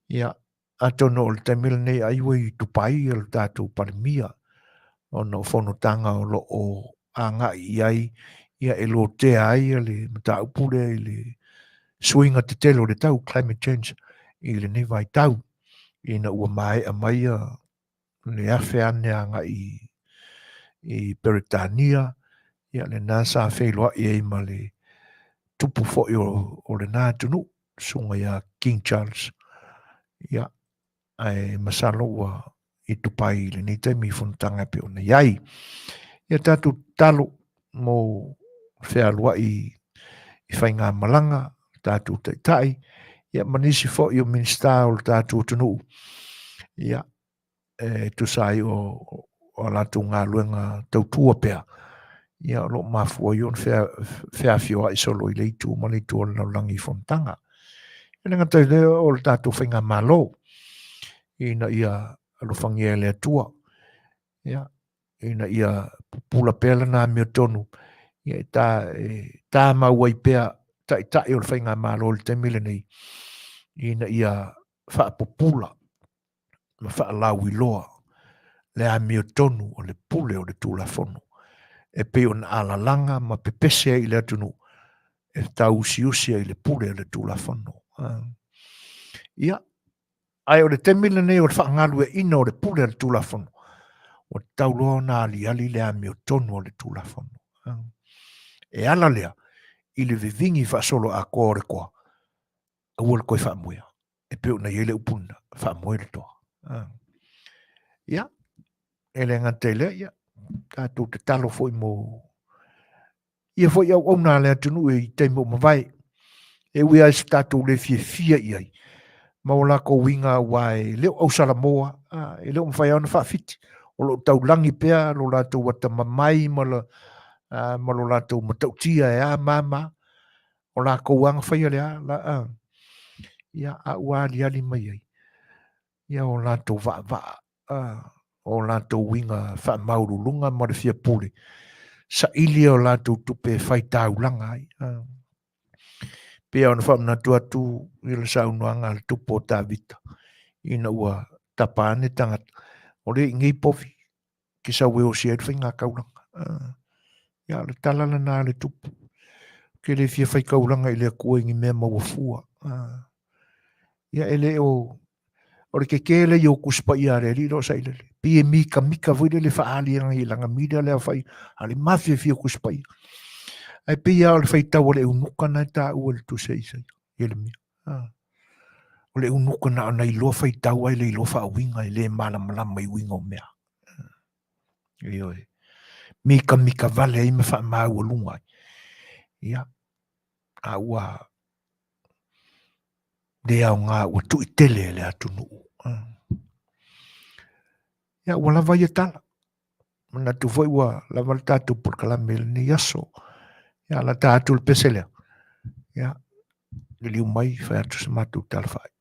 Ia, atonu o le taimi lenei ai ua i Dubai le tatou Palemia ona o fonotaga o lo o agai i ai ia e lotea ai le mataupu lea i le suiga tetele o le tau, climate change, i lenei vaitau ina ua maea mai le afe ane agai i Peretania, ia lena sa feiloai ai ma le tupu foi o lena atunuu, susuga ia King Charles. Ia, ae masalo ua i Dubai i lenei taimi i fonotaga e pei ona i ai. Ia tatou tatalo mo fealuai i faigamalaga, tatou taitai, ia ma nisi foi o Minisita o le tatou atunuu, ia, e tusa ai o a latou galuega tautua pea, ia o lo o mafua ai ona feafioai solo i le itu ma le itu o le lalolagi i fonotaga. E le gata i lea o le tatou faigamalo ina ia alofagia e le Atua, ia, ina ia pupula pea lana amiotonu, ia e tā, e tāmau ai pea taitai o le faigamalo i le taimi lenei, ina ia faapupula ma faalauiloa le amiotonu o le pule o le Tulafono e pei ona alalaga ma pepese ai i le atunuu e tauusiusi ai i le pule o le Tulafono. Ia, ae o le taimi lenei o le faagalueaiina o le pule a le Tulafono, ua tatau loa ona aliali le amiotonu o le Tulafono. E ala lea i le vivigi faasoloatoa o le toa, aua le toe faamoea. E pei ona i ai le upu lena, faamoe le toa. Ia, e le gata i lea, ia, tatou tatalo foi mo ia foi auauna a le atunuu i taimi o mavae. E ui lava i se tatou le fiafia i ai, ma o latou uiga aua e le o ausalamoa, e le o mafai lava ona faafiti. O lo o taulagi pea lo latou atamamai ma lo latou matautia e a ma a ma a. O latou lava na faia le a, la, a. Ia, a ua aliali mai ai, ia o latou vaavaa, a, o latou uiga faamaualuluga ma le fia pule, saili o latou tupe e fai taulaga ai. A. Pei ona faamanatu atu i le saunoaga a le tupu o Tavita, ina ua tapa ane tagata, o le i nei povi, ke sau e osi ai le faiga taulaga. Ia, o le tala lena a le tupu. Ke le fia fai taulaga i le Atua i ni mea maua fua. Ia, e le o, o le tetē lea o Tusi Paia a le Alii lea o sailele. Pei e mikamika foi lele faaali ai i lana media lea fai, a le mafiafia o Tusi Paia. Ae pei lava o le faitau a le eunuka na e taua i le Tusi a Isaia, Ieremia. O le eunuka na ona iloa faitau ae le iloa faauiga, e le malamalama i uiga o mea. Ioe. Mikamika vale ai ma faamaualuga ai. Ia, a ua le aoga ua tuitele e le atunuu. Ia, ua lava ia tala. Manatu foi ua lava le tatou polokalame i lenei aso. Ia, lata atu le pese lea. Ia, liliu mai, fai atu se matou tala faaiu.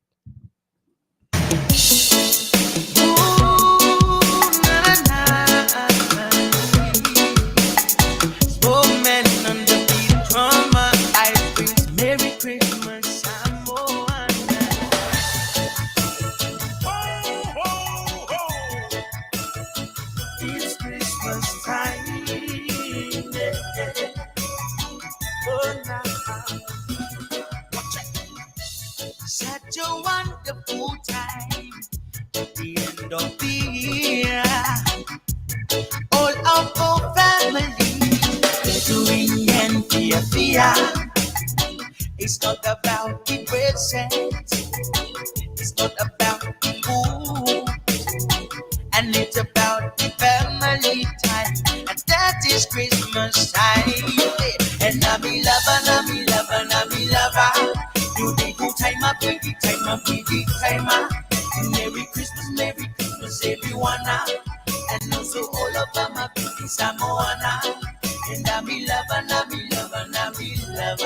Such a wonderful time at the end of the year. All of our family gathering and fear, fear. It's not about the presents. It's not about the food. And it's about the family time. And that is Christmas time. And I'm in love, and I'm in love, and I'm in love. You the good time, I be the time, I be the time. Merry Christmas, Merry Christmas, everyone. And also all of my beauty Samoana. And I'm in love, and I'm in love, and I'm in love.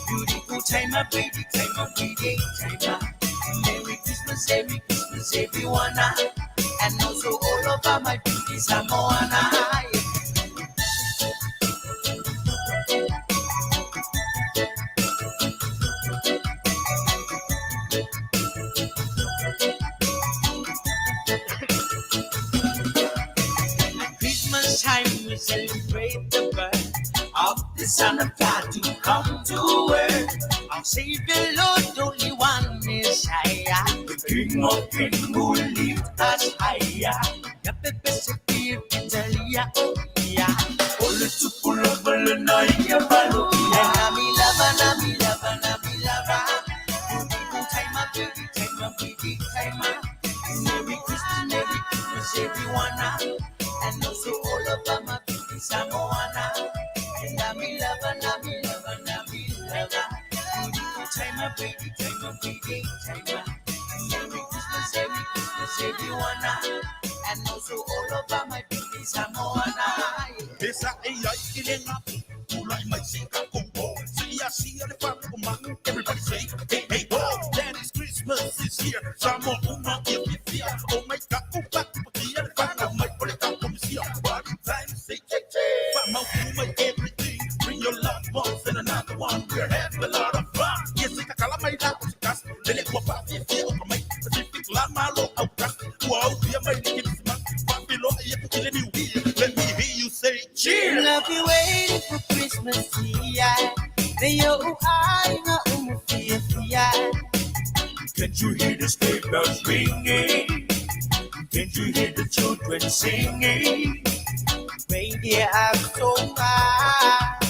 Beautiful time, I be the time, I be the time. Merry Christmas, Merry Christmas, everyone. And also all of my beauty Samoana. At Christmas time we celebrate the birth of the Son of God to come to earth. Our Savior Lord, only one Messiah, the King of Kings who lift us higher. Merry Christmas, Merry Christmas, lover, I be lover, I be lover. Beautiful time, a pretty time, a pretty time. Merry Christmas, Merry Christmas, everyone. And also all over my beauty Samoana. Everybody say, hey, hey, oh, Daddy's Christmas is here. Samoa uma ia fia. Oh my God, oh, back to the my time, say, che, che. Everything. Bring your loved ones and another one. We're having a lot of fun. Yes, I can my lele ua faafiafia o ka mai Pacific la malo auka ua autia mai le Kerisimasi faapeloa ia ku i le Niuia. Let me hear you say cheers. Love you waiting for Christmas, yeah. Leo ai nga umufia fia. Can't you hear the sleigh bells ringing? Can't you hear the children singing? Reindeer are so high.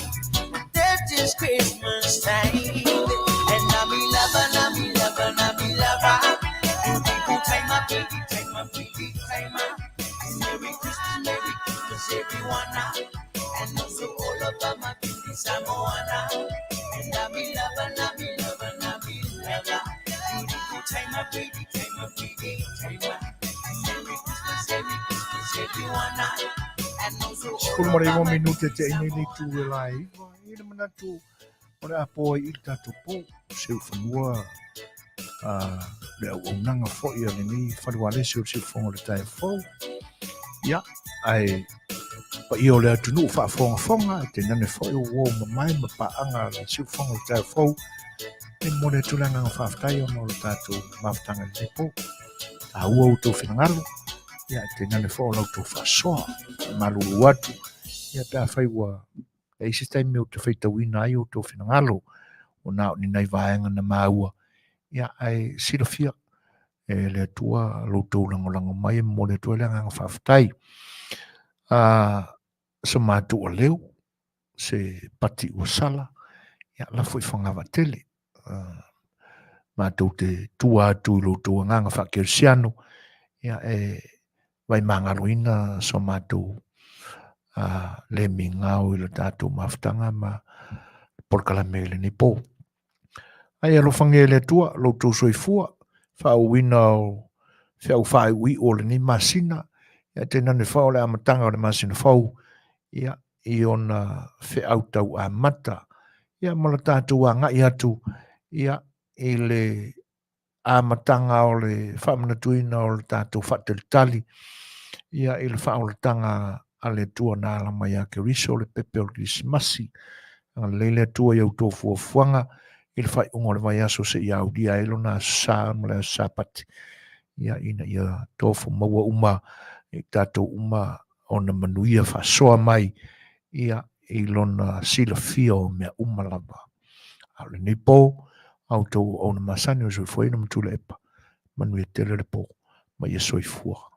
That is Christmas time. And I'm in love, and I'm in love, and I'm in love. Beautiful time, a pretty time, a pretty time. Merry Christmas, Merry Christmas, everyone. And also all of my beauty Samoana. And I'm in love, and I'm in love, and I'm in love. Beautiful time, a pretty time, a pretty time. Merry Christmas, Merry Christmas, everyone. And also all 19 of my minute te nei nei tu e lai iwa. I le manatu o le apo ai i le tatou po siufanua le auaunaga fo'i a lenei falualesi o le siufofoga o le taeao fou. Ia, ae paia o le atunuu faafogafoga, e tainane fo'i o uo mamae ma paaga a le siufofoga o le taeao fou, e momoli atu le agaga faafetai ona o le tatou mafutaga i lenei po. Taua outou finagalo, ia, e tainane fo'i o la outou faasoa. Malulu atu, ia pe afai ua e i se taimi ou te faitauina ai outou finagalo, o na o ni nai vaega na maua, ia, ae silafia e le Atua lo outou lagolago mai e momoli atu ai le agaga faafetai. So matou aleu, se pati ua sala, ia, lafo i Fagavaatele. Matou te tua atu i lo outou agaga faakerisiano, ia, e vaimagaloina so matou le migao i le tatou mafutaga ma polokalame i lenei po. Ai alofagia e le Atua lo outou soifua, faaauauina o feau faaiuiu o lenei masina, ia tainane foi o le amataga o le masina fou, ia i ona feau tau amata, ia ma le tatou agai atu ia i le amataga o le faamanatuina o le tatou faatalitali ia i le faaolataga a le Atua na ala mai ia Keriso le pepe o le Kerisimasi. Agalelei le Atua i a outou fuafuaga i le faaiuga o le vaiaso seia aulia ai lona Aso Sa ma le Aso Sapati, ia ina ia tofo maua uma i tatou uma ona manuia faasoa mai ia i lona silafia o mea uma lava. A o lenei po, a outou auauna masani o le soifuaina ma Tuilaepa, manuia tele le po ma ia soifua.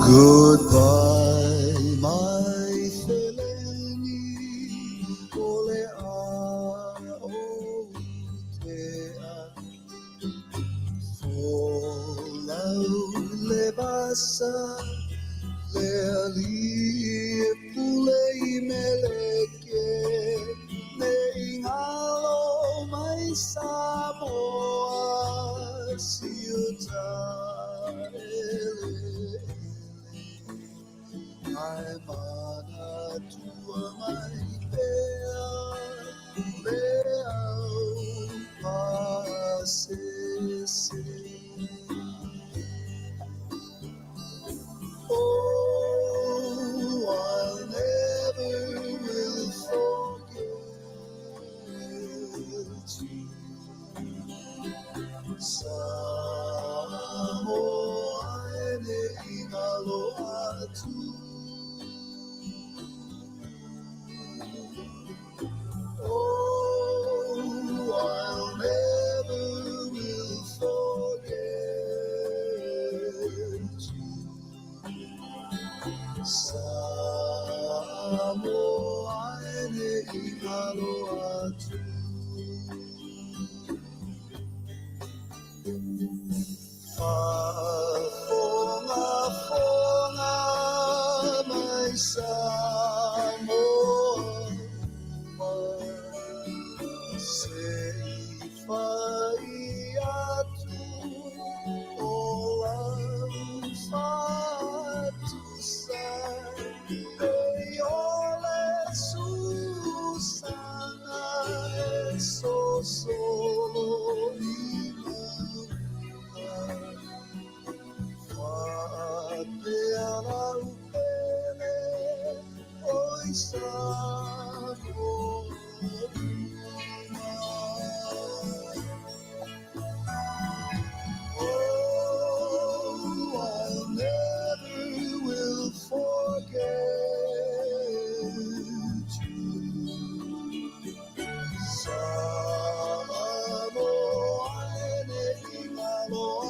Goodbye, my feleni, o le a o te a. Folau le vasa, le alii e pule i meleke, ne i ngalo mai Samoa, siuta ele. Ae manatua mai pea le au pasese. Oh, I'll never will forget you. Samoa e ne ingalo atu. Oh, I'll never will forget you. Samoa e ne ingalo atu. Faafogafoga mai Samoa, se i fai atu o lau faatusa e o le susana e sosolo i mauga. Faapea lau pele o i Samoa uma. Oh, I never will forget you. Samoa e nei ngalo.